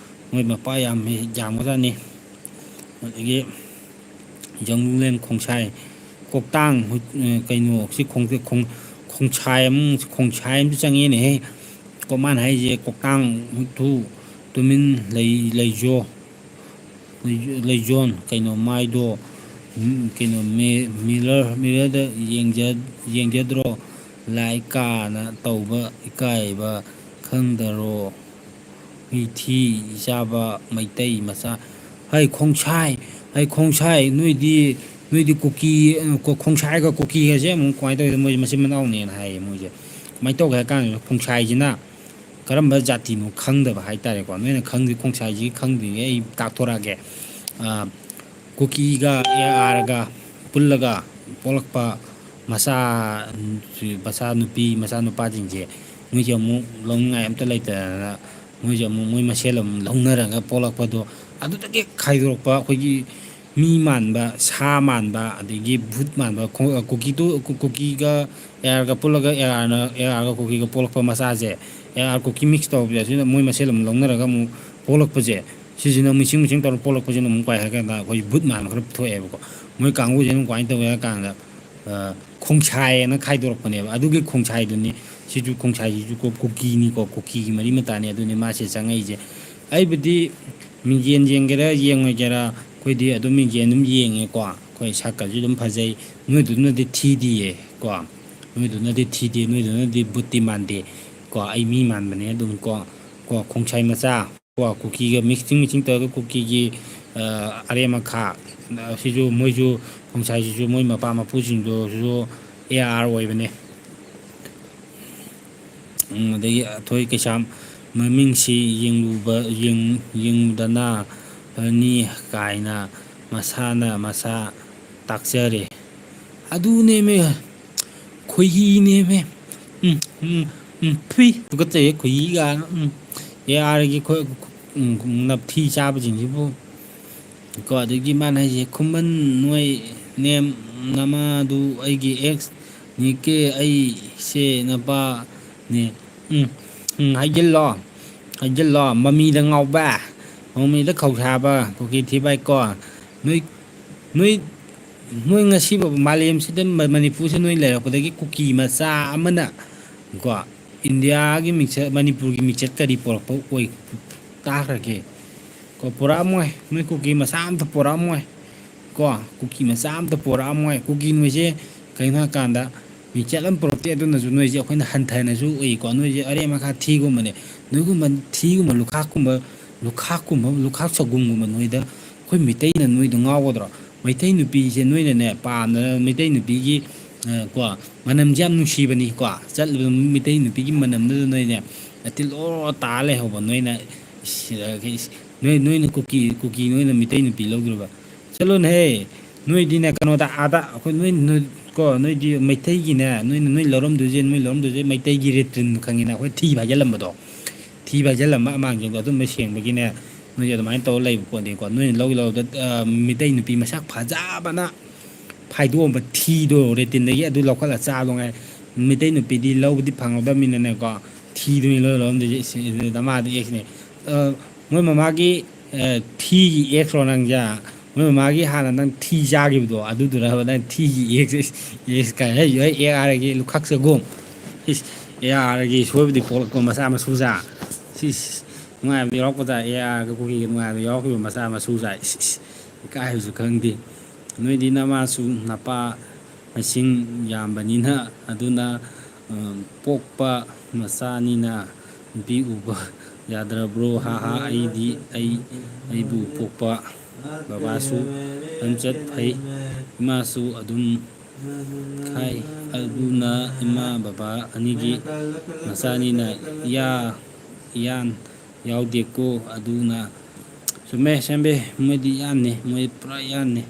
ꯃꯣꯏ ꯃꯄꯥ ꯌꯥꯝ ꯌꯥꯝꯕꯖꯥꯠꯅꯤ꯫ ꯑꯗꯒꯤ ꯖꯪꯒꯨꯂꯦꯟ ꯈꯣꯡꯁꯥꯏ, ꯀꯣꯛꯇꯥꯡ, ꯍꯨꯏ-, ꯑ, ꯀꯩꯅꯣ, ꯁꯤ ꯈꯣꯡ-, ꯈꯣꯡ-, ꯈꯣꯡꯁꯥꯏ ꯑꯃ, ꯈꯣꯡꯁꯥꯏ ꯑꯃꯁꯨ ꯆꯪꯉꯦꯅꯦꯍꯦ꯫ ꯀꯣ-, ꯃꯥꯅ ꯍꯥꯏꯁꯦ ꯀꯣꯛꯇꯥꯡ, ꯍꯨꯏꯊꯨ, ꯇꯨꯃꯤꯟ ꯂꯩ-, ꯂꯩꯖꯣ, ꯂꯩ-, ꯂꯩꯖꯣꯟ, ꯀꯩꯅꯣ, ꯃꯥꯏꯗꯣ, ꯎꯝ, ꯀꯩꯅꯣ, ꯃꯤ-, ꯃꯤꯔꯔ, ꯃꯤꯔꯔꯗ ꯌꯦꯡꯖ-, ꯌꯦꯡꯖꯗ꯭ꯔꯣ? ꯂꯥꯏ ꯀꯥꯅ ꯇꯧꯕ ꯏꯀꯥꯏꯕ ꯈꯪꯗꯔꯣ? ꯃꯤꯊꯤ ꯆꯥꯕ ꯃꯩꯇꯩ ꯃꯆꯥ꯫ ꯍꯩ ꯈꯣꯡꯁꯥꯏ, ꯍꯩ ꯈꯣꯡꯁꯥꯏ, ꯅꯣꯏꯗꯤ, ꯅꯣꯏꯗꯤ ꯀꯨꯀꯤ, ꯈꯣꯡꯁꯥꯏꯒ ꯀꯨꯀꯤꯒꯁꯦ ꯑꯃꯨꯛ ꯀꯃꯥꯏꯅ ꯇꯧꯋꯤꯗ? ꯃꯣꯏ ꯃꯆꯤꯟ ꯃꯅꯥꯎꯅꯦꯅ ꯍꯥꯏꯌꯦ꯫ ꯃꯣꯏꯁꯦ ꯀꯃꯥꯏꯅ ꯇꯧꯒꯦ ꯍꯥꯏ ꯀꯥꯟꯗ, ꯈꯣꯡꯁꯥꯏꯁꯤꯅ ꯀꯔꯝꯕ ꯖꯥꯇꯤꯅꯣ ꯈꯪꯗꯕ ꯍꯥꯏꯇꯥꯔꯦꯀꯣ꯫ ꯅꯣꯏꯅ ꯈꯪꯗ꯭ꯔꯤ, ꯈꯣꯡꯁꯥꯏꯁꯤ ꯈꯪꯗ꯭ꯔꯤꯉꯩ ꯑꯩ ꯇꯥꯛꯊꯣꯔꯛꯑꯒꯦ꯫ ꯀꯨꯀꯤꯒ ꯑꯦ ꯑꯥꯔꯒ ꯄꯨꯜꯂꯒ ꯄꯣꯛꯂꯛꯄ ꯃꯆꯥ, ꯃꯆꯥ ꯅꯨꯄꯤ, ꯃꯆꯥ ꯅꯨꯄꯥꯁꯤꯡꯁꯦ ꯃꯣꯏꯁꯦ ꯑꯃꯨꯛ ꯂꯧꯅꯤꯡꯉꯥꯏ ꯑꯝꯇ ꯂꯩꯇꯗꯅ, ꯃꯣꯏꯁꯦ ꯑꯃꯨꯛ ꯃꯣꯏ ꯃꯁꯦꯜ ꯑꯃꯨꯛ ꯂꯧꯅꯔꯒ ꯄꯣꯛꯂꯛꯄꯗꯣ, ꯑꯗꯨꯗꯒꯤ ꯈꯥꯏꯗꯣꯔꯛꯄ ꯑꯩꯈꯣꯏꯒꯤ ꯃꯤ ꯃꯥꯟꯕ, ꯁꯥ ꯃꯥꯟꯕ, ꯑꯗꯒꯤ ꯚꯨꯠ ꯃꯥꯟꯕ, ꯈꯣ-, ꯀꯨꯀꯤꯗꯨ, ꯀꯨ-, ꯀꯨꯀꯤꯒ ꯑꯦ ꯑꯥꯔꯒ ꯄꯨꯜꯂꯒ, ꯑꯦ ꯑꯥꯔꯅ, ꯑꯦ ꯑꯥꯔꯒ ꯀꯨꯀꯤꯒ ꯄꯣꯛꯂꯛꯄ ꯃꯆꯥꯁꯦ, ꯑꯦ ꯑꯥꯔ ꯀꯨꯀꯤ ꯃꯤꯛꯁ ꯇꯧꯕꯁꯦ, ꯑꯁꯤꯅ ꯃꯣꯏ ꯃꯁꯦꯜ ꯑꯃꯨꯛ ꯂꯧꯅꯔꯒ ꯑꯃꯨꯛ ꯄꯣꯛꯂꯛꯄꯁꯦ, ꯁꯤꯁꯤꯅ ꯃꯤꯁꯤꯡ ꯃꯤꯁꯤꯡ ꯇꯧꯔꯒ ꯄꯣꯛꯂꯛꯄꯁꯤꯅ ꯑꯃꯨꯛ ꯀꯥꯏ ꯍꯥꯏ ꯀꯥꯟꯗ, ꯑꯩꯈꯣꯏ ꯚꯨꯠ ꯃꯥꯟꯕ ꯈꯔ ꯊꯣꯛꯑꯦꯕꯀꯣ꯫ ꯃꯣꯏ ꯀꯥꯡꯕꯨꯁꯤꯅ ꯑꯃꯨꯛ ꯀꯃꯥꯏꯅ ꯇꯧꯒꯦ ꯍꯥꯏ ꯀꯥꯟꯗ, ꯑ, ꯈꯣꯡꯁꯥꯏ ꯍꯥꯏꯅ ꯈꯥꯏꯗꯣꯔꯛꯄꯅꯦꯕ꯫ ꯑꯗꯨꯒꯤ ꯈꯣꯡꯁꯥꯏꯗꯨꯅꯤ, ꯁꯤꯁꯨ ꯈꯣꯡꯁꯥꯏꯁꯤꯁꯨ ꯀꯣ-, ꯀꯨꯀꯤꯅꯤꯀꯣ, ꯀꯨꯀꯤꯒꯤ ꯃꯔꯤ ꯃꯇꯥꯅꯤ꯫ ꯑꯗꯨꯅꯤ ꯃꯥꯁꯦ ꯆꯪꯉꯛꯏꯁꯦ꯫ ꯑꯩꯕꯨꯗꯤ ꯃꯤꯡꯖꯦꯜ ꯌꯦꯡꯒꯦꯔꯥ ꯌꯦꯡꯉꯣꯏꯒꯦꯔꯥ, ꯑꯩꯈꯣꯏꯗꯤ ꯑꯗꯨꯝ ꯃꯤꯡꯖꯦꯜ ꯑꯗꯨꯝ ꯌꯦꯡꯉꯦꯀꯣ꯫ ꯑꯩꯈꯣꯏ ꯁꯛꯀꯁꯨ ꯑꯗꯨꯝ ꯐꯖꯩ꯫ ꯅꯣꯏꯗꯨꯅꯗꯤ ꯊꯤꯗꯤꯌꯦ ꯀꯣ, ꯅꯣꯏꯗꯨꯅꯗꯤ ꯊꯤꯗꯦ, ꯅꯣꯏꯗꯨꯅꯗꯤ ꯕꯨꯠꯇꯤ ꯃꯥꯟꯗꯦ ꯀꯣ꯫ ꯑꯩ ꯃꯤ ꯃꯥꯟꯕꯅꯦ ꯑꯗꯨꯝ ꯀꯣ, ꯀꯣ, ꯈꯣꯡꯁꯥꯏ ꯃꯆꯥ꯫ ꯀꯣ, ꯀꯨꯀꯤꯒ ꯃꯤꯛꯁꯤꯡ ꯃꯤꯛꯁꯤꯡ ꯇꯧꯔꯒ ꯀꯨꯀꯤꯒꯤ, ꯑ, ꯑꯔꯦꯝ ꯑꯈꯥ, ꯑ, ꯁꯤꯁꯨ ꯃꯣꯏꯁꯨ, ꯈꯣꯡꯁꯥꯏꯁꯤꯁꯨ ꯃꯣꯏ ꯃꯄꯥ ꯃꯄꯨꯁꯤꯡꯗꯨꯁꯨ ꯑꯦ ꯑꯥꯔ ꯑꯣꯏꯕꯅꯦ꯫ ꯎꯝ, ꯑꯗꯒꯤ ꯑꯊꯣꯏ ꯀꯩꯁꯥꯝ ꯃꯃꯤꯡꯁꯤ ꯌꯦꯡꯂꯨꯕ-, ꯌꯦꯡ-, ꯌꯦꯡꯂꯨꯗꯅ ꯐꯅꯤ ꯀꯥꯏꯅ ꯃꯁꯥꯅ ꯃꯁꯥ ꯇꯥꯛꯆꯔꯦ꯫ ꯑꯗꯨꯅꯦꯃꯦ, ꯈꯣꯏꯍꯤꯅꯦꯃꯦ꯫ ꯎꯝ, ꯎꯝ, ꯎꯝ, ꯊꯨꯏ, ꯇꯨꯀꯠꯆꯩꯌꯦ, ꯈꯣꯏꯍꯤ ꯀꯥꯏꯅ꯫ ꯎꯝ, ꯑꯦ ꯑꯥꯔꯒꯤ ꯈꯣꯏ-, ꯎꯝ, ꯅꯞꯊꯤ ꯆꯥꯕꯁꯤꯡꯁꯤꯕꯨ꯫ ꯀꯣ, ꯑꯗꯒꯤ ꯃꯥꯅ ꯍꯥꯏꯁꯦ, "ꯈꯨꯃꯟ ꯅꯣꯏ ꯅꯦꯝ ꯅꯃꯥꯗꯨ ꯑꯩꯒꯤ ꯑꯦꯛꯁ ꯅꯤꯛꯀꯦ, ꯑꯩꯁꯦ ꯅꯄꯥꯅꯦ꯫" ꯎꯝ, ꯎꯝ, ꯍꯥꯏꯖꯤꯜꯂꯣ, ꯍꯥꯏꯖꯤꯜꯂꯣ, ꯃꯃꯤꯗ ꯉꯥꯎꯕ, ꯃꯃꯤꯗ ꯈꯧꯁꯥꯕ, ꯀꯨꯀꯤ ꯊꯤꯕꯥꯏ ꯀꯣ꯫ ꯅꯣꯏ, ꯅꯣꯏ, ꯅꯣꯏ ꯉꯁꯤꯐꯥꯎ ꯃꯥꯂꯦꯝꯁꯤꯗ ꯃ-, ꯃꯅꯤꯄꯨꯔꯁꯤꯗ ꯅꯣꯏ ꯂꯩꯔꯛꯄꯗꯒꯤ ꯀꯨꯀꯤ ꯃꯆꯥ ꯑꯃꯅ ꯀꯣ, ꯏꯟꯗꯤꯌꯥꯒꯤ ꯃꯤꯡꯆꯠ, ꯃꯅꯤꯄꯨꯔꯒꯤ ꯃꯤꯡꯆꯠ ꯀꯔꯤ ꯄꯣꯔꯛꯄ ꯑꯣꯏ ꯇꯥꯈ꯭ꯔꯒꯦ? ꯀꯣ, ꯄꯨꯔꯛꯑꯝꯃꯣꯏ꯫ ꯅꯣꯏ ꯀꯨꯀꯤ ꯃꯆꯥ ꯑꯝꯇ ꯄꯨꯔꯛꯑꯝꯃꯣꯏ꯫ ꯀꯣ, ꯀꯨꯀꯤ ꯃꯆꯥ ꯑꯝꯇ ꯄꯨꯔꯛꯑꯝꯃꯣꯏ꯫ ꯀꯨꯀꯤ ꯅꯣꯏꯁꯦ ꯀꯩꯅꯣ ꯍꯥꯏꯀꯥꯟꯗ, ꯃꯤꯡꯆꯠ ꯑꯃ ꯄꯨꯔꯛꯇꯦ꯫ ꯑꯗꯨꯅꯁꯨ ꯅꯣꯏꯁꯦ ꯑꯩꯈꯣꯏꯅ ꯍꯟꯊꯅꯁꯨ ꯎꯏꯀꯣ꯫ ꯅꯣꯏꯁꯦ ꯑꯔꯦꯝ ꯑꯈꯥ ꯊꯤꯒꯨꯝꯕꯅꯦ꯫ ꯅꯣꯏꯒꯨꯝꯕ ꯊꯤꯒꯨꯝꯕ, ꯂꯨꯈꯥꯛꯀꯨꯝꯕ, ꯂꯨꯈꯥꯛꯀꯨꯝꯕ, ꯂꯨꯈꯥꯛ ꯆꯒꯨꯝꯒꯨꯝꯕ ꯅꯣꯏꯗ ꯑꯩꯈꯣꯏ ꯃꯤꯇꯩꯅ ꯅꯣꯏꯗ ꯉꯥꯎꯒꯗ꯭ꯔꯣ? ꯃꯩꯇꯩ ꯅꯨꯄꯤꯁꯦ ꯅꯣꯏꯅꯅꯦ ꯄꯥꯝꯗꯅ, ꯃꯩꯇꯩ ꯅꯨꯄꯤꯒꯤ, ꯑ, ꯀꯣ, ꯃꯅꯝꯁꯦ ꯌꯥꯝ ꯅꯨꯡꯁꯤꯕꯅꯤꯀꯣ꯫ ꯆꯠꯂꯤꯕ ꯃꯩꯇꯩ ꯅꯨꯄꯤꯒꯤ ꯃꯅꯝꯗꯨꯗ ꯅꯣꯏꯅꯦ ꯇꯤꯜꯂꯣ ꯇꯥ ꯂꯩꯍꯧꯕ ꯅꯣꯏꯅ꯫ ꯏꯁ, ꯅꯣꯏ, ꯅꯣꯏꯅ ꯀꯨꯀꯤ, ꯀꯨꯀꯤ ꯅꯣꯏꯅ ꯃꯤꯇꯩ ꯅꯨꯄꯤ ꯂꯧꯗ꯭ꯔꯣꯕ? ꯆꯠꯂꯣꯅꯦꯍꯦ꯫ ꯅꯣꯏꯗꯤꯅꯦ ꯀꯩꯅꯣꯗ, ꯑꯥꯗ ꯑꯩꯈꯣꯏ ꯅꯣꯏ, ꯅꯣꯏ ꯀꯣ, ꯅꯣꯏꯗꯤ ꯃꯩꯇꯩꯒꯤꯅꯦ, ꯅꯣꯏꯅ, ꯅꯣꯏ ꯂꯧꯔꯝꯗꯣꯏꯁꯦ, ꯅꯣꯏ ꯂꯧꯔꯝꯗꯣꯏꯁꯦ ꯃꯩꯇꯩꯒꯤ ꯔꯦꯇ꯭ꯔꯤꯟ ꯈꯪꯉꯤꯅ, ꯑꯩꯈꯣꯏ ꯊꯤ ꯐꯥꯏꯖꯜꯂꯝꯕꯗꯣ, ꯊꯤ ꯐꯥꯏꯖꯜꯂꯝꯕ ꯑꯃꯥꯡꯁꯤꯡꯗꯣ ꯑꯗꯨꯝꯕ ꯁꯦꯡꯕꯒꯤꯅꯦ꯫ ꯅꯣꯏꯁꯦ ꯑꯗꯨꯃꯥꯏꯅ ꯇꯧꯔ ꯂꯩꯕ ꯄꯣꯠꯅꯤꯀꯣ꯫ ꯅꯣꯏꯅ ꯂꯧ ꯂꯧꯗ, ꯑ, ꯃꯩꯇꯩ ꯅꯨꯄꯤ ꯃꯁꯛ ꯐꯖꯕꯅ ꯐꯥꯏꯗꯣꯛꯑꯝꯕ ꯊꯤꯗꯣ ꯔꯦꯇꯤꯟꯗꯒꯤ ꯑꯗꯨ ꯂꯧꯈꯠꯂ ꯆꯥꯕꯗꯣ ꯉꯥꯏ꯫ ꯃꯩꯇꯩ ꯅꯨꯄꯤꯗꯤ ꯂꯧꯕꯗꯤ ꯐꯪꯍꯧꯗꯕꯅꯤꯅꯅꯦꯀꯣ, ꯊꯤꯗꯨꯅꯤ ꯂꯣꯏ ꯂꯧꯔꯝꯗꯣꯏꯁꯦ꯫ ꯏꯁ, ꯅꯃꯥꯗꯤ ꯑꯦꯛꯁꯅꯦ꯫ ꯑ, ꯃꯣꯏ ꯃꯃꯥꯒꯤ, ꯑ, ꯊꯤꯒꯤ ꯑꯦꯛꯁꯔꯣ ꯅꯪꯁꯦ? ꯃꯣꯏ ꯃꯃꯥꯒꯤ ꯍꯥꯟꯅ ꯅꯪ ꯊꯤ ꯆꯥꯈꯤꯕꯗꯣ ꯑꯗꯨꯗꯨꯔꯕ ꯅꯪ ꯊꯤꯒꯤ ꯑꯦꯛꯁ? ꯑꯦꯛꯁ ꯀꯥꯏ ꯍꯥꯏ, ꯑꯦ ꯑꯥꯔꯒꯤ ꯂꯨꯈꯥꯛ ꯆꯒꯨꯝ꯫ ꯏꯁ, ꯑꯦ ꯑꯥꯔꯒꯤ ꯁꯣꯏꯕꯗꯤ ꯄꯣꯛꯂꯛꯄ ꯃꯆꯥ ꯃꯁꯨ ꯆꯥ꯫ ꯁꯤꯁ, ꯅꯨꯡꯉꯥꯏꯕꯗꯤ ꯌꯥꯎꯔꯛꯄ ꯇꯥꯏ, ꯑꯦ ꯑꯥꯔꯒ ꯀꯨꯀꯤꯒ ꯅꯨꯡꯉꯥꯏꯕꯗꯤ ꯌꯥꯎꯔꯛꯈꯤꯕ ꯃꯆꯥ ꯃꯁꯨ ꯆꯥ꯫ ꯏꯁ, ꯏꯁ, ꯏꯀꯥꯏꯕꯁꯨ ꯈꯪꯗꯦ꯫ ꯅꯣꯏꯗꯤ ꯅꯃꯥꯁꯨ ꯅꯄꯥ ꯃꯁꯤꯡ ꯌꯥꯝꯕꯅꯤꯅ, ꯑꯗꯨꯅ, ꯑ, ꯄꯣꯛꯄ ꯃꯆꯥꯅꯤꯅ ꯅꯨꯄꯤ ꯎꯕ ꯌꯥꯗ꯭ꯔꯕ꯭ꯔꯣ? ꯍꯥ ꯍꯥ, ꯑꯩꯗꯤ ꯑꯩ, ꯑꯩꯕꯨ ꯄꯣꯛꯄ ꯕꯕꯥꯁꯨ ꯂꯝꯆꯠ ꯐꯩ, ꯏꯃꯥꯁꯨ ꯑꯗꯨꯝ ꯈꯥꯏ, ꯑꯗꯨꯅ ꯏꯃꯥ ꯕꯕꯥ ꯑꯅꯤꯒꯤ ꯃꯆꯥꯅꯤꯅ ꯏꯌꯥ, ꯏꯌꯥꯟ ꯌꯥꯎꯗꯦꯀꯣ꯫ ꯑꯗꯨꯅ ꯆꯨꯝꯃꯦ, ꯁꯦꯝꯕꯦ, ꯃꯣꯏꯗꯤ ꯏꯌꯥꯟꯅꯦ, ꯃꯣꯏ ꯄꯨꯔꯥ ꯏꯌꯥꯟꯅꯦ꯫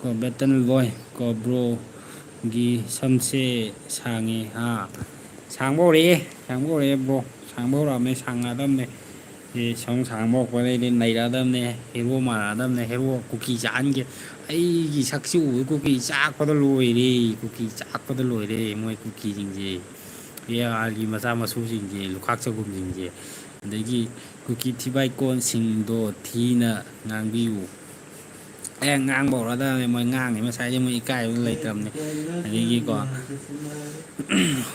ꯀꯣ, ꯕꯦꯇꯟ ꯕꯣꯏ, ꯀꯣ, ꯕ꯭ꯔꯣꯒꯤ ꯁꯝꯁꯦ ꯁꯥꯡꯉꯦ, ꯍꯥ? ꯁꯥꯡꯕ ꯍꯧꯔꯛꯑꯦ, ꯁꯥꯡꯕ ꯍꯧꯔꯛꯑꯦ, ꯕ꯭ꯔꯣ꯫ ꯁꯥꯡꯕ ꯍꯧꯔꯛꯑꯕꯅꯦ, ꯁꯥꯡꯉꯛꯑꯗꯕꯅꯦ꯫ ꯑꯦ, ꯁꯝ ꯁꯥꯡꯕ ꯍꯧꯔꯛꯄꯗꯩꯗꯤ ꯅꯩꯔꯛꯑꯗꯕꯅꯦ, ꯍꯦꯔꯣ ꯃꯥꯜꯂꯛꯑꯗꯕꯅꯦ, ꯍꯦꯔꯣ ꯀꯨꯀꯤ ꯆꯥꯍꯟꯒꯦ꯫ ꯑꯩꯒꯤ ꯁꯛꯁꯤ ꯎꯕꯗ ꯀꯨꯀꯤ ꯆꯥꯛꯄꯗ ꯂꯣꯏꯔꯦ, ꯀꯨꯀꯤ ꯆꯥꯛꯄꯗ ꯂꯣꯏꯔꯦ, ꯃꯣꯏ ꯀꯨꯀꯤꯁꯤꯡꯁꯦ꯫ ꯑꯦ ꯑꯥꯔꯒꯤ ꯃꯆꯥ ꯃꯁꯨꯁꯤꯡꯁꯦ, ꯂꯨꯈꯥꯛ ꯆꯒꯨꯝꯁꯤꯡꯁꯦ꯫ ꯑꯗꯒꯤ ꯀꯨꯀꯤ ꯊꯤꯕꯥꯏꯀꯣꯟꯁꯤꯡꯗꯣ ꯊꯤꯅ ꯉꯥꯡꯕꯤꯌꯨ꯫ ꯑꯦ, ꯉꯥꯡꯕ ꯍꯧꯔꯛꯑꯗꯕꯅꯦ, ꯃꯣꯏ ꯉꯥꯡꯉꯤ ꯃꯁꯥꯏꯁꯦ ꯃꯣꯏ ꯏꯀꯥꯏꯕ ꯂꯩꯇ꯭ꯔꯕꯅꯦ꯫ ꯑꯗꯒꯤꯀꯣ,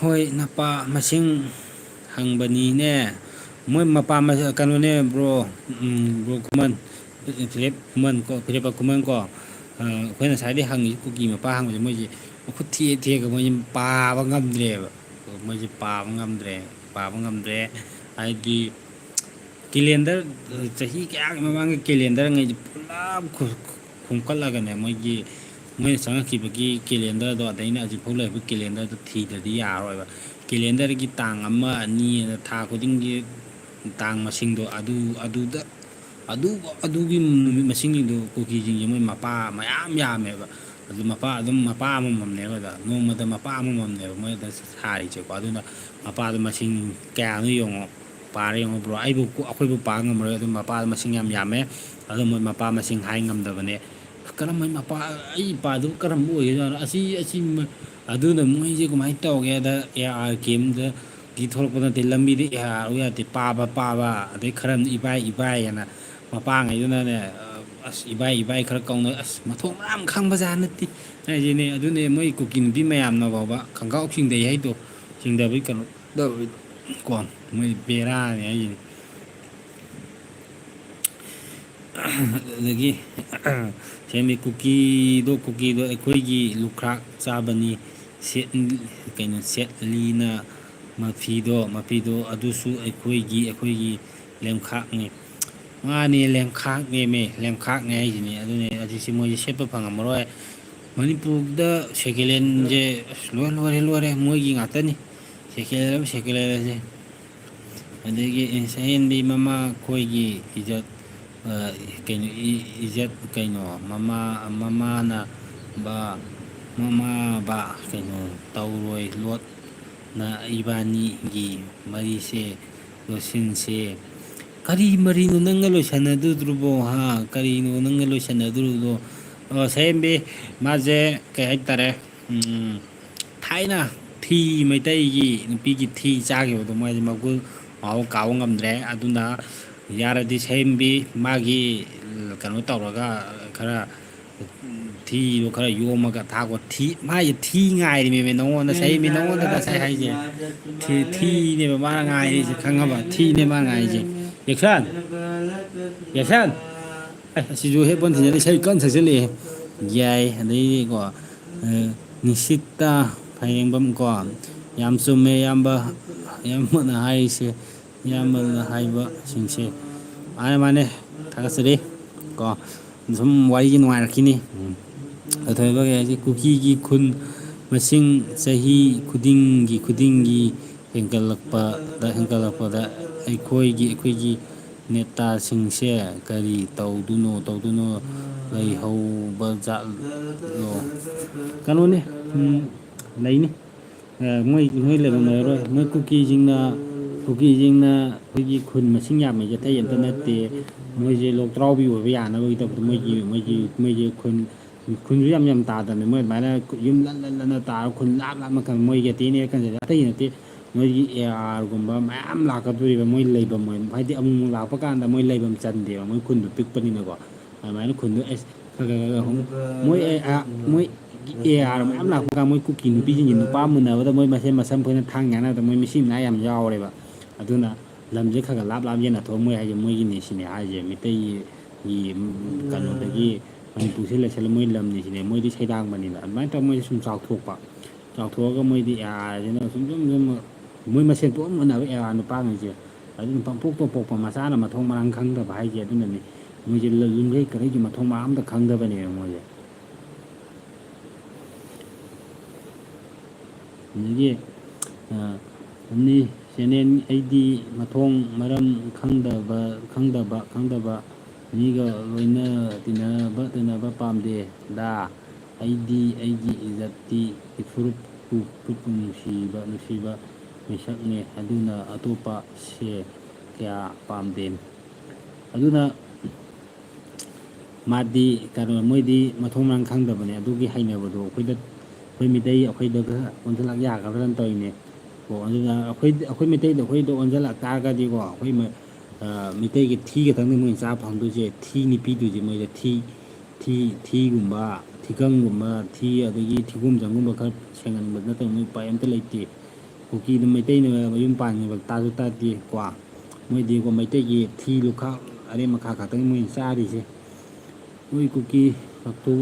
ꯍꯣꯏ, ꯅꯄꯥ ꯃꯁꯤꯡ ꯍꯪꯕꯅꯤꯅꯦ꯫ ꯃꯣꯏ ꯃꯄꯥ ꯃ-, ꯀꯩꯅꯣꯅꯦ, ꯕ꯭ꯔꯣ, ꯎꯝ, ꯕ꯭ꯔꯣ ꯈꯨꯃꯟ, ꯐꯤꯂꯤꯞ ꯈꯨꯃꯟ ꯀꯣ, ꯐꯤꯂꯤꯞꯄ ꯈꯨꯃꯟ ꯀꯣ꯫ ꯑ, ꯑꯩꯈꯣꯏꯅ ꯉꯁꯥꯏꯗꯩ ꯍꯪꯉꯤꯁꯦ ꯀꯨꯀꯤ ꯃꯄꯥ ꯍꯪꯕꯁꯦ ꯃꯣꯏꯁꯦ ꯃꯈꯨꯠ ꯊꯦꯛꯑ ꯊꯦꯛꯑꯒ ꯃꯣꯏꯁꯦ ꯄꯥꯕ ꯉꯝꯗ꯭ꯔꯦꯕ꯫ ꯃꯣꯏꯁꯦ ꯄꯥꯕ ꯉꯝꯗ꯭ꯔꯦ, ꯄꯥꯕ ꯉꯝꯗ꯭ꯔꯦ꯫ ꯍꯥꯏꯗꯤ ꯀꯦꯂꯦꯟꯗꯔ, ꯆꯍꯤ ꯀꯌꯥꯒꯤ ꯃꯃꯥꯡꯒꯤ ꯀꯦꯂꯦꯟꯗꯔꯉꯩꯁꯦ ꯄꯨꯂꯞ ꯈꯨ-, ꯈꯣꯝꯀꯠꯂꯒꯅꯦ, ꯃꯣꯏꯒꯤ, ꯃꯣꯏꯅ ꯆꯪꯉꯛꯈꯤꯕꯒꯤ ꯀꯦꯂꯦꯟꯗꯔꯗꯣ, ꯑꯗꯩꯅ ꯍꯧꯖꯤꯛꯐꯥꯎ ꯂꯩꯕ ꯀꯦꯂꯦꯟꯗꯔꯗꯣ ꯊꯤꯗ꯭ꯔꯗꯤ ꯌꯥꯔꯔꯣꯏꯕ꯫ ꯀꯦꯂꯦꯟꯗꯔꯒꯤ ꯇꯥꯡ ꯑꯃ, ꯑꯅꯤ ꯑꯅ ꯊꯥ ꯈꯨꯗꯤꯡꯒꯤ ꯇꯥꯡ ꯃꯁꯤꯡꯗꯣ, ꯑꯗꯨ, ꯑꯗꯨꯗ, ꯑꯗꯨ, ꯑꯗꯨꯒꯤ ꯅꯨꯃꯤꯠ ꯃꯁꯤꯡꯁꯤꯡꯗꯣ ꯀꯨꯀꯤꯁꯤꯡꯁꯦ ꯃꯣꯏ ꯃꯄꯥ ꯃꯌꯥꯝ ꯌꯥꯝꯃꯦꯕ꯫ ꯑꯗꯨ ꯃꯄꯥ ꯑꯗꯨꯝ, ꯃꯄꯥ ꯑꯃꯃꯝꯅꯦꯕ꯫ ꯑꯗ ꯅꯣꯡꯃꯗ ꯃꯄꯥ ꯑꯃꯃꯝꯅꯦꯕ ꯃꯣꯏꯗ ꯁꯥꯔꯤꯁꯦꯀꯣ꯫ ꯑꯗꯨꯅ ꯃꯄꯥꯗꯣ ꯃꯁꯤꯡ ꯀꯌꯥꯅꯣ ꯌꯦꯡꯉꯣ, ꯄꯥꯔ ꯌꯦꯡꯉꯣ ꯕ꯭ꯔꯣ꯫ ꯑꯩꯕꯨ, ꯑꯩꯈꯣꯏꯕꯨ ꯄꯥ ꯉꯝꯃꯔꯣꯏ꯫ ꯑꯗꯨꯝ ꯃꯄꯥꯗꯣ ꯃꯁꯤꯡ ꯌꯥꯝ ꯌꯥꯝꯃꯦ꯫ ꯑꯗꯣ ꯃꯣꯏ ꯃꯄꯥ ꯃꯁꯤꯡ ꯍꯥꯏ ꯉꯝꯗꯕꯅꯦ꯫ ꯀꯔꯝꯕ ꯃꯄꯥ, ꯑꯩ ꯏꯄꯥꯗꯨ ꯀꯔꯝꯕ ꯑꯣꯏꯒꯗꯣꯏꯅꯣ? ꯑꯁꯤ, ꯑꯁꯤ ꯃ-, ꯑꯗꯨꯅ ꯃꯣꯏꯁꯦ ꯀꯃꯥꯏꯅ ꯇꯧꯒꯦꯗ, ꯑꯦ ꯑꯥꯔ ꯀꯦꯝꯗꯒꯤ ꯊꯣꯛꯂꯛꯄ ꯅꯠꯇꯦ, ꯂꯝꯕꯤꯗ ꯑꯦ ꯑꯥꯔ ꯌꯥꯗꯦ, ꯄꯥꯕ, ꯄꯥꯕ, ꯑꯗꯩ ꯈꯔ ꯑꯃꯅ ꯏꯕꯥꯏ, ꯏꯕꯥꯏ ꯍꯥꯏꯅ ꯃꯄꯥꯉꯩꯗꯨꯅꯅꯦ, ꯑꯁ, ꯏꯕꯥꯏ, ꯏꯕꯥꯏ ꯈꯔ ꯀꯧꯅ, ꯑꯁ, ꯃꯊꯣꯡ ꯃꯔꯥꯡ ꯈꯪꯕꯖꯥꯠ ꯅꯠꯇꯦ ꯍꯥꯏꯁꯤꯅꯦ꯫ ꯑꯗꯨꯅꯦ ꯃꯣꯏ ꯀꯨꯀꯤ ꯅꯨꯄꯤ ꯃꯌꯥꯝꯅ ꯐꯥꯎꯕ ꯈꯣꯡꯒ꯭ꯔꯥꯎ ꯆꯤꯡꯗꯩ ꯍꯥꯏꯗꯣ, ꯆꯤꯡꯗꯕꯩ ꯀꯩꯅꯣ ꯇꯧꯋꯤ ꯀꯣ, ꯃꯣꯏ ꯕꯦꯔꯥꯅꯦ ꯍꯥꯏꯁꯤꯅꯦ꯫ ꯑꯗꯒꯤ ꯁꯦꯝꯕꯤ ꯀꯨꯀꯤꯗꯣ, ꯀꯨꯀꯤꯗꯣ ꯑꯩꯈꯣꯏꯒꯤ ꯂꯨꯈ꯭ꯔꯥꯛ ꯆꯥꯕꯅꯤ꯫ ꯁꯦꯠ-, ꯀꯩꯅꯣ, ꯁꯦꯠꯂꯤꯅ ꯃꯐꯤꯗꯣ, ꯃꯐꯤꯗꯣ ꯑꯗꯨꯁꯨ ꯑꯩꯈꯣꯏꯒꯤ, ꯑꯩꯈꯣꯏꯒꯤ ꯂꯦꯝꯈꯥꯛꯅꯤ꯫ ꯃꯥꯅꯦ, ꯂꯦꯝꯈꯥꯛꯅꯦꯃꯦ, ꯂꯦꯝꯈꯥꯛꯅꯦ ꯍꯥꯏꯁꯤꯅꯦ꯫ ꯑꯗꯨꯅꯦ ꯍꯧꯖꯤꯛꯁꯤ ꯃꯣꯏꯁꯦ ꯁꯦꯠꯄ ꯐꯪꯉꯝꯃꯔꯣꯏ꯫ ꯃꯅꯤꯄꯨꯔꯗ ꯁꯦꯀꯦꯟ ꯍꯦꯟꯁꯦ ꯑꯁ ꯂꯣꯏ ꯂꯣꯏꯔꯦ, ꯂꯣꯏꯔꯦ, ꯃꯣꯏꯒꯤ ꯉꯥꯛꯇꯅꯤ꯫ ꯁꯦꯀꯦꯟ ꯍꯦꯟ, ꯁꯦꯀꯦꯟ ꯍꯦꯟ ꯍꯥꯏꯁꯦ꯫ ꯑꯗꯒꯤ ꯁꯍꯦꯟꯕꯤ ꯃꯃꯥ ꯑꯩꯈꯣꯏꯒꯤ ꯏꯖꯠ, ꯑ, ꯀꯩꯅꯣ, ꯏ-, ꯏꯖꯠ ꯀꯩꯅꯣ, ꯃꯃꯥ, ꯃꯃꯥꯅ ꯕꯥ, ꯃꯃꯥ ꯕꯥ ꯀꯩꯅꯣ ꯇꯧꯔꯣꯏ, ꯂꯣꯠꯅ ꯏꯕꯥꯅꯤꯒꯤ ꯃꯔꯤꯁꯦ ꯂꯣꯠꯁꯤꯟꯁꯦ꯫ ꯀꯔꯤ ꯃꯔꯤꯅꯣ ꯅꯪꯒ ꯂꯣꯏꯁꯟꯅꯗꯣꯔꯤꯕꯣ, ꯍꯥ? ꯀꯔꯤꯅꯣ ꯅꯪꯒ ꯂꯣꯏꯁꯟꯅꯗꯣꯔꯤꯕꯣ? ꯑ, ꯁꯍꯦꯟꯕꯤ, ꯃꯥꯁꯦ ꯀꯩ ꯍꯥꯏꯇꯥꯔꯦ, ꯎꯝ, ꯊꯥꯏꯅ ꯊꯤ, ꯃꯩꯇꯩꯒꯤ ꯅꯨꯄꯤꯒꯤ ꯊꯤ ꯆꯥꯈꯤꯕꯗꯣ ꯃꯣꯏꯗꯤ ꯃꯒꯨꯟ ꯃꯍꯥꯎ ꯀꯥꯎꯕ ꯉꯝꯗ꯭ꯔꯦ꯫ ꯑꯗꯨꯅ ꯌꯥꯔꯗꯤ ꯁꯍꯦꯟꯕꯤ ꯃꯥꯒꯤ ꯀꯩꯅꯣ ꯇꯧꯔꯒ ꯈꯔ ꯊꯤꯗꯣ ꯈꯔ ꯌꯣꯝꯃꯒ ꯊꯥꯛꯄ꯫ ꯊꯤ, ꯃꯥꯏꯁꯦ ꯊꯤ ꯉꯥꯏꯔꯤꯃꯦꯃꯦ ꯅꯉꯣꯟꯗ, ꯁꯍꯦꯟꯕꯤ, ꯅꯉꯣꯟꯗ ꯉꯁꯥꯏ ꯍꯥꯏꯁꯦ꯫ ꯊꯤ, ꯊꯤꯅꯦꯕ ꯃꯥꯅ ꯉꯥꯏꯔꯤꯁꯦ, ꯈꯪꯉꯕ? ꯊꯤꯅꯦ ꯃꯥꯅ ꯉꯥꯏꯔꯤꯁꯦ꯫ ꯌꯦꯛꯁꯟ! ꯌꯦꯛꯁꯟ! ꯑꯦ, ꯑꯁꯤꯁꯨ headphone ꯊꯤꯟꯖꯤꯜꯂꯤ, ꯏꯁꯩ ꯀꯟꯅ ꯁꯛꯆꯜꯂꯛꯑꯦ꯫ ꯌꯥꯏ, ꯑꯗꯩꯗꯤꯀꯣ, ꯑ, ꯅꯤꯁꯤꯇꯥ ꯐꯌꯦꯡꯕꯝ ꯀꯣ, ꯌꯥꯝ ꯆꯨꯝꯃꯦ ꯏꯌꯥꯝꯕ, ꯏꯌꯥꯝꯕꯅ ꯍꯥꯏꯔꯤꯁꯦ, ꯏꯌꯥꯝꯕꯅ ꯍꯥꯏꯕꯁꯤꯡꯁꯦ꯫ ꯃꯥꯅꯦ, ꯃꯥꯅꯦ, ꯊꯥꯒꯠꯆꯔꯤ ꯀꯣ꯫ ꯁꯨꯝ ꯋꯥꯔꯤꯁꯦ ꯅꯨꯡꯉꯥꯏꯔꯛꯈꯤꯅꯤ꯫ ꯎꯝ꯫ ꯑꯊꯣꯏꯕ ꯀꯩ ꯍꯥꯏꯁꯦ, ꯀꯨꯀꯤꯒꯤ ꯈꯨꯟ ꯃꯁꯤꯡ ꯆꯍꯤ ꯈꯨꯗꯤꯡꯒꯤ, ꯈꯨꯗꯤꯡꯒꯤ ꯍꯦꯟꯒꯠꯂꯛꯄꯗ, ꯍꯦꯟꯒꯠꯂꯛꯄꯗ ꯑꯩꯈꯣꯏꯒꯤ, ꯑꯩꯈꯣꯏꯒꯤ ꯅꯦꯇꯥꯁꯤꯡꯁꯦ ꯀꯔꯤ ꯇꯧꯗꯣꯏꯅꯣ, ꯇꯧꯗꯣꯏꯅꯣ, ꯂꯩꯍꯧꯕ ꯖꯥꯠꯂꯣ? ꯀꯩꯅꯣꯅꯦ, ꯎꯝ, ꯂꯩꯅꯤ꯫ ꯑ, ꯃꯣꯏ, ꯃꯣꯏ ꯂꯩꯐꯝ ꯂꯩꯔꯔꯣꯏ꯫ ꯃꯣꯏ ꯀꯨꯀꯤꯁꯤꯡꯅ, ꯀꯨꯀꯤꯁꯤꯡꯅ ꯑꯩꯈꯣꯏꯒꯤ ꯈꯨꯟ ꯃꯁꯤꯡ ꯌꯥꯝꯕꯩ ꯑꯇꯩ ꯑꯝꯇ ꯅꯠꯇꯦ꯫ ꯃꯣꯏꯁꯦ ꯂꯣꯛꯇ꯭ꯔꯥꯎꯕꯤ ꯑꯣꯏꯕ ꯌꯥꯅꯕꯒꯤꯗꯃꯛꯇ ꯃꯣꯏꯒꯤ, ꯃꯣꯏꯒꯤ, ꯃꯣꯏꯒꯤ ꯈꯨꯟ, ꯈꯨꯟꯁꯨ ꯌꯥꯝ ꯌꯥꯝ ꯇꯥꯗꯕꯅꯤ꯫ ꯃꯣꯏ ꯑꯗꯨꯃꯥꯏꯅ ꯌꯨꯝ ꯂꯟ ꯂꯟ ꯂꯟꯅ ꯇꯥꯔꯒ ꯈꯨꯟ ꯂꯥꯞ ꯂꯥꯞꯅ ꯈꯟ-, ꯃꯣꯏꯒꯤ ꯑꯇꯩꯅꯦ ꯈꯟꯖꯗꯦ꯫ ꯑꯇꯩ ꯅꯠꯇꯦ꯫ ꯃꯣꯏꯒꯤ ꯑꯦ ꯑꯥꯔꯒꯨꯝꯕ ꯃꯌꯥꯝ ꯂꯥꯛꯀꯗꯣꯔꯤꯕ, ꯃꯣꯏ ꯂꯩꯐꯝ ꯑꯣꯏꯅ, ꯍꯥꯏꯗꯤ ꯑꯃꯨꯛ ꯑꯃꯨꯛ ꯂꯥꯛꯄ ꯀꯥꯟꯗ ꯃꯣꯏ ꯂꯩꯐꯝ ꯆꯟꯗꯦꯕ, ꯃꯣꯏ ꯈꯨꯟꯗꯣ ꯄꯤꯛꯄꯅꯤꯅꯀꯣ꯫ ꯑꯗꯨꯃꯥꯏꯅ ꯈꯨꯟꯗꯣ ꯑꯦꯁ ꯈꯔ ꯈꯔ ꯈꯔ ꯈꯔ ꯍꯣꯡ-, ꯃꯣꯏ ꯑꯦ ꯑꯥꯔ, ꯃꯣꯏ ꯑꯦ ꯑꯥꯔ ꯃꯌꯥꯝ ꯂꯥꯛꯄ ꯀꯥꯟꯗ ꯃꯣꯏ ꯀꯨꯀꯤ ꯅꯨꯄꯤꯁꯤꯡꯁꯤ ꯅꯨꯄꯥ ꯃꯨꯟꯅꯕꯗ ꯃꯣꯏ ꯃꯁꯦꯟ ꯃꯁꯝ ꯐꯣꯏꯅ ꯊꯥꯡ ꯌꯥꯅꯕꯗ ꯃꯣꯏ ꯃꯤꯁꯤ ꯃꯤꯅꯥ ꯌꯥꯝ ꯌꯥꯎꯔꯦꯕ꯫ ꯑꯗꯨꯅ ꯂꯝꯁꯦ ꯈꯔ ꯈꯔ ꯂꯥꯞ ꯂꯥꯞ ꯌꯦꯟꯅꯊꯣꯛꯑ ꯃꯣꯏ ꯍꯥꯏꯁꯦ ꯃꯣꯏꯒꯤꯅꯦ ꯁꯤꯅꯦ ꯍꯥꯏꯁꯦ꯫ ꯃꯤꯇꯩꯒꯤ ꯀꯩꯅꯣꯗꯒꯤ ꯃꯅꯤꯄꯨꯔꯁꯦ ꯂꯩꯁꯜꯂ ꯃꯣꯏ ꯂꯝꯅꯤ ꯁꯤꯅꯦ꯫ ꯃꯣꯏꯗꯤ ꯁꯩꯗꯥꯡꯕꯅꯤꯅ ꯑꯗꯨꯃꯥꯏꯅ ꯇꯧꯔꯒ ꯃꯣꯏꯁꯦ ꯁꯨꯝ ꯆꯥꯎꯊꯣꯛꯄ, ꯆꯥꯎꯊꯣꯛꯑꯒ ꯃꯣꯏꯗꯤ ꯑꯦ ꯑꯥꯔꯁꯤꯅ ꯁꯨꯝ ꯁꯨꯝ ꯁꯨꯝ ꯃꯣꯏ ꯃꯁꯦꯟ ꯄꯨꯝ ꯃꯨꯟꯅꯕ ꯑꯦ ꯑꯥꯔ ꯅꯨꯄꯥꯉꯩꯁꯦ꯫ ꯑꯗꯨꯅ ꯄꯪꯄꯣꯛꯇ ꯄꯣꯛꯄ ꯃꯆꯥꯅ ꯃꯊꯣꯡ ꯃꯔꯥꯡ ꯈꯪꯗꯕ ꯍꯥꯏꯁꯦ ꯑꯗꯨꯅꯅꯤ꯫ ꯃꯣꯏꯁꯦ ꯂ-, ꯌꯨꯝꯈꯩ ꯀꯔꯩꯒꯤ ꯃꯊꯣꯡ ꯃꯔꯥꯡ ꯑꯝꯇ ꯈꯪꯗꯕꯅꯦꯕ ꯃꯣꯏꯁꯦ꯫ ꯑꯗꯒꯤ, ꯑ, ꯑꯅꯤ, ꯆꯦꯅꯦꯜ ꯑꯩꯗꯤ ꯃꯊꯣꯡ ꯃꯔꯝ ꯈꯪꯗꯕ, ꯈꯪꯗꯕ, ꯈꯪꯗꯕ ꯃꯤꯒ ꯂꯣꯏꯅ ꯇꯤꯟꯅꯕ, ꯇꯤꯟꯅꯕ ꯄꯥꯝꯗꯦ ꯗ꯫ ꯑꯩꯗꯤ ꯑꯩꯒꯤ ꯏꯖꯠꯇꯤ ꯏꯐꯨꯔꯨꯞꯄꯨ, ꯐꯨꯔꯨꯞꯄꯨ ꯅꯨꯡꯁꯤꯕ, ꯅꯨꯡꯁꯤꯕ ꯃꯤꯁꯛꯅꯦ꯫ ꯑꯗꯨꯅ ꯑꯇꯣꯞꯄ ꯁꯦ ꯀꯌꯥ ꯄꯥꯝꯗꯦ꯫ ꯑꯗꯨꯅ ꯃꯥꯗꯤ ꯀꯩꯅꯣ, ꯃꯣꯏꯗꯤ ꯃꯊꯣꯡ ꯃꯔꯥꯡ ꯈꯪꯗꯕꯅꯦ꯫ ꯑꯗꯨꯒꯤ ꯍꯩꯅꯕꯗꯣ ꯑꯩꯈꯣꯏꯗ, ꯑꯩꯈꯣꯏ ꯃꯤꯇꯩ ꯑꯩꯈꯣꯏꯗꯒ ꯑꯣꯟꯁꯤꯜꯂꯛ ꯌꯥꯒꯗ꯭ꯔꯅ ꯇꯧꯔꯤꯅꯦ꯫ ꯀꯣ, ꯑꯗꯨꯅ ꯑꯩꯈꯣꯏ, ꯑꯩꯈꯣꯏ ꯃꯩꯇꯩꯗ ꯑꯩꯈꯣꯏꯗ ꯑꯣꯟꯁꯤꯜꯂꯛ ꯇꯥꯔꯒꯗꯤꯀꯣ, ꯑꯩꯈꯣꯏ ꯃ-, ꯑ, ꯃꯩꯇꯩꯒꯤ ꯊꯤ ꯈꯛꯇꯪꯅꯤ ꯃꯣꯏꯅ ꯆꯥ ꯐꯪꯗꯣꯏꯁꯦ꯫ ꯊꯤ ꯅꯤꯄꯤꯗꯣꯏꯁꯦ ꯃꯣꯏꯗ ꯊꯤ, ꯊꯤ, ꯊꯤꯒꯨꯝꯕ, ꯊꯤꯀꯪꯒꯨꯝꯕ, ꯊꯤ ꯑꯗꯒꯤ ꯊꯤꯒꯣꯝꯆꯪꯒꯨꯝꯕ ꯈꯔ ꯁꯦꯡꯍꯟꯕ ꯅꯠꯇꯅ ꯃꯣꯏ ꯎꯄꯥꯏ ꯑꯝꯇ ꯂꯩꯇꯦ꯫ ꯀꯨꯀꯤꯗ ꯃꯩꯇꯩꯅ ꯃꯌꯨꯝ ꯄꯥꯟꯈꯤꯕ ꯇꯥꯁꯨ ꯇꯥꯗꯦ ꯀꯣ꯫ ꯃꯣꯏꯗꯤꯀꯣ ꯃꯩꯇꯩꯒꯤ ꯊꯤ ꯂꯨꯈꯥꯛ ꯑꯔꯦꯝ ꯑꯈꯥ ꯈꯛꯇꯪ ꯃꯣꯏꯅ ꯆꯥꯔꯤꯁꯦ꯫ ꯃꯣꯏ ꯀꯨꯀꯤ ꯀꯛꯇꯨ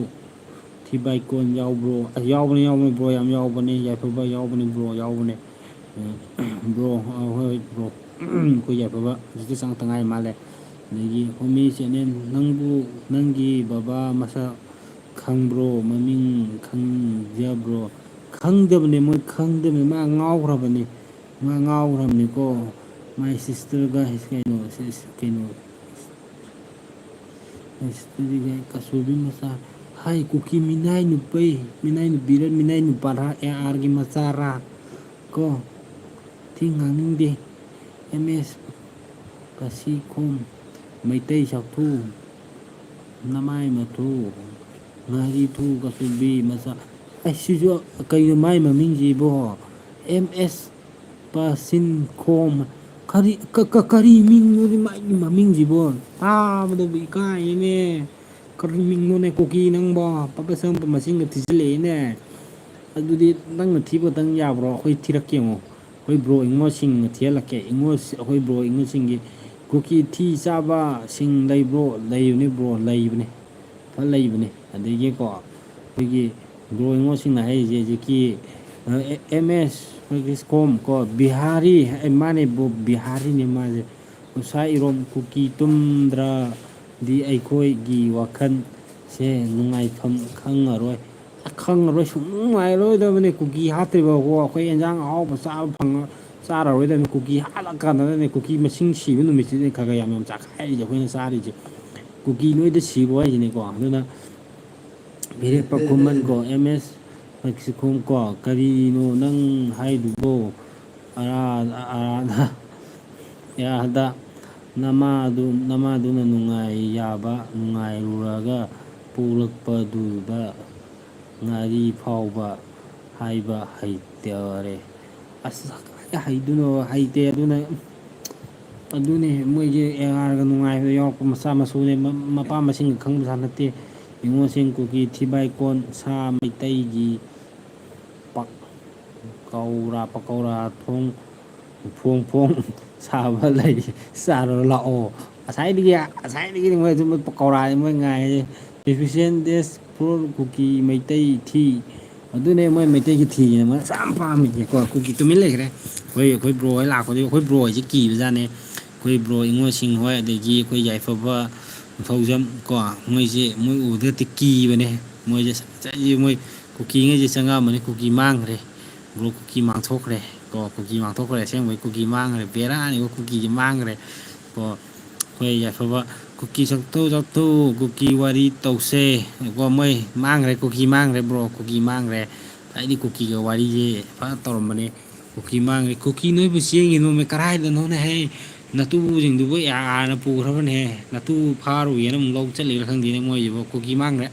ꯊꯤꯕꯥꯏꯀꯣꯟ ꯌꯥꯎꯕ꯭ꯔꯣ? ꯑꯁ, ꯌꯥꯎꯕꯅꯦ, ꯌꯥꯎꯕꯅꯦ, ꯕ꯭ꯔꯣ, ꯌꯥꯝ ꯌꯥꯎꯕꯅꯦ꯫ ꯌꯥꯏꯐꯕ ꯌꯥꯎꯕꯅꯦ, ꯕ꯭ꯔꯣ, ꯌꯥꯎꯕꯅꯦ꯫ ꯕ꯭ꯔꯣ, ꯑ, ꯍꯣꯏ, ꯕ꯭ꯔꯣ꯫ ꯑꯩꯈꯣꯏ ꯌꯥꯏꯐꯕ ꯍꯧꯖꯤꯛꯇ ꯆꯪꯉꯛꯇ ꯉꯥꯏ ꯃꯥꯜꯂꯦ꯫ ꯑꯗꯒꯤ ꯍꯣꯃꯤ ꯆꯦꯅꯦꯜ, "ꯅꯪꯕꯨ ꯅꯪꯒꯤ ꯕꯕꯥ ꯃꯁꯛ ꯈꯪꯕ꯭ꯔꯣ? ꯃꯃꯤꯡ ꯈꯪꯖꯕ꯭ꯔꯣ?" ꯈꯪꯗꯕꯅꯦ, ꯃꯣꯏ ꯈꯪꯗꯕꯅꯦ꯫ ꯃꯥ ꯉꯥꯎꯈ꯭ꯔꯕꯅꯤ, ꯃꯥ ꯉꯥꯎꯈ꯭ꯔꯕꯅꯤꯀꯣ꯫ My sisterꯒ ꯀꯩꯅꯣ, ꯀꯩꯅꯣ, ꯑꯁ, ꯑꯗꯨꯗꯤ ꯀꯩ ꯀꯆꯧꯕꯤ ꯃꯆꯥ꯫ ꯍꯥꯏ, ꯀꯨꯀꯤ ꯃꯤꯅꯥꯏ ꯅꯨꯄꯤ, ꯃꯤꯅꯥꯏ ꯅꯨꯄꯤꯔ, ꯃꯤꯅꯥꯏ ꯅꯨꯄꯥꯔ, ꯑꯦ ꯑꯥꯔꯒꯤ ꯃꯆꯥꯔ? ꯀꯣ, ꯊꯤ ꯉꯥꯡꯅꯤꯡꯗꯦ꯫ ꯑꯦꯝ ꯑꯦꯁ ꯀꯁꯤ ꯈꯣꯝ, ꯃꯩꯇꯩ ꯁꯥꯛꯊꯨ, ꯅꯃꯥꯏ ꯃꯊꯨ, ꯉꯥꯔꯤ ꯊꯨ, ꯀꯆꯧꯕꯤ ꯃꯆꯥ꯫ ꯑꯩ ꯁꯤꯁꯨ ꯀꯩꯅꯣ ꯃꯥꯏ ꯃꯃꯤꯡꯁꯤꯕꯣ? ꯑꯦꯝ ꯑꯦꯁ ꯄꯥꯁꯤꯟꯈꯣꯝ꯫ ꯀꯔꯤ, ꯀ-, ꯀ-, ꯀꯔꯤ ꯃꯤꯡꯅꯣꯅꯦ ꯃꯥꯒꯤ ꯃꯃꯤꯡꯁꯤꯕꯣ? ꯇꯥꯕꯗꯕꯨ ꯏꯀꯥꯏꯌꯦꯅꯦ꯫ ꯀꯔꯤ ꯃꯤꯡꯅꯣꯅꯦ ꯀꯨꯀꯤ ꯅꯪꯕꯣ? ꯄꯥꯄꯥ ꯁꯪ ꯃꯁꯤꯡꯒ ꯊꯤꯖꯤꯜꯂꯛꯑꯦꯅꯦ꯫ ꯑꯗꯨꯗꯤ ꯅꯪꯅ ꯊꯤꯕ ꯈꯛꯇꯪ ꯌꯥꯕ꯭ꯔꯣ? ꯑꯩꯈꯣꯏ ꯊꯤꯔꯛꯀꯦ ꯌꯦꯡꯉꯣ꯫ ꯑꯩꯈꯣꯏ ꯕ꯭ꯔꯣ ꯏꯉꯣꯁꯤꯡꯅ ꯊꯤꯍꯜꯂꯛꯀꯦ꯫ ꯏꯉꯣ-, ꯑꯩꯈꯣꯏ ꯕ꯭ꯔꯣ ꯏꯉꯣꯁꯤꯡꯒꯤ ꯀꯨꯀꯤ ꯊꯤ ꯆꯥꯕꯁꯤꯡ ꯂꯩꯕ꯭ꯔꯣ? ꯂꯩꯕꯅꯤ ꯕ꯭ꯔꯣ, ꯂꯩꯕꯅꯤ꯫ ꯐꯖꯅ ꯂꯩꯕꯅꯤ꯫ ꯑꯗꯒꯤꯀꯣ, ꯑꯩꯈꯣꯏꯒꯤ ꯕ꯭ꯔꯣ ꯏꯉꯣꯁꯤꯡꯅ ꯍꯥꯏꯔꯤꯁꯦ ꯍꯧꯖꯤꯛꯀꯤ, ꯑ, ꯑꯦ-, ꯑꯦꯝ ꯑꯦꯁ ꯀꯣꯝ ꯀꯣ, ꯕꯤꯍꯥꯔꯤ, ꯑꯦ, ꯃꯥꯅꯦ ꯕ꯭ꯔꯣ, ꯕꯤꯍꯥꯔꯤꯅꯦ ꯃꯥꯁꯦ꯫ ꯎꯁꯥ ꯏꯔꯣꯝ ꯀꯨꯀꯤ ꯇꯨꯝꯗ꯭ꯔꯗꯤ ꯑꯩꯈꯣꯏꯒꯤ ꯋꯥꯈꯜꯁꯦ ꯅꯨꯡꯉꯥꯏꯐꯝ ꯈꯪꯉꯔꯣꯏ꯫ ꯈꯪꯉꯔꯣꯏ, ꯁꯨꯡ ꯅꯨꯡꯉꯥꯏꯔꯣꯏꯗꯕꯅꯤ꯫ ꯀꯨꯀꯤ ꯍꯥꯠꯇ꯭ꯔꯤꯕ ꯐꯥꯎ ꯑꯩꯈꯣꯏ ꯑꯦꯟꯖꯥꯡ ꯑꯍꯥꯎꯕ ꯆꯥꯕ ꯐꯪꯉ-, ꯆꯥꯔꯔꯣꯏꯗꯕꯅꯤ꯫ ꯀꯨꯀꯤ ꯍꯥꯠꯂꯀꯥꯟꯗꯅꯦ, ꯀꯨꯀꯤ ꯃꯁꯤꯡ ꯁꯤꯕ ꯅꯨꯃꯤꯠꯁꯤꯗꯅꯦ ꯈꯔ ꯈꯔ ꯌꯥꯝ ꯌꯥꯝ ꯆꯥꯈꯥꯏꯔꯤꯁꯦ ꯑꯩꯈꯣꯏꯅ ꯆꯥꯔꯤꯁꯦ꯫ ꯀꯨꯀꯤ ꯅꯣꯏꯗ ꯁꯤꯔꯣ ꯍꯥꯏꯁꯤꯅꯦꯀꯣ꯫ ꯑꯗꯨꯅ ꯐꯤꯔꯦꯞꯄ ꯈꯨꯃꯟ ꯀꯣ, ꯑꯦꯝ ꯑꯦꯁ ꯃꯦꯛꯁꯤꯀꯣꯝ ꯀꯣ, ꯀꯔꯤꯅꯣ ꯅꯪ ꯍꯥꯏꯗꯨꯕꯣ? ꯑꯔꯥ-, ꯑꯔꯥꯗ, ꯑꯔꯥꯗ ꯅꯃꯥꯗꯨ, ꯅꯃꯥꯗꯨꯅ ꯅꯨꯡꯉꯥꯏ ꯌꯥꯕ ꯅꯨꯡꯉꯥꯏꯔꯨꯔꯒ ꯄꯣꯛꯂꯛꯄꯗꯨꯗ ꯉꯥꯔꯤ ꯐꯥꯎꯕ ꯍꯥꯏꯕ ꯍꯩꯇꯔꯦ꯫ ꯑꯁ, ꯀꯥꯏꯗ ꯍꯩꯗꯣꯏꯅꯣ? ꯍꯩꯇꯦ꯫ ꯑꯗꯨꯅ, ꯑꯗꯨꯅꯦ ꯃꯣꯏꯒꯤ ꯑꯦ ꯑꯥꯔꯒ ꯅꯨꯡꯉꯥꯏꯕꯗ ꯌꯥꯎꯔꯛꯄ ꯃꯆꯥ ꯃꯁꯨꯅꯦ꯫ ꯃ-, ꯃꯄꯥ ꯃꯁꯤꯡꯒ ꯈꯪꯕꯖꯥꯠ ꯅꯠꯇꯦ꯫ ꯅꯤꯉꯣꯜꯁꯤꯡ ꯀꯨꯀꯤ ꯊꯤꯕꯥꯏꯀꯣꯟ ꯁꯥ ꯃꯩꯇꯩꯒꯤ ꯄꯛ-, ꯀꯧꯔꯥ, ꯄꯀꯧꯔꯥ ꯊꯣꯡ, ꯐꯣꯡ ꯐꯣꯡ ꯁꯥꯕ ꯂꯩ, ꯆꯥꯔꯨꯔ ꯂꯥꯛꯑꯣ꯫ ꯉꯁꯥꯏꯗꯒꯤ, ꯉꯁꯥꯏꯗꯒꯤꯗꯤ ꯃꯣꯏ ꯑꯗꯨꯝ ꯄꯀꯧꯔꯥꯁꯦ ꯃꯣꯏ ꯉꯥꯏꯔꯤꯁꯦ꯫ Efficient dash ꯀ꯭ꯔꯣꯔ ꯀꯨꯀꯤ ꯃꯩꯇꯩ ꯊꯤ꯫ ꯑꯗꯨꯅꯦ ꯃꯣꯏ ꯃꯩꯇꯩꯒꯤ ꯊꯤꯁꯤꯅ ꯃꯣꯏꯅ ꯌꯥꯝ ꯄꯥꯝꯃꯤꯁꯦꯀꯣ꯫ ꯀꯨꯀꯤ ꯇꯨꯃꯤꯟ ꯂꯩꯈ꯭ꯔꯦ꯫ ꯑꯩꯈꯣꯏ, ꯑꯩꯈꯣꯏ ꯕ꯭ꯔꯣ ꯍꯣꯏ ꯂꯥꯛꯄꯗꯒꯤ ꯑꯩꯈꯣꯏ ꯕ꯭ꯔꯣ ꯍꯣꯏꯁꯦ ꯀꯤꯕꯖꯥꯠꯅꯦ꯫ ꯑꯩꯈꯣꯏ ꯕ꯭ꯔꯣ ꯏꯉꯣꯁꯤꯡ ꯍꯣꯏ, ꯑꯗꯒꯤ ꯑꯩꯈꯣꯏ ꯌꯥꯏꯐꯕ, ꯐꯧꯖꯝ ꯀꯣ, ꯃꯣꯏꯁꯦ, ꯃꯣꯏ ꯎꯕꯗ ꯍꯦꯛꯇ ꯀꯤꯕꯅꯦ꯫ ꯃꯣꯏꯁꯦ ꯉꯁꯥꯏꯒꯤ ꯃꯣꯏ ꯀꯨꯀꯤꯉꯩꯁꯦ ꯆꯪꯉꯛꯑꯝꯕꯅꯤ, ꯀꯨꯀꯤ ꯃꯥꯡꯈ꯭ꯔꯦ꯫ ꯕ꯭ꯔꯣ, ꯀꯨꯀꯤ ꯃꯥꯡꯊꯣꯛꯈ꯭ꯔꯦ ꯀꯣ, ꯀꯨꯀꯤ ꯃꯥꯡꯊꯣꯛꯈ꯭ꯔꯦ꯫ ꯑꯁꯦꯡꯕꯩ ꯀꯨꯀꯤ ꯃꯥꯡꯈ꯭ꯔꯦ꯫ ꯕꯦꯔꯥꯅꯤꯀꯣ, ꯀꯨꯀꯤꯁꯦ ꯃꯥꯡꯈ꯭ꯔꯦ ꯀꯣ꯫ ꯑꯩꯈꯣꯏ ꯌꯥꯏꯐꯕ, "ꯀꯨꯀꯤ ꯆꯠꯊꯣꯛ ꯆꯠꯊꯣꯛ, ꯀꯨꯀꯤ ꯋꯥꯔꯤ ꯇꯧꯁꯦ" ꯀꯣ꯫ ꯃꯣꯏ ꯃꯥꯡꯈ꯭ꯔꯦ, ꯀꯨꯀꯤ ꯃꯥꯡꯈ꯭ꯔꯦ ꯕ꯭ꯔꯣ, ꯀꯨꯀꯤ ꯃꯥꯡꯈ꯭ꯔꯦ꯫ ꯍꯥꯏꯗꯤ ꯀꯨꯀꯤꯒ ꯋꯥꯔꯤꯁꯦ ꯐꯖꯅ ꯇꯧꯔꯝꯕꯅꯦ꯫ ꯀꯨꯀꯤ ꯃꯥꯡꯈ꯭ꯔꯦ꯫ ꯀꯨꯀꯤ ꯅꯣꯏꯕꯨ ꯆꯦꯟꯈꯤꯅꯣꯃꯦ, ꯀꯔꯥꯏꯗꯅꯣꯅꯦ ꯍꯦ? ꯅꯇꯨꯁꯤꯡꯗꯨꯕꯨ ꯌꯥꯅ ꯄꯨꯈ꯭ꯔꯕꯅꯦ꯫ ꯅꯇꯨ ꯐꯥꯔꯨꯒꯦꯅ ꯑꯃꯨꯛ ꯂꯧ ꯆꯠꯂꯤꯔꯥ ꯈꯪꯗꯦꯅꯦ ꯃꯣꯏꯁꯤꯕꯨ꯫ ꯀꯨꯀꯤ ꯃꯥꯡꯈ꯭ꯔꯦ꯫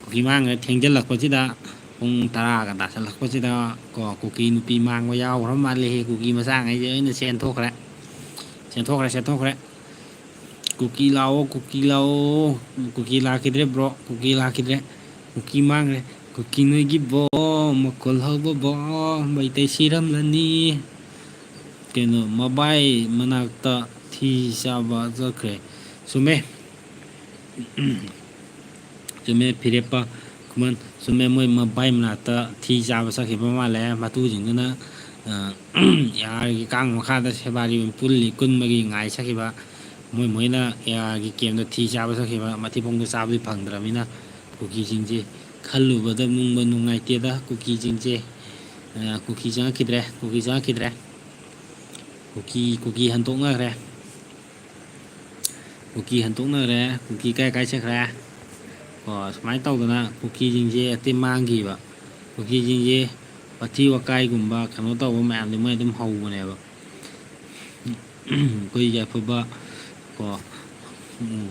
ꯀꯨꯀꯤ ꯃꯥꯡꯈ꯭ꯔꯦ꯫ ꯊꯦꯡꯖꯤꯜꯂꯛꯄꯁꯤꯗ, ꯄꯨꯡ ꯇꯔꯥꯒ ꯇꯥꯁꯜꯂꯛꯄꯁꯤꯗ ꯀꯣ, ꯀꯨꯀꯤ ꯅꯨꯄꯤ ꯃꯥꯡꯕ ꯌꯥꯎꯈ꯭ꯔ ꯃꯥꯜꯂꯦꯍꯦ꯫ ꯀꯨꯀꯤ ꯃꯆꯥꯉꯩꯁꯦ ꯂꯣꯏꯅ ꯆꯦꯟꯊꯣꯛꯈ꯭ꯔꯦ꯫ ꯆꯦꯟꯊꯣꯛꯈ꯭ꯔꯦ, ꯆꯦꯟꯊꯣꯛꯈ꯭ꯔꯦ꯫ ꯀꯨꯀꯤ ꯂꯥꯛꯑꯣ, ꯀꯨꯀꯤ ꯂꯥꯛꯑꯣ꯫ ꯀꯨꯀꯤ ꯂꯥꯛꯈꯤꯗ꯭ꯔꯦ ꯕ꯭ꯔꯣ, ꯀꯨꯀꯤ ꯂꯥꯛꯈꯤꯗ꯭ꯔꯦ꯫ ꯀꯨꯀꯤ ꯃꯥꯡꯈ꯭ꯔꯦ꯫ ꯀꯨꯀꯤ ꯅꯣꯏꯒꯤ ꯕꯣ, ꯃꯈꯣꯜ ꯍꯧꯕ ꯕꯣ, ꯃꯩꯇꯩ ꯁꯤꯔꯝꯂꯅꯤ꯫ ꯀꯩꯅꯣ, ꯃꯕꯥꯏ ꯃꯅꯥꯛꯇ ꯊꯤ ꯆꯥꯕ ꯆꯠꯈ꯭ꯔꯦ꯫ ꯆꯨꯝꯃꯦ꯫ ꯆꯨꯝꯃꯦ, ꯐꯤꯔꯦꯞꯄ ꯈꯨꯃꯟ꯫ ꯆꯨꯝꯃꯦ, ꯃꯣꯏ ꯃꯕꯥꯏ ꯃꯅꯥꯛꯇ ꯊꯤ ꯆꯥꯕ ꯆꯠꯈꯤꯕ ꯃꯥꯜꯂꯦ꯫ ꯃꯇꯨꯁꯤꯡꯗꯨꯅ, ꯑ, ꯑꯥꯔꯒꯤ ꯀꯥꯡ ꯃꯈꯥꯗ ꯁꯦꯕꯥꯔꯤ ꯑꯣꯏꯅ ꯄꯨꯜꯂꯤ ꯀꯨꯟꯕꯒꯤ ꯉꯥꯏ ꯆꯠꯈꯤꯕ꯫ ꯃꯣꯏ ꯃꯣꯏꯅ ꯑꯥꯔꯒꯤ ꯀꯦꯝꯗ ꯊꯤ ꯆꯥꯕ ꯆꯠꯈꯤꯕ꯫ ꯃꯊꯤꯕꯣꯡꯗꯣ ꯆꯥꯕꯗꯤ ꯐꯪꯗ꯭ꯔꯕꯅꯤꯅ ꯀꯨꯀꯤꯁꯤꯡꯁꯦ ꯈꯜꯂꯨꯕꯗ ꯅꯨꯡꯕ ꯅꯨꯡꯉꯥꯏꯇꯦꯗ꯫ ꯀꯨꯀꯤꯁꯤꯡꯁꯦ, ꯑ, ꯀꯨꯀꯤ ꯆꯪꯉꯛꯈꯤꯗ꯭ꯔꯦ, ꯀꯨꯀꯤ ꯆꯪꯉꯛꯈꯤꯗ꯭ꯔꯦ꯫ ꯀꯨꯀꯤ, ꯀꯨꯀꯤ ꯍꯟꯗꯣꯛꯅꯈ꯭ꯔꯦ꯫ ꯀꯨꯀꯤ ꯍꯟꯗꯣꯛꯅꯈ꯭ꯔꯦ꯫ ꯀꯨꯀꯤ ꯀꯥꯏ ꯀꯥꯏ ꯆꯠꯈ꯭ꯔꯦ? ꯀꯣ, ꯁꯨꯃꯥꯏꯅ ꯇꯧꯗꯅ ꯀꯨꯀꯤꯁꯤꯡꯁꯦ ꯍꯦꯛꯇ ꯃꯥꯡꯈꯤꯕ꯫ ꯀꯨꯀꯤꯁꯤꯡꯁꯦ ꯋꯥꯊꯤ ꯋꯥꯀꯥꯏꯒꯨꯝꯕ ꯀꯩꯅꯣ ꯇꯧꯕ ꯃꯌꯥꯝꯁꯦ ꯃꯣꯏ ꯑꯗꯨꯝ ꯍꯧꯕꯅꯦꯕ꯫ ꯑꯩꯈꯣꯏ ꯌꯥꯏꯐꯕ ꯀꯣ, ꯎꯝ,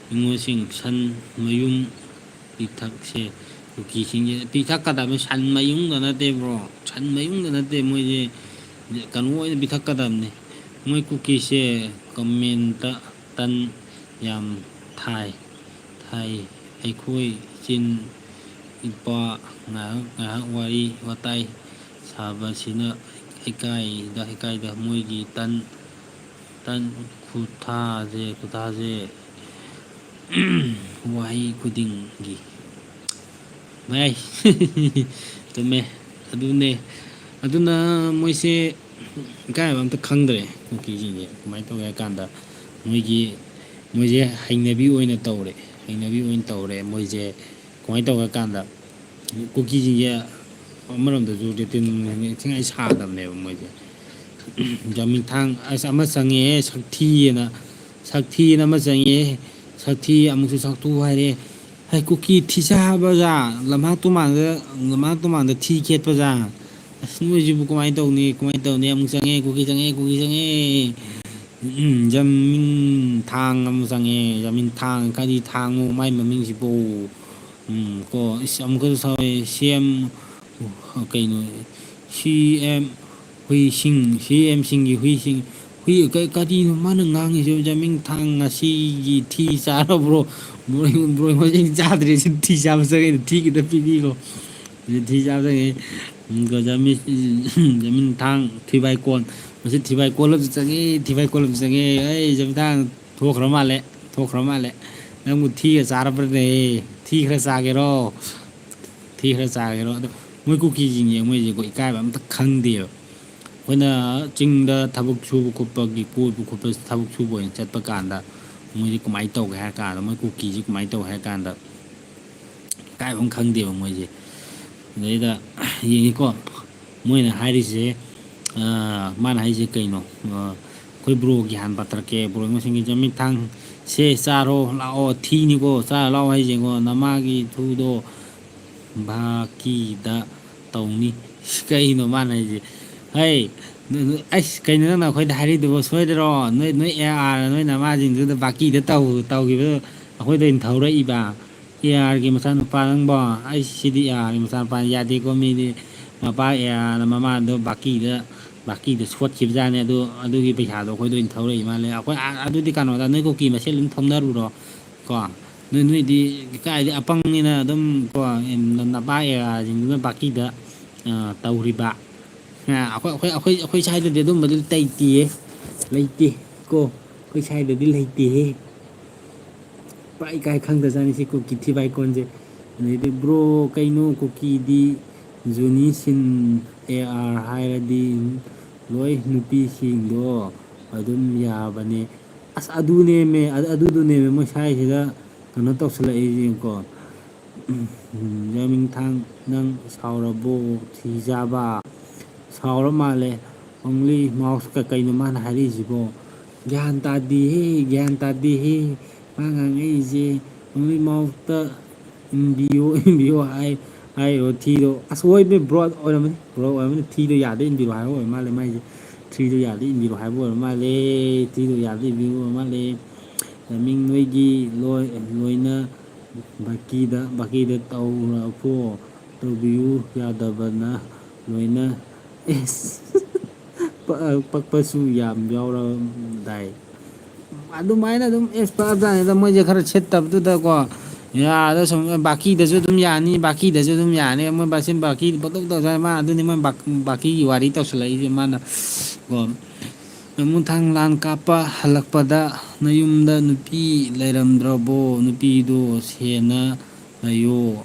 ꯅꯤꯉꯣꯜꯁꯤꯡ ꯁꯟ ꯃꯌꯨꯝ ꯄꯤꯊꯛꯁꯦ, ꯀꯨꯀꯤꯁꯤꯡꯁꯦ ꯄꯤꯊꯛꯀꯗꯕꯅꯤ꯫ ꯁꯟ ꯃꯌꯨꯡꯗ ꯅꯠꯇꯦ ꯕ꯭ꯔꯣ, ꯁꯟ ꯃꯌꯨꯡꯗ ꯅꯠꯇꯦ, ꯃꯣꯏꯁꯦ ꯀꯩꯅꯣ ꯑꯣꯏꯅ ꯄꯤꯊꯛꯀꯗꯕꯅꯤ꯫ ꯃꯣꯏ ꯀꯨꯀꯤꯁꯦ ꯀꯃꯦꯟꯇ ꯇꯟ ꯌꯥꯝ ꯊꯥꯏ, ꯊꯥꯏ꯫ ꯑꯩꯈꯣꯏ ꯏꯆꯤꯟ ꯏꯄꯥ ꯉꯥꯏꯍꯥꯛ ꯉꯥꯏꯍꯥꯛ ꯋꯥꯔꯤ ꯋꯥꯇꯥꯏ ꯁꯥꯕꯁꯤꯅ ꯏꯀꯥꯏꯗ ꯏꯀꯥꯏꯗ ꯃꯣꯏꯒꯤ ꯇꯟ, ꯇꯟ ꯈꯨꯊꯥꯁꯦ, ꯈꯨꯊꯥꯁꯦ ꯋꯥꯍꯩ ꯈꯨꯗꯤꯡꯒꯤ ꯃꯌꯥꯏ꯫ ꯆꯨꯝꯃꯦ꯫ ꯑꯗꯨꯅꯦ꯫ ꯑꯗꯨꯅ ꯃꯣꯏꯁꯦ ꯏꯀꯥꯏꯕ ꯑꯝꯇ ꯈꯪꯗ꯭ꯔꯦ, ꯀꯨꯀꯤꯁꯤꯡꯁꯦ꯫ ꯀꯃꯥꯏꯅ ꯇꯧꯒꯦ ꯍꯥꯏ ꯀꯥꯟꯗ, ꯃꯣꯏꯒꯤ, ꯃꯣꯏꯁꯦ ꯍꯩꯅꯕꯤ ꯑꯣꯏꯅ ꯇꯧꯔꯦ꯫ ꯍꯩꯅꯕꯤ ꯑꯣꯏꯅ ꯇꯧꯔꯦ ꯃꯣꯏꯁꯦ꯫ ꯀꯃꯥꯏꯅ ꯇꯧꯒꯦ ꯍꯥꯏ ꯀꯥꯟꯗ, ꯀꯨꯀꯤꯁꯤꯡꯁꯦ ꯑꯃꯔꯣꯝꯗꯁꯨ ꯔꯦꯇꯤꯟ ꯊꯤꯉꯥꯏ ꯁꯥꯗꯕꯅꯦꯕ ꯃꯣꯏꯁꯦ꯫ ꯖꯃꯤꯟ ꯊꯥꯡ ꯑꯁ ꯑꯃ ꯆꯪꯉꯦ, ꯁꯛꯊꯤꯑꯅ꯫ ꯁꯛꯊꯤꯑꯅ ꯑꯃ ꯆꯪꯉꯦ꯫ ꯁꯛꯊꯤ ꯑꯃꯨꯛꯁꯨ ꯁꯛꯊꯨ ꯍꯥꯏꯔꯦ꯫ ꯍꯥꯏ, ꯀꯨꯀꯤ ꯊꯤ ꯆꯥꯕꯖꯥ, ꯂꯝꯍꯥꯡ ꯇꯨꯃꯥꯡꯗ, ꯂꯝꯍꯥꯡ ꯇꯨꯃꯥꯡꯗ ꯊꯤ ꯈꯦꯠꯄꯖꯥ꯫ ꯑꯁ, ꯅꯣꯏꯁꯤꯕꯨ ꯀꯃꯥꯏꯅ ꯇꯧꯅꯤ, ꯀꯃꯥꯏꯅ ꯇꯧꯅꯤ? ꯑꯃꯨꯛ ꯆꯪꯉꯦ, ꯀꯨꯀꯤ ꯆꯪꯉꯦ, ꯀꯨꯀꯤ ꯆꯪꯉꯦ꯫ ꯎꯝ, ꯖꯃꯤꯟ ꯊꯥꯡ ꯑꯃ ꯆꯪꯉꯦ, ꯖꯃꯤꯟ ꯊꯥꯡ, ꯀꯔꯤ ꯊꯥꯡꯅꯣ ꯃꯥꯏ ꯃꯃꯤꯡꯁꯤꯕꯨ? ꯎꯝ, ꯀꯣ, ꯏꯁ, ꯑꯃꯨꯛꯀꯁꯨ ꯁꯥꯎꯔꯦ, ꯁꯤ ꯑꯦꯝ, ꯀꯩꯅꯣ, ꯁꯤ ꯑꯦꯝ ꯍꯨꯏꯁꯤꯡ, ꯁꯤ ꯑꯦꯝ ꯁꯤꯡꯒꯤ ꯍꯨꯏꯁꯤꯡ, ꯍꯨꯏ, ꯀ-, ꯀꯔꯤꯅꯣ ꯃꯥꯅ ꯉꯥꯡꯉꯤꯁꯦ? ꯖꯃꯤꯟ ꯊꯥꯡ ꯉꯁꯤꯒꯤ ꯊꯤ ꯆꯥꯔꯕ꯭ꯔꯣ? ꯕ꯭ꯔꯣꯏ, ꯕ꯭ꯔꯣꯏ ꯃꯁꯤꯡ ꯆꯥꯗ꯭ꯔꯦ, ꯁꯤ ꯊꯤ ꯆꯥꯕ ꯆꯪꯉꯦ, ꯊꯤ ꯈꯤꯇ ꯄꯤꯕꯤꯈꯣ꯫ ꯁꯤ ꯊꯤ ꯆꯥꯕ ꯆꯪꯉꯦ꯫ ꯎꯝ, ꯀꯣ, ꯖꯃꯤꯟ, ꯖꯃꯤꯟ ꯊꯥꯡ ꯊꯤꯕꯥꯏ ꯀꯣꯟ, ꯃꯁꯤ ꯊꯤꯕꯥꯏ ꯀꯣꯜ ꯑꯃꯁꯨ ꯆꯪꯉꯦ, ꯊꯤꯕꯥꯏ ꯀꯣꯜ ꯑꯃꯁꯨ ꯆꯪꯉꯦ꯫ ꯑꯩ ꯖꯃꯤꯟ ꯊꯥꯡ ꯊꯣꯛꯈ꯭ꯔ ꯃꯥꯜꯂꯦ, ꯊꯣꯛꯈ꯭ꯔ ꯃꯥꯜꯂꯦ꯫ ꯅꯪꯕꯨ ꯊꯤꯒ ꯆꯥꯔꯕ꯭ꯔꯅꯦ? ꯊꯤ ꯈꯔ ꯆꯥꯒꯦꯔꯣ? ꯊꯤ ꯈꯔ ꯆꯥꯒꯦꯔꯣ? ꯑꯗꯣ ꯃꯣꯏ ꯀꯨꯀꯤꯁꯤꯡꯁꯦ, ꯃꯣꯏꯁꯦꯀꯣ, ꯏꯀꯥꯏꯕ ꯑꯝꯇ ꯈꯪꯗꯦꯕ꯫ ꯑꯩꯈꯣꯏꯅ ꯆꯤꯡꯗ ꯊꯕꯛ ꯁꯨꯕ ꯈꯣꯠꯄꯒꯤ, ꯀꯣꯏꯕ ꯈꯣꯠꯄ, ꯊꯕꯛ ꯁꯨꯕ ꯑꯣꯏꯅ ꯆꯠꯄ ꯀꯥꯟꯗ, ꯃꯣꯏꯁꯦ ꯀꯃꯥꯏꯅ ꯇꯧꯒꯦ ꯍꯥꯏ ꯀꯥꯟꯗ, ꯃꯣꯏ ꯀꯨꯀꯤꯁꯦ ꯀꯃꯥꯏꯅ ꯇꯧꯒꯦ ꯍꯥꯏ ꯀꯥꯟꯗ, ꯏꯀꯥꯏꯕ ꯑꯃ ꯈꯪꯗꯦꯕ ꯃꯣꯏꯁꯦ꯫ ꯑꯗꯩꯗ ꯌꯦꯡꯉꯤꯀꯣ, ꯃꯣꯏꯅ ꯍꯥꯏꯔꯤꯁꯦ, ꯑ, ꯃꯥꯅ ꯍꯥꯏꯁꯦ ꯀꯩꯅꯣ? ꯑ, ꯑꯩꯈꯣꯏ ꯕ꯭ꯔꯣꯒꯤ ꯍꯥꯟꯅ ꯄꯥꯊꯔꯛꯀꯦ, ꯕ꯭ꯔꯣꯒꯤ ꯃꯁꯤꯡꯒꯤ ꯖꯃꯤꯟ ꯊꯥꯡ ꯁꯦ ꯆꯥꯔꯣ ꯂꯥꯛꯑꯣ, ꯊꯤꯅꯤꯀꯣ, ꯆꯥꯔꯣ ꯂꯥꯛꯑꯣ ꯍꯥꯏꯁꯦꯀꯣ, ꯅꯃꯥꯒꯤ ꯊꯨꯗꯣ ꯚꯥꯀꯤꯗ ꯇꯧꯅꯤ꯫ ꯀꯩꯅꯣ ꯃꯥꯅ ꯍꯥꯏꯁꯦ? ꯍꯩ, ꯅ-, ꯅ-, ꯑꯩꯁ, ꯀꯩꯅꯣ ꯅꯪꯅ ꯑꯩꯈꯣꯏꯗ ꯍꯥꯏꯔꯤꯗꯨꯕꯣ? ꯁꯣꯏꯗ꯭ꯔꯣ? ꯅꯣꯏ, ꯅꯣꯏ ꯑꯦ ꯑꯥꯔ, ꯅꯣꯏ ꯅꯃꯥꯁꯤꯡꯗꯨꯗ ꯚꯥꯀꯤꯗ ꯇꯧ-, ꯇꯧꯈꯤꯕꯗꯣ ꯑꯩꯈꯣꯏꯗ ꯑꯣꯏꯅ ꯊꯧꯔꯛꯏꯕ? ꯑꯦ ꯑꯥꯔꯒꯤ ꯃꯆꯥꯅꯨꯄꯥ ꯅꯪꯕꯣ? ꯑꯩ ꯁꯤꯗꯤ ꯑꯦ ꯑꯥꯔꯒꯤ ꯃꯆꯥꯅꯨꯄꯥ ꯌꯥꯗꯦꯀꯣ, ꯃꯤꯗꯤ ꯃꯄꯥ ꯑꯦ ꯑꯥꯔꯅ ꯃꯃꯥꯗꯣ ꯚꯥꯀꯤꯗ, ꯚꯥꯀꯤꯗ ꯁꯣꯠꯈꯤꯕꯖꯥꯠꯅꯦ꯫ ꯑꯗꯨ, ꯑꯗꯨꯒꯤ ꯄꯩꯁꯥꯗꯣ ꯑꯩꯈꯣꯏꯗ ꯑꯣꯏꯅ ꯊꯧꯔꯛꯏ ꯃꯥꯜꯂꯦ꯫ ꯑꯩꯈꯣꯏ, ꯑ-, ꯑꯗꯨꯗꯤ ꯀꯩꯅꯣꯗ ꯅꯣꯏ ꯀꯨꯀꯤ ꯃꯁꯦꯜ ꯑꯗꯨꯝ ꯊꯧꯅꯔꯨꯔꯣ ꯀꯣ꯫ ꯅꯣꯏ, ꯅꯣꯏꯗꯤ ꯀꯥꯏꯗꯤ ꯑꯄꯪꯅꯤꯅ ꯑꯗꯨꯝ ꯀꯣ, ꯅꯄꯥ ꯑꯦ ꯑꯥꯔꯁꯤꯡꯗꯨꯅ ꯚꯥꯀꯤꯗ, ꯑ, ꯇꯧꯔꯤꯕ꯫ ꯑ, ꯑꯩꯈꯣꯏ, ꯑꯩꯈꯣꯏ, ꯑꯩꯈꯣꯏ, ꯑꯩꯈꯣꯏ ꯁ꯭ꯋꯥꯏꯗꯗꯤ ꯑꯗꯨꯝꯕꯗꯨ ꯂꯩꯇꯤꯌꯦ꯫ ꯂꯩꯇꯦ ꯀꯣ꯫ ꯑꯩꯈꯣꯏ ꯁ꯭ꯋꯥꯏꯗꯗꯤ ꯂꯩꯇꯦꯍꯦ꯫ ꯄꯨꯔꯥ ꯏꯀꯥꯏ ꯈꯪꯗꯖꯥꯠꯅꯤ ꯁꯤ ꯀꯨꯀꯤ ꯊꯤꯕꯥꯏ ꯀꯣꯟꯁꯦ꯫ ꯑꯗꯩꯗꯤ, "Bro, ꯀꯩꯅꯣ ꯀꯨꯀꯤꯗꯤ ꯖꯣꯅꯤ ꯁꯤꯟ, ꯑꯦ ꯑꯥꯔ ꯍꯥꯏꯔꯗꯤ ꯂꯣꯏ ꯅꯨꯄꯤꯁꯤꯡꯗꯣ ꯑꯗꯨꯝ ꯌꯥꯕꯅꯦ"? ꯑꯁ, ꯑꯗꯨꯅꯦꯃꯦ, ꯑ-, ꯑꯗꯨꯗꯨꯅꯦꯃꯦ ꯃꯣꯏ ꯁ꯭ꯋꯥꯏꯁꯤꯗ ꯀꯩꯅꯣ ꯇꯧꯁꯜꯂꯛꯏꯁꯦꯀꯣ꯫ ꯎꯝ, ꯌꯥꯃꯤꯡꯊꯥꯡ, ꯅꯪ ꯁꯥꯎꯔꯕꯣ? ꯊꯤꯖꯥꯕ꯫ ꯁꯥꯎꯔ ꯃꯥꯜꯂꯦ꯫ Only mouse ꯀ-, ꯀꯩꯅꯣ ꯃꯥꯅ ꯍꯥꯏꯔꯛꯏꯁꯤꯕꯣ? ꯒ꯭ꯌꯥꯟ ꯇꯥꯗꯦꯍꯦ, ꯒ꯭ꯌꯥꯟ ꯇꯥꯗꯦꯍꯦ꯫ ꯃꯥ ꯉꯥꯡꯉꯛꯏꯁꯦ꯫ Only mouse ꯇ ꯏꯟꯕꯤꯌꯣ, ꯏꯟꯕꯤꯌꯣ ꯍꯥꯏ, ꯍꯥꯏꯔꯣ ꯊꯤꯗꯣ꯫ ꯑꯁ, ꯑꯣꯏꯕ bro ꯑꯣꯏꯔꯝꯃꯅꯤ, bro ꯑꯣꯏꯔꯝꯃꯅꯤ꯫ ꯊꯤꯗꯣ ꯌꯥꯗ ꯏꯟꯕꯤꯔꯣ ꯍꯥꯏꯕ ꯑꯣꯏꯔ ꯃꯥꯜꯂꯦ ꯃꯥꯏꯁꯦ꯫ ꯊꯤꯗꯣ ꯌꯥꯗ ꯏꯟꯕꯤꯔꯣ ꯍꯥꯏꯕ ꯑꯣꯏꯔ ꯃꯥꯜꯂꯦ꯫ ꯊꯤꯗꯣ ꯌꯥꯗ ꯏꯟꯕꯤꯔꯣ ꯑꯣꯏꯔ ꯃꯥꯜꯂꯦ꯫ ꯌꯥꯃꯤꯡ ꯅꯣꯏꯒꯤ ꯂꯣꯏ-, ꯂꯣꯏꯅ ꯕꯥꯀꯤꯗ, ꯕꯥꯀꯤꯗ ꯇꯧꯔꯛꯑꯣ꯫ ꯇꯧꯕꯤꯌꯨ ꯌꯥꯗꯕꯅ ꯂꯣꯏꯅ꯫ ꯑꯦꯁ꯫ ꯄ-, ꯄꯛꯄꯁꯨ ꯌꯥꯝ ꯌꯥꯎꯔꯝꯗꯥꯏ꯫ ꯑꯗꯨꯃꯥꯏꯅ ꯑꯗꯨꯝ ꯑꯦꯁ ꯄꯛꯑꯕꯖꯥꯠꯅꯤꯗ, ꯃꯣꯏꯁꯦ ꯈꯔ ꯁꯤꯠꯇꯕꯗꯨꯗꯀꯣ꯫ ꯌꯥꯗ ꯁꯨꯝ ꯕꯥꯀꯤꯗꯁꯨ ꯑꯗꯨꯝ ꯌꯥꯅꯤ, ꯕꯥꯀꯤꯗꯁꯨ ꯑꯗꯨꯝ ꯌꯥꯅꯤ, ꯃꯣꯏ ꯕꯥꯁꯤ ꯕꯥꯀꯤ ꯄꯪꯇꯧ ꯇꯧꯖ-, ꯃꯥ ꯑꯗꯨꯅꯤ ꯃꯣꯏ ꯕꯥꯛ-, ꯕꯥꯀꯤꯒꯤ ꯋꯥꯔꯤ ꯇꯧꯁꯜꯂꯛꯏꯁꯦ ꯃꯥꯅ ꯀꯣ꯫ ꯃꯊꯪ ꯂꯥꯟ ꯀꯥꯞꯄ ꯍꯜꯂꯛꯄꯗ ꯅꯌꯨꯝꯗ ꯅꯨꯄꯤ ꯂꯩꯔꯝꯗ꯭ꯔꯕꯣ? ꯅꯨꯄꯤꯗꯣ ꯁꯦꯟꯅ ꯂꯩꯌꯣ꯫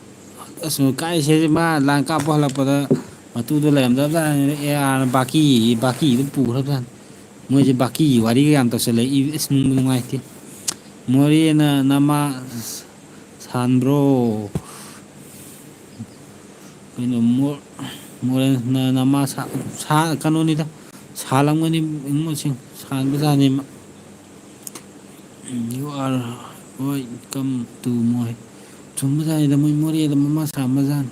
ꯑꯁ, ꯀꯥꯏꯁꯦ ꯃꯥ ꯂꯥꯟ ꯀꯥꯞꯄ ꯍꯜꯂꯛꯄꯗ ꯃꯇꯨꯗꯣ ꯂꯩꯔꯝꯗꯕꯖꯥꯠꯅꯤ꯫ ꯑꯦ ꯑꯥꯔꯅ ꯕꯥꯀꯤ, ꯕꯥꯀꯤꯗꯨ ꯄꯨꯈ꯭ꯔꯕꯖꯥꯠꯅꯤ꯫ ꯃꯣꯏꯁꯦ ꯕꯥꯀꯤꯒꯤ ꯋꯥꯔꯤꯒ ꯌꯥꯝ ꯇꯧꯁꯜꯂꯛꯏ꯫ ꯑꯁ, ꯅꯨꯡꯕꯨ ꯅꯨꯡꯉꯥꯏꯇꯦ꯫ ꯃꯣꯔꯦꯅ ꯅꯃꯥ ꯁꯥꯟꯕ꯭ꯔꯣ? ꯀꯩꯅꯣ, ꯃꯣ-, ꯃꯣꯔꯦꯅ ꯅꯃꯥ ꯁꯥ-, ꯁꯥ-, ꯀꯩꯅꯣꯅꯤꯗ, ꯁꯥꯜꯂꯝꯒꯅꯤ ꯏꯃꯣꯠꯁꯤꯡ, ꯁꯥꯟꯕꯖꯥꯠꯅꯤ ꯃꯥ꯫ You are welcome to ꯃꯣꯏ꯫ ꯆꯨꯝꯕꯖꯥꯠꯅꯤꯗ, ꯃꯣꯏ ꯃꯣꯔꯦꯗ ꯃꯃꯥ ꯁꯥꯝꯕꯖꯥꯠꯅꯤ꯫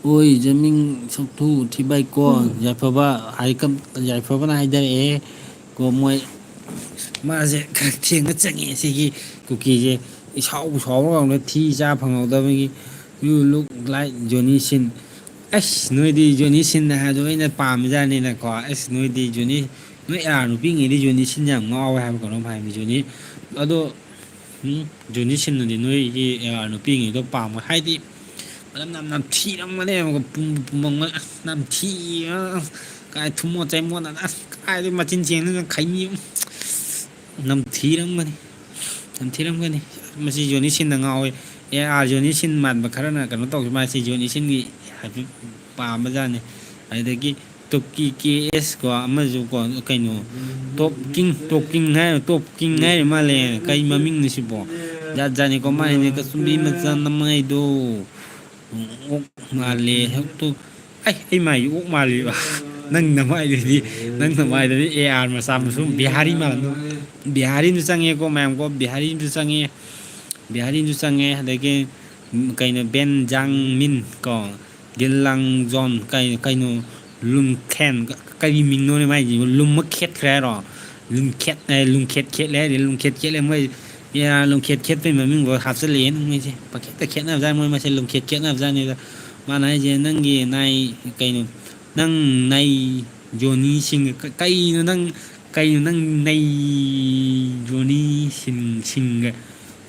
ꯑꯣꯏ, ꯖꯃꯤꯡ ꯁꯛꯊꯨ ꯊꯤꯕꯥꯏꯀꯣ, ꯌꯥꯏꯐꯕ ꯍꯥꯏ ꯀꯝ-, ꯌꯥꯏꯐꯕꯅ ꯍꯥꯏꯊꯔꯛꯑꯦ ꯀꯣ, ꯃꯣꯏ ꯃꯥꯁꯦ ꯈꯔ ꯊꯦꯡꯅ ꯆꯪꯉꯦ ꯁꯤꯒꯤ ꯀꯨꯀꯤꯁꯦ꯫ ꯏꯁꯥꯎꯕꯨ ꯁꯥꯎꯔꯒ ꯊꯤ ꯆꯥ ꯐꯪꯍꯧꯗꯕꯒꯤ, "You look like Johnny Sins"꯫ ꯑꯁ, ꯅꯣꯏꯗꯤ ꯖꯣꯅꯤ ꯁꯤꯟ ꯍꯥꯏꯗꯣ ꯑꯩꯅ ꯄꯥꯝꯃꯤꯖꯥꯠꯅꯤꯅꯀꯣ꯫ ꯑꯁ, ꯅꯣꯏꯗꯤ ꯖꯣꯅꯤ, ꯅꯣꯏ ꯑꯥ ꯅꯨꯄꯤꯉꯩꯗꯤ ꯖꯣꯅꯤ ꯁꯤꯟ ꯌꯥꯝ ꯉꯥꯎꯋꯦ ꯍꯥꯏꯕ ꯀꯩꯅꯣꯝ ꯍꯥꯏꯕꯅꯤ꯫ ꯖꯣꯅꯤ, ꯑꯗꯣ, ꯎꯝ, ꯖꯣꯅꯤ ꯁꯤꯟꯅꯗꯤ ꯅꯣꯏꯒꯤ ꯑꯥ ꯅꯨꯄꯤꯉꯩꯗꯣ ꯄꯥꯝꯃꯣꯏ꯫ ꯍꯥꯏꯗꯤ, ꯃꯅꯝ ꯅꯝ ꯅꯝꯊꯤꯔꯝꯒꯅꯦꯕ, ꯄꯨꯝꯕꯨ ꯄꯨꯝꯃꯝꯒꯅꯤ꯫ ꯑꯁ, ꯅꯝꯊꯤ, ꯑꯁ, ꯀꯥꯏ ꯊꯨꯝꯃꯣꯠ ꯆꯩꯃꯣꯠꯅ, ꯑꯁ, ꯀꯥꯏꯗꯩ ꯃꯆꯤꯟ ꯆꯦꯡꯗꯅ ꯈꯩꯅꯤ, ꯅꯝꯊꯤꯔꯝꯒꯅꯤ, ꯅꯝꯊꯤꯔꯝꯒꯅꯤ꯫ ꯃꯁꯤ ꯖꯣꯅꯤ ꯁꯤꯟꯗ ꯉꯥꯎꯋꯦ꯫ ꯑꯦ ꯑꯥꯔ ꯖꯣꯅꯤ ꯁꯤꯟ ꯃꯥꯟꯕ ꯈꯔꯅ ꯀꯩꯅꯣ ꯇꯧꯈꯤ, ꯃꯥꯁꯦ ꯖꯣꯅꯤ ꯁꯤꯟꯒꯤ ꯍꯥꯏꯐꯦꯠ ꯄꯥꯝꯕꯖꯥꯠꯅꯤ꯫ ꯑꯗꯒꯤ ꯇꯣꯛꯀꯤ ꯀꯦ ꯑꯦꯁ ꯀꯣ, ꯑꯃꯁꯨ ꯀꯣ, ꯀꯩꯅꯣ, ꯇꯣꯞ ꯀꯤꯡ, ꯇꯣꯞ ꯀꯤꯡ ꯍꯥꯏꯔ, ꯇꯣꯞ ꯀꯤꯡ ꯍꯥꯏꯔ ꯃꯥꯜꯂꯦ꯫ ꯀꯩ ꯃꯃꯤꯡꯅꯣ ꯁꯤꯕꯣ? ꯖꯥꯠ ꯖꯥꯠꯅꯤꯀꯣ ꯃꯥ ꯍꯥꯏꯁꯦ, ꯀꯆꯨꯝꯕꯤ ꯃꯆꯥ ꯅꯃꯥꯏꯗꯣ꯫ ꯑꯣꯛ ꯃꯥꯜꯂꯦ ꯍꯦꯛꯇ꯫ ꯑꯩ, ꯑꯩ ꯃꯥꯏꯁꯦ ꯑꯣꯛ ꯃꯥꯜꯂꯤꯕ꯫ ꯅꯪ ꯅꯃꯥꯏꯗꯨꯗꯤ, ꯅꯪ ꯅꯃꯥꯏꯗꯨꯗꯤ ꯑꯦ ꯑꯥꯔ ꯃꯆꯥ ꯃꯁꯨ ꯕꯤꯍꯥꯔꯤ ꯃꯥꯜꯂꯝꯗꯧ꯫ ꯕꯤꯍꯥꯔꯤꯁꯨ ꯆꯪꯉꯦꯀꯣ ꯃꯌꯥꯝꯀꯣ, ꯕꯤꯍꯥꯔꯤꯁꯨ ꯆꯪꯉꯦ꯫ ꯕꯤꯍꯥꯔꯤꯁꯨ ꯆꯪꯉꯦ, ꯑꯗꯒꯤ ꯀꯩꯅꯣ, ꯕꯦꯟꯖꯥꯃꯤꯟ ꯀꯣ, ꯗꯤꯜꯂꯥꯡꯖꯣꯟ, ꯀꯩ-, ꯀꯩꯅꯣ, ꯂꯨꯝꯈꯦꯟ, ꯀꯔꯤ ꯃꯤꯡꯅꯣꯅꯦ ꯃꯥꯏꯁꯤꯕꯨ? ꯂꯨꯝꯃ ꯈꯦꯠꯈ꯭ꯔꯦ ꯍꯥꯏꯔꯣ? ꯂꯨꯝꯈꯦꯠ, ꯑꯦ, ꯂꯨꯝꯈꯦꯠ ꯈꯦꯠꯂꯦ ꯍꯥꯏꯗꯤ ꯂꯨꯝꯈꯦꯠ ꯈꯦꯠꯂꯦ꯫ ꯃꯣꯏ, ꯑꯦ, ꯂꯨꯝꯈꯦꯠ ꯈꯦꯠꯄꯩ ꯃꯃꯤꯡ ꯂꯣꯏ ꯍꯥꯞꯆꯤꯜꯂꯛꯑꯦ ꯃꯣꯏꯁꯦ꯫ ꯄꯪꯈꯦꯠꯇ ꯈꯦꯠꯅꯕꯖꯥꯠꯅꯤ, ꯃꯣꯏ ꯃꯁꯦꯟ ꯂꯨꯝꯈꯦꯠ ꯈꯦꯠꯅꯕꯖꯥꯠꯅꯤꯗ꯫ ꯃꯥꯅ ꯍꯥꯏꯁꯦ, "ꯅꯪꯒꯤ ꯅꯥꯏ ꯀꯩꯅꯣ, ꯅꯪ ꯅꯥꯏ ꯖꯣꯅꯤ ꯁꯤꯡꯒ ꯀ-, ꯀꯩꯅꯣ ꯅꯪ, ꯀꯩꯅꯣ ꯅꯪ ꯅꯥꯏ ꯖꯣꯅꯤ ꯁꯤꯟ-, ꯁꯤꯡꯒ,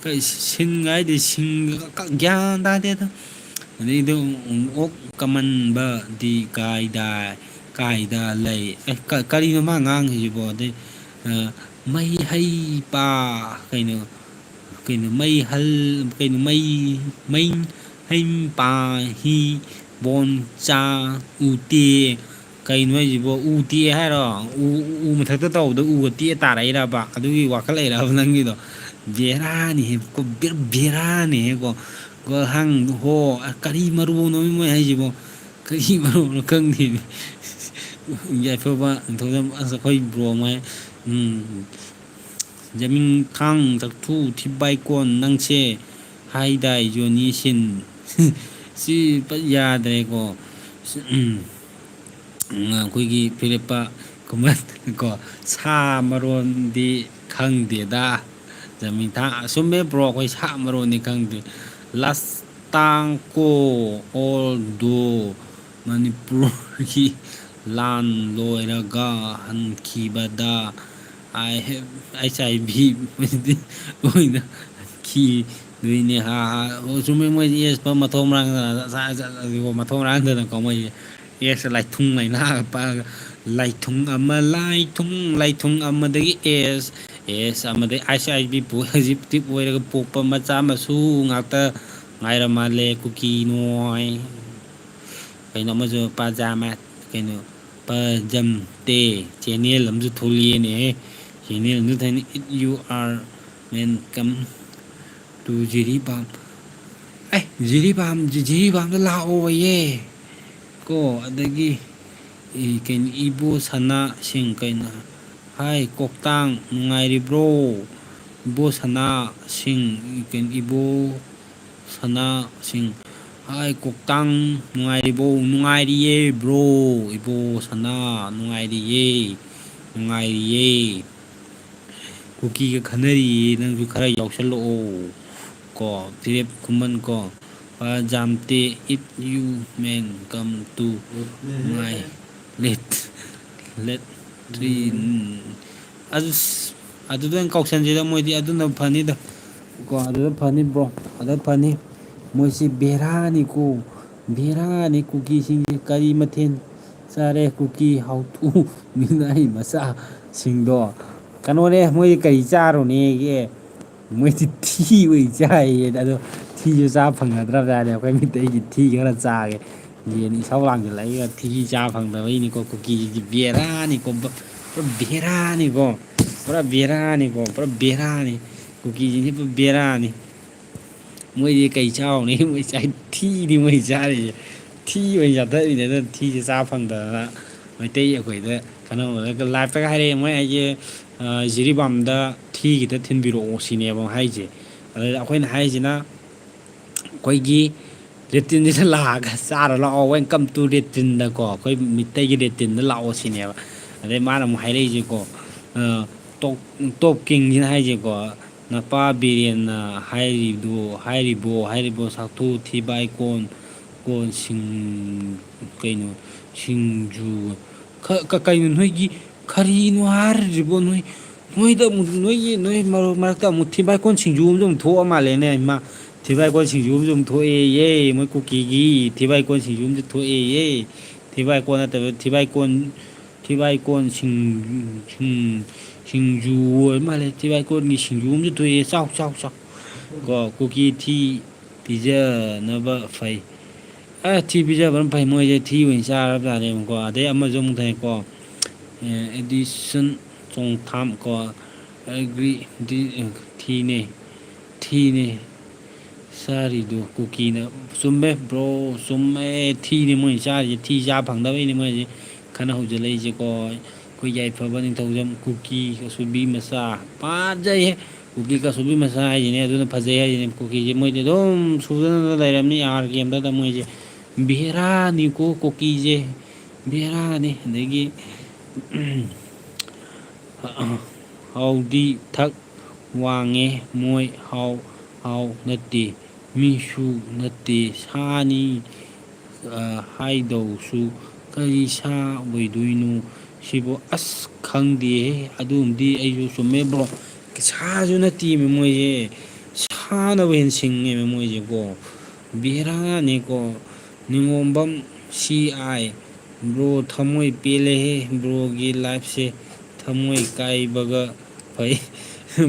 ꯀꯩ ꯁꯤꯟꯒ ꯍꯥꯏꯗꯤ ꯁꯤꯡꯒ ꯀ-, ꯒ꯭ꯌꯥꯟ ꯇꯥꯗꯦꯗ"꯫ ꯑꯗꯩꯗ ꯑꯣꯛ ꯀꯃꯟꯕꯗꯤ ꯀꯥꯏꯗ, ꯀꯥꯏꯗ ꯂꯩ? ꯑꯦ, ꯀ-, ꯀꯔꯤꯅꯣ ꯃꯥ ꯉꯥꯡꯉꯤꯁꯤꯕꯣ? ꯑꯗꯩ, ꯑ, ꯃꯩ ꯍꯩ ꯄꯥ, ꯀꯩꯅꯣ, ꯀꯩꯅꯣ, ꯃꯩ ꯍꯜ-, ꯀꯩꯅꯣ, ꯃꯩ, ꯃꯩ, ꯍꯩ ꯄꯥ, ꯍꯤ, ꯕꯣꯟ, ꯆꯥ, ꯎ, ꯇꯦ꯫ ꯀꯩꯅꯣ ꯍꯥꯏꯁꯤꯕꯣ? ꯎ ꯇꯦꯛꯑꯦ ꯍꯥꯏꯔꯣ? ꯎ, ꯎ ꯃꯊꯛꯇ ꯇꯧꯕꯗ ꯎꯒ ꯇꯦꯛꯑ ꯇꯥꯔꯛꯏꯔꯕ? ꯑꯗꯨꯒꯤ ꯋꯥꯈꯜ ꯂꯩꯔꯕ ꯅꯪꯒꯤꯗꯣ? ꯕꯦꯔꯥꯅꯤꯍꯦ, ꯀꯣ, ꯕꯦ-, ꯕꯦꯔꯥꯅꯤꯍꯦ, ꯀꯣ꯫ ꯒꯣꯜꯍꯥꯡ ꯍꯣ, ꯀꯔꯤ ꯃꯔꯣꯟꯅꯣ ꯃꯣꯏ ꯍꯥꯏꯁꯤꯕꯣ? ꯀꯔꯤ ꯃꯔꯣꯟꯅꯣ ꯈꯪꯗꯦ꯫ ꯌꯥꯏꯐꯕ ꯅꯤꯡꯊꯧꯖꯝ, ꯑꯁ, ꯑꯩꯈꯣꯏ ꯕ꯭ꯔꯣ ꯃꯣꯏ, ꯎꯝ, ꯖꯃꯤꯡꯊꯥꯡ ꯆꯥꯛꯊꯨ ꯊꯤꯕꯥꯏꯀꯣꯟ ꯅꯪꯁꯦ ꯍꯥꯏꯗꯥꯏ ꯖꯣꯅꯤ ꯁꯤꯟ꯫ ꯁꯤ ꯐꯖ ꯌꯥꯗ꯭ꯔꯦꯀꯣ꯫ ꯎꯝ, ꯑꯩꯈꯣꯏꯒꯤ ꯐꯤꯔꯦꯞꯄ ꯀꯨꯃꯟ ꯀꯣ, ꯁꯥ ꯃꯔꯣꯟꯗꯤ ꯈꯪꯗꯦꯗ꯫ ꯖꯃꯤꯡꯊꯥꯡ, ꯑꯆꯨꯝꯃꯦ ꯕ꯭ꯔꯣ, ꯑꯩꯈꯣꯏ ꯁꯥ ꯃꯔꯣꯟꯗꯤ ꯈꯪꯗꯦ꯫ ꯂꯥꯁ ꯇꯥꯡꯀꯣ ꯑꯣꯜꯗꯣ ꯃꯅꯤꯄꯨꯔꯒꯤ ꯂꯥꯟ ꯂꯣꯏꯔꯒ ꯍꯟꯈꯤꯕꯗ ꯑꯥꯏ ꯍꯦꯞ, ꯑꯩꯆ ꯑꯥꯏ ꯚꯤ ꯑꯣꯏꯅ ꯍꯟꯈꯤꯗꯣꯏꯅꯦ꯫ ꯍꯥ, ꯍꯥ꯫ ꯑꯣ, ꯆꯨꯝꯃꯦ, ꯃꯣꯏ ꯑꯦꯁ ꯃꯊꯣꯡ ꯃꯔꯥꯡ ꯈꯪꯗꯅ, ꯃꯊꯣꯡ ꯃꯔꯥꯡ ꯈꯪꯗꯅꯀꯣ, ꯃꯣꯏ ꯑꯦꯁ ꯂꯥꯏꯊꯨꯡ ꯂꯥꯏꯅꯥꯒ ꯄꯛꯑꯒ, ꯂꯥꯏꯊꯨꯡ ꯑꯃ, ꯂꯥꯏꯊꯨꯡ, ꯂꯥꯏꯊꯨꯡ ꯑꯃꯗꯒꯤ ꯑꯦꯁ, ꯑꯦꯁ ꯑꯃꯗꯤ I C I B positive ꯑꯣꯏꯔꯒ ꯄꯣꯛꯄ ꯃꯆꯥ ꯃꯁꯨ ꯉꯥꯛꯇ ꯉꯥꯏꯔ ꯃꯥꯜꯂꯦ ꯀꯨꯀꯤ ꯅꯣꯏ꯫ ꯀꯩꯅꯣ ꯑꯃꯁꯨ ꯄꯥꯖꯥꯃ ꯀꯩꯅꯣ ꯄꯖꯝꯇꯦ ꯆꯦꯅꯦꯜ ꯑꯃꯁꯨ ꯊꯣꯛꯂꯛꯑꯦꯅꯦ꯫ ꯆꯦꯅꯦꯜ ꯑꯃꯁꯨ ꯊꯣꯛꯂꯛꯑꯦ, "If you are man, come to Jiribam." ꯑꯦ, ꯖꯤꯔꯤꯕꯥꯝ, ꯖꯤꯔꯤꯕꯥꯝꯗ ꯂꯥꯛꯑꯣꯌꯦ꯫ ꯀꯣ, ꯑꯗꯒꯤ, ꯏ, ꯀꯩꯅꯣ, ꯏꯕꯣ ꯁꯅꯥ ꯁꯤꯡ ꯀꯩꯅꯣ, "ꯍꯥꯏ ꯀꯣꯛꯇꯥꯡ, ꯅꯨꯡꯉꯥꯏꯔꯤꯕ꯭ꯔꯣ?" ꯏꯕꯣ ꯁꯅꯥ ꯁꯤꯡ, ꯀꯩꯅꯣ, ꯏꯕꯣ ꯁꯅꯥ ꯁꯤꯡ, "ꯍꯥꯏ ꯀꯣꯛꯇꯥꯡ, ꯅꯨꯡꯉꯥꯏꯔꯤꯕꯣ?" "ꯅꯨꯡꯉꯥꯏꯔꯤꯌꯦ ꯕ꯭ꯔꯣ, ꯏꯕꯣ ꯁꯅꯥ, ꯅꯨꯡꯉꯥꯏꯔꯤꯌꯦ, ꯅꯨꯡꯉꯥꯏꯔꯤꯌꯦ꯫ ꯀꯨꯀꯤꯒ ꯈꯟꯅꯔꯤꯌꯦ, ꯅꯪꯁꯨ ꯈꯔ ꯌꯥꯎꯁꯜꯂꯛꯑꯣ꯫" ꯀꯣ, ꯐꯤꯔꯦꯞ ꯈꯨꯃꯟ ꯀꯣ, "ꯄꯥꯖꯥꯝꯇꯦ, if you man, come to my let, let three." ꯑꯗꯨ, ꯑꯗꯨꯗ ꯑꯣꯏꯅ ꯀꯥꯎꯁꯟꯁꯤꯗ, ꯃꯣꯏꯗꯤ ꯑꯗꯨꯅ ꯐꯅꯤꯗ꯫ ꯀꯣ, ꯑꯗꯨꯗ ꯐꯅꯤ ꯕ꯭ꯔꯣ, ꯑꯗꯨꯗ ꯐꯅꯤ꯫ ꯃꯣꯏꯁꯤ ꯕꯦꯔꯥꯅꯤꯀꯣ, ꯕꯦꯔꯥꯅꯤ꯫ ꯀꯨꯀꯤꯁꯤꯡꯁꯦ ꯀꯔꯤ ꯃꯊꯦꯜ ꯆꯥꯔꯦ? ꯀꯨꯀꯤ ꯍꯥꯎꯇꯨ ꯃꯤꯅꯥꯏ ꯃꯆꯥꯁꯤꯡꯗꯣ꯫ ꯀꯩꯅꯣꯅꯦ, ꯃꯣꯏꯗꯤ ꯀꯔꯤ ꯆꯥꯔꯨꯅꯦꯒꯦ? ꯃꯣꯏꯗꯤ ꯊꯤ ꯑꯣꯏ ꯆꯥꯏꯌꯦ꯫ ꯑꯗꯣ ꯊꯤꯁꯨ ꯆꯥ ꯐꯪꯅꯗ꯭ꯔꯕꯖꯥꯠꯅꯦ꯫ ꯑꯩꯈꯣꯏ ꯃꯤꯇꯩꯒꯤ ꯊꯤ ꯈꯔ ꯆꯥꯒꯦ꯫ ꯌꯦꯟ ꯏꯁꯧ ꯂꯥꯡꯁꯤꯜꯂꯛꯏꯒ ꯊꯤ ꯆꯥ ꯐꯪꯗꯕꯩꯅꯤꯀꯣ꯫ ꯀꯨꯀꯤꯁꯤꯗꯤ ꯕꯦꯔꯥꯅꯤꯀꯣ, ꯕ-, ꯄꯨꯔꯥ ꯕꯦꯔꯥꯅꯤꯀꯣ, ꯄꯨꯔꯥ ꯕꯦꯔꯥꯅꯤꯀꯣ, ꯄꯨꯔꯥ ꯕꯦꯔꯥꯅꯤ꯫ ꯀꯨꯀꯤꯁꯤꯡꯁꯤ ꯄꯨꯔꯥ ꯕꯦꯔꯥꯅꯤ꯫ ꯃꯣꯏꯗꯤ ꯀꯩ ꯆꯥꯎꯅꯤ? ꯃꯣꯏ ꯆꯥꯏ-, ꯊꯤꯅꯤ ꯃꯣꯏ ꯆꯥꯔꯤꯁꯦ꯫ ꯊꯤ ꯑꯣꯏꯅ ꯆꯥꯊꯔꯤꯅꯦ꯫ ꯑꯗꯨꯅ ꯊꯤꯁꯦ ꯆꯥ ꯐꯪꯗꯗꯅ ꯃꯩꯇꯩ ꯑꯩꯈꯣꯏꯗ ꯀꯩꯅꯣ ꯂꯥꯏꯞꯇꯒ ꯍꯥꯏꯔꯛꯑꯦ꯫ ꯃꯣꯏ ꯑꯩꯁꯦ, ꯑ, ꯖꯤꯔꯤꯕꯥꯝꯗ ꯊꯤ ꯈꯤꯇ ꯊꯤꯟꯕꯤꯔꯛꯑꯣ ꯁꯤꯅꯦꯕ ꯍꯥꯏꯁꯦ꯫ ꯑꯗꯨꯗ ꯑꯩꯈꯣꯏꯅ ꯍꯥꯏꯁꯤꯅ ꯑꯩꯈꯣꯏꯒꯤ ꯂꯦꯇ꯭ꯔꯤꯟꯁꯤꯗ ꯂꯥꯛꯑꯒ ꯆꯥꯔ ꯂꯥꯛꯑꯣ, "Welcome to ꯂꯦꯇ꯭ꯔꯤꯟꯗꯀꯣ, ꯑꯩꯈꯣꯏ ꯃꯤꯇꯩꯒꯤ ꯂꯦꯇ꯭ꯔꯤꯟꯗ ꯂꯥꯛꯑꯣ" ꯁꯤꯅꯦꯕ꯫ ꯑꯗꯩ ꯃꯥꯅ ꯑꯃꯨꯛ ꯍꯥꯏꯔꯛꯏꯁꯦꯀꯣ, ꯑ, "ꯇꯣꯞ, ꯇꯣꯞ ꯀꯤꯡꯁꯤꯅ ꯍꯥꯏꯁꯦꯀꯣ, ꯅꯄꯥ ꯕꯤꯔꯦꯟꯅ ꯍꯥꯏꯔꯤꯗꯣ, ꯍꯥꯏꯔꯤꯕꯣ, ꯍꯥꯏꯔꯤꯕꯣ, ꯁꯥꯛꯊꯨ ꯊꯤꯕꯥꯏ ꯀꯣꯟ, ꯀꯣꯟ ꯁꯤꯡ-, ꯀꯩꯅꯣ, ꯁꯤꯡꯖꯨ, ꯈ-, ꯀ-, ꯀꯩꯅꯣ ꯅꯣꯏꯒꯤ, ꯀꯔꯤꯅꯣ ꯍꯥꯏꯔꯤꯕꯣ ꯅꯣꯏ, ꯅꯣꯏꯗ ꯑꯃꯨꯛ, ꯅꯣꯏꯒꯤ, ꯅꯣꯏ ꯃꯔꯛ, ꯃꯔꯛꯇ ꯑꯃꯨꯛ ꯊꯤꯕꯥꯏ ꯀꯣꯟ ꯁꯤꯡꯖꯨ ꯑꯃꯁꯨ ꯑꯃꯨꯛ ꯊꯣꯛꯑ ꯃꯥꯜꯂꯦꯅꯦ, ꯏꯃꯥ꯫ ꯊꯤꯕꯥꯏ ꯀꯣꯟ ꯁꯤꯡꯖꯨ ꯑꯃꯁꯨ ꯑꯃꯨꯛ ꯊꯣꯛꯑꯦꯌꯦ, ꯃꯣꯏ ꯀꯨꯀꯤꯒꯤ ꯊꯤꯕꯥꯏ ꯀꯣꯟ ꯁꯤꯡꯖꯨ ꯑꯃꯁꯨ ꯊꯣꯛꯑꯦꯌꯦ꯫ ꯊꯤꯕꯥꯏ ꯀꯣꯟ ꯅꯠꯇꯕ, ꯊꯤꯕꯥꯏ ꯀꯣꯟ ꯊꯤꯕꯥꯏ ꯀꯣꯟ ꯁꯤꯡ-, ꯁꯤꯡ-, ꯁꯤꯡꯖꯨ ꯑꯣꯏ ꯃꯥꯜꯂꯦ꯫ ꯊꯤꯕꯥꯏ ꯀꯣꯟꯒꯤ ꯁꯤꯡꯖꯨ ꯑꯃꯁꯨ ꯊꯣꯛꯑꯦ꯫ ꯆꯥꯎ, ꯆꯥꯎ, ꯆꯥꯎ꯫ ꯀꯣ, ꯀꯨꯀꯤ ꯊꯤ ꯄꯤꯖꯅꯕ ꯐꯩ꯫ ꯑꯦ, ꯊꯤ ꯄꯤꯖꯕꯅ ꯐꯩ꯫ ꯃꯣꯏꯁꯦ ꯊꯤ ꯑꯣꯏꯅ ꯆꯥꯔꯕ ꯖꯥꯠꯅꯦꯕꯀꯣ꯫ ꯑꯗꯩ ꯑꯃꯁꯨ ꯑꯃꯨꯛ ꯊꯥꯏꯀꯣ꯫ ꯑꯦ, ꯑꯦꯗꯤꯁꯟ ꯆꯣꯡꯊꯥꯝ ꯀꯣ꯫ ꯑꯦꯒ꯭ꯔꯤ ꯗꯤ-, ꯊꯤꯅꯦ꯫ ꯊꯤꯅꯦ꯫ ꯆꯥꯔꯤꯗꯨ ꯀꯨꯀꯤꯅ꯫ ꯆꯨꯝꯃꯦ bro, ꯆꯨꯝꯃꯦ꯫ ꯊꯤꯅꯤ ꯃꯣꯏ ꯆꯥꯔꯤꯁꯦ, ꯊꯤ ꯆꯥ ꯐꯪꯗꯕꯩꯅꯤ ꯃꯣꯏꯁꯦ ꯈꯠꯅ ꯍꯧꯖꯤꯜꯂꯛꯏꯁꯦꯀꯣ꯫ ꯑꯩꯈꯣꯏ ꯌꯥꯏꯐꯕ ꯅꯤꯡꯊꯧꯖꯝ ꯀꯨꯀꯤ ꯀꯁꯨꯕꯤ ꯃꯆꯥ꯫ ꯐꯖꯩꯍꯦ꯫ ꯀꯨꯀꯤ ꯀꯁꯨꯕꯤ ꯃꯆꯥ ꯍꯥꯏꯁꯤꯅꯦ, ꯑꯗꯨꯅ ꯐꯖꯩ ꯍꯥꯏꯁꯤꯅꯦ꯫ ꯀꯨꯀꯤꯁꯦ ꯃꯣꯏꯗꯤ ꯑꯗꯨꯝ ꯁꯨꯗꯅ ꯂꯩꯔꯝꯅꯤ ꯑꯥꯔ ꯀꯦꯝꯗꯗ ꯃꯣꯏꯁꯦ꯫ ꯕꯦꯔꯥꯅꯤꯀꯣ ꯀꯨꯀꯤꯁꯦ, ꯕꯦꯔꯥꯅꯤ꯫ ꯑꯗꯒꯤ ꯍꯥꯎꯗꯤ ꯊꯛ ꯋꯥꯡꯉꯦ ꯃꯣꯏ꯫ ꯍꯥꯎ, ꯍꯥꯎ ꯅꯠꯇꯦ, ꯃꯤꯁꯨ ꯅꯠꯇꯦ, ꯁꯥꯅꯤ꯫ ꯑ, ꯍꯥꯏꯗꯧꯁꯨ ꯀꯔꯤ ꯁꯥ ꯑꯣꯏꯗꯣꯏꯅꯣ ꯁꯤꯕꯨ? ꯑꯁ, ꯈꯪꯗꯦꯍꯦ꯫ ꯑꯗꯨꯝꯗꯤ ꯑꯩꯁꯨ ꯆꯨꯝꯃꯦ bro꯫ ꯁꯥꯁꯨ ꯅꯠꯇꯦꯃꯤ ꯃꯣꯏꯁꯦ, ꯁꯥꯅꯕꯨ ꯍꯦꯟꯅ ꯁꯤꯡꯉꯦꯃꯤ ꯃꯣꯏꯁꯦꯀꯣ꯫ ꯕꯦꯔꯥꯅꯤꯀꯣ꯫ ꯅꯤꯉꯣꯝꯕꯝ ꯁꯤ ꯑꯥꯏ꯫ Bro, ꯊꯃꯣꯏ ꯄꯦꯜꯂꯦꯍꯦ꯫ Broꯒꯤ liveꯁꯦ ꯊꯃꯣꯏ ꯀꯥꯏꯕꯒ ꯐꯩ꯫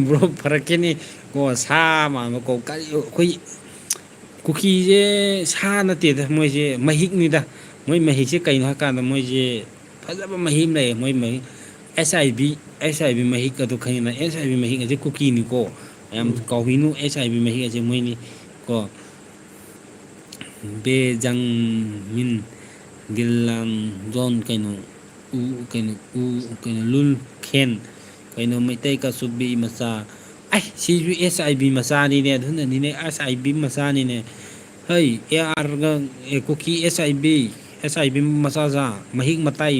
Bro, ꯐꯔꯛꯀꯅꯤ ꯀꯣ, ꯁꯥ ꯃꯥꯟꯕ ꯀꯣ꯫ ꯀꯔꯤ, ꯑꯩꯈꯣꯏ ꯀꯨꯀꯤꯁꯦ ꯁꯥ ꯅꯠꯇꯦꯗ, ꯃꯣꯏꯁꯦ ꯃꯍꯤꯛꯅꯤꯗ꯫ ꯃꯣꯏ ꯃꯍꯤꯛꯁꯦ ꯀꯩꯅꯣ ꯍꯥꯏꯀꯥꯟꯗ, ꯃꯣꯏꯁꯦ ꯐꯖꯕ ꯃꯍꯤꯛ ꯑꯃ ꯂꯩꯌꯦ꯫ ꯃꯣꯏ ꯃꯍꯤꯛ, ꯑꯩꯆ ꯑꯥꯏ ꯚꯤ, ꯑꯩꯆ ꯑꯥꯏ ꯚꯤ ꯃꯍꯤꯛ ꯑꯗꯨ ꯈꯪꯉꯤꯅ? ꯑꯩꯆ ꯑꯥꯏ ꯚꯤ ꯃꯍꯤꯛ ꯑꯁꯦ ꯀꯨꯀꯤꯅꯤꯀꯣ꯫ ꯌꯥꯝ ꯎꯝ꯫ ꯀꯥꯎꯕꯤꯅꯨ, ꯑꯩꯆ ꯑꯥꯏ ꯚꯤ ꯃꯍꯤꯛ ꯑꯁꯦ ꯃꯣꯏꯅꯤ ꯀꯣ꯫ ꯕꯦꯖꯪꯃꯤꯟ, ꯒꯤꯜꯂꯥꯡꯖꯣꯟ, ꯀꯩꯅꯣ, ꯎ, ꯀꯩꯅꯣ, ꯎ, ꯀꯩꯅꯣ, ꯂꯨꯜ ꯈꯦꯟ, ꯀꯩꯅꯣ, ꯃꯩꯇꯩ ꯀꯥꯁꯨꯕꯤ ꯃꯆꯥ꯫ ꯑꯩ, ꯁꯤꯁꯨ ꯑꯦꯁ ꯑꯥꯏ ꯕꯤ ꯃꯆꯥꯅꯤꯅꯦ, ꯑꯗꯨꯅꯅꯤꯅꯦ, ꯑꯦꯁ ꯑꯥꯏ ꯕꯤ ꯃꯆꯥꯅꯤꯅꯦ꯫ ꯍꯩ, ꯑꯦ ꯑꯥꯔꯒ, ꯑꯦ, ꯀꯨꯀꯤ ꯑꯦꯁ ꯑꯥꯏ ꯕꯤ, ꯑꯦꯁ ꯑꯥꯏ ꯕꯤ ꯃꯆꯥ ꯃꯆꯥ, ꯃꯍꯤꯛ ꯃꯇꯥꯏ,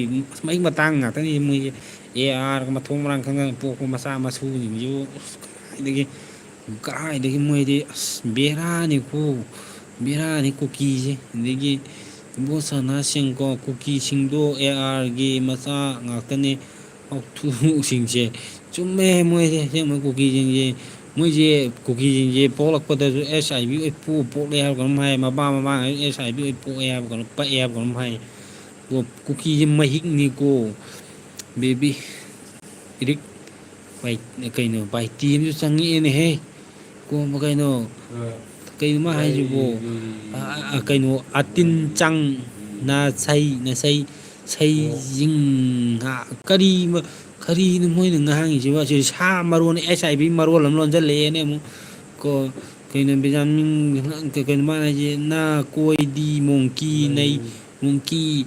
ꯃꯍꯤꯛ ꯃꯇꯥꯡ ꯉꯥꯛꯇꯅꯤ ꯃꯣꯏꯁꯦ꯫ ꯑꯦ ꯑꯥꯔꯒ ꯃꯊꯣꯡ ꯃꯔꯥꯡ ꯈꯪꯗꯅ ꯄꯣꯛꯄ ꯃꯆꯥ ꯃꯁꯨꯁꯤꯡꯁꯤꯕꯨ, ꯑꯁ, ꯀꯗꯥꯏꯗꯒꯤ, ꯀꯗꯥꯏꯗꯒꯤ ꯃꯣꯏꯗꯤ, ꯑꯁ, ꯕꯦꯔꯥꯅꯤꯀꯣ, ꯕꯦꯔꯥꯅꯤ ꯀꯨꯀꯤꯁꯦ꯫ ꯑꯗꯒꯤ ꯏꯕꯣ ꯁꯅꯥꯁꯤꯡꯀꯣ, ꯀꯨꯀꯤꯁꯤꯡꯗꯣ ꯑꯦ ꯑꯥꯔꯒꯤ ꯃꯆꯥ ꯉꯥꯛꯇꯅꯤ꯫ ꯍꯥꯎꯊꯨꯁꯤꯡꯁꯦ꯫ ꯆꯨꯝꯃꯦ, ꯃꯣꯏꯁꯦ ꯑꯁꯦꯡꯕ ꯀꯨꯀꯤꯁꯤꯡꯁꯦ, ꯃꯣꯏꯁꯦ, ꯀꯨꯀꯤꯁꯤꯡꯁꯦ ꯄꯣꯛꯂꯛꯄꯗꯁꯨ ꯑꯦꯁ ꯑꯥꯏ ꯕꯤ ꯑꯣꯏ ꯄꯣ-, ꯄꯣꯛꯂꯦ ꯍꯥꯏꯕ ꯀꯩꯅꯣꯝ ꯍꯥꯏ, ꯃꯄꯥ ꯃꯃꯥꯡ ꯑꯦꯁ ꯑꯥꯏ ꯕꯤ ꯑꯣꯏ ꯄꯣꯛꯑꯦ ꯍꯥꯏꯕ ꯀꯩꯅꯣ, ꯄꯛꯑꯦ ꯍꯥꯏꯕ ꯀꯩꯅꯣꯝ ꯍꯥꯏ꯫ ꯀꯨꯀꯤꯁꯦ ꯃꯍꯤꯛꯅꯤꯀꯣ, ꯕꯦꯕꯤ꯫ ꯏꯔꯤꯛ, ꯀꯩꯅꯣ, ꯕꯥꯏꯇꯤ ꯑꯃꯁꯨ ꯆꯪꯉꯛꯑꯦꯅꯦꯍꯦ꯫ ꯀꯣ, ꯀꯩꯅꯣ, ꯀꯩꯅꯣ ꯃꯥ ꯍꯥꯏꯁꯤꯕꯣ? ꯀꯩꯅꯣ, ꯑꯇꯤꯟ ꯆꯪ, ꯅꯁꯩ, ꯅꯁꯩ, ꯁꯩꯖꯤꯡ, ꯀꯔꯤ, ꯀꯔꯤꯅꯣ ꯃꯣꯏꯅ ꯉꯥꯡꯉꯤꯁꯤꯕꯣ? ꯑꯁꯤ ꯁꯥ ꯃꯔꯣꯟ, ꯑꯦꯁ ꯑꯥꯏ ꯕꯤ ꯃꯔꯣꯜ ꯑꯃ ꯂꯣꯟꯁꯤꯜꯂꯛꯑꯦꯅꯦ ꯑꯃꯨꯛ꯫ ꯀꯣ, ꯀꯩꯅꯣ, ꯕꯦꯟꯖꯥꯃꯤꯟ, ꯀꯩꯅꯣ ꯃꯥꯅ ꯍꯥꯏꯁꯦ? ꯅꯥ ꯀꯣꯏꯗꯤ ꯃꯣꯡꯀꯤ ꯅꯩ, ꯃꯣꯡꯀꯤ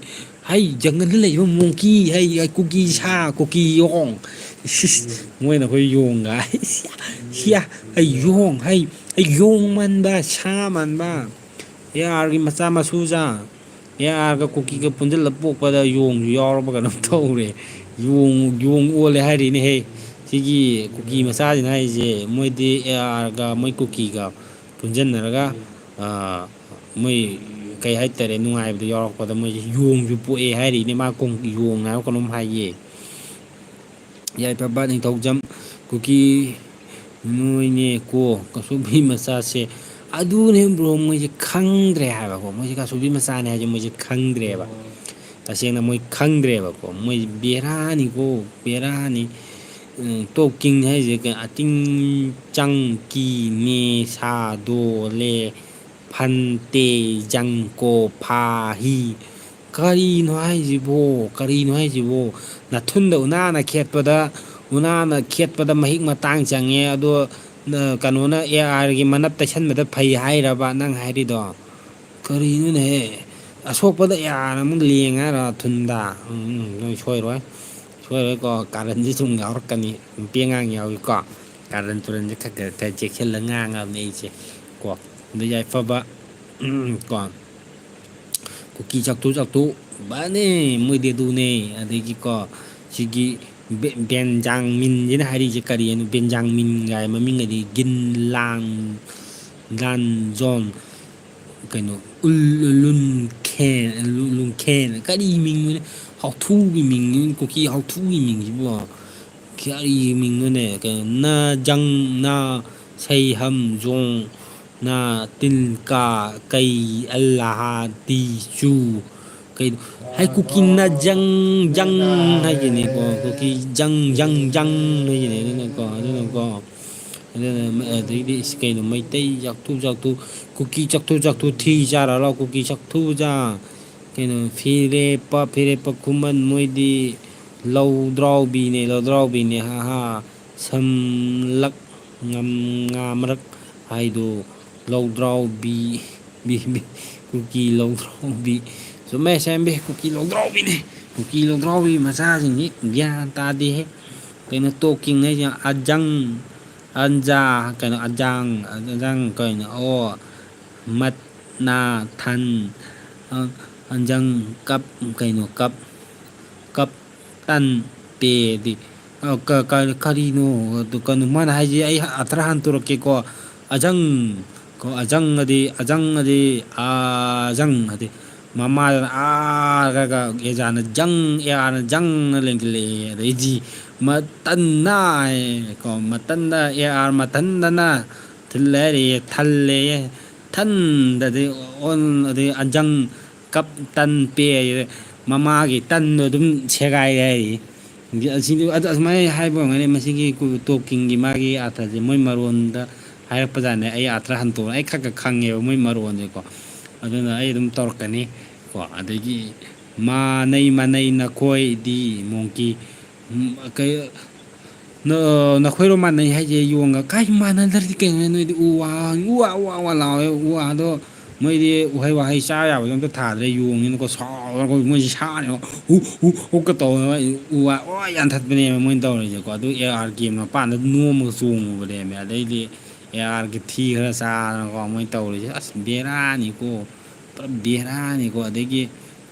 ꯍꯩ, ꯖꯪꯒꯜꯗ ꯂꯩꯕ ꯃꯣꯡꯀꯤ ꯍꯩ, ꯀꯨꯀꯤ ꯁꯥ, ꯀꯨꯀꯤ ꯌꯣꯡ꯫ ꯏꯁ, ꯏꯁ, ꯃꯣꯏꯅ ꯑꯩꯈꯣꯏ ꯌꯣꯡꯒ ꯍꯥꯏ꯫ ꯁꯤꯌꯥ, ꯍꯩ ꯌꯣꯡ, ꯍꯩ, ꯍꯩ ꯌꯣꯡ ꯃꯥꯟꯕ, ꯁꯥ ꯃꯥꯟꯕ꯫ ꯑꯦ ꯑꯥꯔꯒꯤ ꯃꯆꯥ ꯃꯁꯨꯖꯥ꯫ ꯑꯦ ꯑꯥꯔꯒ ꯀꯨꯀꯤꯒ ꯄꯨꯟꯁꯤꯜꯂ ꯄꯣꯛꯄꯗ ꯌꯣꯡꯁꯨ ꯌꯥꯎꯔꯕ ꯀꯩꯅꯣꯝ ꯇꯧꯔꯦ꯫ ꯌꯣꯡ, ꯌꯣꯡ ꯑꯣꯜꯂꯦ ꯍꯥꯏꯔꯤꯅꯦꯍꯦ꯫ ꯁꯤꯒꯤ ꯀꯨꯀꯤ ꯃꯆꯥꯁꯤꯅ ꯍꯥꯏꯔꯤꯁꯦ, ꯃꯣꯏꯗꯤ ꯑꯦ ꯑꯥꯔꯒ ꯃꯣꯏ ꯀꯨꯀꯤꯒ ꯄꯨꯟꯁꯤꯟꯅꯔꯒ, ꯑꯥ, ꯃꯣꯏ ꯀꯩ ꯍꯥꯏꯇꯥꯔꯦ, ꯅꯨꯡꯉꯥꯏꯕꯗꯣ ꯌꯥꯎꯔꯛꯄꯗ ꯃꯣꯏꯁꯦ ꯌꯣꯡꯁꯨ ꯄꯣꯛꯑꯦ ꯍꯥꯏꯔꯤꯅꯦ꯫ ꯃꯥ ꯀꯣꯡ-, ꯌꯣꯡ ꯍꯥꯏꯕ ꯀꯩꯅꯣꯝ ꯍꯥꯏꯌꯦ꯫ ꯌꯥꯏꯐꯕ ꯅꯤꯡꯊꯧꯖꯝ ꯀꯨꯀꯤ ꯅꯣꯏꯅꯦ ꯀꯣ, ꯀꯁꯨꯕꯤ ꯃꯆꯥꯁꯦ꯫ ꯑꯗꯨꯅꯦ ꯕ꯭ꯔꯣ, ꯃꯣꯏꯁꯦ ꯈꯪꯗ꯭ꯔꯦ ꯍꯥꯏꯕꯀꯣ꯫ ꯃꯣꯏꯁꯦ ꯀꯁꯨꯕꯤ ꯃꯆꯥꯅꯦ ꯍꯥꯏꯁꯦ ꯃꯣꯏꯁꯦ ꯈꯪꯗ꯭ꯔꯦꯕ꯫ ꯇꯁꯦꯡꯅ ꯃꯣꯏ ꯈꯪꯗ꯭ꯔꯦꯕꯀꯣ꯫ ꯃꯣꯏ ꯕꯦꯔꯥꯅꯤꯀꯣ, ꯕꯦꯔꯥꯅꯤ꯫ ꯎꯝ, ꯇꯣꯞ ꯀꯤꯡ ꯍꯥꯏꯁꯦ ꯀꯩ-, ꯑꯇꯤꯡ ꯆꯪ ꯀꯤ ꯅꯦ ꯁꯥ ꯗꯣ ꯂꯦ ꯐꯟꯇꯦ ꯖꯪꯀꯣ ꯐꯥꯍꯤ꯫ ꯀꯔꯤꯅꯣ ꯍꯥꯏꯁꯤꯕꯣ? ꯀꯔꯤꯅꯣ ꯍꯥꯏꯁꯤꯕꯣ? ꯅꯥꯊꯨꯟꯗ ꯎꯅꯥꯅ ꯈꯦꯠꯄꯗ, ꯎꯅꯥꯅ ꯈꯦꯠꯄꯗ ꯃꯍꯤꯛ ꯃꯇꯥꯡ ꯆꯪꯉꯦ꯫ ꯑꯗꯣ, ꯅ-, ꯀꯩꯅꯣꯅ ꯑꯦ ꯑꯥꯔꯒꯤ ꯃꯅꯞ ꯇꯩꯁꯟꯕꯗ ꯐꯩ ꯍꯥꯏꯔꯕ ꯅꯪ ꯍꯥꯏꯔꯤꯗꯣ? ꯀꯔꯤꯅꯣꯅꯦꯍꯦ? ꯑꯁꯣꯛꯄꯗ ꯑꯦ ꯑꯥꯔ ꯑꯃꯨꯛ ꯂꯦꯡ ꯍꯥꯏꯔꯣ ꯊꯨꯟꯗ? ꯎꯝ, ꯎꯝ, ꯅꯣꯏ ꯁꯣꯏꯔꯣꯏ꯫ ꯁꯣꯏꯔꯣꯏꯀꯣ, ꯀꯥꯔꯟꯁꯤ ꯁꯨꯝ ꯌꯥꯎꯔꯛꯀꯅꯤ꯫ ꯅꯨꯄꯤ ꯑꯉꯥꯡ ꯌꯥꯎꯏꯀꯣ꯫ ꯀꯥꯔꯟ ꯇꯨꯔꯟꯁꯦ ꯈꯔ, ꯈꯔ, ꯈꯔ ꯆꯦꯛꯁꯤꯜꯂ ꯉꯥꯡꯉꯕꯅꯦ ꯑꯩꯁꯦ꯫ ꯀꯣ, ꯑꯗ ꯌꯥꯏꯐꯕ, ꯎꯝ, ꯀꯣ, ꯀꯨꯀꯤ ꯆꯥꯛꯇꯨ ꯆꯥꯛꯇꯨ ꯕꯥꯅꯦ, ꯃꯣꯏꯗꯤ ꯑꯗꯨꯅꯦ꯫ ꯑꯗꯒꯤꯀꯣ, ꯁꯤꯒꯤ ꯕꯦ-, ꯕꯦꯟꯖꯥꯡꯃꯤꯟꯁꯤꯅ ꯍꯥꯏꯔꯤꯁꯦ ꯀꯔꯤ ꯍꯥꯏꯅꯣ? ꯕꯦꯟꯖꯥꯡꯃꯤꯟ ꯒꯥꯏ ꯃꯃꯤꯡ ꯑꯗꯤ ꯒꯤꯟ ꯂꯥꯡ, ꯂꯥꯟꯖꯣꯟ, ꯀꯩꯅꯣ, ꯎꯜ-, ꯂꯨꯟꯈꯦꯟ, ꯂꯨ-, ꯂꯨꯟꯈꯦꯟ, ꯀꯔꯤ ꯃꯤꯡꯅꯣꯅꯦ? ꯍꯥꯎꯊꯨꯒꯤ ꯃꯤꯡꯅꯤ, ꯀꯨꯀꯤ ꯍꯥꯎꯊꯨꯒꯤ ꯃꯤꯡꯁꯤꯕꯨ꯫ ꯀꯔꯤ ꯃꯤꯡꯅꯣꯅꯦ? ꯀꯩꯅꯣ, ꯅ ꯖꯪ ꯅ ꯁꯩꯍꯝ ꯖꯣꯡ ꯅ ꯇꯤꯜꯀꯥ ꯀꯩ ꯑꯜꯂꯥꯍꯥ ꯇꯤ ꯆꯨ꯫ ꯍꯥꯏ ꯀꯨꯀꯤ ꯅꯖꯪ ꯖꯪ ꯍꯥꯏꯁꯤꯅꯦꯀꯣ, ꯀꯨꯀꯤ ꯖꯪ ꯖꯪ ꯖꯪ ꯍꯥꯏꯁꯤꯅꯦ꯫ ꯑꯗꯨꯅꯀꯣ, ꯑꯗꯨꯅꯀꯣ, ꯑꯗꯨꯅ ꯑꯗꯩꯗꯤ ꯏꯁ ꯀꯩꯅꯣ, ꯃꯩꯇꯩ ꯆꯥꯛꯊꯨ ꯆꯥꯛꯊꯨ, ꯀꯨꯀꯤ ꯆꯥꯛꯊꯨ ꯆꯥꯛꯊꯨ ꯊꯤ ꯆꯥꯔ ꯂꯥꯎ, ꯀꯨꯀꯤ ꯆꯥꯛꯊꯨ ꯆꯥ꯫ ꯀꯩꯅꯣ, ꯐꯤꯔꯦꯞꯄ ꯐꯤꯔꯦꯞꯄ ꯈꯨꯃꯟ, ꯃꯣꯏꯗꯤ ꯂꯧꯗ꯭ꯔꯥꯎꯕꯤꯅꯦ, ꯂꯧꯗ꯭ꯔꯥꯎꯕꯤꯅꯦ, ꯍꯥ ꯍꯥ꯫ ꯁꯝꯂꯛ ꯉꯝ-, ꯉꯥꯃꯔꯛ ꯍꯥꯏꯗꯣ ꯂꯧꯗ꯭ꯔꯥꯎꯕꯤ, ꯕꯤ, ꯕꯤ, ꯀꯨꯀꯤ ꯂꯧꯗ꯭ꯔꯥꯎꯕꯤ꯫ ꯆꯨꯝꯃꯦ, ꯁꯦꯝꯕꯤ, ꯀꯨꯀꯤ ꯂꯧꯗ꯭ꯔꯥꯎꯕꯤꯅꯦ꯫ ꯀꯨꯀꯤ ꯂꯧꯗ꯭ꯔꯥꯎꯕꯤ ꯃꯆꯥꯁꯤꯡꯁꯤ ꯒ꯭ꯌꯥꯟ ꯇꯥꯗꯦꯍꯦ꯫ ꯀꯩꯅꯣ, ꯇꯣꯛ ꯀꯤꯡ ꯍꯥꯏꯁꯦ ꯑꯖꯪ, ꯑꯟꯖꯥ, ꯀꯩꯅꯣ, ꯑꯖꯥꯡ, ꯑꯖꯥꯡ ꯀꯩꯅꯣ, ꯑꯣ, ꯃꯠ, ꯅꯥ, ꯊꯟ, ꯑ, ꯑꯟꯖꯪ, ꯀꯞ, ꯀꯩꯅꯣ, ꯀꯞ, ꯀꯞ, ꯇꯟ, ꯄꯦꯗꯤ꯫ ꯑ, ꯀ-, ꯀ-, ꯀꯔꯤꯅꯣ? ꯑꯗꯨ ꯀꯩꯅꯣ ꯃꯥꯅ ꯍꯥꯏꯁꯦ? ꯑꯩ ꯑꯊ꯭ꯔ ꯍꯟꯇꯣꯔꯛꯀꯦꯀꯣ꯫ ꯑꯖꯪ, ꯀꯣ, ꯑꯖꯪ ꯑꯗꯤ, ꯑꯖꯪ ꯑꯗꯤ, ꯑꯖꯪ ꯑꯗꯤ, ꯃꯃꯥꯗꯨꯅ ꯑꯥꯔꯒ ꯑꯦꯖꯥꯅ ꯖꯪ, ꯑꯦ ꯑꯥꯔꯅ ꯖꯪꯅ ꯂꯦꯡꯈꯠꯂꯛꯑꯦ꯫ ꯑꯗꯩꯗꯤ ꯃꯇꯟꯅ ꯍꯥꯏ, ꯀꯣ, ꯃꯇꯟꯗ, ꯑꯦ ꯑꯥꯔ ꯃꯇꯟꯗꯅ ꯊꯤꯜꯂꯦ ꯍꯥꯏꯔꯤꯌꯦ, ꯊꯜꯂꯦꯌꯦ꯫ ꯊꯟꯗꯗꯤ ꯑꯣꯟ-, ꯑꯗꯩ ꯑꯟꯖꯪ ꯀꯞ ꯇꯟ ꯄꯦ ꯍꯥꯏꯔꯦ꯫ ꯃꯃꯥꯒꯤ ꯇꯟꯗꯣ ꯑꯗꯨꯝ ꯁꯦꯒꯥꯏꯔꯦ ꯍꯥꯏꯔꯤ꯫ ꯑꯁꯤꯗꯤ ꯑꯗꯨ ꯑꯁꯨꯃꯥꯏꯅ ꯍꯥꯏꯕ ꯑꯣꯏꯔꯝꯒꯅꯤ꯫ ꯃꯁꯤꯒꯤ ꯀꯨ-, ꯇꯣꯛ ꯀꯤꯡꯒꯤ ꯃꯥꯒꯤ ꯑꯥꯔꯊꯁꯦ ꯃꯣꯏ ꯃꯔꯣꯟꯗ ꯍꯥꯏꯔꯛꯄꯖꯥꯠꯅꯦ꯫ ꯑꯩ ꯑꯥꯔꯊ ꯍꯟꯇꯣꯛꯑ-, ꯑꯩ ꯈꯔ ꯈꯔ ꯈꯪꯉꯦꯕ ꯃꯣꯏ ꯃꯔꯣꯟꯁꯦꯀꯣ꯫ ꯑꯗꯨꯅ ꯑꯩ ꯑꯗꯨꯝ ꯇꯧꯔꯛꯀꯅꯤ ꯀꯣ꯫ ꯑꯗꯒꯤ ꯃꯥꯅꯩ ꯃꯥꯅꯩ ꯅꯈꯣꯏꯗꯤ ꯃꯣꯡꯀꯤ, ꯎꯝ, ꯀꯩ, ꯅ-, ꯅꯈꯣꯏꯔꯣꯝ ꯃꯥꯟꯅꯩ ꯍꯥꯏꯁꯦ ꯌꯣꯡꯒ꯫ ꯀꯥꯏ ꯃꯥꯟꯅꯗ꯭ꯔꯗꯤ ꯀꯩꯅꯣ ꯅꯣꯏꯗꯤ? ꯎ ꯋꯥ, ꯎ ꯋꯥ, ꯎ ꯋꯥ, ꯎ ꯋꯥ ꯂꯥꯎꯋꯦ꯫ ꯎ ꯋꯥꯗꯣ ꯃꯣꯏꯗꯤ ꯎꯍꯩ ꯋꯥꯍꯩ ꯆꯥ ꯌꯥꯕꯗꯣ ꯑꯝꯇ ꯊꯥꯗ꯭ꯔꯦ꯫ ꯌꯣꯡꯅꯤꯅꯀꯣ ꯁꯥꯎꯔꯒ ꯃꯣꯏꯁꯦ ꯁꯥꯅꯦꯕ꯫ ꯎ, ꯎ, ꯎꯀ ꯇꯧꯗꯅ ꯎ ꯋꯥ ꯂꯣꯏ ꯌꯥꯟꯊꯠꯄꯅꯦꯕ ꯃꯣꯏꯅ ꯇꯧꯔꯤꯁꯦꯀꯣ꯫ ꯑꯗꯨ ꯑꯦ ꯑꯥꯔ ꯀꯦ ꯃꯄꯥꯟꯗ ꯅꯣꯝꯃꯒ ꯆꯣꯡꯉꯨꯕꯅꯦꯃꯦ꯫ ꯑꯗꯩꯗꯤ ꯑꯦ ꯑꯥꯔ ꯀꯦ ꯊꯤ ꯈꯔ ꯆꯥꯗꯅꯀꯣ ꯃꯣꯏꯅ ꯇꯧꯔꯤꯁꯦ꯫ ꯑꯁ, ꯕꯦꯔꯥꯅꯤꯀꯣ, ꯄꯨꯔꯥ ꯕꯦꯔꯥꯅꯤꯀꯣ꯫ ꯑꯗꯒꯤ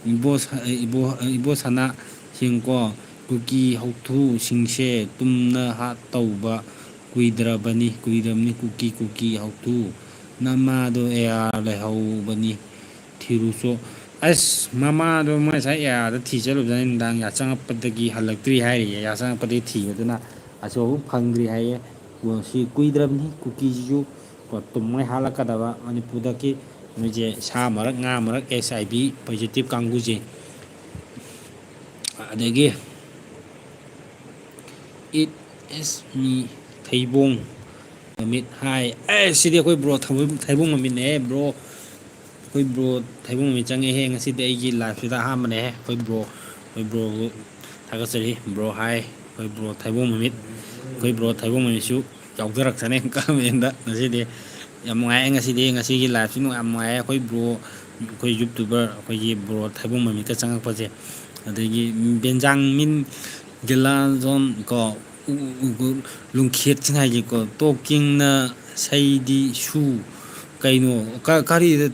ꯏꯕꯣ ꯁ-, ꯏꯕꯣ, ꯏꯕꯣ ꯁꯅꯥꯁꯤꯡꯀꯣ, ꯀꯨꯀꯤ ꯍꯧꯊꯨꯁꯤꯡꯁꯦ ꯇꯨꯝꯅ ꯍꯥꯠ ꯇꯧꯕ ꯀꯨꯏꯗ꯭ꯔꯕꯅꯤ, ꯀꯨꯏꯗ꯭ꯔꯕꯅꯤ꯫ ꯀꯨꯀꯤ, ꯀꯨꯀꯤ ꯍꯧꯊꯨ, ꯅꯃꯥꯗꯣ ꯑꯦ ꯑꯥꯔ ꯂꯩꯍꯧꯕꯅꯤ, ꯊꯤꯔꯨꯆꯣ꯫ ꯑꯁ, ꯃꯃꯥꯗꯣ ꯃꯣꯏ ꯉꯁꯥꯏ ꯑꯦ ꯑꯥꯔꯗ ꯊꯤ ꯆꯠꯂꯨꯕꯗꯅꯤ, ꯅꯨꯡꯗꯥꯡ ꯌꯥꯆꯪꯉꯛꯄꯗꯒꯤ ꯍꯜꯂꯛꯇ꯭ꯔꯤ ꯍꯥꯏꯔꯤꯌꯦ꯫ ꯌꯥꯆꯪꯉꯛꯄꯗꯒꯤ ꯊꯤꯕꯗꯨꯅ ꯑꯆꯧꯕ ꯐꯪꯗ꯭ꯔꯤ ꯍꯥꯏꯌꯦ꯫ ꯁꯤ ꯀꯨꯏꯗ꯭ꯔꯕꯅꯤ ꯀꯨꯀꯤꯁꯤꯁꯨ ꯀꯣ, ꯇꯨꯝꯃꯩ ꯍꯥꯠꯂꯛꯀꯗꯕ꯫ ꯃꯅꯤꯄꯨꯔꯗꯒꯤ ꯃꯣꯏꯁꯦ ꯁꯥ ꯃꯔꯛ, ꯉꯥ ꯃꯔꯛ, ꯑꯦꯆ ꯑꯥꯏ ꯚꯤ ꯄꯣꯖꯤꯇꯤꯚ ꯀꯥꯡꯕꯨꯁꯦ꯫ ꯑꯗꯒꯤ "It is me, ꯊꯩꯕꯣꯡ ꯃꯃꯤꯠ" ꯍꯥꯏ꯫ ꯑꯦ, ꯁꯤꯗꯤ ꯑꯩꯈꯣꯏ ꯕ꯭ꯔꯣ ꯊꯩꯕꯣꯡ, ꯊꯩꯕꯣꯡ ꯃꯃꯤꯠꯅꯦꯍꯦ, ꯕ꯭ꯔꯣ꯫ ꯑꯩꯈꯣꯏ ꯕ꯭ꯔꯣ ꯊꯩꯕꯣꯡ ꯃꯃꯤꯠ ꯆꯪꯉꯦꯍꯦ ꯉꯁꯤꯗꯤ꯫ ꯑꯩꯒꯤ ꯂꯥꯏꯐꯁꯤꯗ ꯑꯍꯥꯟꯕꯅꯦꯍꯦ ꯑꯩꯈꯣꯏ ꯕ꯭ꯔꯣ, ꯑꯩꯈꯣꯏ ꯕ꯭ꯔꯣꯕꯨ ꯊꯥꯒꯠꯆꯔꯤ꯫ ꯕ꯭ꯔꯣ ꯍꯥꯏ, ꯑꯩꯈꯣꯏ ꯕ꯭ꯔꯣ ꯊꯩꯕꯣꯡ ꯃꯃꯤꯠ, ꯑꯩꯈꯣꯏ ꯕ꯭ꯔꯣ ꯊꯩꯕꯣꯡ ꯃꯃꯤꯠꯁꯨ ꯌꯥꯎꯖꯔꯛꯁꯅꯤ ꯀꯃꯦꯟꯗ ꯉꯁꯤꯗꯤ꯫ ꯌꯥꯝ ꯅꯨꯡꯉꯥꯏ ꯉꯁꯤꯗꯤ, ꯉꯁꯤꯒꯤ ꯂꯥꯏꯐꯁꯤ ꯅꯨꯡꯉꯥꯏ, ꯌꯥꯝ ꯅꯨꯡꯉꯥꯏ꯫ ꯑꯩꯈꯣꯏ ꯕ꯭ꯔꯣ, ꯑꯩꯈꯣꯏ ꯌꯨꯇ꯭ꯌꯨꯕꯔ, ꯑꯩꯈꯣꯏꯒꯤ ꯕ꯭ꯔꯣ ꯊꯩꯕꯣꯡ ꯃꯃꯤꯠꯀ ꯆꯪꯉꯛꯄꯁꯦ꯫ ꯑꯗꯒꯤ ꯕꯦꯟꯖꯥꯃꯤꯟ ꯒꯤꯂꯥꯖꯣꯟ ꯀꯣ, ꯎ-, ꯎ-, ꯎ-, ꯂꯨꯡꯈꯦꯠꯁꯤꯡ ꯍꯥꯏꯁꯦꯀꯣ, "ꯇꯣꯛ ꯀꯤꯡꯅ ꯁꯩꯗꯤ ꯁꯨ", ꯀꯩꯅꯣ, ꯀ-, ꯀꯔꯤꯗ,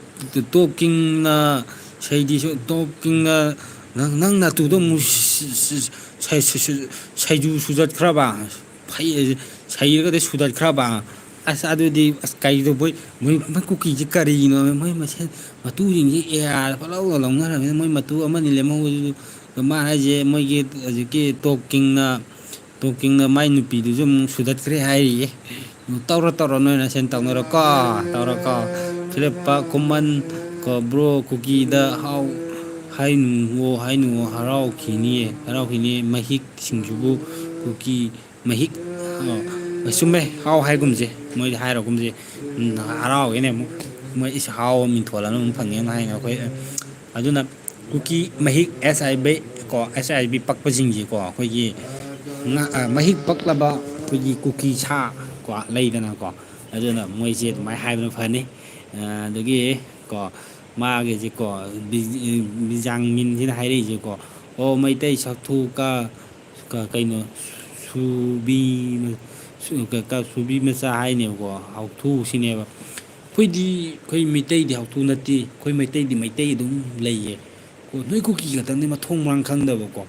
"ꯇꯣꯛ ꯀꯤꯡꯅ ꯁꯩꯗꯤ ꯁꯨ", "ꯇꯣꯛ ꯀꯤꯡꯅ", ꯅꯪ, ꯅꯪ ꯅꯥꯇꯨꯗꯣ ꯑꯃꯨꯛ ꯁ-, ꯁ-, ꯁ-, ꯁꯩ-, ꯁꯩ-, ꯁꯩ-, ꯁꯩꯗꯨ ꯁꯨꯗꯠꯈ꯭ꯔꯕ? ꯐꯩ, ꯁꯩꯔꯒꯗꯤ ꯁꯨꯗꯠꯈ꯭ꯔꯕ? ꯑꯁ, ꯑꯗꯨꯗꯤ, ꯑꯁ, ꯀꯩꯗꯣ ꯃꯣꯏ, ꯃꯣꯏ, ꯃꯣꯏ ꯀꯨꯀꯤꯁꯦ ꯀꯔꯤꯅꯣ? ꯃꯣꯏ ꯃꯁꯦꯟ ꯃꯇꯨꯁꯤꯡꯁꯦ ꯑꯦ ꯑꯥꯔ ꯄꯪꯂꯧꯗ ꯂꯧꯅꯔꯕꯅꯤꯅ ꯃꯣꯏ ꯃꯇꯨ ꯑꯃꯅꯤ ꯂꯦꯝꯍꯧꯕꯗꯨ, ꯃꯥ ꯍꯥꯏꯁꯦ ꯃꯣꯏꯒꯤ ꯍꯧꯖꯤꯛꯀꯤ ꯇꯣꯛ ꯀꯤꯡꯅ, ꯇꯣꯛ ꯀꯤꯡꯅ ꯃꯥꯏ ꯅꯨꯄꯤꯗꯨꯁꯨ ꯑꯃꯨꯛ ꯁꯨꯗꯠꯈ꯭ꯔꯦ ꯍꯥꯏꯔꯤꯌꯦ꯫ "ꯇꯧꯔꯣ, ꯇꯧꯔꯣ, ꯅꯣꯏ ꯅꯁꯦꯟ ꯇꯧꯅꯔꯣ ꯀꯣ, ꯇꯧꯔꯣ ꯀꯣ꯫ ꯐꯤꯂꯤꯞꯄ ꯀꯨꯃꯟ ꯀꯣ, ꯕ꯭ꯔꯣ ꯀꯨꯀꯤꯗ ꯍꯥꯎ ꯍꯥꯏꯅꯨꯋꯣ, ꯍꯥꯏꯅꯨꯋꯣ, ꯍꯔꯥꯎꯈꯤꯅꯤꯌꯦ, ꯍꯔꯥꯎꯈꯤꯅꯤꯌꯦ꯫ ꯃꯍꯤꯛꯁꯤꯡꯁꯤꯕꯨ ꯀꯨꯀꯤ ꯃꯍꯤꯛ", ꯑꯣ, ꯆꯨꯝꯃꯦ, ꯍꯥꯎ ꯍꯥꯏꯒꯨꯝꯁꯦ, ꯃꯣꯏꯗꯤ ꯍꯥꯏꯔꯒꯨꯝꯁꯦ꯫ ꯎꯝ, ꯍꯔꯥꯎꯒꯦꯅꯦ ꯑꯃꯨꯛ꯫ ꯃꯣꯏ ꯏꯁ ꯍꯥꯎ ꯃꯤꯡꯊꯣꯜ ꯑꯃ ꯑꯃꯨꯛ ꯐꯪꯉꯦꯅ ꯍꯥꯏꯅ ꯑꯩꯈꯣꯏ, ꯑꯗꯨꯅ ꯀꯨꯀꯤ ꯃꯍꯤꯛ, ꯑꯦꯆ ꯑꯥꯏ ꯚꯤ ꯀꯣ, ꯑꯦꯆ ꯑꯥꯏ ꯚꯤ ꯄꯛꯄꯁꯤꯡꯁꯦꯀꯣ, ꯑꯩꯈꯣꯏꯒꯤ ꯉꯥ-, ꯑ, ꯃꯍꯤꯛ ꯄꯛꯂꯕ ꯑꯩꯈꯣꯏꯒꯤ ꯀꯨꯀꯤ ꯁꯥ ꯀꯣ, ꯂꯩꯗꯅꯀꯣ, ꯑꯗꯨꯅ ꯃꯣꯏꯁꯦ ꯑꯗꯨꯃꯥꯏꯅ ꯍꯥꯏꯕꯅ ꯐꯅꯤ꯫ ꯑ, ꯑꯗꯒꯤ ꯀꯣ, ꯃꯥꯒꯤꯁꯦꯀꯣ, ꯕꯤ-, ꯕꯤꯖꯥꯡꯃꯤꯟꯁꯤꯅ ꯍꯥꯏꯔꯛꯏꯁꯦꯀꯣ, "ꯑꯣ, ꯃꯩꯇꯩ ꯁꯛꯊꯨ ꯀ-, ꯀ-, ꯀꯩꯅꯣ, ꯁꯨꯕꯤ ꯃ-, ꯁꯨ-, ꯀ-, ꯀ-, ꯁꯨꯕꯤ ꯃꯆꯥ ꯍꯥꯏꯅꯦꯕꯀꯣ, ꯍꯥꯎꯊꯨ ꯁꯤꯅꯦꯕ꯫ ꯑꯩꯈꯣꯏꯗꯤ, ꯑꯩꯈꯣꯏ ꯃꯩꯇꯩꯗꯤ ꯍꯥꯎꯊꯨ ꯅꯠꯇꯦ, ꯑꯩꯈꯣꯏ ꯃꯩꯇꯩꯗꯤ ꯃꯩꯇꯩ ꯑꯗꯨꯝ ꯂꯩꯌꯦ꯫ ꯀꯣ, ꯅꯣꯏ ꯀꯨꯀꯤ ꯈꯛꯇꯪꯗꯤ ꯃꯊꯣꯡ ꯃꯔꯥꯡ ꯈꯪꯗꯕꯀꯣ꯫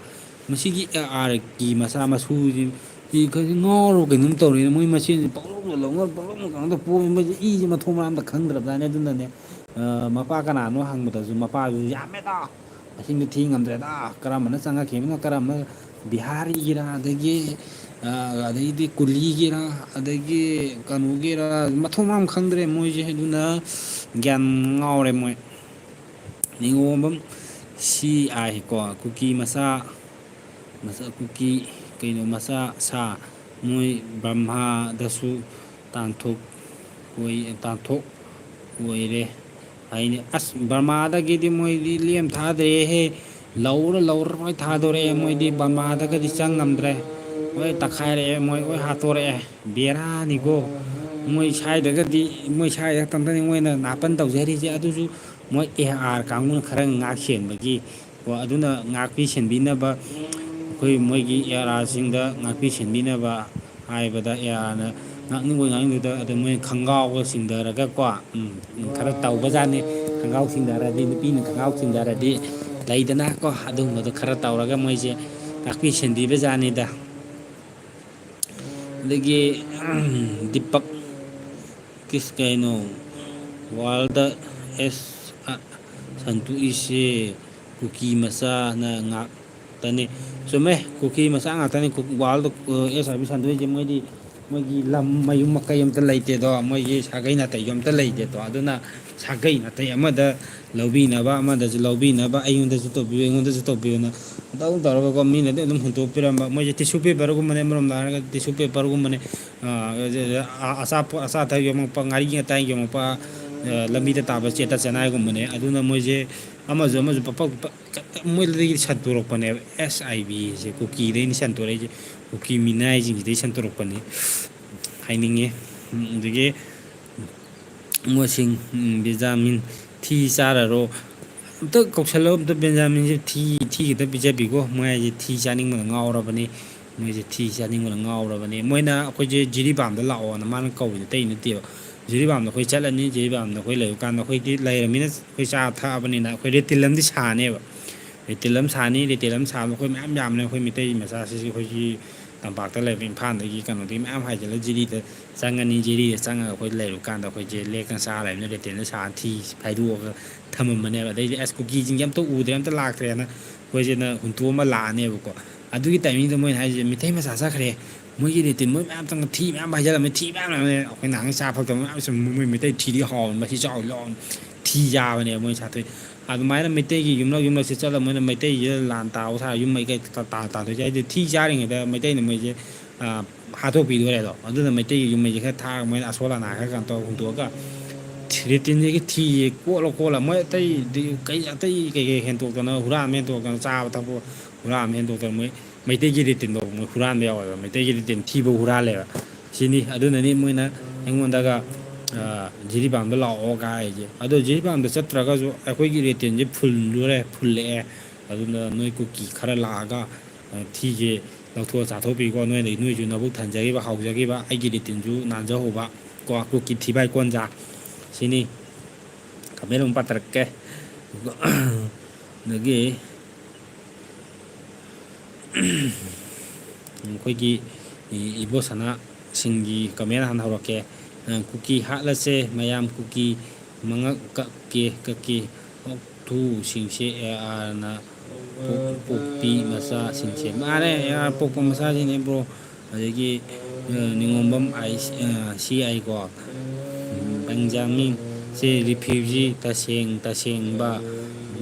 ꯃꯁꯤꯒꯤ ꯑꯦ ꯑꯥꯔꯒꯤ ꯃꯆꯥ ꯃꯁꯨꯁꯤ ꯁꯤ ꯈꯔ ꯉꯥꯎꯔꯕ ꯀꯩꯅꯣꯝ ꯇꯧꯔꯦꯅꯦ꯫ ꯃꯣꯏ ꯃꯁꯦꯟꯁꯦ ꯄꯪꯂꯧꯗ ꯂꯧꯅ, ꯄꯪꯂꯧꯗ ꯉꯥꯡꯗ ꯄꯣꯛꯑꯦ꯫ ꯃꯣꯏꯁꯦ ꯏꯁꯦ ꯃꯊꯣꯡ ꯃꯔꯥꯡ ꯑꯝꯇ ꯈꯪꯗ꯭ꯔꯕꯖꯥꯠꯅꯦ꯫ ꯑꯗꯨꯅꯅꯦ, ꯑ, ꯃꯄꯥ ꯀꯅꯥꯅꯣ ꯍꯪꯕꯗꯁꯨ ꯃꯄꯥꯁꯨ ꯌꯥꯝꯃꯦꯗ, ꯃꯁꯤꯡꯗꯣ ꯊꯤ ꯉꯝꯗ꯭ꯔꯦꯗ, ꯀꯔꯝꯕꯅ ꯆꯪꯉꯛꯈꯤꯕꯅꯣ, ꯀꯔꯝꯕ ꯕꯤꯍꯥꯔꯤꯒꯤꯔꯥ, ꯑꯗꯒꯤ ꯑꯗꯩꯗꯤ ꯀꯨꯂꯤꯒꯤꯔ, ꯑꯗꯒꯤ ꯀꯩꯅꯣꯒꯤꯔ, ꯃꯊꯣꯡ ꯃꯔꯝ ꯈꯪꯗ꯭ꯔꯦ ꯃꯣꯏꯁꯦ꯫ ꯑꯗꯨꯅ ꯒ꯭ꯌꯥꯟ ꯉꯥꯎꯔꯦ ꯃꯣꯏ꯫ ꯅꯤꯉꯣꯝꯕꯝ ꯁꯤ ꯑꯥꯏ ꯀꯣ, ꯀꯨꯀꯤ ꯃꯆꯥ, ꯃꯆꯥ ꯀꯨꯀꯤ, ꯀꯩꯅꯣ, ꯃꯆꯥ ꯁꯥ, ꯃꯣꯏ ꯕ꯭ꯔꯍ꯭ꯃꯥꯗꯁꯨ ꯇꯥꯟꯊꯣꯛ ꯑꯣꯏ, ꯇꯥꯟꯊꯣꯛ ꯑꯣꯏꯔꯦ ꯍꯥꯏꯅꯤ꯫ ꯑꯁ, ꯕꯔꯃꯥꯗꯒꯤꯗꯤ ꯃꯣꯏꯗꯤ ꯂꯦꯝ ꯊꯥꯗ꯭ꯔꯦꯍꯦ꯫ ꯂꯧꯔ ꯂꯧꯔ ꯂꯣꯏ ꯊꯥꯗꯣꯔꯛꯑꯦ꯫ ꯃꯣꯏꯗꯤ ꯕꯔꯃꯥꯗꯒꯗꯤ ꯆꯪ ꯉꯝꯗ꯭ꯔꯦ꯫ ꯂꯣꯏ ꯇꯛꯈꯥꯏꯔꯛꯑꯦ, ꯃꯣꯏ ꯂꯣꯏ ꯍꯥꯠꯇꯣꯔꯛꯑꯦ꯫ ꯕꯦꯔꯥꯅꯤꯀꯣ꯫ ꯃꯣꯏ ꯁ꯭ꯋꯥꯏꯗꯒꯗꯤ, ꯃꯣꯏ ꯁ꯭ꯋꯥꯏꯗ ꯈꯛꯇꯪꯗꯅꯤ ꯃꯣꯏꯅ ꯅꯥꯄꯟ ꯇꯧꯖꯔꯤꯁꯦ꯫ ꯑꯗꯨꯁꯨ ꯃꯣꯏ ꯑꯦ ꯑꯥꯔ ꯀꯥꯡꯕꯨꯅ ꯈꯔ ꯉꯥꯛ ꯁꯦꯟꯕꯒꯤ ꯀꯣ, ꯑꯗꯨꯅ ꯉꯥꯛꯄꯤ ꯁꯦꯟꯕꯤꯅꯕ, ꯑꯩꯈꯣꯏ ꯃꯣꯏꯒꯤ ꯑꯦ ꯑꯥꯔꯁꯤꯡꯗ ꯉꯥꯛꯄꯤ ꯁꯦꯟꯕꯤꯅꯕ ꯍꯥꯏꯕꯗ, ꯑꯦ ꯑꯥꯔꯅ ꯉꯥꯛꯅꯤꯡꯕꯣꯏ ꯉꯥꯡꯅꯤꯡꯗꯣꯏꯗ, ꯑꯗ ꯃꯣꯏꯅ ꯈꯣꯡꯒ꯭ꯔꯥꯎꯒ ꯆꯤꯡꯊꯔꯒꯀꯣ, ꯎꯝ, ꯈꯔ ꯇꯧꯕꯖꯥꯠꯅꯤ꯫ ꯈꯣꯡꯒ꯭ꯔꯥꯎ ꯆꯤꯡꯊꯔꯗꯤ, ꯅꯨꯄꯤꯅ ꯈꯣꯡꯒ꯭ꯔꯥꯎ ꯆꯤꯡꯊꯔꯗꯤ ꯂꯩꯗꯅꯀꯣ, ꯑꯗꯨꯒꯨꯝꯕꯗꯣ ꯈꯔ ꯇꯧꯔꯒ ꯃꯣꯏꯁꯦ ꯉꯥꯛꯄꯤ ꯁꯦꯟꯕꯤꯕꯖꯥꯠꯅꯤꯗ꯫ ꯑꯗꯒꯤ ꯗꯤꯄꯛ ꯀꯤꯁ ꯀꯩꯅꯣ, ꯋꯥꯔꯜꯗ ꯑꯦꯁ ꯁꯟꯇꯣꯛꯏꯁꯦ ꯀꯨꯀꯤ ꯃꯆꯥꯅ ꯉꯥꯛꯇꯅꯤ꯫ ꯆꯨꯝꯃꯦ, ꯀꯨꯀꯤ ꯃꯆꯥ ꯉꯥꯛꯇꯅꯤ꯫ ꯀꯨ-, ꯋꯥꯔꯜꯗ, ꯑ, ꯑꯦꯁ ꯑꯥꯔ ꯕꯤ ꯁꯟꯗꯣꯛꯏꯁꯦ꯫ ꯃꯣꯏꯗꯤ, ꯃꯣꯏꯒꯤ ꯂꯝ ꯃꯌꯨꯝ ꯃꯀꯩ ꯑꯝꯇ ꯂꯩꯇꯦꯗꯣ, ꯃꯣꯏꯒꯤ ꯁꯥꯒꯩ ꯅꯥꯇꯩꯁꯨ ꯑꯝꯇ ꯂꯩꯇꯦꯗꯣ꯫ ꯑꯗꯨꯅ ꯁꯥꯒꯩ ꯅꯥꯇꯩ ꯑꯃꯗ ꯂꯧꯕꯤꯅꯕ, ꯑꯃꯗꯁꯨ ꯂꯧꯕꯤꯅꯕ, ꯑꯩꯉꯣꯟꯗꯁꯨ ꯇꯧꯕꯤꯌꯨ, ꯑꯩꯉꯣꯟꯗꯁꯨ ꯇꯧꯕꯤꯌꯨꯅ ꯑꯗꯨꯝ ꯇꯧꯔꯒꯀꯣ, ꯃꯤꯅꯗꯤ ꯑꯗꯨꯝ ꯍꯨꯟꯗꯣꯛꯄꯤꯔꯝꯕ꯫ ꯃꯣꯏꯁꯦ ꯇꯤꯁꯨ ꯄꯦꯄꯔꯒꯨꯝꯕꯅꯦ, ꯑꯃꯔꯣꯝꯗ ꯍꯥꯏꯔꯒꯗꯤ ꯇꯤꯁꯨ ꯄꯦꯄꯔꯒꯨꯝꯕꯅꯦ꯫ ꯑ, ꯑꯆꯥꯄꯣꯠ, ꯑꯆꯥ ꯑꯊꯛ ꯌꯣꯝꯃꯛꯄ, ꯉꯥꯔꯤ ꯉꯇꯥꯏ ꯌꯣꯝꯃꯛꯄ, ꯑ, ꯂꯝꯕꯤꯗ ꯇꯥꯕ ꯆꯦꯠꯇ ꯆꯦꯅꯥꯏꯒꯨꯝꯕꯅꯦ꯫ ꯑꯗꯨꯅ ꯃꯣꯏꯁꯦ ꯑꯃꯁꯨ ꯑꯃꯁꯨ ꯄꯞ-, ꯄꯞ-, ꯃꯣꯏꯗꯒꯤ ꯁꯟꯇꯣꯔꯛꯄꯅꯦꯕ꯫ ꯑꯦꯁ ꯑꯥꯏ ꯕꯤꯁꯦ ꯀꯨꯀꯤꯗꯩꯅꯤ ꯁꯟꯇꯣꯔꯛꯏꯁꯦ, ꯀꯨꯀꯤ ꯃꯤꯅꯥꯏꯁꯤꯡꯁꯤꯗꯩ ꯁꯟꯇꯣꯔꯛꯄꯅꯤ ꯍꯥꯏꯅꯤꯡꯉꯤ꯫ ꯎꯝ, ꯑꯗꯒꯤ ꯃꯣꯏꯁꯤꯡ, ꯎꯝ, ꯕꯦꯟꯖꯥꯃꯤꯟ, ꯊꯤ ꯆꯥꯔꯔꯣ꯫ ꯑꯝꯇ ꯀꯧꯁꯜꯂꯣ, ꯑꯝꯇ ꯕꯦꯟꯖꯥꯃꯤꯟꯁꯦ ꯊꯤ, ꯊꯤ ꯈꯤꯇ ꯄꯤꯖꯕꯤꯈꯣ꯫ ꯃꯣꯏ ꯍꯥꯏꯁꯦ ꯊꯤ ꯆꯥꯅꯤꯡꯕꯅ ꯉꯥꯎꯔꯕꯅꯤ꯫ ꯃꯣꯏꯁꯦ ꯊꯤ ꯆꯥꯅꯤꯡꯕꯅ ꯉꯥꯎꯔꯕꯅꯤ꯫ ꯃꯣꯏꯅ ꯑꯩꯈꯣꯏꯁꯦ ꯖꯤꯔꯤꯕꯥꯝꯗ ꯂꯥꯛꯑꯣꯅ ꯃꯥꯅ ꯀꯧꯔꯤꯁꯦ, ꯑꯇꯩ ꯅꯠꯇꯦꯕ꯫ ꯖꯤꯔꯤꯕꯥꯝꯗ ꯑꯩꯈꯣꯏ ꯆꯠꯂꯅꯤ, ꯖꯤꯔꯤꯕꯥꯝꯗ ꯑꯩꯈꯣꯏ ꯂꯩꯕ ꯀꯥꯟꯗ ꯑꯩꯈꯣꯏꯗꯤ ꯂꯩꯔꯃꯤꯅ ꯑꯩꯈꯣꯏ ꯆꯥ ꯊꯛꯑꯕꯅꯤꯅ ꯑꯩꯈꯣꯏ ꯔꯦꯇꯤꯜ ꯑꯃꯗꯤ ꯁꯥꯅꯦꯕ꯫ ꯔꯦꯇꯤꯜ ꯑꯃ ꯁꯥꯅꯤ, ꯔꯦꯇꯤꯜ ꯑꯃ ꯁꯥꯕꯗ ꯑꯩꯈꯣꯏ ꯃꯌꯥꯝ ꯌꯥꯝꯕꯅꯦ꯫ ꯑꯩꯈꯣꯏ ꯃꯤꯇꯩ ꯃꯆꯥꯁꯤꯁꯨ ꯑꯩꯈꯣꯏꯒꯤ ꯇꯝꯄꯥꯛꯇ ꯂꯩꯕ ꯏꯝꯐꯥꯜꯗꯒꯤ ꯀꯩꯅꯣꯗꯒꯤ ꯃꯌꯥꯝ ꯍꯥꯏꯖꯤꯜꯂꯒ ꯖꯤꯔꯤꯗ ꯆꯪꯉꯅꯤ꯫ ꯖꯤꯔꯤꯗ ꯆꯪꯉꯒ ꯑꯩꯈꯣꯏ ꯂꯩꯔꯨ ꯀꯥꯟꯗ ꯑꯩꯈꯣꯏꯁꯦ ꯂꯦꯛꯇꯅ ꯆꯥ ꯂꯩꯕꯅꯤꯅ ꯔꯦꯇꯤꯜꯗ ꯁꯥꯔ ꯊꯤ ꯐꯥꯏꯗꯣꯛꯑꯒ ꯊꯝꯃꯝꯕꯅꯦꯕ꯫ ꯑꯗꯩꯗꯤ ꯑꯁ ꯀꯨꯀꯤꯁꯤꯡꯁꯦ ꯑꯝꯇ ꯎꯗ꯭ꯔꯦ, ꯑꯝꯇ ꯂꯥꯛꯇ꯭ꯔꯦꯅ ꯑꯩꯈꯣꯏꯁꯤꯅ ꯍꯨꯟꯇꯣꯛꯑꯝꯃ ꯂꯥꯛꯑꯅꯦꯕꯀꯣ꯫ ꯑꯗꯨꯒꯤ timingꯗ ꯃꯣꯏꯅ ꯍꯥꯏꯁꯦ, "ꯃꯤꯇꯩ ꯃꯆꯥ ꯆꯠꯈ꯭ꯔꯦ, ꯃꯣꯏꯒꯤ ꯂꯦꯇ꯭ꯔꯤꯟ ꯃꯣꯏ ꯃꯌꯥꯝ ꯆꯪꯉ ꯊꯤ ꯃꯌꯥꯝ ꯐꯥꯏꯖꯜꯂꯝꯃꯦ, ꯊꯤ ꯃꯌꯥꯝ ꯂꯩꯔꯝꯃꯦ, ꯑꯩꯈꯣꯏ ꯅꯍꯥꯟꯒꯩ ꯆꯥ ꯐꯛꯇꯕ ꯃꯌꯥꯝ ꯁꯨꯝ, ꯃꯣꯏ ꯃꯩꯇꯩ ꯊꯤꯗꯤ ꯍꯥꯎꯕꯅꯤ, ꯃꯁꯤ ꯆꯥꯎ ꯂꯥꯎ", ꯊꯤ ꯆꯥꯕꯅꯦꯕ ꯃꯣꯏ ꯆꯥꯊꯣꯛꯏ꯫ ꯑꯗꯨꯃꯥꯏꯅ ꯃꯩꯇꯩꯒꯤ ꯌꯨꯝꯂꯛ ꯌꯨꯝꯂꯛꯁꯤ ꯆꯠꯂ ꯃꯣꯏꯅ ꯃꯩꯇꯩꯁꯤꯗ ꯂꯥꯟ ꯇꯥꯕ ꯁꯥꯔ ꯌꯨꯝ ꯃꯩꯀꯩ ꯇꯥ-, ꯇꯥ-, ꯇꯥꯟꯊꯣꯛꯏꯁꯦ꯫ ꯍꯥꯏꯗꯤ ꯊꯤ ꯆꯥꯔꯤꯉꯩꯗ ꯃꯩꯇꯩꯅ ꯃꯣꯏꯁꯦ, ꯑ, ꯍꯥꯠꯇꯣꯛꯄꯤꯗꯣꯔꯦꯗꯣ꯫ ꯑꯗꯨꯅ ꯃꯩꯇꯩꯒꯤ ꯌꯨꯝ ꯃꯩꯁꯦ ꯈꯔ ꯊꯥꯔꯒ ꯃꯣꯏꯅ ꯑꯁꯣꯜ ꯑꯅꯥ ꯈꯔ ꯀꯩꯅꯣ ꯇꯧꯔ ꯍꯨꯟꯗꯣꯛꯑꯒ ꯂꯦꯇ꯭ꯔꯤꯟꯁꯤꯒꯤ ꯊꯤꯁꯦ ꯀꯣꯠꯂ ꯀꯣꯠꯂ ꯃꯣꯏ ꯑꯇꯩꯗꯤ ꯀꯩ, ꯑꯇꯩ ꯀꯩꯀꯩ ꯍꯦꯟꯗꯣꯛꯇꯅ ꯍꯨꯔꯥꯟꯕ ꯍꯦꯟꯗꯣꯛꯇꯅ ꯆꯥꯕ ꯊꯛꯄ ꯍꯨꯔꯥꯟꯕ ꯍꯦꯟꯗꯣꯛꯇꯅ ꯃꯣꯏ ꯃꯩꯇꯩꯒꯤ ꯂꯦꯇ꯭ꯔꯤꯟꯐꯥꯎ ꯃꯣꯏ ꯍꯨꯔꯥꯟꯕ ꯌꯥꯎꯋꯦꯕ, ꯃꯩꯇꯩꯒꯤ ꯂꯦꯇ꯭ꯔꯤꯟ ꯊꯤꯐꯥꯎ ꯍꯨꯔꯥꯜꯂꯦꯕ꯫ ꯁꯤꯅꯤ꯫ ꯑꯗꯨꯅꯅꯤ ꯃꯣꯏꯅ ꯑꯩꯉꯣꯟꯗꯒ, ꯑ, ꯖꯤꯔꯤꯕꯥꯝꯗ ꯂꯥꯛꯑꯣꯒ ꯍꯥꯏꯁꯦ꯫ ꯑꯗꯣ ꯖꯤꯔꯤꯕꯥꯝꯗ ꯆꯠꯇ꯭ꯔꯒꯁꯨ ꯑꯩꯈꯣꯏꯒꯤ ꯂꯦꯇ꯭ꯔꯤꯟꯁꯦ ꯐꯨꯜꯂꯨꯔꯦ, ꯐꯨꯜꯂꯛꯑꯦ꯫ ꯑꯗꯨꯅ ꯅꯣꯏ ꯀꯨꯀꯤ ꯈꯔ ꯂꯥꯛꯑꯒ, ꯑ, ꯊꯤꯁꯦ ꯂꯧꯊꯣꯛꯑ ꯆꯥꯊꯣꯛꯄꯤꯀꯣ꯫ ꯅꯣꯏꯅ, ꯅꯣꯏꯁꯨ ꯅꯕꯨꯛ ꯊꯟꯖꯈꯤꯕ, ꯍꯥꯎꯖꯈꯤꯕ, ꯑꯩꯒꯤ ꯂꯦꯇ꯭ꯔꯤꯟꯁꯨ ꯅꯥꯟꯖꯍꯧꯕ ꯀꯣ, ꯀꯨꯀꯤ ꯊꯤꯕꯥꯏ ꯀꯣꯟꯖꯥ꯫ ꯁꯤꯅꯤ꯫ Comment ꯑꯃꯨꯛ ꯄꯥꯊꯔꯛꯀꯦ꯫ ꯑꯗꯒꯤ ꯑꯩꯈꯣꯏꯒꯤ ꯏꯕꯣꯁꯅꯥ ꯁꯤꯡꯒꯤ comment ꯍꯥꯟꯅ ꯍꯧꯔꯛꯀꯦ꯫ "ꯀꯨꯀꯤ ꯍꯥꯠꯂꯁꯦ ꯃꯌꯥꯝ, ꯀꯨꯀꯤ ꯃꯉꯛ ꯀꯛꯀꯦ, ꯀꯛꯀꯦ, ꯑꯣꯛꯊꯨꯁꯤꯡꯁꯦ ꯑꯦ ꯑꯥꯔꯅ ꯄꯣꯛ-, ꯄꯣꯛꯄꯤ ꯃꯆꯥꯁꯤꯡꯁꯦ"꯫ ꯃꯥꯅꯦ, ꯑꯦ ꯑꯥꯔ ꯄꯣꯛꯄ ꯃꯆꯥꯁꯤꯡꯅꯦ, bro꯫ ꯑꯗꯒꯤ, ꯑ, ꯅꯤꯉꯣꯝꯕꯝ ꯑꯥꯏ ꯁꯤ, ꯑ, ꯁꯤ ꯑꯥꯏ ꯀꯣ꯫ ꯕꯦꯟꯖꯥꯃꯤꯟꯁꯦ refugee ꯇꯁꯦꯡ-, ꯇꯁꯦꯡꯕ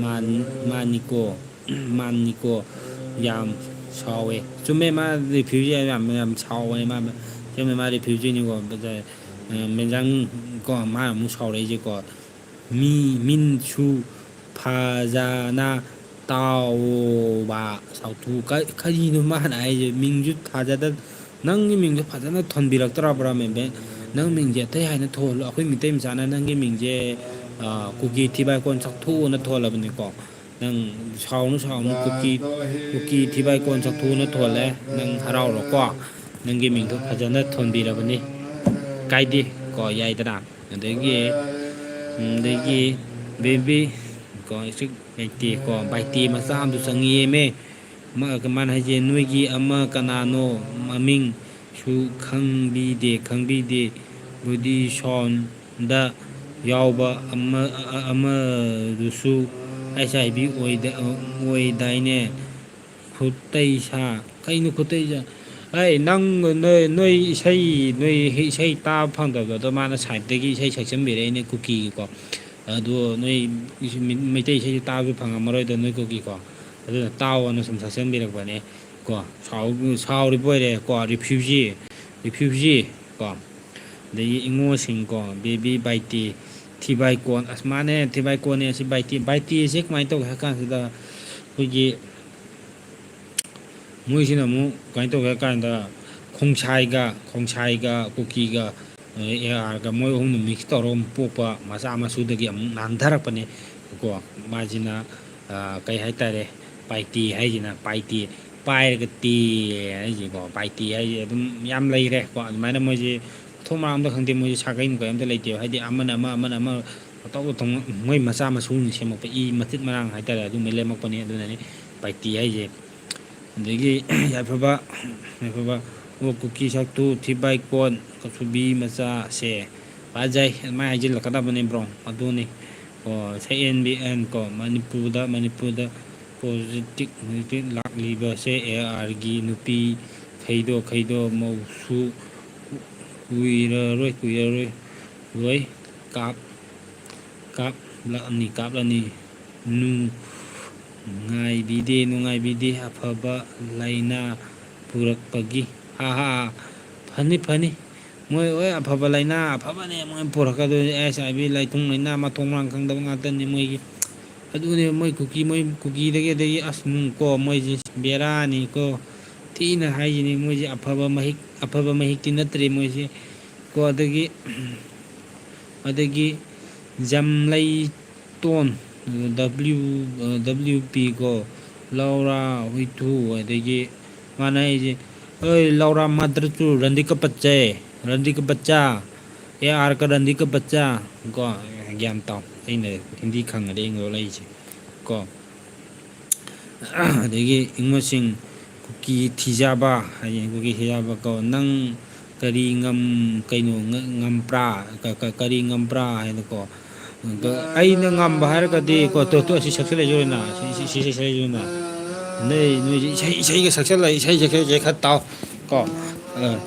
ꯃꯥꯟ-, ꯃꯥꯟꯅꯤꯀꯣ꯫ ꯃꯥꯟꯅꯤꯀꯣ꯫ ꯌꯥꯝ ꯁꯥꯎꯋꯦ꯫ ꯆꯨꯝꯃꯦ, ꯃꯥ refugee ꯌꯥꯝ, ꯌꯥꯝ ꯁꯥꯎꯕꯅꯦ꯫ ꯃꯥ, ꯆꯨꯝꯃꯦ, ꯃꯥ refugeeꯅꯤꯀꯣ꯫ ꯕꯦꯟꯖꯥꯃꯤꯟ ꯀꯣ, ꯃꯥ ꯑꯃꯨꯛ ꯁꯥꯎꯔꯛꯏꯁꯦꯀꯣ꯫ ꯃꯤ, ꯃꯤꯟꯁꯨ ꯐꯖꯅ ꯇꯥꯎꯕ ꯁꯥꯎꯊꯨ꯫ ꯀ-, ꯀꯔꯤꯅꯣ ꯃꯥꯅ ꯍꯥꯏꯁꯦ? ꯃꯤꯡꯁꯨ ꯐꯖꯅ, ꯅꯪꯒꯤ ꯃꯤꯡꯁꯨ ꯐꯖꯅ ꯊꯣꯟꯕꯤꯔꯛꯇ꯭ꯔꯕ꯭ꯔꯥ, ꯃꯦꯝꯕꯦ? ꯅꯪ ꯃꯤꯡꯁꯦ ꯑꯇꯩ ꯍꯥꯏꯅ ꯊꯣꯜꯂꯣ꯫ ꯑꯩꯈꯣꯏ ꯃꯤꯇꯩ ꯃꯆꯥꯅ ꯅꯪꯒꯤ ꯃꯤꯡꯁꯦ, ꯑ, ꯀꯨꯀꯤ ꯊꯤꯕꯥꯏ ꯀꯣꯟ ꯆꯥꯛꯊꯣꯛꯑꯣꯅ ꯊꯣꯜꯂꯕꯅꯤꯀꯣ꯫ ꯅꯪ ꯁꯥꯎꯅꯨ, ꯁꯥꯎꯅꯨ, ꯀꯨꯀꯤ, ꯀꯨꯀꯤ ꯊꯤꯕꯥꯏ ꯀꯣꯟ ꯆꯥꯛꯊꯣꯛꯑꯣꯅ ꯊꯣꯜꯂꯦ꯫ ꯅꯪ ꯍꯔꯥꯎꯔꯣꯀꯣ꯫ ꯅꯪꯒꯤ ꯃꯤꯡꯗꯣ ꯐꯖꯅ ꯊꯣꯟꯕꯤꯔꯕꯅꯤ꯫ ꯀꯥꯏꯗꯦ ꯀꯣ, ꯌꯥꯏꯗꯅ꯫ ꯑꯗꯒꯤ, ꯑꯗꯒꯤ ꯕꯦꯕꯤ ꯀꯣ, ꯏꯆꯤꯛ ꯂꯩꯇꯦ ꯀꯣ, ꯕꯥꯏꯇꯦ ꯃꯆꯥ ꯑꯃꯁꯨ ꯆꯪꯉꯛꯑꯦꯃꯦ꯫ ꯃꯥ-, ꯃꯥꯅ ꯍꯥꯏꯁꯦ, "ꯅꯣꯏꯒꯤ ꯑꯃ ꯀꯅꯥꯅꯣ ꯃꯃꯤꯡꯁꯨ ꯈꯪꯕꯤꯗꯦ, ꯈꯪꯕꯤꯗꯦ, body soundꯗ ꯌꯥꯎꯕ ꯑꯃ, ꯑ-, ꯑꯃꯗꯨꯁꯨ HIV ꯑꯣꯏꯗ-, ꯑꯣꯏꯗꯥꯏꯅꯦ?" ꯈꯨꯠꯇꯩ ꯁꯥ, ꯀꯩꯅꯣ ꯈꯨꯠꯇꯩ ꯁꯥ? ꯑꯩ ꯅꯪ, ꯅꯣꯏ, ꯅꯣꯏ ꯏꯁꯩ, ꯅꯣꯏ ꯏꯁꯩ ꯇꯥꯕ ꯐꯪꯗꯕꯗꯣ ꯃꯥꯅ ꯁꯥꯏꯠꯇꯒꯤ ꯏꯁꯩ ꯁꯛꯆꯟꯕꯤꯔꯛꯏꯅꯦ ꯀꯨꯀꯤꯒꯤꯀꯣ꯫ ꯑꯗꯣ ꯅꯣꯏ ꯃꯩꯇꯩ ꯏꯁꯩꯁꯨ ꯇꯥꯕꯁꯨ ꯐꯪꯉꯝꯃꯔꯣꯏꯗꯣ ꯅꯣꯏ ꯀꯨꯀꯤꯀꯣ꯫ ꯑꯗꯨꯅ ꯇꯥꯎꯑꯣꯅ ꯁꯨꯝ ꯁꯛꯆꯟꯕꯤꯔꯛꯄꯅꯦ ꯀꯣ꯫ ꯁꯥꯎ-, ꯁꯥꯎꯔꯤꯕ ꯑꯣꯏꯔꯦ ꯀꯣ, ꯔꯤꯐ꯭ꯌꯨꯖꯤ, ꯔꯤꯐ꯭ꯌꯨꯖꯤ ꯀꯣ꯫ ꯑꯗꯒꯤ ꯏꯉꯣꯁꯤꯡ ꯀꯣ, ꯕꯦꯕꯤ ꯕꯥꯏꯇꯤ, ꯊꯤꯕꯥꯏꯀꯣꯟ, ꯑꯁ ꯃꯥꯅꯦ, ꯊꯤꯕꯥꯏꯀꯣꯟꯅꯦ ꯑꯁꯤ ꯕꯥꯏꯇꯤ꯫ ꯕꯥꯏꯇꯤ ꯑꯁꯤ ꯀꯃꯥꯏꯅ ꯇꯧꯒꯦ ꯍꯥꯏ ꯀꯥꯟꯁꯤꯗ ꯑꯩꯈꯣꯏꯒꯤ ꯃꯣꯏꯁꯤꯅ ꯑꯃꯨꯛ ꯀꯃꯥꯏꯅ ꯇꯧꯒꯦ ꯍꯥꯏ ꯀꯥꯟꯗ ꯈꯣꯡꯁꯥꯏꯒ, ꯈꯣꯡꯁꯥꯏꯒ ꯀꯨꯀꯤꯒ, ꯑꯦ ꯑꯥꯔꯒ ꯃꯣꯏ ꯑꯍꯨꯝꯅ ꯃꯤꯛꯁ ꯇꯧꯔꯒ ꯑꯃꯨꯛ ꯄꯣꯛꯄ ꯃꯆꯥ ꯃꯁꯨꯗꯒꯤ ꯑꯃꯨꯛ ꯅꯥꯟꯊꯔꯛꯄꯅꯦ ꯀꯣ꯫ ꯃꯥꯁꯤꯅ, ꯑ, ꯀꯩ ꯍꯥꯏꯇꯥꯔꯦ, ꯄꯥꯏꯇꯤ ꯍꯥꯏꯁꯤꯅ, ꯄꯥꯏꯇꯤ, ꯄꯥꯏꯔꯒ ꯇꯤ ꯍꯥꯏꯁꯤꯀꯣ, ꯄꯥꯏꯇꯤ ꯍꯥꯏꯁꯦ ꯑꯗꯨꯝ ꯌꯥꯝ ꯂꯩꯔꯦ ꯀꯣ꯫ ꯑꯗꯨꯃꯥꯏꯅ ꯃꯣꯏꯁꯦ ꯃꯊꯣꯡ ꯃꯔꯝ ꯑꯝꯇ ꯈꯪꯗꯦ, ꯃꯣꯏꯁꯦ ꯁꯥꯒꯩ ꯅꯨꯡꯒꯩ ꯑꯝꯇ ꯂꯩꯇꯦꯕ꯫ ꯍꯥꯏꯗꯤ ꯑꯃꯅ ꯑꯃ, ꯑꯃꯅ ꯑꯃ, ꯑꯇꯧ ꯑꯇꯧ ꯃꯣꯏ ꯃꯆꯥ ꯃꯁꯨꯅ ꯁꯦꯝꯃꯛꯄ ꯏ ꯃꯇꯤꯠ ꯃꯔꯥꯡ ꯍꯥꯏꯇꯥꯔꯦ, ꯑꯗꯨꯝꯕꯩ ꯂꯦꯝꯃꯛꯄꯅꯦ꯫ ꯑꯗꯨꯅꯅꯦ ꯄꯥꯏꯇꯤ ꯍꯥꯏꯁꯦ꯫ ꯑꯗꯒꯤ ꯌꯥꯏꯐꯕ, ꯌꯥꯏꯐꯕ, ꯑꯣ ꯀꯨꯀꯤ ꯁꯛꯇꯨ ꯊꯤꯕꯥꯏꯀꯣꯟ ꯀꯁꯨꯕꯤ ꯃꯆꯥꯁꯦ ꯐꯖꯩ ꯑꯗꯨꯃꯥꯏꯅ ꯍꯥꯏꯖꯤꯜꯂꯛꯀꯗꯕꯅꯦ ꯕ꯭ꯔꯣ꯫ ꯑꯗꯨꯅꯤ꯫ ꯑꯣ, ꯁꯛ ꯑꯦꯟ ꯕꯤ ꯑꯦꯟ ꯀꯣ, ꯃꯅꯤꯄꯨꯔꯗ, ꯃꯅꯤꯄꯨꯔꯗ ꯍꯧꯖꯤꯛꯇꯤ, ꯍꯧꯖꯤꯛꯇꯤ ꯂꯥꯛꯂꯤꯕꯁꯦ ꯑꯦ ꯑꯥꯔꯒꯤ ꯅꯨꯄꯤ ꯈꯩꯗꯣ, ꯈꯩꯗꯣ ꯃꯧꯁꯨ ꯀꯨꯏꯔꯔꯣꯏ, ꯀꯨꯏꯔꯔꯣꯏ, ꯂꯣꯏ ꯀꯥꯞ-, ꯀꯥꯞꯂꯛꯑꯅꯤ, ꯀꯥꯞꯂꯅꯤ꯫ ꯅꯨꯡꯉꯥꯏꯕꯤꯗꯦ, ꯅꯨꯡꯉꯥꯏꯕꯤꯗꯦ, ꯑꯐꯕ ꯂꯥꯏꯅꯥ ꯄꯨꯔꯛꯄꯒꯤ꯫ ꯍꯥ ꯍꯥ꯫ ꯐꯅꯤ, ꯐꯅꯤ꯫ ꯃꯣꯏ ꯍꯣꯏ ꯑꯐꯕ ꯂꯥꯏꯅꯥ ꯑꯐꯕꯅꯦ ꯃꯣꯏ ꯄꯨꯔꯛꯀꯗꯣꯏꯁꯦ꯫ ꯑꯦꯁ ꯑꯥꯏ ꯚꯤ, ꯂꯥꯏꯊꯨꯡ ꯂꯥꯏꯅꯥ, ꯃꯊꯣꯡ ꯃꯔꯥꯡ ꯈꯪꯗꯕ ꯉꯥꯛꯇꯅꯤ ꯃꯣꯏꯒꯤ꯫ ꯑꯗꯨꯅꯦ ꯃꯣꯏ ꯀꯨꯀꯤ, ꯃꯣꯏ ꯀꯨꯀꯤꯗꯒꯤ, ꯑꯗꯒꯤ ꯑꯁ ꯅꯨꯡ ꯀꯣ, ꯃꯣꯏꯁꯦ ꯕꯦꯔꯥꯅꯤ ꯀꯣ꯫ ꯊꯤꯅ ꯍꯥꯏꯁꯤꯅꯤ ꯃꯣꯏꯁꯦ꯫ ꯑꯐꯕ ꯃꯍꯤꯛ, ꯑꯐꯕ ꯃꯍꯤꯛꯇꯤ ꯅꯠꯇ꯭ꯔꯦ ꯃꯣꯏꯁꯦ ꯀꯣ꯫ ꯑꯗꯒꯤ, ꯑꯗꯒꯤ ꯖꯝꯂꯩ ꯇꯣꯟ, ꯗꯕ꯭ꯂꯤꯎ, ꯗꯕ꯭ꯂꯤꯎ ꯄꯤ ꯀꯣ, ꯂꯧꯔꯥ ꯍꯨꯏꯊꯨ, ꯑꯗꯒꯤ ꯃꯥꯅ ꯑꯩꯁꯦ, "ꯑꯩ ꯂꯧꯔꯥ ꯃꯥꯗꯔ ꯆꯨ ꯔꯟꯗꯤ ꯀ ꯕꯆꯥ, ꯔꯟꯗꯤ ꯀ ꯕꯆꯥ, ꯑꯦ ꯑꯥꯔ ꯀ ꯔꯟꯗꯤ ꯀ ꯕꯆꯥ" ꯀꯣ, ꯒ꯭ꯌꯥꯟ ꯇꯥꯎ, ꯑꯩꯅ ꯍꯤꯟꯗꯤ ꯈꯪꯉꯗꯤ ꯑꯩ ꯂꯣꯜꯂꯛꯏꯁꯦ ꯀꯣ꯫ ꯑꯗꯒꯤ ꯏꯪꯃꯁꯤꯡ ꯀꯨꯀꯤ ꯊꯤꯖꯕ ꯍꯥꯏꯌꯦ, ꯀꯨꯀꯤ ꯊꯤꯖꯕ ꯀꯣ, ꯅꯪ ꯀꯔꯤ ꯉꯝ-, ꯀꯩꯅꯣ, ꯉ-, ꯉꯝꯕ꯭ꯔꯥ? ꯀ-, ꯀ-, ꯀꯔꯤ ꯉꯝꯕ꯭ꯔꯥ ꯍꯥꯏꯅꯀꯣ꯫ ꯑꯗꯣ ꯑꯩꯅ ꯉꯝꯕ ꯍꯥꯏꯔꯒꯗꯤ ꯀꯣ, ꯇꯣ, ꯇꯣ, ꯑꯁꯤ ꯁꯛꯆꯜꯂꯛꯏꯁꯦ ꯑꯣꯏꯅ, ꯁꯤ, ꯁꯤ, ꯁꯤ ꯁꯛꯆꯜꯂꯛꯏꯁꯦ ꯑꯣꯏꯅ꯫ ꯅꯣꯏ, ꯅꯣꯏꯁꯦ ꯏꯁꯩ, ꯏꯁꯩꯒ ꯁꯛꯆꯜꯂ, ꯏꯁꯩꯁꯦ ꯈꯔ, ꯈꯔ ꯇꯥꯎ ꯀꯣ꯫ ꯑ,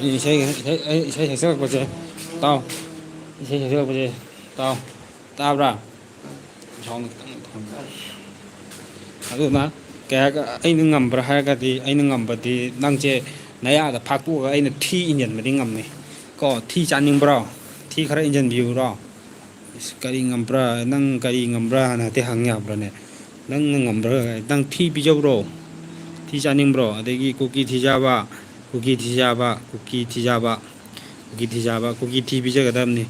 ꯏꯁꯩꯒ, ꯏꯁꯩ, ꯏꯁꯩ ꯁꯛꯆꯜꯂꯛꯄꯁꯦ ꯇꯥꯎ꯫ ꯏꯁꯩ ꯁꯛꯆꯜꯂꯛꯄꯁꯦ ꯇꯥꯎ꯫ ꯇꯥꯕ꯭ꯔꯥ? Sound ꯈꯤꯇꯪ ꯊꯝ-, ꯑꯗꯨꯅ ꯀꯩ ꯍꯥꯏꯔꯒ, ꯑꯩꯅ ꯉꯝꯕ꯭ꯔꯥ ꯍꯥꯏꯔꯒꯗꯤ, ꯑꯩꯅ ꯉꯝꯕꯗꯤ ꯅꯪꯁꯦ ꯅꯌꯥꯗ ꯐꯥꯛꯇꯣꯛꯑꯒ ꯑꯩꯅ ꯊꯤ ꯏꯟꯖꯟꯕꯗꯤ ꯉꯝꯃꯤ ꯀꯣ꯫ ꯊꯤ ꯆꯥꯅꯤꯡꯕ꯭ꯔꯣ? ꯊꯤ ꯈꯔ ꯏꯟꯖꯟꯕꯤꯌꯨꯔꯣ? ꯏꯁ, ꯀꯔꯤ ꯉꯝꯕ꯭ꯔꯥ? ꯅꯪ ꯀꯔꯤ ꯉꯝꯕ꯭ꯔꯥꯅ ꯍꯦꯛꯇ ꯍꯪ ꯌꯥꯕ꯭ꯔꯥꯅꯦ? ꯅꯪꯅ ꯉꯝꯕ꯭ꯔꯥ? ꯅꯪ ꯊꯤ ꯄꯤꯖꯧꯔꯣ? ꯊꯤ ꯆꯥꯅꯤꯡꯕ꯭ꯔꯣ? ꯑꯗꯒꯤ ꯀꯨꯀꯤ ꯊꯤ ꯆꯥꯕ, ꯀꯨꯀꯤ ꯊꯤ ꯆꯥꯕ, ꯀꯨꯀꯤ ꯊꯤ ꯆꯥꯕ, ꯀꯨꯀꯤ ꯊꯤ ꯆꯥꯕ, ꯀꯨꯀꯤ ꯊꯤ ꯄꯤꯖꯒꯗꯕꯅꯤ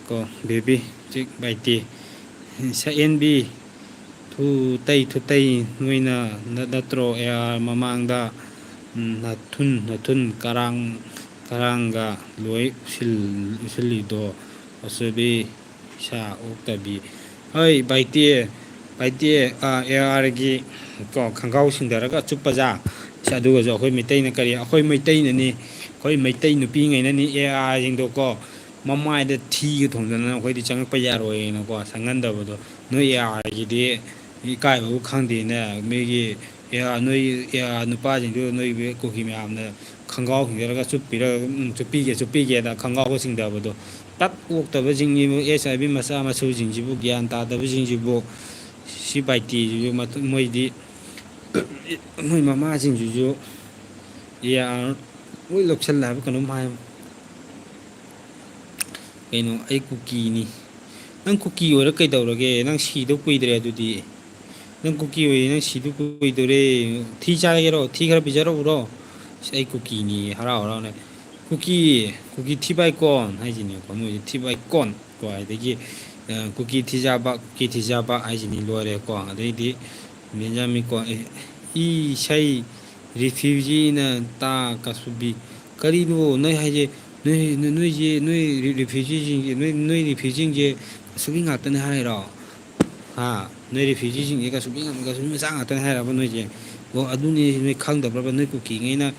ꯀꯣ, baby꯫ ꯆꯤꯛ ꯕꯥꯏꯇꯦ꯫ ꯁꯛꯍꯦꯟꯕꯤ, ꯊꯨꯇꯩ, ꯊꯨꯇꯩ, ꯅꯣꯏꯅ ꯅꯠ-, ꯅꯠꯇ꯭ꯔꯣ, ꯑꯦ ꯑꯥꯔ ꯃꯃꯥꯡꯗ, ꯎꯝ, ꯅꯊꯨꯟ, ꯅꯊꯨꯟ ꯀꯔꯥꯡ, ꯀꯔꯥꯡꯒ ꯂꯣꯏ ꯎꯁꯤꯜ-, ꯎꯁꯤꯜꯂꯤꯗꯣ? ꯑꯁꯣꯏꯕꯤ, ꯏꯁꯥ ꯑꯣꯛꯇꯕꯤ꯫ ꯍꯣꯏ, ꯕꯥꯏꯇꯦ, ꯕꯥꯏꯇꯦ, ꯑꯥ, ꯑꯦ ꯑꯥꯔꯒꯤ ꯀꯣ, ꯈꯣꯡꯒ꯭ꯔꯥꯎ ꯁꯤꯡꯊꯔꯒ ꯑꯆꯨꯞꯄꯖꯥ꯫ ꯏꯁ, ꯑꯗꯨꯒꯁꯨ ꯑꯩꯈꯣꯏ ꯃꯩꯇꯩꯅ ꯀꯔꯤ, ꯑꯩꯈꯣꯏ ꯃꯩꯇꯩꯅꯅꯤ, ꯑꯩꯈꯣꯏ ꯃꯩꯇꯩ ꯅꯨꯄꯤꯉꯩꯅꯅꯤ ꯑꯦ ꯑꯥꯔꯁꯤꯡꯗꯣ ꯀꯣ, ꯃꯃꯥꯏꯗ ꯊꯤꯒ ꯊꯣꯝꯗꯅ ꯑꯩꯈꯣꯏꯗꯤ ꯆꯪꯉꯛꯄ ꯌꯥꯔꯣꯏꯅꯀꯣ, ꯆꯪꯍꯟꯗꯕꯗꯣ꯫ ꯅꯣꯏ ꯑꯦ ꯑꯥꯔꯒꯤꯗꯤ ꯏꯀꯥꯏꯕꯕꯨ ꯈꯪꯗꯦꯅꯦ, ꯃꯤꯒꯤ ꯑꯦ ꯑꯥꯔ, ꯅꯣꯏ ꯑꯦ ꯑꯥꯔ ꯅꯨꯄꯥꯁꯤꯡꯗꯨ, ꯅꯣꯏ ꯀꯨꯀꯤ ꯃꯌꯥꯝꯅ ꯈꯣꯡꯒ꯭ꯔꯥꯎ ꯈꯤꯡꯖꯔꯒ ꯆꯨꯞꯄꯤꯔ-, ꯎꯝ, ꯆꯨꯞꯄꯤꯒꯦ, ꯆꯨꯞꯄꯤꯒꯦꯅ ꯈꯣꯡꯒ꯭ꯔꯥꯎꯒ ꯆꯤꯡꯊꯕꯗꯣ꯫ ꯇꯠ ꯑꯣꯛꯇꯕꯁꯤꯡꯁꯤꯕꯨ, ꯑꯦꯁ ꯑꯥꯏ ꯕꯤ ꯃꯆꯥ ꯃꯁꯨꯁꯤꯡꯁꯤꯕꯨ, ꯒ꯭ꯌꯥꯟ ꯇꯥꯗꯕꯁꯤꯡꯁꯤꯕꯨ, ꯁꯤ ꯕꯥꯏꯇꯤꯁꯤꯁꯨ ꯃꯇꯨꯡ ꯃꯣꯏꯗꯤ ꯃꯣꯏ ꯃꯃꯥꯁꯤꯡꯁꯤꯁꯨ ꯌꯥ-, ꯂꯣꯏ ꯂꯧꯁꯜꯂꯦ ꯍꯥꯏꯕ ꯀꯩꯅꯣꯝ ꯍꯥꯏ꯫ ꯀꯩꯅꯣ, ꯑꯩ ꯀꯨꯀꯤꯅꯤ꯫ ꯅꯪ ꯀꯨꯀꯤ ꯑꯣꯏꯔ ꯀꯩꯗꯧꯔꯒꯦ? ꯅꯪ ꯁꯤꯗꯧ ꯀꯨꯏꯗ꯭ꯔꯦ ꯑꯗꯨꯗꯤ꯫ ꯅꯪ ꯀꯨꯀꯤ ꯑꯣꯏꯔꯤ, ꯅꯪ ꯁꯤꯗꯧ ꯀꯨꯏꯗꯣꯔꯦ꯫ ꯊꯤ ꯆꯥꯒꯦꯔꯣ? ꯊꯤ ꯈꯔ ꯄꯤꯖꯔꯛꯎꯔꯣ? ꯑꯁ, ꯑꯩ ꯀꯨꯀꯤꯅꯤ, ꯍꯔꯥꯎ ꯍꯔꯥꯎꯅ꯫ ꯀꯨꯀꯤ, ꯀꯨꯀꯤ ꯊꯤꯕꯥꯏꯀꯣꯟ ꯍꯥꯏꯁꯤꯅꯦꯀꯣ, ꯃꯣꯏꯁꯦ ꯊꯤꯕꯥꯏꯀꯣꯟ ꯀꯣ, ꯑꯗꯒꯤ, ꯑ, ꯀꯨꯀꯤ ꯊꯤꯖꯥꯕ, ꯀꯨꯀꯤ ꯊꯤꯖꯥꯕ ꯍꯥꯏꯁꯤꯅꯤ, ꯂꯣꯏꯔꯦꯀꯣ꯫ ꯑꯗꯩꯗꯤ ꯕꯦꯟꯖꯥꯃꯤꯟ ꯀꯣ, ꯑꯦ, ꯏꯁꯩ, ꯔꯤꯐ꯭ꯌꯨꯖꯤꯅ ꯇꯥ ꯀꯁꯨꯕꯤ꯫ ꯀꯔꯤꯅꯣ ꯅꯣꯏ ꯍꯥꯏꯁꯦ? ꯅꯣꯏ, ꯅꯣꯏ, ꯅꯣꯏꯁꯦ, ꯅꯣꯏ ꯔꯤ-, ꯔꯤꯐ꯭ꯌꯨꯖꯤꯁꯤꯡꯁꯦ, ꯅꯣꯏ, ꯅꯣꯏ ꯔꯤꯐ꯭ꯌꯨꯖꯤꯁꯤꯡꯁꯦ ꯀꯁꯨꯕꯤ ꯉꯥꯛꯇꯅꯦ ꯍꯥꯏꯔꯣ? ꯍꯥ? ꯅꯣꯏ ꯔꯤꯐ꯭ꯌꯨꯖꯤꯁꯤꯡꯁꯦ ꯀꯁꯨꯕꯤ ꯉꯥꯛ-, ꯀꯁꯨꯕꯤ ꯃꯆꯥ ꯉꯥꯛꯇꯅꯦ ꯍꯥꯏꯔꯕ ꯅꯣꯏꯁꯦ? ꯑꯣ, ꯑꯗꯨꯅꯤ ꯅꯣꯏ ꯈꯪꯗꯕ꯭ꯔꯕ? ꯅꯣꯏ ꯀꯨꯀꯤꯉꯩꯅ,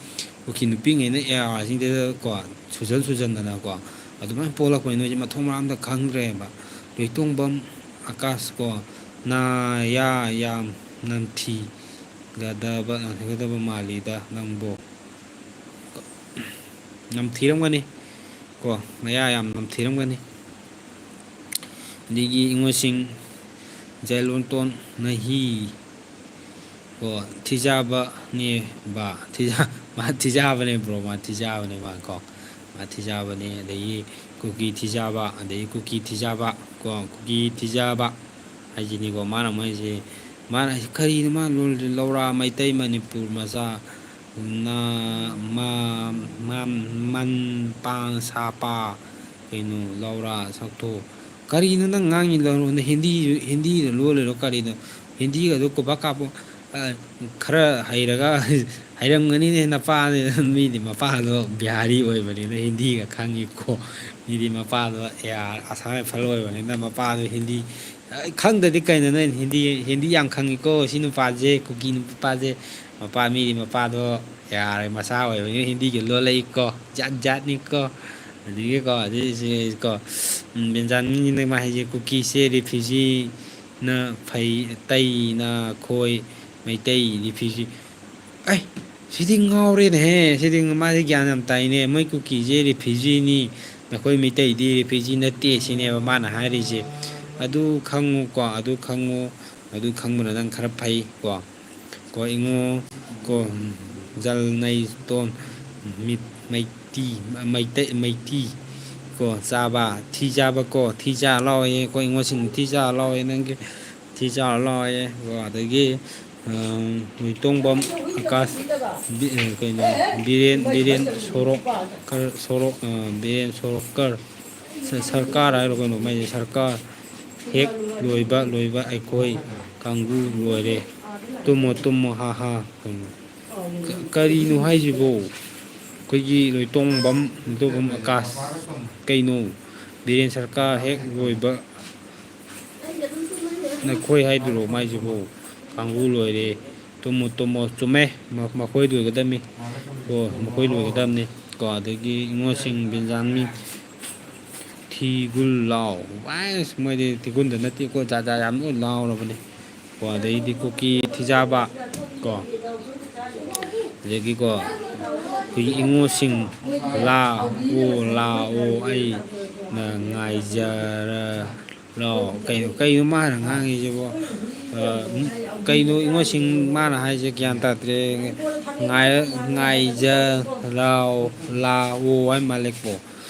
ꯀꯨꯀꯤ ꯅꯨꯄꯤꯉꯩꯅ ꯑꯦ ꯑꯥꯔꯁꯤꯡꯗꯨꯗꯀꯣ, ꯁꯨꯖꯟ ꯁꯨꯖꯟꯗꯅꯀꯣ, ꯑꯗꯨꯃꯥꯏꯅ ꯄꯣꯛꯂꯛꯄꯅꯤ꯫ ꯅꯣꯏꯁꯦ ꯃꯊꯣꯡ ꯃꯔꯝ ꯑꯝꯇ ꯈꯪꯗ꯭ꯔꯦꯕ꯫ ꯂꯣꯏꯇꯣꯡꯕꯝ ꯑꯀꯥꯁ ꯀꯣ, ꯅꯥ ꯌꯥ ꯌꯥꯝ ꯅꯝꯊꯤ꯫ ꯒꯗꯕ, ꯅꯝꯊꯤꯒꯗꯕ ꯃꯥꯜꯂꯤꯗ ꯅꯪꯕꯣ꯫ ꯅꯝꯊꯤꯔꯝꯒꯅꯤ ꯀꯣ, ꯃꯌꯥ ꯌꯥꯝ ꯅꯝꯊꯤꯔꯝꯒꯅꯤ꯫ ꯑꯗꯒꯤ ꯏꯉꯣꯁꯤꯡ, ꯖꯦꯂꯣꯟꯇꯣꯟ, ꯅꯍꯤ ꯀꯣ, ꯊꯤꯖꯥꯕꯅꯦ ꯕꯥ, ꯊꯤꯖꯥ-, ꯃꯥ ꯊꯤꯖꯥꯕꯅꯦ bro, ꯃꯥ ꯊꯤꯖꯥꯕꯅꯦ ꯃꯥ ꯀꯣ, ꯃꯥ ꯊꯤꯖꯥꯕꯅꯦ꯫ ꯑꯗꯒꯤ ꯀꯨꯀꯤ ꯊꯤꯖꯥꯕ, ꯑꯗꯒꯤ ꯀꯨꯀꯤ ꯊꯤꯖꯥꯕ ꯀꯣ, ꯀꯨꯀꯤ ꯊꯤꯖꯥꯕ ꯍꯥꯏꯁꯤꯅꯤꯀꯣ꯫ ꯃꯥꯅ ꯃꯣꯏꯁꯦ, ꯃꯥꯅ ꯀꯔꯤꯅꯣ ꯃꯥ ꯂꯣꯜ-, ꯂꯧꯔꯥ ꯃꯩꯇꯩ ꯃꯅꯤꯄꯨꯔ ꯃꯆꯥ ꯅ-, ꯃ-, ꯃ-, ꯃꯟ ꯄꯥꯡ ꯁꯥ ꯄꯥ ꯀꯩꯅꯣ ꯂꯧꯔꯥ ꯁꯛꯊꯣ-, ꯀꯔꯤꯅꯣ ꯅꯪ ꯉꯥꯡꯉꯤ ꯂꯣꯟꯗꯣ? ꯍꯤꯟꯗꯤ, ꯍꯤꯟꯗꯤꯗ ꯂꯣꯜꯂꯤꯔꯣ ꯀꯔꯤꯅꯣ? ꯍꯤꯟꯗꯤꯒꯗꯣ ꯀꯣꯕꯥꯛ ꯀꯥꯞꯄ, ꯑ, ꯈꯔ ꯍꯩꯔꯒ ꯍꯩꯔꯝꯒꯅꯤꯅꯦ ꯅꯄꯥ, ꯃꯤꯗꯤ ꯃꯄꯥꯗꯣ ꯕꯤꯍꯥꯔꯤ ꯑꯣꯏꯕꯅꯤꯅ ꯍꯤꯟꯗꯤꯒ ꯈꯪꯉꯤꯀꯣ꯫ ꯃꯤꯗꯤ ꯃꯄꯥꯗꯣ ꯑꯦ ꯑꯥꯔ ꯑꯁꯥꯝ ꯔꯥꯏꯐꯜ ꯑꯣꯏꯕꯅꯤꯅ ꯃꯄꯥꯗꯣ ꯍꯤꯟꯗꯤ, ꯑ, ꯈꯪꯗꯗꯤ ꯀꯩꯅꯣ ꯅꯣꯏ ꯍꯤꯟꯗꯤ, ꯍꯤꯟꯗꯤ ꯌꯥꯝ ꯈꯪꯉꯤꯀꯣ ꯁꯤ ꯅꯨꯄꯥꯁꯦ, ꯀꯨꯀꯤ ꯅꯨꯄꯥꯁꯦ꯫ ꯃꯄꯥ, ꯃꯤꯗꯤ ꯃꯄꯥꯗꯣ ꯌꯥꯔꯦ, ꯃꯆꯥ ꯑꯣꯏꯕꯅꯤꯅ ꯍꯤꯟꯗꯤꯒ ꯂꯣꯜꯂꯛꯏꯀꯣ, ꯖꯥꯠ ꯖꯥꯠꯅꯤꯀꯣ꯫ ꯑꯗꯒꯤꯀꯣ, ꯑꯗꯨꯏꯁꯦꯀꯣ, ꯎꯝ, ꯕꯦꯟꯖꯥꯃꯤꯟꯒꯤꯅ ꯃꯥ ꯍꯥꯏꯁꯦ, "ꯀꯨꯀꯤꯁꯦ ꯔꯤꯐ꯭ꯌꯨꯖꯤꯅ ꯐꯩ, ꯇꯩꯅ ꯈꯣꯏ ꯃꯩꯇꯩ ꯔꯤꯐ꯭ꯌꯨꯖꯤ"꯫ ꯑꯩ, ꯁꯤꯗꯤ ꯉꯥꯎꯔꯦꯅꯦꯍꯦ, ꯁꯤꯗꯤ ꯃꯥꯁꯦ ꯒ꯭ꯌꯥꯟ ꯌꯥꯝ ꯇꯥꯏꯅꯦ꯫ "ꯃꯣꯏ ꯀꯨꯀꯤꯁꯦ ꯔꯤꯐ꯭ꯌꯨꯖꯤꯅꯤ, ꯅꯈꯣꯏ ꯃꯩꯇꯩꯗꯤ ꯔꯤꯐ꯭ꯌꯨꯖꯤ ꯅꯠꯇꯦ" ꯁꯤꯅꯦꯕ ꯃꯥꯅ ꯍꯥꯏꯔꯤꯁꯦ꯫ ꯑꯗꯨ ꯈꯪꯉꯨꯀꯣ, ꯑꯗꯨ ꯈꯪꯉꯨ, ꯑꯗꯨ ꯈꯪꯕꯅ ꯅꯪ ꯈꯔ ꯐꯩꯀꯣ꯫ ꯀꯣ ꯏꯉꯣ ꯀꯣ, ꯖꯜ ꯅꯩ ꯇꯣꯟ, ꯃꯤꯠ ꯃꯩꯇꯤ, ꯃꯩꯇꯩ, ꯃꯩꯇꯤ ꯀꯣ, ꯆꯥꯕ, ꯊꯤ ꯆꯥꯕ ꯀꯣ, ꯊꯤ ꯆꯥ ꯂꯥꯎꯑꯦ ꯀꯣ, ꯏꯉꯣꯁꯤꯡ ꯊꯤ ꯆꯥ ꯂꯥꯎꯑꯦ ꯅꯪꯒꯤ, ꯊꯤ ꯆꯥ ꯂꯥꯎꯑꯦ ꯀꯣ꯫ ꯑꯗꯒꯤ, ꯑ, ꯅꯣꯏꯇꯣꯡꯕꯝ ꯑꯀꯥꯁ, ꯕꯤ-, ꯑ, ꯀꯩꯅꯣ, ꯕꯤꯔꯦꯟ, ꯕꯤꯔꯦꯟ ꯁꯣꯔꯣꯛ, ꯀꯔ-, ꯁꯣꯔꯣꯛ, ꯑ, ꯕꯤꯔꯦꯟ ꯁꯣꯔꯣꯛꯀꯔ, ꯁ-, ꯁꯔꯀꯥꯔ ꯍꯥꯏꯔꯣ ꯀꯩꯅꯣ, ꯃꯥꯏꯁꯦ ꯁꯔꯀꯥꯔ꯫ "ꯍꯦꯛ ꯂꯣꯏꯕ, ꯂꯣꯏꯕ ꯑꯩꯈꯣꯏ ꯀꯥꯡꯕꯨ ꯂꯣꯏꯔꯦ꯫ ꯇꯨꯝꯃꯣ, ꯇꯨꯝꯃꯣ, ꯍꯥ, ꯍꯥ"꯫ ꯀꯩꯅꯣ? ꯀ-, ꯀꯔꯤꯅꯣ ꯍꯥꯏꯁꯤꯕꯣ? ꯑꯩꯈꯣꯏꯒꯤ ꯂꯣꯏꯇꯣꯡꯕꯝ, ꯂꯣꯏꯇꯣꯡꯕꯝ ꯑꯀꯥꯁ꯫ ꯀꯩꯅꯣ? ꯕꯤꯔꯦꯟ ꯁꯔꯀꯥꯔ ꯍꯦꯛ ꯂꯣꯏꯕ ꯅꯈꯣꯏ ꯍꯥꯏꯗꯨꯔꯣ ꯃꯥꯏꯁꯤꯕꯨ? ꯀꯥꯡꯕꯨ ꯂꯣꯏꯔꯦ꯫ ꯇꯨꯝꯃꯣ, ꯇꯨꯝꯃꯣ꯫ ꯆꯨꯝꯃꯦ꯫ ꯃ-, ꯃꯈꯣꯏ ꯂꯣꯏꯒꯗꯕꯅꯤ꯫ ꯀꯣ, ꯃꯈꯣꯏ ꯂꯣꯏꯒꯗꯕꯅꯤ꯫ ꯀꯣ, ꯑꯗꯒꯤ ꯏꯉꯣꯁꯤꯡ ꯕꯦꯟꯖꯥꯃꯤꯟ ꯊꯤꯒꯨꯜ ꯂꯥꯎ꯫ ꯋꯥꯏꯁ, ꯃꯣꯏꯗꯤ ꯊꯤꯒꯨꯟꯗ ꯅꯠꯇꯦꯀꯣ, ꯖꯥꯠ ꯖꯥꯠ ꯌꯥꯝ ꯂꯣꯏ ꯂꯥꯎꯔꯕꯅꯤ꯫ ꯀꯣ, ꯑꯗꯩꯗꯤ ꯀꯨꯀꯤ ꯊꯤꯖꯥꯕ ꯀꯣ, ꯑꯗꯒꯤꯀꯣ, ꯑꯩꯈꯣꯏꯒꯤ ꯏꯉꯣꯁꯤꯡ, ꯂꯥꯛꯑꯣ, ꯂꯥꯛꯑꯣ, ꯑꯩꯅ ꯉꯥꯏꯖꯔ ꯂꯥꯛꯑꯣ꯫ ꯀꯩꯅꯣ, ꯀꯩꯅꯣ ꯃꯥꯅ ꯉꯥꯡꯉꯤꯁꯤꯕꯣ? ꯑ, ꯀꯩꯅꯣ ꯏꯉꯣꯁꯤꯡ ꯃꯥꯅ ꯍꯥꯏꯁꯦ? ꯒ꯭ꯌꯥꯟ ꯇꯥꯗ꯭ꯔꯦ꯫ ꯉꯥꯏ-, ꯉꯥꯏꯖ ꯂꯥꯛꯑꯣ, ꯂꯥꯛꯑꯣ ꯍꯥꯏ ꯃꯥꯜꯂꯦꯀꯣ꯫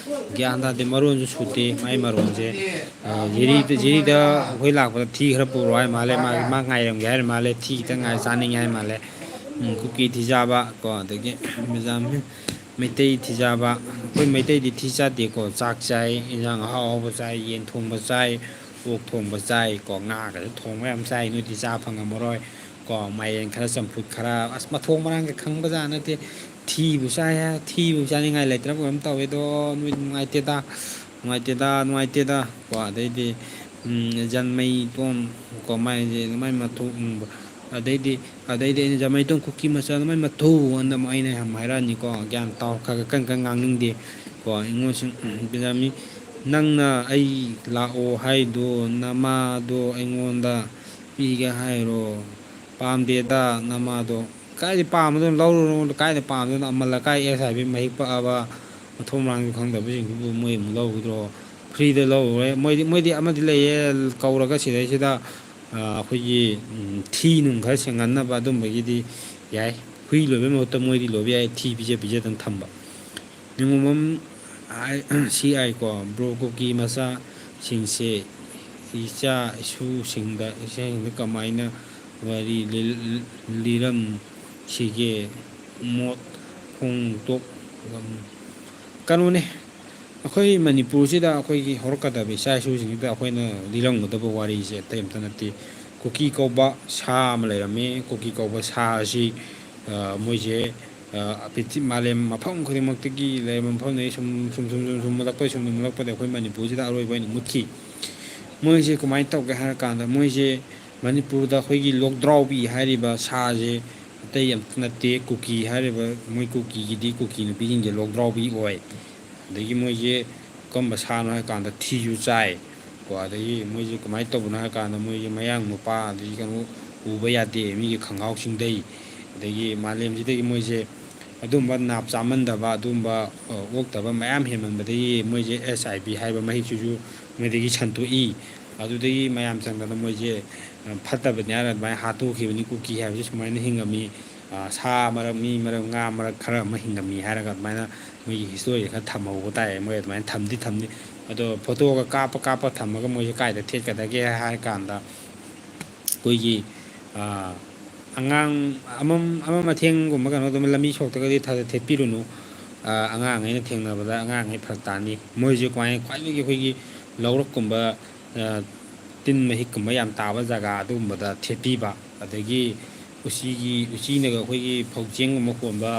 ꯒ꯭ꯌꯥꯟ ꯇꯥꯗꯦ, ꯃꯔꯣꯟꯁꯨ ꯁꯨꯗꯦ ꯃꯥꯏ ꯃꯔꯣꯟꯁꯦ꯫ ꯑ, ꯖꯤꯔꯤꯗ, ꯖꯤꯔꯤꯗ ꯑꯩꯈꯣꯏ ꯂꯥꯛꯄꯗ ꯊꯤ ꯈꯔ ꯄꯨꯔꯛꯑꯣ ꯍꯥꯏ ꯃꯥꯜꯂꯦ꯫ ꯃꯥ, ꯃꯥ ꯉꯥꯏꯔꯝꯒꯦ ꯍꯥꯏꯔ ꯃꯥꯜꯂꯦ꯫ ꯊꯤ ꯈꯤꯇꯪ ꯉꯥꯏ ꯆꯥꯅꯤꯡꯉꯦ ꯍꯥꯏ ꯃꯥꯜꯂꯦ꯫ ꯎꯝ, ꯀꯨꯀꯤ ꯊꯤꯖꯥꯕ ꯀꯣ, ꯑꯗꯒꯤ ꯃꯦꯗꯥꯝ ꯃꯩꯇꯩ ꯊꯤꯖꯥꯕ꯫ ꯑꯩꯈꯣꯏ ꯃꯩꯇꯩꯗꯤ ꯊꯤ ꯆꯥꯗꯦꯀꯣ, ꯆꯥꯛ ꯆꯥꯏ, ꯏꯟꯖꯥꯡ ꯑꯍꯥꯎ ꯑꯍꯥꯎꯕ ꯆꯥꯏ, ꯌꯦꯟ ꯊꯣꯡꯕ ꯆꯥꯏ, ꯑꯣꯛ ꯊꯣꯡꯕ ꯆꯥꯏ ꯀꯣ, ꯉꯥꯒꯁꯨ ꯊꯣꯡꯕ ꯌꯥꯝ ꯆꯥꯏ꯫ ꯅꯣꯏꯗꯤ ꯆꯥ ꯐꯪꯉꯝꯃꯔꯣꯏ ꯀꯣ꯫ ꯃꯥꯏꯔꯦꯟ ꯈꯔ, ꯆꯝꯐꯨꯠ ꯈꯔ, ꯑꯁ, ꯃꯊꯣꯡ ꯃꯔꯥꯡꯒ ꯈꯪꯕꯖꯥꯠ ꯅꯠꯇꯦ꯫ ꯊꯤꯕꯨ ꯆꯥꯏ ꯍꯥꯏ, ꯊꯤꯕꯨ ꯆꯥꯅꯤꯡꯉꯥꯏ ꯂꯩꯇ꯭ꯔꯕ ꯀꯩꯅꯣꯝ ꯇꯧꯋꯦ꯫ ꯑꯗꯣ ꯅꯣꯏ ꯅꯨꯡꯉꯥꯏꯇꯦꯗ, ꯅꯨꯡꯉꯥꯏꯇꯦꯗ, ꯅꯨꯡꯉꯥꯏꯇꯦꯗ ꯀꯣ꯫ ꯑꯗꯩꯗꯤ, ꯎꯝ, ꯖꯟꯃꯩ ꯇꯣꯟ ꯀꯣ, ꯃꯥꯏꯁꯦ ꯑꯗꯨꯃꯥꯏꯅ ꯃꯊꯣꯡ, ꯎꯝ, ꯑꯗꯩꯗꯤ, ꯑꯗꯩꯗꯤ ꯑꯩꯅ ꯖꯟꯃꯩ ꯇꯣꯟ ꯀꯨꯀꯤ ꯃꯆꯥ ꯑꯗꯨꯃꯥꯏꯅ ꯃꯊꯧ ꯑꯅ ꯑꯃꯨꯛ ꯑꯩꯅ ꯌꯥꯝ ꯍꯥꯏꯔꯛꯑꯅꯤꯀꯣ꯫ ꯒ꯭ꯌꯥꯟ ꯇꯥꯎ, ꯈꯔ ꯈꯔ ꯀꯟ ꯀꯟ ꯉꯥꯡꯅꯤꯡꯗꯦ ꯀꯣ꯫ ꯑꯩꯉꯣꯟꯗꯁꯨ, ꯎꯝ, ꯕꯤꯖꯥꯃꯤ, ꯅꯪꯅ ꯑꯩ ꯂꯥꯛꯑꯣ ꯍꯥꯏꯗꯣ ꯅꯃꯥꯗꯣ ꯑꯩꯉꯣꯟꯗ ꯄꯤꯒꯦ ꯍꯥꯏꯔꯣ? ꯄꯥꯝꯗꯦꯗ ꯅꯃꯥꯗꯣ꯫ ꯀꯥꯏꯗꯩ ꯄꯥꯝꯕꯗꯣ? ꯂꯧꯔꯨꯔꯣ꯫ ꯀꯥꯏꯗ ꯄꯥꯝꯗꯣꯏꯅꯣ? ꯑꯃ ꯂꯩꯀꯥꯏ ꯑꯦꯁ ꯑꯥꯏ ꯕꯤ ꯃꯍꯤꯛ ꯄꯛꯑꯕ ꯃꯊꯣꯡ ꯃꯔꯥꯡꯁꯨ ꯈꯪꯗꯕꯁꯤꯡꯗꯨꯕꯨ ꯃꯣꯏ ꯑꯃꯨꯛ ꯂꯧꯈꯤꯗ꯭ꯔꯣ? ꯐ꯭ꯔꯤꯗ ꯂꯧꯔꯨꯔꯦ꯫ ꯃꯣꯏꯗꯤ, ꯃꯣꯏꯗꯤ ꯑꯃꯗꯤ ꯂꯩꯌꯦ, ꯀꯧꯔꯒ ꯁꯤꯗꯩꯁꯤꯗ, ꯑ, ꯑꯩꯈꯣꯏꯒꯤ, ꯎꯝ, ꯊꯤ ꯅꯨꯡ ꯈꯔ ꯁꯦꯡꯍꯟꯅꯕ ꯑꯗꯨꯝꯕꯒꯤꯗꯤ ꯌꯥꯏ꯫ ꯍꯨꯏ ꯂꯣꯏꯕꯩ ꯃꯍꯨꯠꯇ ꯃꯣꯏꯗꯤ ꯂꯣꯏꯕ ꯌꯥꯏ, ꯊꯤ ꯄꯤꯖ ꯄꯤꯖꯗꯅ ꯊꯝꯕ꯫ ꯅꯤꯉꯣꯝꯕꯝ ꯁꯤ ꯑꯥꯏ ꯀꯣ, ꯕ꯭ꯔꯣ, ꯀꯨꯀꯤ ꯃꯆꯥꯁꯤꯡꯁꯦ ꯏꯆꯥ ꯏꯁꯨꯁꯤꯡꯗ, ꯏꯆꯥꯁꯤꯡꯗ ꯀꯃꯥꯏꯅ ꯋꯥꯔꯤ ꯂꯤ-, ꯂꯤꯔꯝꯁꯤꯒꯦ? ꯃꯣꯠ ꯐꯣꯡꯗꯣꯛꯂꯝ-, ꯀꯩꯅꯣꯅꯦ, ꯑꯩꯈꯣꯏ ꯃꯅꯤꯄꯨꯔꯁꯤꯗ ꯑꯩꯈꯣꯏꯒꯤ ꯍꯧꯔꯛꯀꯗꯕ ꯏꯆꯥ ꯏꯁꯨꯁꯤꯡꯁꯤꯗ ꯑꯩꯈꯣꯏꯅ ꯂꯤꯔꯝꯒꯗꯕ ꯋꯥꯔꯤꯁꯦ ꯑꯇꯩ ꯑꯝꯇ ꯅꯠꯇꯦ꯫ ꯀꯨꯀꯤ ꯀꯧꯕ ꯁꯥ ꯑꯃ ꯂꯩꯔꯝꯃꯤ꯫ ꯀꯨꯀꯤ ꯀꯧꯕ ꯁꯥ ꯑꯁꯤ, ꯑ, ꯃꯣꯏꯁꯦ, ꯑ, ꯄ꯭ꯔꯤꯊꯤ-, ꯃꯥꯂꯦꯝ ꯃꯐꯝ ꯈꯨꯗꯤꯡꯃꯛꯇꯒꯤ ꯂꯩꯔꯝꯕ ꯃꯐꯝꯗꯒꯤ ꯁꯨꯝ, ꯁꯨꯝ, ꯁꯨꯝ, ꯁꯨꯝ, ꯁꯨꯝ ꯃꯨꯠꯂꯛꯄꯗꯒꯤ, ꯁꯨꯝ ꯃꯨꯠꯂꯛꯄꯗꯒꯤ ꯑꯩꯈꯣꯏ ꯃꯅꯤꯄꯨꯔꯁꯤꯗ ꯑꯔꯣꯏꯕ ꯑꯣꯏꯅ ꯃꯨꯠꯈꯤ꯫ ꯃꯣꯏꯁꯦ ꯀꯃꯥꯏꯅ ꯇꯧꯒꯦ ꯍꯥꯏꯔ ꯀꯥꯟꯗ, ꯃꯣꯏꯁꯦ ꯃꯅꯤꯄꯨꯔꯗ ꯑꯩꯈꯣꯏꯒꯤ ꯂꯣꯛꯗ꯭ꯔꯥꯎꯕꯤ ꯍꯥꯏꯔꯤꯕ ꯁꯥꯁꯦ ꯑꯇꯩ ꯑꯝꯇ ꯅꯠꯇꯦ, ꯀꯨꯀꯤ ꯍꯥꯏꯔꯤꯕ ꯃꯣꯏ ꯀꯨꯀꯤꯒꯤꯗꯤ ꯀꯨꯀꯤ ꯅꯨꯄꯤꯁꯤꯡꯁꯦ ꯂꯣꯛꯗ꯭ꯔꯥꯎꯕꯤ ꯑꯣꯏ꯫ ꯑꯗꯒꯤ ꯃꯣꯏꯁꯦ ꯀꯔꯝꯕ ꯁꯥꯅꯣ ꯍꯥꯏ ꯀꯥꯟꯗ ꯊꯤꯁꯨ ꯆꯥꯏ, ꯀꯣ꯫ ꯑꯗꯒꯤ ꯃꯣꯏꯁꯦ ꯀꯃꯥꯏꯅ ꯇꯧꯕꯅꯣ ꯍꯥꯏ ꯀꯥꯟꯗ, ꯃꯣꯏꯁꯦ ꯃꯌꯥꯡ ꯅꯨꯄꯥ, ꯑꯗꯒꯤ ꯀꯩꯅꯣ, ꯎꯕ ꯌꯥꯗꯦ, ꯃꯤꯒꯤ ꯈꯪꯒꯥꯎ ꯁꯤꯡꯗꯩ, ꯑꯗꯒꯤ ꯃꯥꯂꯦꯝꯁꯤꯗꯒꯤ ꯃꯣꯏꯁꯦ ꯑꯗꯨꯝꯕ ꯅꯥꯞ ꯆꯥꯃꯟꯗꯕ, ꯑꯗꯨꯝꯕ, ꯑ, ꯑꯣꯛꯇꯕ ꯃꯌꯥꯝ ꯍꯦꯟꯃꯟꯕꯗꯒꯤ ꯃꯣꯏꯁꯦ ꯑꯦꯁ ꯑꯥꯏ ꯚꯤ ꯍꯥꯏꯕ ꯃꯍꯤꯛꯁꯤꯁꯨ ꯃꯣꯏꯗꯒꯤ ꯁꯟꯗꯣꯛꯏ꯫ ꯑꯗꯨꯗꯒꯤ ꯃꯌꯥꯝ ꯆꯪꯗꯅ ꯃꯣꯏꯁꯦ, ꯑ, ꯐꯠꯇꯕꯅꯤ ꯍꯥꯏꯅ ꯑꯗꯨꯃꯥꯏꯅ ꯍꯥꯠꯇꯣꯛꯈꯤꯕꯅꯤ꯫ ꯀꯨꯀꯤ ꯍꯥꯏꯕꯁꯤ ꯁꯨꯃꯥꯏꯅ ꯍꯤꯡꯉꯝꯃꯤ, ꯑ, ꯁꯥ ꯃꯔꯛ, ꯃꯤ ꯃꯔꯛ, ꯉꯥ ꯃꯔꯛ ꯈꯔ ꯑꯃ ꯍꯤꯡꯉꯝꯃꯤ ꯍꯥꯏꯔꯒ ꯑꯗꯨꯃꯥꯏꯅ ꯃꯣꯏꯒꯤ ꯍꯤꯁꯇꯣꯔꯤꯁꯦ ꯈꯔ ꯊꯝꯍꯧꯕ ꯇꯥꯏ꯫ ꯃꯣꯏ ꯑꯗꯨꯃꯥꯏꯅ ꯊꯝꯗꯤ ꯊꯝꯅꯤ, ꯑꯗꯣ ꯐꯣꯇꯣꯒ ꯀꯥꯞꯄ ꯀꯥꯞꯄ ꯊꯝꯃꯒ ꯃꯣꯏꯁꯦ ꯀꯥꯏꯗ ꯊꯦꯠꯀꯗꯒꯦ ꯍꯥꯏꯔ ꯀꯥꯟꯗ, ꯑꯩꯈꯣꯏꯒꯤ, ꯑ, ꯑꯉꯥꯡ ꯑꯃꯝ, ꯑꯃꯝ ꯑꯊꯦꯡꯒꯨꯝꯕ ꯀꯩꯅꯣ ꯑꯗꯨꯝ ꯂꯝꯕꯤ ꯁꯣꯔꯣꯛꯇꯒꯗꯤ ꯊꯥ-, ꯊꯦꯠꯄꯤꯔꯨꯅꯨ꯫ ꯑ, ꯑꯉꯥꯡꯈꯩꯅ ꯊꯦꯡꯅꯕꯗ ꯑꯉꯥꯡꯈꯩ ꯐꯔꯛ ꯇꯥꯅꯤ꯫ ꯃꯣꯏꯁꯦ ꯀꯃꯥꯏꯅ, ꯈ꯭ꯋꯥꯏꯗꯒꯤ ꯑꯩꯈꯣꯏꯒꯤ ꯂꯧꯔꯛꯀꯨꯝꯕ, ꯑ, ꯇꯤꯟ ꯃꯍꯤꯛꯀꯨꯝꯕ ꯌꯥꯝ ꯇꯥꯕ ꯖꯒꯥ ꯑꯗꯨꯒꯨꯝꯕꯗ ꯊꯦꯠꯄꯤꯕ, ꯑꯗꯒꯤ ꯎꯆꯤꯒꯤ, ꯎꯆꯤꯅꯒ ꯑꯩꯈꯣꯏꯒꯤ ꯐꯧ ꯆꯦꯡꯒꯨꯝꯕ ꯀꯣꯟꯕ,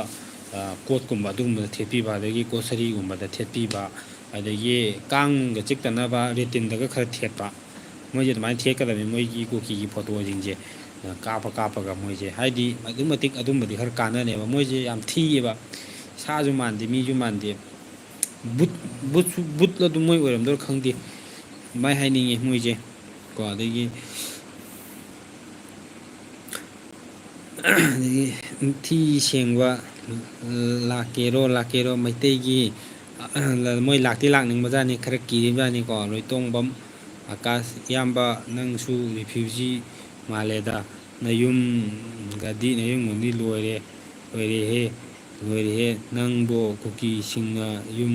ꯑ, ꯀꯣꯠꯀꯨꯝꯕ ꯑꯗꯨꯒꯨꯝꯕꯗ ꯊꯦꯠꯄꯤꯕ, ꯑꯗꯒꯤ ꯀꯣꯁꯔꯤꯒꯨꯝꯕꯗ ꯊꯦꯠꯄꯤꯕ, ꯑꯗꯒꯤ ꯀꯥꯡꯒ ꯆꯤꯛꯇꯅꯕ ꯔꯦꯇꯤꯟꯗꯒ ꯈꯔ ꯊꯦꯠꯄ꯫ ꯃꯣꯏꯁꯦ ꯑꯗꯨꯃꯥꯏꯅ ꯊꯦꯠꯀꯗꯕꯅꯤ, ꯃꯣꯏꯒꯤ ꯀꯨꯀꯤꯒꯤ ꯐꯣꯇꯣꯁꯤꯡꯁꯦ, ꯑ, ꯀꯥꯞꯄ ꯀꯥꯞꯄꯒ ꯃꯣꯏꯁꯦ, ꯍꯥꯏꯗꯤ ꯑꯗꯨꯛ ꯃꯇꯤꯛ ꯑꯗꯨꯝꯕꯗꯤ ꯈꯔ ꯀꯥꯟꯅꯅꯦꯕ꯫ ꯃꯣꯏꯁꯦ ꯌꯥꯝ ꯊꯤꯌꯦꯕ, ꯁꯥꯁꯨ ꯃꯥꯟꯗꯦ, ꯃꯤꯁꯨ ꯃꯥꯟꯗꯦ, ꯕꯨꯠ, ꯕꯨꯠꯁꯨ, ꯕꯨꯠꯂ ꯑꯗꯨꯝ ꯃꯣꯏ ꯑꯣꯏꯔꯝꯗꯣꯏꯔꯥ ꯈꯪꯗꯦ, ꯑꯗꯨꯃꯥꯏꯅ ꯍꯥꯏꯅꯤꯡꯉꯤ ꯃꯣꯏꯁꯦ꯫ ꯀꯣ, ꯑꯗꯒꯤ ꯑꯗꯒꯤ ꯊꯤ ꯁꯦꯡꯕ ꯂꯥꯛꯀꯦꯔꯣ, ꯂꯥꯛꯀꯦꯔꯣ, ꯃꯩꯇꯩꯒꯤ, ꯃꯣꯏ ꯂꯥꯛꯇꯤ ꯂꯥꯛꯅꯤꯡꯕꯖꯥꯠꯅꯤ, ꯈꯔ ꯀꯤꯔꯤꯕꯖꯥꯠꯅꯤꯀꯣ꯫ ꯂꯣꯏꯇꯣꯡꯕꯝ ꯑꯀꯥꯁ, ꯏꯌꯥꯝꯕ, ꯅꯪꯁꯨ ꯔꯤꯐ꯭ꯌꯨꯖꯤ ꯃꯥꯜꯂꯦꯗ, ꯅꯌꯨꯝꯒꯗꯤ, ꯅꯌꯨꯝꯒꯗꯤ ꯂꯣꯏꯔꯦ, ꯂꯣꯏꯔꯦꯍꯦ, ꯂꯣꯏꯔꯦꯍꯦ, ꯅꯪꯕꯣ꯫ ꯀꯨꯀꯤꯁꯤꯡꯅ ꯌꯨꯝ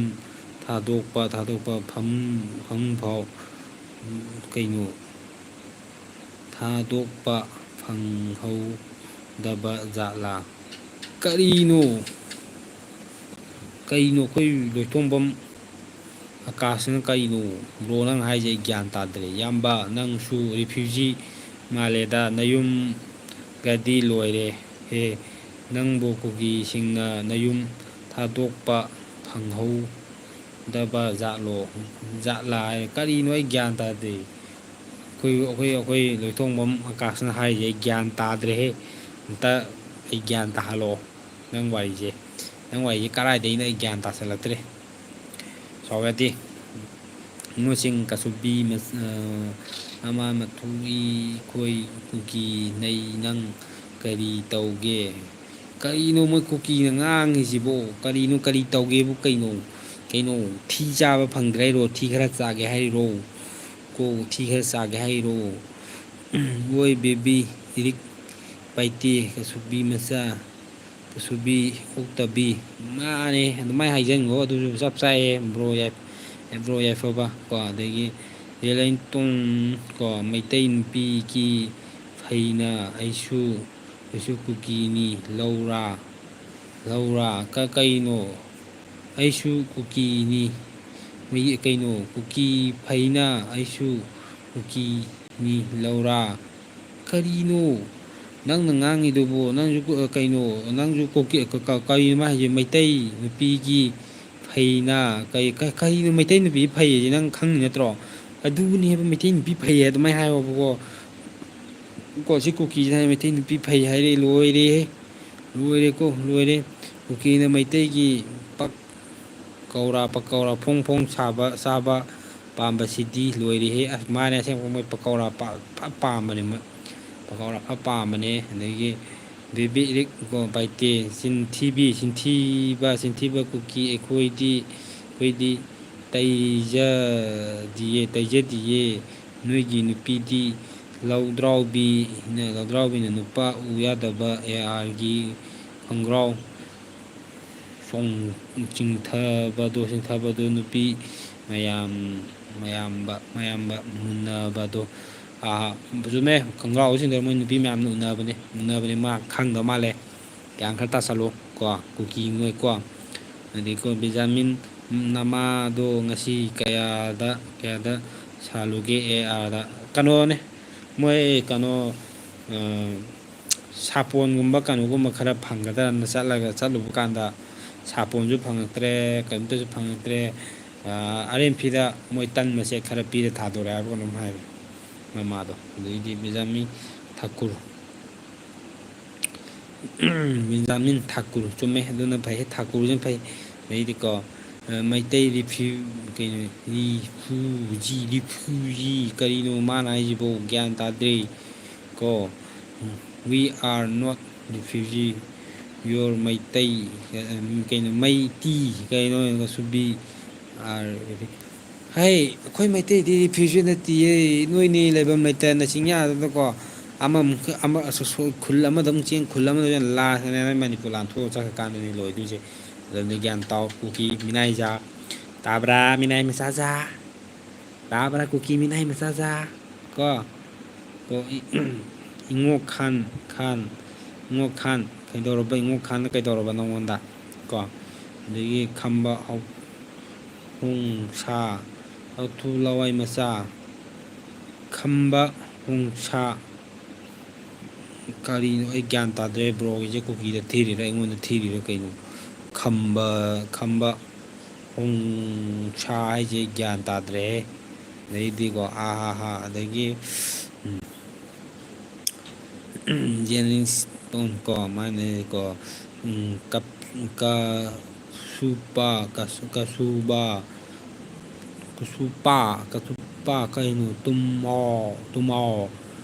ꯊꯥꯗꯣꯛꯄ, ꯊꯥꯗꯣꯛꯄ ꯐꯝ-, ꯐꯃꯨꯡꯐꯥꯎ, ꯀꯩꯅꯣ, ꯊꯥꯗꯣꯛꯄ ꯐꯪꯍꯧꯗꯕ ꯖꯥꯠꯂꯥ? ꯀꯔꯤꯅꯣ? ꯀꯩꯅꯣ ꯑꯩꯈꯣꯏ ꯂꯣꯏꯇꯣꯡꯕꯝ ꯑꯀꯥꯁꯅ ꯀꯩꯅꯣ? ꯕ꯭ꯔꯣ, ꯅꯪ ꯍꯥꯏꯁꯦ ꯑꯩ ꯒ꯭ꯌꯥꯟ ꯇꯥꯗ꯭ꯔꯦ꯫ ꯏꯌꯥꯝꯕ, ꯅꯪꯁꯨ ꯔꯤꯐ꯭ꯌꯨꯖꯤ ꯃꯥꯜꯂꯦꯗ, ꯅꯌꯨꯝꯒꯗꯤ ꯂꯣꯏꯔꯦ꯫ ꯍꯦ, ꯅꯪꯕꯨ ꯀꯨꯀꯤꯁꯤꯡꯅ ꯅꯌꯨꯝ ꯊꯥꯗꯣꯛꯄ ꯐꯪꯍꯧꯗꯕ ꯖꯥꯠꯂꯣ, ꯖꯥꯠꯂꯥ ꯍꯥꯏ? ꯀꯔꯤꯅꯣ, ꯑꯩ ꯒ꯭ꯌꯥꯟ ꯇꯥꯗꯦ꯫ ꯑꯩꯈꯣꯏ, ꯑꯩꯈꯣꯏ, ꯑꯩꯈꯣꯏ ꯂꯣꯏꯊꯣꯡꯕꯝ ꯑꯀꯥꯁꯅ ꯍꯥꯏꯔꯤꯁꯦ ꯑꯩ ꯒ꯭ꯌꯥꯟ ꯇꯥꯗ꯭ꯔꯦꯍꯦ꯫ ꯑꯝꯇ ꯑꯩ ꯒ꯭ꯌꯥꯟ ꯇꯥꯍꯜꯂꯛꯑꯣ, ꯅꯪ ꯋꯥꯔꯤꯁꯦ꯫ ꯅꯪ ꯋꯥꯔꯤꯁꯦ ꯀꯔꯥꯏꯗꯩꯅꯣ, ꯑꯩ ꯒ꯭ꯌꯥꯟ ꯇꯥꯁꯜꯂꯛꯇ꯭ꯔꯦ꯫ ꯁꯥꯎ ꯌꯥꯗꯦ꯫ ꯃꯣꯏꯁꯤꯡ ꯀꯁꯨꯕꯤ ꯃꯆꯥ, ꯑꯃ ꯃꯊꯨꯔꯤ ꯈꯣꯏ ꯀꯨꯀꯤ ꯅꯩ ꯅꯪ ꯀꯔꯤ ꯇꯧꯒꯦ? ꯀꯔꯤꯅꯣ ꯃꯣꯏ ꯀꯨꯀꯤꯅ ꯉꯥꯡꯉꯤꯁꯤꯕꯣ? ꯀꯔꯤꯅꯣ, ꯀꯔꯤ ꯇꯧꯒꯦꯕꯨ ꯀꯩꯅꯣ? ꯀꯩꯅꯣ, ꯊꯤ ꯆꯥꯕ ꯐꯪꯗ꯭ꯔꯦ ꯍꯥꯏꯔꯣ? ꯊꯤ ꯈꯔ ꯆꯥꯒꯦ ꯍꯥꯏꯔꯣ? ꯀꯣ, ꯊꯤ ꯈꯔ ꯆꯥꯒꯦ ꯍꯥꯏꯔꯣ? ꯃꯣꯏ ꯕꯦꯕꯤ, ꯏꯔꯤꯛ ꯄꯥꯏꯇꯦ, ꯀꯁꯨꯕꯤ ꯃꯆꯥ, ꯀꯁꯨꯕꯤ ꯑꯣꯛꯇꯕꯤ꯫ ꯃꯥꯅꯦ, ꯑꯗꯨꯃꯥꯏꯅ ꯍꯥꯏꯖꯟꯈꯣ, ꯑꯗꯨꯁꯨ ꯆꯞ ꯆꯥꯏꯌꯦ ꯕ꯭ꯔꯣ ꯌꯥꯏ-, ꯕ꯭ꯔꯣ ꯌꯥꯏꯐꯕ ꯀꯣ, ꯑꯗꯒꯤ ꯔꯦꯂꯦꯟꯇꯣꯟ ꯀꯣ, ꯃꯩꯇꯩ ꯅꯨꯄꯤꯒꯤ ꯐꯩꯅ ꯑꯩꯁꯨ, ꯑꯩꯁꯨ ꯀꯨꯀꯤꯅꯤ ꯂꯧꯔꯥ, ꯂꯧꯔꯥ, ꯀ-, ꯀꯩꯅꯣ? ꯑꯩꯁꯨ ꯀꯨꯀꯤꯅꯤ꯫ ꯃꯤ-, ꯀꯩꯅꯣ? ꯀꯨꯀꯤ ꯐꯩꯅ ꯑꯩꯁꯨ ꯀꯨꯀꯤꯅꯤ ꯂꯧꯔꯥ꯫ ꯀꯔꯤꯅꯣ ꯅꯪꯅ ꯉꯥꯡꯉꯤꯗꯨꯕꯨ? ꯅꯪꯁꯨ ꯀꯨ-, ꯀꯩꯅꯣ? ꯅꯪꯁꯨ ꯀꯨꯀꯤ-, ꯀ-, ꯀ-, ꯀꯔꯤꯅꯣ ꯃꯥ ꯍꯥꯏꯁꯦ? ꯃꯩꯇꯩ ꯅꯨꯄꯤꯒꯤ ꯐꯩꯅ ꯀꯩ-, ꯀ-, ꯀꯔꯤꯅꯣ ꯃꯩꯇꯩ ꯅꯨꯄꯤ ꯐꯩ ꯍꯥꯏꯁꯦ ꯅꯪ ꯈꯪꯉꯤ ꯅꯠꯇ꯭ꯔꯣ? ꯑꯗꯨꯕꯨꯅꯦꯕ ꯃꯩꯇꯩ ꯅꯨꯄꯤ ꯐꯩ ꯍꯥꯏ ꯑꯗꯨꯃꯥꯏꯅ ꯍꯥꯏꯌꯣꯕꯀꯣ꯫ ꯀꯣ, ꯁꯤ ꯀꯨꯀꯤꯁꯤꯅ ꯍꯥꯏ ꯃꯩꯇꯩ ꯅꯨꯄꯤ ꯐꯩ ꯍꯥꯏꯔꯦ, ꯂꯣꯏꯔꯦꯍꯦ꯫ ꯂꯣꯏꯔꯦꯀꯣ, ꯂꯣꯏꯔꯦ꯫ ꯀꯨꯀꯤꯅ ꯃꯩꯇꯩꯒꯤ ꯄꯛ-, ꯀꯧꯔꯥ, ꯄꯀꯧꯔꯥ ꯐꯣꯡ ꯐꯣꯡ ꯁꯥꯕ, ꯆꯥꯕ ꯄꯥꯝꯕꯁꯤꯗꯤ ꯂꯣꯏꯔꯦꯍꯦ꯫ ꯑꯁ, ꯃꯥꯅꯦ ꯑꯁꯦꯡꯕ ꯃꯣꯏ ꯄꯀꯧꯔꯥ ꯄꯥ-, ꯐ ꯄꯥꯝꯕꯅꯦ ꯃꯣꯏ꯫ ꯄꯀꯧꯔꯥ ꯐ ꯄꯥꯝꯕꯅꯦ꯫ ꯑꯗꯒꯤ ꯕꯦꯕꯤ ꯏꯔꯤꯛ ꯀꯣ ꯕꯥꯏꯇꯦ, ꯆꯤꯟꯊꯤꯕꯤ, ꯆꯤꯟꯊꯤꯕ, ꯆꯤꯟꯊꯤꯕ ꯀꯨꯀꯤ ꯑꯩꯈꯣꯏꯗꯤ, ꯑꯩꯈꯣꯏꯗꯤ ꯇꯩꯖꯗꯤꯌꯦ, ꯇꯩꯖꯗꯤꯌꯦ꯫ ꯅꯣꯏꯒꯤ ꯅꯨꯄꯤꯗꯤ ꯂꯧꯗ꯭ꯔꯥꯎꯕꯤꯅ, ꯂꯧꯗ꯭ꯔꯥꯎꯕꯤꯅ ꯅꯨꯄꯥ ꯎ ꯌꯥꯗꯕ ꯑꯦ ꯑꯥꯔꯒꯤ ꯈꯣꯡꯒ꯭ꯔꯥꯎ ꯆꯣꯡ-, ꯆꯤꯡꯊꯕꯗꯣ, ꯆꯤꯡꯊꯕꯗꯣ ꯅꯨꯄꯤ ꯃꯌꯥꯝ, ꯃꯌꯥꯝꯕ, ꯃꯌꯥꯝꯕ ꯃꯨꯟꯅꯕꯗꯣ꯫ ꯑꯥ, ꯆꯨꯝꯃꯦ, ꯈꯣꯡꯒ꯭ꯔꯥꯎꯁꯤꯡꯗꯣ ꯃꯣꯏ ꯅꯨꯄꯤ ꯃꯌꯥꯝꯅ ꯎꯅꯕꯅꯦ, ꯎꯅꯕꯅꯦ꯫ ꯃꯥ ꯈꯪꯗꯕ ꯃꯥꯜꯂꯦ꯫ ꯒ꯭ꯌꯥꯟ ꯈꯔ ꯇꯥꯁꯜꯂꯣ ꯀꯣ, ꯀꯨꯀꯤ ꯃꯣꯏ ꯀꯣ꯫ ꯑꯗꯩꯀꯣ, ꯕꯦꯟꯖꯥꯃꯤꯟ, ꯅꯃꯥꯗꯣ ꯉꯁꯤ ꯀꯌꯥꯗ, ꯀꯌꯥꯗ ꯁꯥꯜꯂꯨꯒꯦ? ꯑꯦ ꯑꯥꯔꯗ꯫ ꯀꯩꯅꯣꯅꯦ, ꯃꯣꯏ ꯀꯩꯅꯣ, ꯑ, ꯁꯥꯄꯣꯟꯒꯨꯝꯕ ꯀꯩꯅꯣꯒꯨꯝꯕ ꯈꯔ ꯐꯪꯒꯗ꯭ꯔꯅ ꯆꯠꯂꯒ, ꯆꯠꯂꯨꯕ ꯀꯥꯟꯗ ꯁꯥꯄꯣꯟꯁꯨ ꯐꯪꯉꯛꯇ꯭ꯔꯦ, ꯀꯔꯤꯝꯇꯁꯨ ꯐꯪꯉꯛꯇ꯭ꯔꯦ꯫ ꯑ, ꯑꯔꯦꯝꯐꯤꯗ ꯃꯣꯏ ꯇꯟ ꯃꯆꯦꯠ ꯈꯔ ꯄꯤꯔ ꯊꯥꯗꯣꯔꯛꯑꯦ ꯍꯥꯏꯕ ꯀꯩꯅꯣꯝ ꯍꯥꯏꯕꯅꯦ ꯃꯃꯥꯗꯣ꯫ ꯑꯗꯩꯗꯤ ꯕꯦꯟꯖꯥꯃꯤꯟ ꯊꯥꯀꯨꯔ, ꯕꯦꯟꯖꯥꯃꯤꯟ ꯊꯥꯀꯨꯔ, ꯆꯨꯝꯃꯦ, ꯑꯗꯨꯅ ꯐꯩ, ꯊꯥꯀꯨꯔꯁꯤꯅ ꯐꯩ꯫ ꯑꯗꯩꯗꯤꯀꯣ, ꯃꯩꯇꯩ ꯔꯤꯐ꯭ꯌꯨ ꯀꯩꯅꯣ, ꯔꯤꯐ꯭ꯌꯨꯖꯤ, ꯔꯤꯐ꯭ꯌꯨꯖꯤ ꯀꯔꯤꯅꯣ ꯃꯥꯅ ꯍꯥꯏꯁꯤꯕꯣ? ꯒ꯭ꯌꯥꯟ ꯇꯥꯗ꯭ꯔꯦ꯫ ꯀꯣ, "We are not refugee, you're Meitei", ꯀꯩꯅꯣ, ꯃꯩꯇꯤ ꯀꯩꯅꯣ, ꯁꯨꯕꯤ ꯑꯥꯔ ꯍꯩ, ꯑꯩꯈꯣꯏ ꯃꯩꯇꯩꯗꯤ ꯔꯤꯐ꯭ꯌꯨꯖꯤ ꯅꯠꯇꯤꯌꯦ꯫ ꯅꯣꯏꯅꯤ ꯂꯩꯐꯝ ꯂꯩꯇꯅ ꯆꯤꯡꯌꯥꯗꯨꯗꯀꯣ, ꯑꯃꯃꯨꯛ ꯑꯃ, ꯑꯁ, ꯑꯁ, ꯈꯨꯜ ꯑꯃꯗ ꯑꯃꯨꯛ ꯆꯦꯟ, ꯈꯨꯜ ꯑꯃꯗ ꯆꯦꯟ, ꯂꯥꯁꯇꯅꯦ ꯅꯣꯏ ꯃꯅꯤꯄꯨꯔ ꯂꯥꯟꯊꯣꯛꯑ ꯆꯠꯈ꯭ꯔꯀꯥꯟꯗꯅꯤ ꯂꯣꯏꯗꯣꯏꯁꯦ꯫ ꯑꯗꯨꯅ ꯒ꯭ꯌꯥꯟ ꯇꯥꯎ, ꯀꯨꯀꯤ ꯃꯤꯅꯥꯏꯖꯥ꯫ ꯇꯥꯕ꯭ꯔꯥ, ꯃꯤꯅꯥꯏ ꯃꯆꯥꯖꯥ? ꯇꯥꯕ꯭ꯔꯥ, ꯀꯨꯀꯤ ꯃꯤꯅꯥꯏ ꯃꯆꯥꯖꯥ? ꯀꯣ, ꯀꯣ, ꯏ-, ꯏꯉꯣꯛ ꯈꯥꯟ, ꯈꯥꯟ, ꯏꯉꯣꯛ ꯈꯥꯟ, ꯀꯩꯗꯧꯔꯕ? ꯏꯉꯣꯛ ꯈꯥꯟꯅ ꯀꯩꯗꯧꯔꯕ ꯅꯉꯣꯟꯗ? ꯀꯣ, ꯑꯗꯒꯤ ꯈꯝꯕ ꯍꯧ-, ꯍꯣꯡꯁꯥ, ꯍꯥꯎꯊꯨ ꯂꯋꯥꯏ ꯃꯆꯥ, ꯈꯝꯕ ꯍꯣꯡꯁꯥ, ꯀꯔꯤꯅꯣ ꯑꯩ ꯒ꯭ꯌꯥꯟ ꯇꯥꯗ꯭ꯔꯦ꯫ ꯕ꯭ꯔꯣꯒꯤꯁꯦ ꯀꯨꯀꯤꯗ ꯊꯤꯔꯤꯔꯥ ꯑꯩꯉꯣꯟꯗ ꯊꯤꯔꯤꯔꯥ ꯀꯩꯅꯣ? ꯈꯝꯕ, ꯈꯝꯕ ꯍꯣꯡꯁꯥ ꯍꯥꯏꯁꯦ ꯒ꯭ꯌꯥꯟ ꯇꯥꯗ꯭ꯔꯦꯍꯦ꯫ ꯑꯗꯩꯗꯤꯀꯣ, ꯑꯥ ꯍꯥ ꯍꯥ, ꯑꯗꯒꯤ, ꯎꯝ, ꯖꯦꯅꯤꯡꯁ ꯇꯣꯟ ꯀꯣ, ꯃꯥꯅꯦꯀꯣ, ꯎꯝ, ꯀꯞ-, ꯀ-, ꯁꯨꯄꯥ, ꯀꯁꯨ-, ꯀꯁꯨꯕꯥ, ꯀꯁꯨꯄꯥ, ꯀꯁꯨꯄꯥ, ꯀꯩꯅꯣ, ꯇꯨꯝꯃꯣ, ꯇꯨꯝꯃꯣ,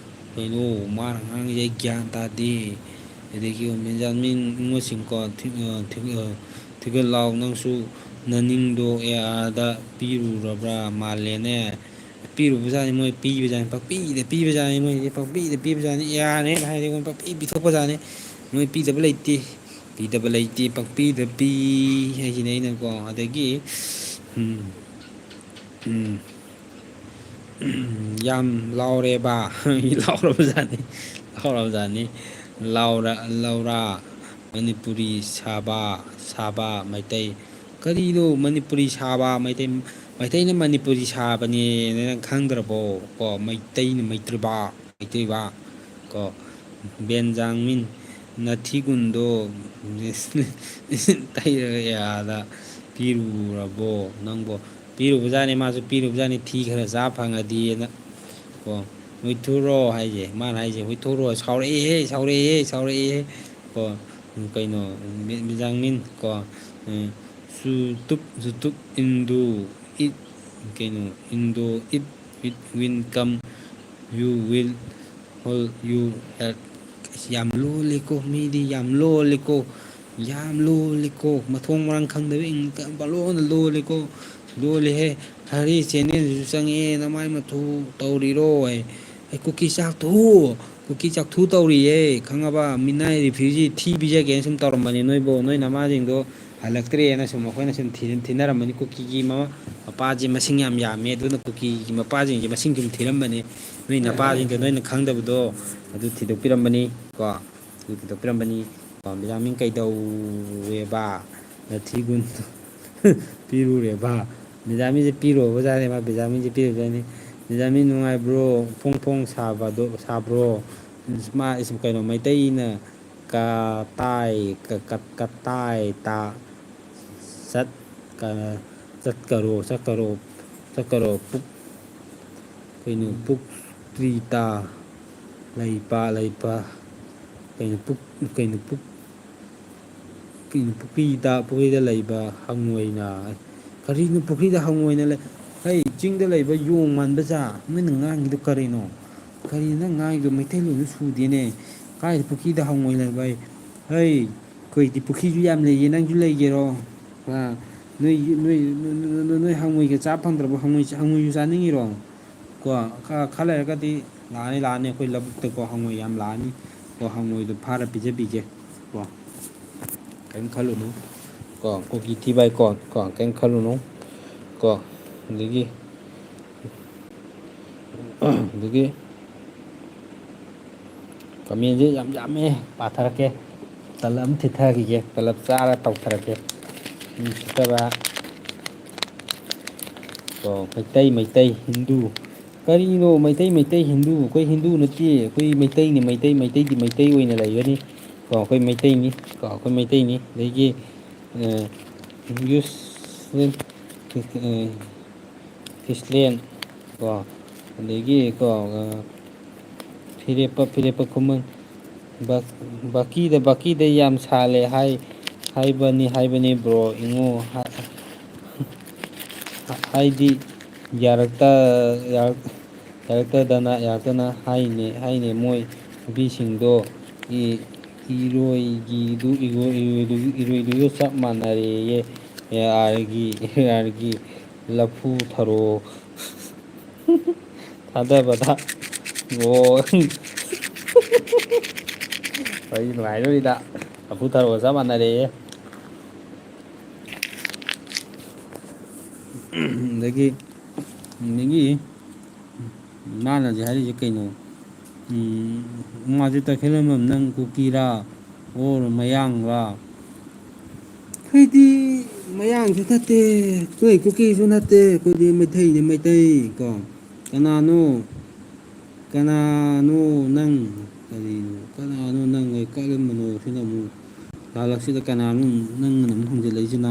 ꯀꯩꯅꯣ, ꯃꯥꯅ ꯉꯥꯡꯉꯤꯁꯦ ꯑꯩ ꯒ꯭ꯌꯥꯟ ꯇꯥꯗꯦ꯫ ꯑꯗꯒꯤ ꯕꯦꯟꯖꯥꯃꯤꯟ ꯏꯉꯣꯁꯤꯡꯀꯣ, ꯊꯤ-, ꯑ, ꯊꯤ-, ꯑ, ꯊꯤꯒꯠꯂꯥꯎ, ꯅꯪꯁꯨ ꯅꯅꯤꯡꯗꯣ ꯑꯦ ꯑꯥꯔꯗ ꯄꯤꯔꯨꯔꯕ꯭ꯔꯥ ꯃꯥꯜꯂꯦꯅꯦ꯫ ꯄꯤꯔꯨꯕꯖꯥꯠꯅꯤ, ꯃꯣꯏ ꯄꯤꯕꯖꯥꯠꯅꯤ, ꯄꯪꯄꯤꯗ ꯄꯤꯕꯖꯥꯠꯅꯤ, ꯃꯣꯏꯗꯤ ꯄꯪꯄꯤꯗ ꯄꯤꯕꯖꯥꯠꯅꯤ, ꯑꯦ ꯑꯥꯔꯅꯦ ꯍꯥꯏꯔꯗꯤ ꯃꯣꯏ ꯄꯪꯄꯤ ꯄꯤꯊꯣꯛꯄꯖꯥꯠꯅꯤ, ꯃꯣꯏ ꯄꯤꯗꯕ ꯂꯩꯇꯦ, ꯄꯤꯗꯕ ꯂꯩꯇꯦ, ꯄꯪꯄꯤꯗ ꯄꯤ ꯍꯥꯏꯁꯤꯅꯤ ꯑꯩꯅꯀꯣ꯫ ꯑꯗꯒꯤ, ꯎꯝ, ꯎꯝ, ꯌꯥꯝ ꯂꯥꯎꯔꯦꯕ, ꯂꯥꯎꯔꯕꯖꯥꯠꯅꯤ, ꯂꯥꯎꯔꯕꯖꯥꯠꯅꯤ, ꯂꯥꯎꯔ-, ꯂꯧꯔꯥ, ꯃꯅꯤꯄꯨꯔꯤ ꯁꯥꯕ, ꯁꯥꯕ ꯃꯩꯇꯩ, ꯀꯔꯤꯅꯣ ꯃꯅꯤꯄꯨꯔꯤ ꯁꯥꯕ ꯃꯩꯇꯩ? ꯃꯩꯇꯩꯅ ꯃꯅꯤꯄꯨꯔꯤ ꯁꯥꯕꯅꯦꯅ ꯅꯪ ꯈꯪꯗ꯭ꯔꯕꯣ? ꯀꯣ, ꯃꯩꯇꯩꯅ ꯃꯩꯇ꯭ꯔꯕ, ꯃꯩꯇꯩꯕ, ꯀꯣ, ꯕꯦꯟꯖꯥꯃꯤꯟ ꯅꯊꯤꯒꯨꯟꯗꯣ ꯇꯩꯔꯒ ꯑꯦ ꯑꯥꯔꯗ ꯄꯤꯔꯨꯔꯕꯣ ꯅꯪꯕꯣ? ꯄꯤꯔꯨꯕꯖꯥꯠꯅꯤ, ꯃꯥꯁꯨ ꯄꯤꯔꯨꯕꯖꯥꯠꯅꯤ, ꯊꯤ ꯈꯔ ꯆꯥ ꯐꯪꯉꯗꯤꯅ꯫ ꯀꯣ, "ꯍꯨꯏꯊꯨꯔꯣ" ꯍꯥꯏꯁꯦ, ꯃꯥꯅ ꯍꯥꯏꯁꯦ, "ꯍꯨꯏꯊꯨꯔꯣ, ꯁꯥꯎꯔꯛꯑꯦꯍꯦ, ꯁꯥꯎꯔꯛꯑꯦꯍꯦ, ꯁꯥꯎꯔꯛꯑꯦꯍꯦ"꯫ ꯀꯣ, ꯀꯩꯅꯣ, ꯃꯤ-, ꯃꯤꯖꯥꯡꯃꯤꯟ, ꯀꯣ, ꯎꯝ, ꯆꯨꯇꯨꯞ ꯆꯨꯇꯨꯞ ꯏꯟꯗꯨ ꯏꯠ ꯀꯩꯅꯣ ꯏꯟꯗꯣ ꯏꯠ ꯋꯤꯠ ꯋꯤꯟ ꯀꯝ ꯌꯨ ꯋꯤꯜ ꯍꯣꯜ ꯌꯨ ꯍꯦꯜ꯫ ꯌꯥꯝ ꯂꯣꯜꯂꯤꯀꯣ, ꯃꯤꯗꯤ ꯌꯥꯝ ꯂꯣꯜꯂꯤꯀꯣ, ꯌꯥꯝ ꯂꯣꯜꯂꯤꯀꯣ, ꯃꯊꯣꯡ ꯃꯔꯥꯡ ꯈꯪꯗꯕ ꯏꯪ ꯄꯪꯂꯣꯟꯗ ꯂꯣꯜꯂꯤꯀꯣ꯫ ꯂꯣꯜꯂꯤꯍꯦ꯫ ꯍꯔꯤ ꯆꯦꯅꯦꯜꯁꯤꯁꯨ ꯆꯪꯉꯛꯑꯦ, ꯅꯃꯥꯏ ꯃꯊꯨ ꯇꯧꯔꯤꯔꯣ? ꯑꯩ ꯀꯨꯀꯤ ꯆꯥꯛꯊꯨ, ꯀꯨꯀꯤ ꯆꯥꯛꯊꯨ ꯇꯧꯔꯤꯌꯦ, ꯈꯪꯉꯕ? ꯃꯤꯅꯥꯏ ꯔꯤꯐ꯭ꯌꯨꯖꯤ ꯊꯤ ꯄꯤꯖꯒꯦꯅ ꯁꯨꯝ ꯇꯧꯔꯝꯕꯅꯤ ꯅꯣꯏꯕꯨ꯫ ꯅꯣꯏ ꯅꯃꯥꯁꯤꯡꯗꯣ ꯍꯜꯂꯛꯇ꯭ꯔꯦꯅ ꯁꯨꯝ ꯑꯩꯈꯣꯏꯅ ꯁꯨꯝ ꯊꯤ-, ꯊꯤꯅꯔꯝꯕꯅꯤ꯫ ꯀꯨꯀꯤꯒꯤ ꯃꯃꯥ ꯃꯄꯥꯁꯦ ꯃꯁꯤꯡ ꯌꯥꯝ ꯌꯥꯝꯃꯦ, ꯑꯗꯨꯅ ꯀꯨꯀꯤꯒꯤ ꯃꯄꯥꯁꯤꯡꯁꯦ ꯃꯁꯤꯡ ꯁꯨꯝ ꯊꯤꯔꯝꯕꯅꯤ꯫ ꯅꯣꯏ ꯅꯄꯥꯁꯤꯡꯗꯣ ꯅꯣꯏꯅ ꯈꯪꯗꯕꯗꯣ ꯑꯗꯨ ꯊꯤꯗꯣꯛꯄꯤꯔꯝꯕꯅꯤ ꯀꯣ꯫ ꯑꯗꯨ ꯊꯤꯗꯣꯛꯄꯤꯔꯝꯕꯅꯤ ꯀꯣ꯫ ꯕꯤꯖꯥꯃꯤꯟ ꯀꯩꯗꯧꯋꯦꯕ? ꯅꯊꯤꯒꯨꯟ ꯄꯤꯔꯨꯔꯦꯕ꯫ ꯕꯤꯖꯥꯃꯤꯟꯁꯦ ꯄꯤꯔꯨꯔꯕꯖꯥꯠꯅꯦ, ꯃꯥ ꯕꯤꯖꯥꯃꯤꯟꯁꯦ ꯄꯤꯔꯨꯕꯖꯥꯠꯅꯤ꯫ ꯕꯤꯖꯥꯃꯤꯟ ꯅꯨꯡꯉꯥꯏꯕ꯭ꯔꯣ? ꯐꯣꯡ ꯐꯣꯡ ꯁꯥꯕꯗꯣ, ꯁꯥꯕ꯭ꯔꯣ? ꯃꯥ ꯀꯩꯅꯣ, ꯃꯩꯇꯩꯅ ꯀꯇꯥꯏ, ꯀ-, ꯀ-, ꯀꯇꯥꯏ ꯇ ꯆꯠ-, ꯀ-, ꯆꯠꯀꯔꯣ, ꯆꯠꯀꯔꯣ, ꯆꯠꯀꯔꯣ, ꯄꯨꯛ, ꯀꯩꯅꯣ, ꯄꯨꯛ ꯇ꯭ꯔꯤ ꯇ ꯂꯩꯄ, ꯂꯩꯄ, ꯀꯩꯅꯣ, ꯄꯨꯛ, ꯀꯩꯅꯣ, ꯄꯨꯛ, ꯀꯩꯅꯣ, ꯄꯨꯈ꯭ꯔꯤꯗ, ꯄꯨꯈ꯭ꯔꯤꯗ ꯂꯩꯕ ꯍꯪꯉꯣꯏꯅ, ꯀꯔꯤꯅꯣ ꯄꯨꯈ꯭ꯔꯤꯗ ꯍꯪꯉꯣꯏꯅ ꯂꯩ? ꯍꯩ, ꯆꯤꯡꯗ ꯂꯩꯕ ꯌꯣꯡ ꯃꯥꯟꯕ ꯖꯥ, ꯅꯣꯏꯅ ꯉꯥꯡꯉꯤꯗꯣ ꯀꯔꯤꯅꯣ? ꯀꯔꯤꯅꯣ ꯅꯪ ꯉꯥꯡꯉꯤꯗꯣ? ꯃꯩꯇꯩꯂꯣꯟꯗꯣ ꯁꯨꯗꯦꯅꯦ꯫ ꯀꯥꯏꯗ ꯄꯨꯈ꯭ꯔꯤꯗ ꯍꯪꯉꯣꯏ ꯂꯩꯕ ꯍꯥꯏ? ꯍꯩ, ꯑꯩꯈꯣꯏꯗꯤ ꯄꯨꯈ꯭ꯔꯤꯁꯨ ꯌꯥꯝ ꯂꯩꯌꯦ, ꯅꯪꯁꯨ ꯂꯩꯒꯦꯔꯣ? ꯑ, ꯅꯣꯏ, ꯅꯣꯏ, ꯅꯣꯏ, ꯅꯣꯏ, ꯅꯣꯏ ꯍꯪꯉꯣꯏꯒ ꯆꯥ ꯐꯪꯗ꯭ꯔꯕꯣ? ꯍꯪꯉꯣꯏ, ꯍꯪꯉꯣꯏꯁꯨ ꯆꯥꯅꯤꯡꯉꯤꯔꯣ? ꯀꯣ, ꯈ-, ꯈꯔ ꯂꯩꯔꯒꯗꯤ ꯂꯥꯛꯑꯅꯤ, ꯂꯥꯛꯑꯅꯤ, ꯑꯩꯈꯣꯏ ꯂꯧꯕꯨꯛꯇꯀꯣ ꯍꯪꯉꯣꯏ ꯌꯥꯝ ꯂꯥꯛꯑꯅꯤ꯫ ꯀꯣ, ꯍꯪꯉꯣꯏꯗꯣ ꯐꯥꯔ ꯄꯤꯖꯕꯤꯒꯦ꯫ ꯀꯣ, ꯀꯔꯤꯝ ꯈꯜꯂꯨꯅꯨ꯫ ꯀꯣ, ꯀꯨꯀꯤ ꯊꯤ ꯚꯥꯏ ꯀꯣ, ꯀꯣ, ꯀꯔꯤꯝ ꯈꯜꯂꯨꯅꯨ꯫ ꯀꯣ, ꯑꯗꯒꯤ, ꯑꯗꯒꯤ ꯀꯃꯦꯟꯁꯦ ꯌꯥꯝ ꯌꯥꯝꯃꯦ, ꯄꯥꯊꯔꯛꯀꯦ꯫ ꯇꯂꯞ ꯑꯃ ꯊꯤꯊꯈꯤꯒꯦ, ꯇꯂꯞ ꯆꯥꯔ ꯇꯧꯊꯔꯛꯀꯦ꯫ ꯎꯝ, ꯐꯠꯇꯕ꯫ ꯀꯣ, ꯃꯩꯇꯩ, ꯃꯩꯇꯩ, ꯍꯤꯟꯗꯨ꯫ ꯀꯔꯤꯅꯣ ꯃꯩꯇꯩ, ꯃꯩꯇꯩ, ꯍꯤꯟꯗꯨ? ꯑꯩꯈꯣꯏ ꯍꯤꯟꯗꯨ ꯅꯠꯇꯦ, ꯑꯩꯈꯣꯏ ꯃꯩꯇꯩꯅꯤ, ꯃꯩꯇꯩ, ꯃꯩꯇꯩꯗꯤ ꯃꯩꯇꯩ ꯑꯣꯏꯅ ꯂꯩꯒꯅꯤ꯫ ꯀꯣ, ꯑꯩꯈꯣꯏ ꯃꯩꯇꯩꯅꯤ, ꯀꯣ, ꯑꯩꯈꯣꯏ ꯃꯩꯇꯩꯅꯤ꯫ ꯑꯗꯒꯤ, ꯑ, ꯌꯨꯁ-, ꯑ, ꯈ꯭ꯔꯤꯁꯂꯦꯟ, ꯀꯣ, ꯑꯗꯒꯤ, ꯀꯣ, ꯑ, ꯐꯤꯔꯦꯞꯄ, ꯐꯤꯔꯦꯞꯄ ꯈꯨꯃꯟ, ꯕ-, ꯕꯀꯤꯗ, ꯕꯀꯤꯗ ꯌꯥꯝ ꯁꯥꯜꯂꯦ ꯍꯥꯏ, ꯍꯥꯏꯕꯅꯤ, ꯍꯥꯏꯕꯅꯤ, bro, ꯏꯉꯣ, ꯍꯥ-, ꯍꯥꯏꯗꯤ ꯌꯥꯔꯛꯇ-, ꯌꯥꯔꯛ-, ꯌꯥꯔꯛꯇꯗꯅ, ꯌꯥꯔꯛꯇꯅ ꯍꯥꯏꯅꯦ, ꯍꯥꯏꯅꯦ, ꯃꯣꯏ ꯅꯨꯄꯤꯁꯤꯡꯗꯣ ꯏ-, ꯏꯔꯣꯏꯒꯤꯗꯨ-, ꯏꯔꯣꯏ-, ꯏꯔꯣꯏꯗꯨ-, ꯏꯔꯣꯏꯗꯨꯒ ꯆꯞ ꯃꯥꯟꯅꯔꯦꯌꯦ꯫ AR ꯒꯤ, AR ꯒꯤ ꯂꯐꯨ ꯊꯔꯣ ꯊꯥꯗꯕꯗ꯫ ꯑꯣ꯫ ꯋꯥꯔꯤ ꯅꯨꯡꯉꯥꯏꯗꯣꯔꯤꯗ꯫ ꯂꯐꯨ ꯊꯔꯣꯒ ꯆꯞ ꯃꯥꯟꯅꯔꯦꯌꯦ꯫ ꯑꯗꯒꯤ, ꯑꯗꯒꯤ ꯃꯥꯅ ꯍꯧꯖꯤꯛ ꯍꯥꯏꯔꯤꯁꯦ ꯀꯩꯅꯣ? ꯎꯝ, ꯃꯥꯁꯦ ꯇꯈꯦꯜ ꯂꯝꯕꯝ, ꯅꯪ ꯀꯨꯀꯤꯔꯥ? ꯑꯣꯔ ꯃꯌꯥꯡꯂꯥ? ꯑꯩꯈꯣꯏꯗꯤ ꯃꯌꯥꯡꯁꯨ ꯅꯠꯇꯦ, ꯑꯩꯈꯣꯏ ꯀꯨꯀꯤꯁꯨ ꯅꯠꯇꯦ, ꯑꯩꯈꯣꯏꯗꯤ ꯃꯩꯇꯩꯅꯤ, ꯃꯩꯇꯩ ꯀꯣ꯫ ꯀꯅꯥꯅꯣ? ꯀꯅꯥꯅꯣ ꯅꯪ? ꯀꯔꯤꯅꯣ? ꯀꯅꯥꯅꯣ ꯅꯪ? ꯑꯩ ꯀꯔꯝꯕꯅꯣ? ꯁꯤꯅ ꯑꯃꯨꯛ ꯂꯥꯜꯂꯛꯁꯤꯗ ꯀꯅꯥꯅꯣ ꯅꯪꯅ ꯑꯃꯨꯛ ꯍꯪꯖꯤꯜꯂꯛꯏꯁꯤꯅ?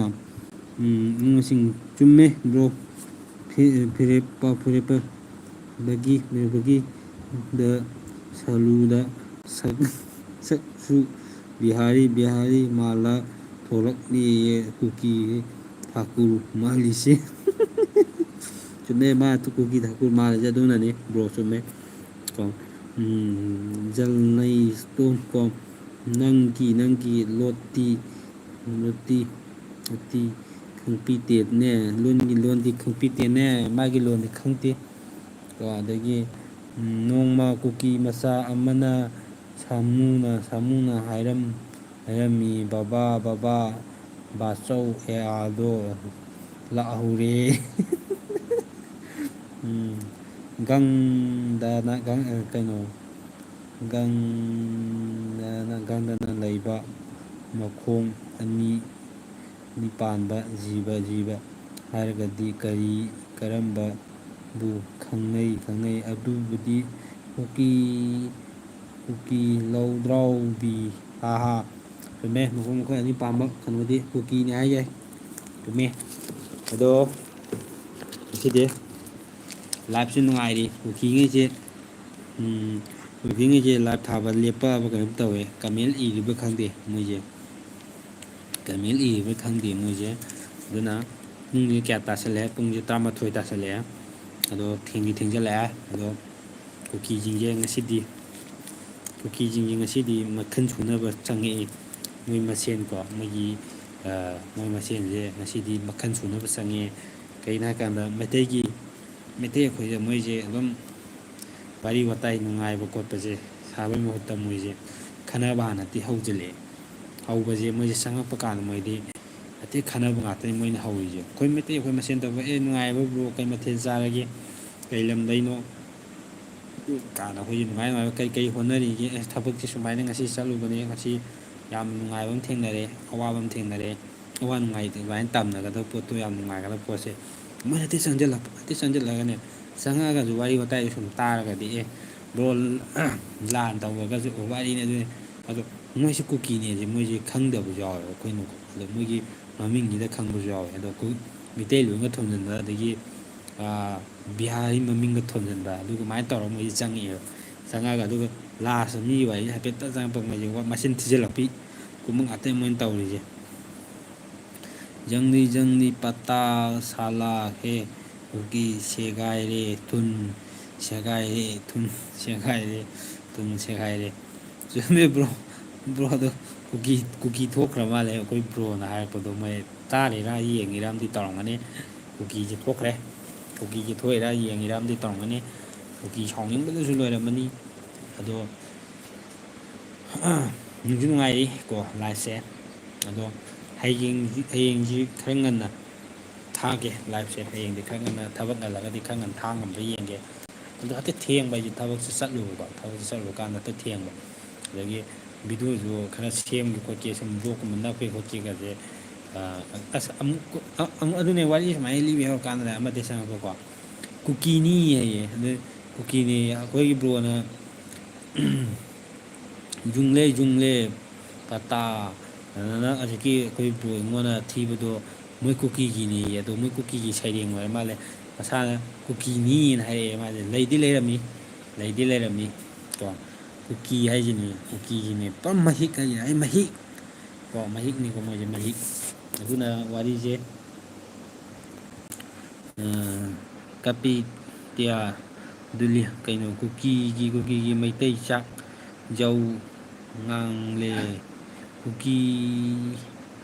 ꯎꯝ, ꯃꯁꯤꯡ ꯆꯨꯝꯃꯦ, bro꯫ ꯐꯤ-, ꯐꯤꯔꯦꯞꯄ-, ꯐꯤꯔꯦꯞꯄ-, ꯕꯒꯤ, ꯕꯒꯤ ꯗ ꯁꯂꯨꯗ ꯁꯛ-, ꯁꯛꯁꯨ ꯕꯤꯍꯥꯔꯤ, ꯕꯤꯍꯥꯔꯤ ꯃꯥꯜꯂ ꯊꯣꯛꯂꯛꯂꯤꯌꯦ ꯀꯨꯀꯤ ꯊꯥꯀꯨꯔ ꯃꯥꯜꯂꯤꯁꯦ꯫ ꯆꯨꯝꯃꯦ, ꯃꯥ ꯀꯨꯀꯤ ꯊꯥꯀꯨꯔ ꯃꯥꯜꯂꯤꯁꯦ ꯑꯗꯨꯅꯅꯤ, bro, ꯆꯨꯝꯃꯦ꯫ ꯀꯣ, ꯎꯝ, ꯖꯜꯅꯩ ꯁ꯭ꯇꯣꯟ ꯀꯣ, ꯅꯪꯒꯤ, ꯅꯪꯒꯤ ꯂꯣꯠꯇꯤ, ꯂꯣꯠꯇꯤ, ꯂꯣꯠꯇꯤ ꯈꯪꯄꯤꯇꯦꯅꯦ, ꯂꯣꯟꯒꯤ ꯂꯣꯟꯗꯤ ꯈꯪꯄꯤꯇꯦꯅꯦ, ꯃꯥꯒꯤ ꯂꯣꯟꯗꯤ ꯈꯪꯗꯦ꯫ ꯀꯣ, ꯑꯗꯒꯤ, ꯎꯝ, ꯅꯣꯡꯃ ꯀꯨꯀꯤ ꯃꯆꯥ ꯑꯃꯅ ꯁꯥꯃꯨꯅ, ꯁꯥꯃꯨꯅ ꯍꯥꯏꯔꯝ-, ꯍꯥꯏꯔꯝꯃꯤ, "ꯕꯕꯥ, ꯕꯕꯥ, ꯕꯥꯆꯧ ꯑꯦ ꯑꯥꯔꯗꯣ ꯂꯥꯛꯍꯧꯔꯦ꯫" ꯎꯝ, ꯒꯪꯗꯅ, ꯒꯪ-, ꯑ, ꯀꯩꯅꯣ, ꯒꯪꯗꯅ, ꯒꯪꯗꯅ ꯂꯩꯕ ꯃꯈꯣꯡ ꯑꯅꯤ ꯅꯤꯄꯥꯟꯕ ꯖꯤꯕ, ꯖꯤꯕ ꯍꯥꯏꯔꯒꯗꯤ ꯀꯔꯤ, ꯀꯔꯝꯕꯕꯨ ꯈꯪꯅꯩ, ꯈꯪꯅꯩ? ꯑꯗꯨꯕꯨꯗꯤ ꯀꯨꯀꯤ, ꯀꯨꯀꯤ ꯂꯧꯗ꯭ꯔꯥꯎꯕꯤ, ꯍꯥ ꯍꯥ꯫ ꯆꯨꯝꯃꯦ, ꯃꯈꯣꯡ ꯃꯈꯣꯏ ꯑꯅꯤ ꯄꯥꯟꯕ ꯀꯩꯅꯣꯗꯤ ꯀꯨꯀꯤꯅꯤ ꯍꯥꯏ ꯌꯥꯏ꯫ ꯆꯨꯝꯃꯦ꯫ ꯑꯗꯣ ꯉꯁꯤꯗꯤ live ꯁꯦ ꯅꯨꯡꯉꯥꯏꯔꯤ꯫ ꯀꯨꯀꯤꯉꯩꯁꯦ, ꯎꯝ, ꯀꯨꯀꯤꯉꯩꯁꯦ live ꯊꯥꯕ ꯂꯦꯞꯄꯕ ꯀꯩꯅꯣꯝ ꯇꯧꯋꯦ꯫ Comment ꯏꯔꯤꯕ ꯈꯪꯗꯦ ꯃꯣꯏꯁꯦ꯫ ꯀꯃꯦꯟ ꯏꯔꯤꯕ꯭ꯔꯥ ꯈꯪꯗꯦ ꯃꯣꯏꯁꯦ꯫ ꯑꯗꯨꯅ ꯄꯨꯡꯁꯦ ꯀꯌꯥ ꯇꯥꯁꯜꯂꯛꯑꯦ? ꯄꯨꯡꯁꯦ ꯇꯔꯥꯃꯥꯊꯣꯏ ꯇꯥꯁꯜꯂꯛꯑꯦ꯫ ꯑꯗꯣ ꯊꯦꯡꯗꯤ ꯊꯦꯡꯖꯜꯂꯛꯑꯦ꯫ ꯑꯗꯣ ꯀꯨꯀꯤꯁꯤꯡꯁꯦ ꯉꯁꯤꯗꯤ, ꯀꯨꯀꯤꯁꯤꯡꯁꯦ ꯉꯁꯤꯗꯤ ꯃꯈꯜ ꯁꯨꯅꯕ ꯆꯪꯉꯛꯏ꯫ ꯃꯣꯏ ꯃꯁꯦꯟꯀꯣ, ꯃꯣꯏꯒꯤ, ꯑ, ꯃꯣꯏ ꯃꯁꯦꯟꯁꯦ ꯉꯁꯤꯗꯤ ꯃꯈꯜ ꯁꯨꯅꯕ ꯆꯪꯉꯛꯑꯦ꯫ ꯀꯩꯒꯤꯅꯣ ꯍꯥꯏꯀꯥꯟꯗ ꯃꯩꯇꯩꯒꯤ, ꯃꯩꯇꯩ ꯑꯩꯈꯣꯏꯗ ꯃꯣꯏꯁꯦ ꯑꯗꯨꯝ ꯋꯥꯔꯤ ꯋꯥꯇꯥꯏ ꯅꯨꯡꯉꯥꯏꯕ ꯈꯣꯠꯄꯁꯦ ꯁꯥꯕꯒꯤ ꯃꯍꯨꯠꯇ ꯃꯣꯏꯁꯦ ꯈꯟꯅꯕ ꯍꯥꯟꯅꯗꯤ ꯍꯧꯖꯤꯜꯂꯛꯑꯦ꯫ ꯍꯧꯕꯁꯦ ꯃꯣꯏꯁꯦ ꯆꯪꯉꯛꯄ ꯀꯥꯟꯗ ꯃꯣꯏꯗꯤ ꯑꯇꯩ ꯈꯟꯅꯕ ꯉꯥꯛꯇꯅꯤ ꯃꯣꯏꯅ ꯍꯧꯔꯤꯁꯦ꯫ ꯑꯩꯈꯣꯏ ꯃꯩꯇꯩ ꯑꯩꯈꯣꯏ ꯃꯁꯦꯟ ꯇꯧꯕ, "ꯑꯦ, ꯅꯨꯡꯉꯥꯏꯔꯤꯕ꯭ꯔꯣ? ꯀꯩ ꯃꯊꯦꯜ ꯆꯥꯔꯒꯦ? ꯀꯩ ꯂꯝꯗꯩꯅꯣ?" ꯀꯥꯟꯗ ꯑꯩꯈꯣꯏꯁꯦ ꯅꯨꯡꯉꯥꯏ ꯅꯨꯡꯉꯥꯏꯕ ꯀꯩ ꯀꯩ ꯍꯣꯠꯅꯔꯤꯒꯦ? "ꯑꯦ, ꯊꯕꯛꯁꯦ ꯁꯨꯃꯥꯏꯅ ꯉꯁꯤ ꯆꯠꯂꯨꯕꯅꯦ, ꯉꯁꯤ ꯌꯥꯝ ꯅꯨꯡꯉꯥꯏꯕ ꯑꯃ ꯊꯦꯡꯅꯔꯦ, ꯑꯋꯥꯕ ꯑꯃ ꯊꯦꯡꯅꯔꯦ"꯫ ꯑꯋꯥ ꯅꯨꯡꯉꯥꯏ ꯑꯗꯨꯃꯥꯏꯅ ꯇꯝꯅꯒꯗꯕ ꯄꯣꯠꯇꯣ, ꯌꯥꯝ ꯅꯨꯡꯉꯥꯏꯒꯗꯕ ꯄꯣꯠꯁꯦ ꯃꯣꯏꯅ ꯑꯇꯩ ꯆꯪꯁꯤꯜꯂꯛꯄ, ꯑꯇꯩ ꯆꯪꯁꯤꯜꯂꯒꯅꯦ, ꯆꯪꯉꯛꯑꯒꯁꯨ ꯋꯥꯔꯤ ꯋꯥꯇꯥꯏꯗꯣ ꯁꯨꯝ ꯇꯥꯔꯒꯗꯤ, "ꯑꯦ, ꯕ꯭ꯔꯣ, ꯂꯥꯟ ꯇꯧꯔꯒꯁꯨ ꯋꯥꯔꯤꯅꯦ ꯑꯗꯨꯅꯦ"꯫ ꯑꯗꯣ ꯃꯣꯏꯁꯦ ꯀꯨꯀꯤꯅꯦꯁꯦ ꯃꯣꯏꯁꯦ ꯈꯪꯗꯕꯁꯨ ꯌꯥꯎꯋꯦꯕ ꯑꯩꯈꯣꯏꯅꯀꯣ꯫ ꯑꯗꯣ ꯃꯣꯏꯒꯤ ꯃꯃꯤꯡꯁꯤꯗ ꯈꯪꯕꯁꯨ ꯌꯥꯎꯋꯦ꯫ ꯑꯗꯣ ꯀꯨ-, ꯃꯤꯇꯩ ꯂꯣꯟꯒ ꯊꯣꯟꯖꯤꯟꯕ, ꯑꯗꯒꯤ, ꯑꯥ, ꯕꯤꯍꯥꯔꯤ ꯃꯃꯤꯡꯒ ꯊꯣꯟꯖꯤꯟꯕ, ꯑꯗꯨꯃꯥꯏꯅ ꯇꯧꯔꯒ ꯃꯣꯏꯁꯦ ꯆꯪꯉꯛꯑꯦꯕ꯫ ꯆꯪꯉꯛꯑꯒ ꯑꯗꯨꯒ ꯂꯥꯁꯇ ꯃꯤꯒꯤ ꯋꯥꯔꯤꯁꯦ ꯍꯥꯏꯐꯦꯠꯇ ꯆꯪꯉꯛꯄ ꯃꯣꯏꯁꯦ ꯋꯥ-, ꯃꯆꯤꯟ ꯊꯤꯖꯤꯜꯂꯛꯄꯤ ꯀꯨꯝꯕ ꯉꯥꯛꯇꯅꯤ ꯃꯣꯏꯅ ꯇꯧꯔꯤꯁꯦ꯫ "ꯖꯪꯂꯤ ꯖꯪꯂꯤ ꯄꯇꯥ ꯁꯥꯂꯥ ꯍꯦ, ꯀꯨꯀꯤ ꯁꯦꯒꯥꯏꯔꯦ ꯊꯨꯟ, ꯁꯦꯒꯥꯏꯔꯦ ꯊꯨꯟ, ꯁꯦꯒꯥꯏꯔꯦ ꯊꯨꯟ, ꯁꯦꯒꯥꯏꯔꯦ"꯫ ꯆꯨꯝꯃꯦ ꯕ꯭ꯔꯣ꯫ ꯕ꯭ꯔꯣꯗꯣ ꯀꯨꯀꯤ, ꯀꯨꯀꯤ ꯊꯣꯛꯈ꯭ꯔ ꯃꯥꯜꯂꯦ ꯑꯩꯈꯣꯏ ꯕ꯭ꯔꯣꯅ ꯍꯥꯏꯔꯛꯄꯗꯣ꯫ ꯃꯣꯏ ꯇꯥꯔꯤꯔꯥ ꯌꯦꯡꯉꯤꯔꯥ ꯑꯃꯗꯤ ꯇꯧꯔꯝꯒꯅꯤ꯫ ꯀꯨꯀꯤꯁꯦ ꯊꯣꯛꯈ꯭ꯔꯦ꯫ ꯀꯨꯀꯤꯁꯦ ꯊꯣꯛꯏꯔꯥ ꯌꯦꯡꯉꯤꯔꯥ ꯑꯃꯗꯤ ꯇꯧꯔꯝꯒꯅꯤ꯫ ꯀꯨꯀꯤ ꯁꯥꯎꯅꯤꯡꯕꯗꯁꯨ ꯂꯣꯏꯔꯝꯃꯅꯤ꯫ ꯑꯗꯣ ꯅꯨꯡꯁꯨ ꯅꯨꯡꯉꯥꯏꯔꯤ ꯀꯣ ꯂꯥꯏꯐꯁꯦ꯫ ꯑꯗꯣ ꯍꯌꯦꯡ, ꯍꯌꯦꯡꯁꯤ ꯈꯔ ꯉꯟꯅ ꯊꯥꯒꯦ ꯂꯥꯏꯐꯁꯦ꯫ ꯍꯌꯦꯡꯗꯤ ꯈꯔ ꯉꯟꯅ, ꯊꯕꯛ ꯉꯜꯂꯒꯗꯤ ꯈꯔ ꯉꯟꯅ ꯊꯥ ꯉꯝꯕ꯭ꯔꯥ ꯌꯦꯡꯒꯦ꯫ ꯑꯗꯣ ꯍꯦꯛꯇ ꯊꯦꯡꯕ ꯍꯥꯏꯁꯦ, ꯊꯕꯛꯁꯦ ꯆꯠꯂꯨꯕꯀꯣ, ꯊꯕꯛꯁꯦ ꯆꯠꯂꯨꯕ ꯀꯥꯟꯗ ꯍꯦꯛꯇ ꯊꯦꯡꯕ꯫ ꯑꯗꯒꯤ ꯚꯤꯗꯤꯑꯣꯁꯨ ꯈꯔ ꯁꯦꯝꯒꯦ ꯈꯣꯠꯀꯦ, ꯁꯨꯝ ꯕ꯭ꯂꯣꯛꯀꯨꯝꯕ ꯅꯞꯀꯦ ꯈꯣꯠꯀꯦꯒꯁꯦ, ꯑ, ꯑꯁ, ꯑꯃꯨꯛ, ꯑ-, ꯑꯃꯨꯛ ꯑꯗꯨꯅꯦ ꯋꯥꯔꯤ ꯁꯨꯃꯥꯏꯅ ꯂꯤꯕ ꯌꯧꯔꯀꯥꯟꯗ ꯑꯃꯗꯤ ꯆꯪꯉꯛꯄꯀꯣ꯫ ꯀꯨꯀꯤꯅꯤ ꯍꯥꯏꯌꯦ꯫ ꯑꯗꯨ ꯀꯨꯀꯤꯅꯤ ꯑꯩꯈꯣꯏꯒꯤ ꯕ꯭ꯔꯣꯅ ꯖꯨꯡꯂꯦ, ꯖꯨꯡꯂꯦ, ꯄꯇꯥ, ꯑꯗꯨꯅ ꯍꯧꯖꯤꯛꯀꯤ ꯑꯩꯈꯣꯏ ꯕ꯭ꯔꯣ ꯑꯩꯉꯣꯟꯗ ꯊꯤꯕꯗꯣ ꯃꯣꯏ ꯀꯨꯀꯤꯒꯤꯅꯦꯌꯦ꯫ ꯑꯗꯣ ꯃꯣꯏ ꯀꯨꯀꯤꯒꯤ ꯁꯩꯔꯦꯡ ꯑꯣꯏꯔ ꯃꯥꯜꯂꯦ꯫ ꯃꯁꯥꯅ ꯀꯨꯀꯤꯅꯤꯅ ꯍꯥꯏꯔꯛꯑꯦ ꯃꯥꯁꯦ꯫ ꯂꯩꯗꯤ ꯂꯩꯔꯝꯃꯤ, ꯂꯩꯗꯤ ꯂꯩꯔꯝꯃꯤ ꯀꯣ꯫ ꯀꯨꯀꯤ ꯍꯥꯏꯁꯤꯅꯤ, ꯀꯨꯀꯤꯒꯤꯅꯦ ꯄꯨꯔꯥ ꯃꯍꯤꯛ ꯍꯥꯏꯁꯤꯅꯤ꯫ ꯑꯩ ꯃꯍꯤꯛ, ꯀꯣ, ꯃꯍꯤꯛꯅꯤꯀꯣ ꯃꯣꯏꯁꯦ, ꯃꯍꯤꯛ꯫ ꯑꯗꯨꯅ ꯋꯥꯔꯤꯁꯦ, ꯑ, ꯀꯄꯤꯇ꯭ꯌ ꯗꯨꯂꯤ, ꯀꯩꯅꯣ, ꯀꯨꯀꯤꯒꯤ, ꯀꯨꯀꯤꯒꯤ ꯃꯩꯇꯩ ꯆꯥꯛ ꯌꯧ ꯉꯥꯡꯂꯦ꯫ ꯀꯨꯀꯤ,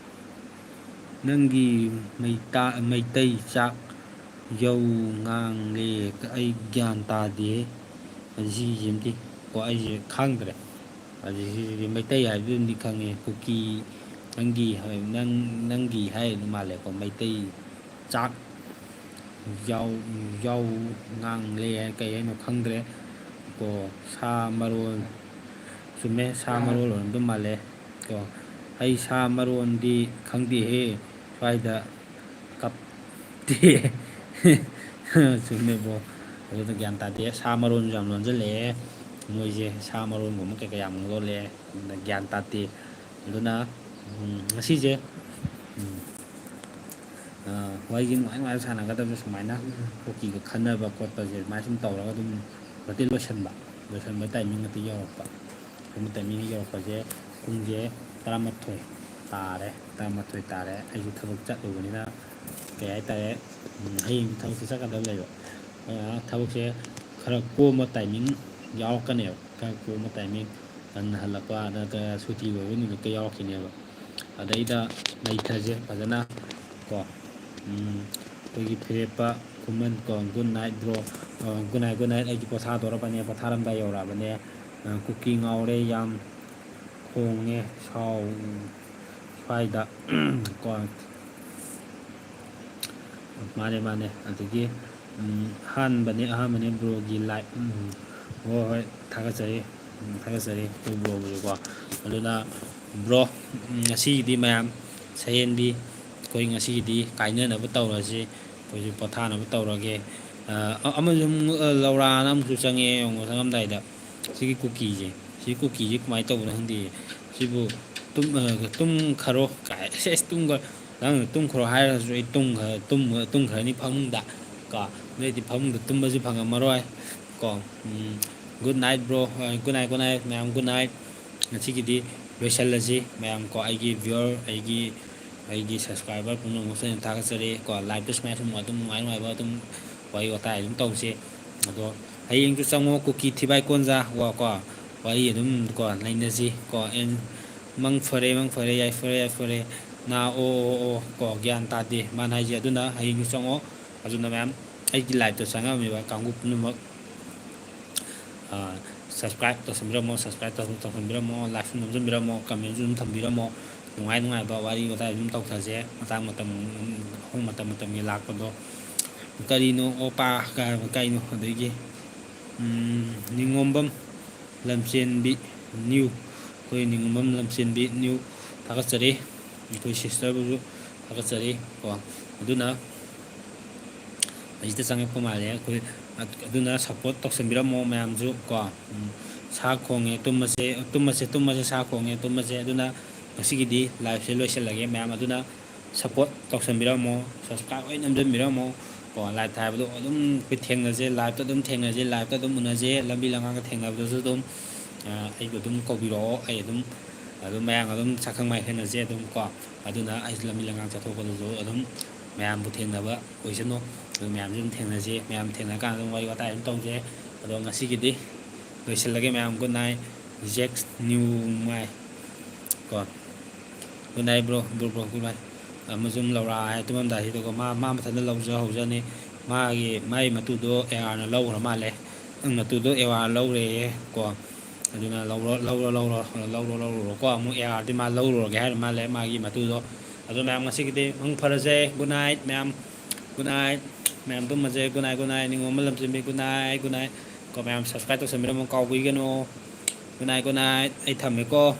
ꯅꯪꯒꯤ ꯃꯩꯇꯥ-, ꯃꯩꯇꯩ ꯆꯥꯛ ꯌꯧ ꯉꯥꯡꯂꯦ꯫ ꯑꯩ ꯒ꯭ꯌꯥꯟ ꯇꯥꯗꯦ꯫ ꯑꯗꯨ ꯁꯤꯁꯤꯃꯗꯤ ꯀꯣ ꯑꯩꯁꯦ ꯈꯪꯗ꯭ꯔꯦ꯫ ꯑꯗꯨ ꯁꯤꯁꯤꯗꯤ ꯃꯩꯇꯩ ꯍꯥꯏꯕꯗꯨꯝꯗꯤ ꯈꯪꯉꯦ꯫ ꯀꯨꯀꯤ, ꯅꯪꯒꯤ ꯍꯥꯏ-, ꯅꯪ-, ꯅꯪꯒꯤ ꯍꯥꯏ ꯃꯥꯜꯂꯦꯀꯣ꯫ ꯃꯩꯇꯩ ꯆꯥꯛ ꯌꯥꯎ-, ꯌꯥꯎ ꯉꯥꯡꯂꯦ ꯍꯥꯏ ꯀꯩ ꯍꯥꯏꯅꯣ ꯈꯪꯗ꯭ꯔꯦ꯫ ꯀꯣ ꯁꯥ ꯃꯔꯣꯜ, ꯆꯨꯝꯃꯦ, ꯁꯥ ꯃꯔꯣꯜ ꯑꯣꯏꯔꯝꯗꯧ ꯃꯥꯜꯂꯦ꯫ ꯀꯣ ꯑꯩ ꯁꯥ ꯃꯔꯣꯟꯗꯤ ꯈꯪꯗꯦꯍꯦ꯫ ꯁ꯭ꯋꯥꯏꯗ ꯀꯞꯇꯦ꯫ ꯆꯨꯝꯃꯦꯕꯣ꯫ ꯑꯗꯨꯅ ꯒ꯭ꯌꯥꯟ ꯇꯥꯗꯦ꯫ ꯁꯥ ꯃꯔꯣꯟꯁꯨ ꯌꯥꯝ ꯂꯣꯟꯁꯤꯜꯂꯛꯑꯦ꯫ ꯃꯣꯏꯁꯦ ꯁꯥ ꯃꯔꯣꯟꯒꯨꯝꯕ ꯀꯩꯀꯥ ꯌꯥꯝ ꯂꯣꯜꯂꯦ꯫ ꯑꯗꯨꯅ ꯒ꯭ꯌꯥꯟ ꯇꯥꯗꯦ꯫ ꯑꯗꯨꯅ, ꯎꯝ, ꯉꯁꯤꯁꯦ, ꯎꯝ, ꯑ, ꯋꯥꯔꯤꯁꯦ ꯅꯨꯡꯉꯥꯏ ꯅꯨꯡꯉꯥꯏꯕ ꯁꯥꯟꯅꯒꯗꯕꯁꯦ ꯁꯨꯃꯥꯏꯅ ꯀꯨꯀꯤꯒ ꯈꯟꯅꯕ ꯈꯣꯠꯄꯁꯦ ꯑꯗꯨꯃꯥꯏꯅ ꯁꯨꯝ ꯇꯧꯔꯒ ꯑꯗꯨꯝ ꯃꯇꯦꯛ ꯂꯣꯏꯁꯟꯕ, ꯂꯣꯏꯁꯟꯕ timing ꯍꯦꯛꯇ ꯌꯧꯔꯛꯄ꯫ ꯑꯗꯨ timing ꯍꯦꯛ ꯌꯧꯔꯛꯄꯁꯦ ꯄꯨꯡꯁꯦ ꯇꯔꯥꯃꯥꯊꯣꯏ ꯇꯥꯔꯦ, ꯇꯔꯥꯃꯥꯊꯣꯏ ꯇꯥꯔꯦ꯫ ꯑꯩꯁꯨ ꯊꯕꯛ ꯆꯠꯂꯨꯕꯅꯤꯅ ꯀꯩ ꯍꯥꯏꯇꯥꯔꯦ, ꯎꯝ, ꯍꯌꯦꯡ ꯊꯕꯛꯁꯦ ꯆꯠꯀꯗꯕ ꯂꯩꯕ꯫ ꯑꯗꯨꯅ ꯊꯕꯛꯁꯦ ꯈꯔ ꯀꯣꯝꯕ timing ꯌꯥꯎꯔꯛꯀꯅꯦꯕ, ꯈꯔ ꯀꯣꯝꯕ timing, ꯉꯟꯅ ꯍꯜꯂꯛꯄ, ꯅꯠꯇ꯭ꯔꯒ ꯁꯨꯇꯤ ꯑꯣꯏꯕ ꯅꯨꯃꯤꯠꯀ ꯌꯥꯎꯔꯛꯈꯤꯅꯦꯕ꯫ ꯑꯗꯩꯗ ꯂꯩꯊꯁꯦ ꯐꯖꯅ ꯀꯣ꯫ ꯎꯝ, ꯑꯩꯈꯣꯏꯒꯤ ꯐꯤꯔꯦꯞꯄ ꯈꯨꯃꯟ ꯀꯣ, good night bro꯫ ꯑ, good night, good night꯫ ꯑꯩꯗꯤ ꯄꯣꯊꯥꯗꯣꯔꯕꯅꯦ, ꯄꯣꯊꯥꯔꯝꯗꯥꯏ ꯌꯧꯔꯛꯑꯕꯅꯦ꯫ ꯑ, ꯀꯨꯀꯤ ꯉꯥꯎꯔꯦ ꯌꯥꯝ ꯈꯣꯡꯉꯦ ꯁꯥꯎ ꯁ꯭ꯋꯥꯏꯗ ꯀꯣ꯫ ꯃꯥꯅꯦ, ꯃꯥꯅꯦ꯫ ꯑꯗꯒꯤ, ꯎꯝ, ꯑꯍꯥꯟꯕꯅꯦ, ꯑꯍꯥꯟꯕꯅꯦ bro ꯒꯤ live꯫ ꯎꯝ, ꯍꯣꯏ, ꯍꯣꯏ, ꯊꯥꯒꯠꯆꯔꯤ꯫ ꯎꯝ, ꯊꯥꯒꯠꯆꯔꯤ ꯑꯩꯈꯣꯏ bro ꯕꯨꯁꯨꯀꯣ꯫ ꯑꯗꯨꯅ bro, ꯎꯝ, ꯉꯁꯤꯒꯤꯗꯤ ꯃꯌꯥꯝ ꯁꯍꯦꯟꯕꯤ, ꯑꯩꯈꯣꯏ ꯉꯁꯤꯒꯤꯗꯤ ꯀꯥꯏꯅꯅꯕ ꯇꯧꯔꯁꯤ, ꯑꯩꯈꯣꯏꯁꯨ ꯄꯣꯊꯥꯅꯕ ꯇꯧꯔꯒꯦ꯫ ꯑ, ꯑ-, ꯑꯃꯁꯨ ꯑꯃꯨꯛ, ꯑ, ꯂꯧꯔꯥꯅ ꯑꯃꯁꯨ ꯆꯪꯉꯛꯑꯦ ꯌꯦꯡꯉꯣ ꯆꯪꯉꯝꯗꯥꯏꯗ꯫ ꯁꯤꯒꯤ ꯀꯨꯀꯤꯁꯦ, ꯁꯤ ꯀꯨꯀꯤꯁꯦ ꯀꯃꯥꯏꯅ ꯇꯧꯕꯅꯣ ꯈꯪꯗꯦ꯫ ꯁꯤꯕꯨ ꯇꯨꯝ-, ꯑ, ꯇꯨꯝꯈꯔꯣ ꯀꯥꯏ, ꯁꯦꯁ, ꯇꯨꯝꯈ꯭ꯔꯣ꯫ ꯅꯪ ꯇꯨꯝꯈ꯭ꯔꯣ ꯍꯥꯏꯔꯒꯁꯨ ꯑꯩ ꯇꯨꯝꯈ-, ꯇꯨꯝ-, ꯇꯨꯝꯈ꯭ꯔꯅꯤ ꯐꯃꯨꯡꯗ ꯀꯣ꯫ ꯅꯣꯏꯗꯤ ꯐꯃꯨꯡꯗ ꯇꯨꯝꯕꯁꯨ ꯐꯪꯉꯝꯃꯔꯣꯏ ꯀꯣ꯫ ꯎꯝ, good night bro, ꯑ, good night, good night ꯃꯌꯥꯝ, good night꯫ ꯉꯁꯤꯒꯤꯗꯤ ꯂꯣꯏꯁꯤꯜꯂꯁꯤ ꯃꯌꯥꯝ ꯀꯣ꯫ ꯑꯩꯒꯤ viewer, ꯑꯩꯒꯤ ꯑꯩꯒꯤ subscriber ꯄꯨꯝꯅꯃꯛꯁꯨ ꯑꯩꯅ ꯊꯥꯒꯠꯆꯔꯤ ꯀꯣ꯫ Live ꯇ ꯁꯨꯃꯥꯏꯅ ꯁꯨꯝ ꯑꯗꯨꯝ ꯅꯨꯡꯉꯥꯏ ꯅꯨꯡꯉꯥꯏꯕ ꯑꯗꯨꯝ ꯋꯥꯔꯤ ꯋꯥꯇꯥꯏ ꯑꯗꯨꯝ ꯇꯧꯁꯦ꯫ ꯑꯗꯣ ꯍꯌꯦꯡꯁꯨ ꯆꯪꯉꯣ ꯀꯨꯀꯤ ꯊꯤꯕꯥꯏ ꯀꯣꯟꯖꯥ ꯋꯥ ꯀꯣ꯫ ꯋꯥꯔꯤ ꯑꯗꯨꯝ ꯀꯣ ꯂꯩꯅꯁꯤ ꯀꯣ꯫ ꯑꯦꯟ ꯃꯪ ꯐꯔꯦ, ꯃꯪ ꯐꯔꯦ, ꯌꯥꯏ ꯐꯔꯦ, ꯌꯥꯏ ꯐꯔꯦ꯫ ꯅꯥ ꯑꯣ ꯑꯣ ꯑꯣ ꯀꯣ꯫ ꯒ꯭ꯌꯥꯟ ꯇꯥꯗꯦ ꯃꯥꯅ ꯍꯥꯏꯁꯦ꯫ ꯑꯗꯨꯅ ꯍꯌꯦꯡꯁꯨ ꯆꯪꯉꯣ꯫ ꯑꯗꯨꯅ ꯃꯌꯥꯝ ꯑꯩꯒꯤ live ꯇ ꯆꯪꯉꯝꯃꯤꯕ ꯀꯥꯡꯕꯨ ꯄꯨꯝꯅꯃꯛ subscribe ꯇꯧꯁꯟꯕꯤꯔꯝꯃꯣ, subscribe ꯇꯧꯁꯟꯕꯤꯔꯝꯃꯣ, like ꯁꯨ ꯅꯝꯁꯤꯟꯕꯤꯔꯝꯃꯣ, comment ꯁꯨ ꯑꯗꯨꯝ ꯊꯝꯕꯤꯔꯝꯃꯣ꯫ ꯅꯨꯡꯉꯥꯏ ꯅꯨꯡꯉꯥꯏꯕ ꯋꯥꯔꯤ ꯋꯥꯇꯥꯏ ꯑꯗꯨꯝ ꯇꯧꯊꯁꯦ꯫ ꯃꯇꯥꯡ ꯃꯇꯝ, ꯑꯍꯣꯡ ꯃꯇꯝ ꯃꯇꯝꯒꯤ ꯂꯥꯛꯄꯗꯣ꯫ ꯀꯔꯤꯅꯣ ꯑꯣꯄꯥ ꯀꯥꯏ ꯍꯥꯏꯕ ꯀꯩꯅꯣ? ꯑꯗꯒꯤ ꯅꯤꯉꯣꯝꯕꯝ ꯂꯝꯆꯦꯟꯕꯤ new, ꯑꯩꯈꯣꯏ ꯅꯤꯉꯣꯝꯕꯝ ꯂꯝꯆꯦꯟꯕꯤ new ꯊꯥꯒꯠꯆꯔꯤ꯫ ꯑꯩꯈꯣꯏ sister ꯕꯨꯁꯨ ꯊꯥꯒꯠꯆꯔꯤ ꯀꯣ꯫ ꯑꯗꯨꯅ ꯑꯁꯤꯗ ꯆꯪꯉꯛꯄ ꯃꯥꯜꯂꯦ ꯑꯩꯈꯣꯏ꯫ ꯑꯗꯨꯅ support ꯇꯧꯁꯟꯕꯤꯔꯝꯃꯣ ꯃꯌꯥꯝꯁꯨ ꯀꯣ꯫ ꯁꯥ ꯈꯣꯡꯉꯦ ꯇꯨꯝꯃꯁꯦ, ꯇꯨꯝꯃꯁꯦ, ꯇꯨꯝꯃꯁꯦ, ꯁꯥ ꯈꯣꯡꯉꯦ ꯇꯨꯝꯃꯁꯦ꯫ ꯑꯗꯨꯅ ꯉꯁꯤꯒꯤꯗꯤ live ꯁꯦ ꯂꯣꯏꯁꯤꯜꯂꯒꯦ ꯃꯌꯥꯝ꯫ ꯑꯗꯨꯅ support ꯇꯧꯁꯟꯕꯤꯔꯝꯃꯣ, subscribe ꯂꯣꯏ ꯅꯝꯁꯤꯟꯕꯤꯔꯝꯃꯣ ꯀꯣ꯫ Live ꯊꯥꯕꯗꯣ ꯑꯗꯨꯝ ꯑꯩꯈꯣꯏ ꯊꯦꯡꯅꯁꯦ, live ꯇ ꯑꯗꯨꯝ ꯊꯦꯡꯅꯁꯦ, live ꯇ ꯑꯗꯨꯝ ꯎꯅꯁꯦ꯫ ꯂꯝꯕꯤ ꯂꯝꯈꯥꯡꯗ ꯊꯦꯡꯅꯕꯗꯁꯨ ꯑꯗꯨꯝ ꯑꯩꯕꯨ ꯑꯗꯨꯝ ꯀꯧꯕꯤꯔꯛꯑꯣ꯫ ꯑꯩ ꯑꯗꯨꯝ ꯑꯗꯨꯝ ꯃꯌꯥꯝ ꯑꯗꯨꯝ ꯁꯛꯈꯪ ꯃꯥꯏꯈꯩꯅꯁꯦ ꯑꯗꯨꯝ ꯀꯣ꯫ ꯑꯗꯨꯅ ꯑꯩ ꯂꯝꯕꯤ ꯂꯝꯈꯥꯡ ꯆꯠꯊꯣꯛꯄꯗꯁꯨ ꯑꯗꯨꯝ ꯃꯌꯥꯝꯕꯨ ꯊꯦꯡꯅꯕ ꯑꯣꯏꯁꯅꯨ꯫ ꯑꯗꯨ ꯃꯌꯥꯝꯁꯨ ꯑꯗꯨꯝ ꯊꯦꯡꯅꯁꯤ꯫ ꯃꯌꯥꯝ ꯊꯦꯡꯅꯔꯀꯥꯟꯗ ꯑꯗꯨꯝ ꯋꯥꯔꯤ ꯋꯥꯇꯥꯏ ꯑꯗꯨꯝ ꯇꯧꯁꯦ꯫ ꯑꯗꯣ ꯉꯁꯤꯒꯤꯗꯤ ꯂꯣꯏꯁꯤꯜꯂꯒꯦ ꯃꯌꯥꯝ꯫ Good night, Jack New ꯃꯥꯏ ꯀꯣ꯫ Good night bro, bro, bro, good night꯫ ꯑꯃꯁꯨꯡ ꯂꯧꯔꯥ ꯍꯥꯏ ꯇꯨꯝꯃꯝꯗꯥꯏꯁꯤꯗꯀꯣ꯫ ꯃꯥ, ꯃꯥ ꯃꯊꯟꯇ ꯂꯧꯖꯍꯧꯖꯅꯤ꯫ ꯃꯥꯒꯤ, ꯃꯥꯒꯤ ꯃꯇꯨꯗꯣ AR ꯅ ꯂꯧꯈ꯭ꯔ ꯃꯥꯜꯂꯦ꯫ ꯅꯪ ꯃꯇꯨꯗꯣ AR ꯂꯧꯔꯦꯌꯦ ꯀꯣ꯫ ꯑꯗꯨꯅ ꯂꯧꯔꯣ, ꯂꯧꯔꯣ, ꯂꯧꯔꯣ, ꯂꯧꯔꯣ, ꯂꯧꯔꯨꯔꯣꯀꯣ꯫ ꯑꯃꯨꯛ AR ꯗꯤ ꯃꯥ ꯂꯧꯔꯨꯔꯒꯦ ꯍꯥꯏꯔ ꯃꯥꯜꯂꯦ ꯃꯥꯒꯤ ꯃꯇꯨꯗꯣ꯫ ꯑꯗꯣ ꯃꯌꯥꯝ ꯉꯁꯤꯒꯤꯗꯤ ꯃꯪ ꯐꯔꯁꯦ꯫ Good night ꯃꯌꯥꯝ꯫ Good night꯫ ꯃꯌꯥꯝ ꯇꯨꯝꯃꯁꯦ꯫ Good night, good night꯫ ꯅꯤꯉꯣꯝꯕ ꯂꯝꯆꯦꯟꯕꯤ, good night, good night꯫ ꯀꯣ ꯃꯌꯥꯝ subscribe ꯇꯧꯁꯟꯕꯤꯔꯝꯃꯣ ꯀꯥꯎꯕꯤꯒꯅꯨ꯫ Good night, good night꯫ ꯑꯩ ꯊꯝꯃꯦꯀꯣ꯫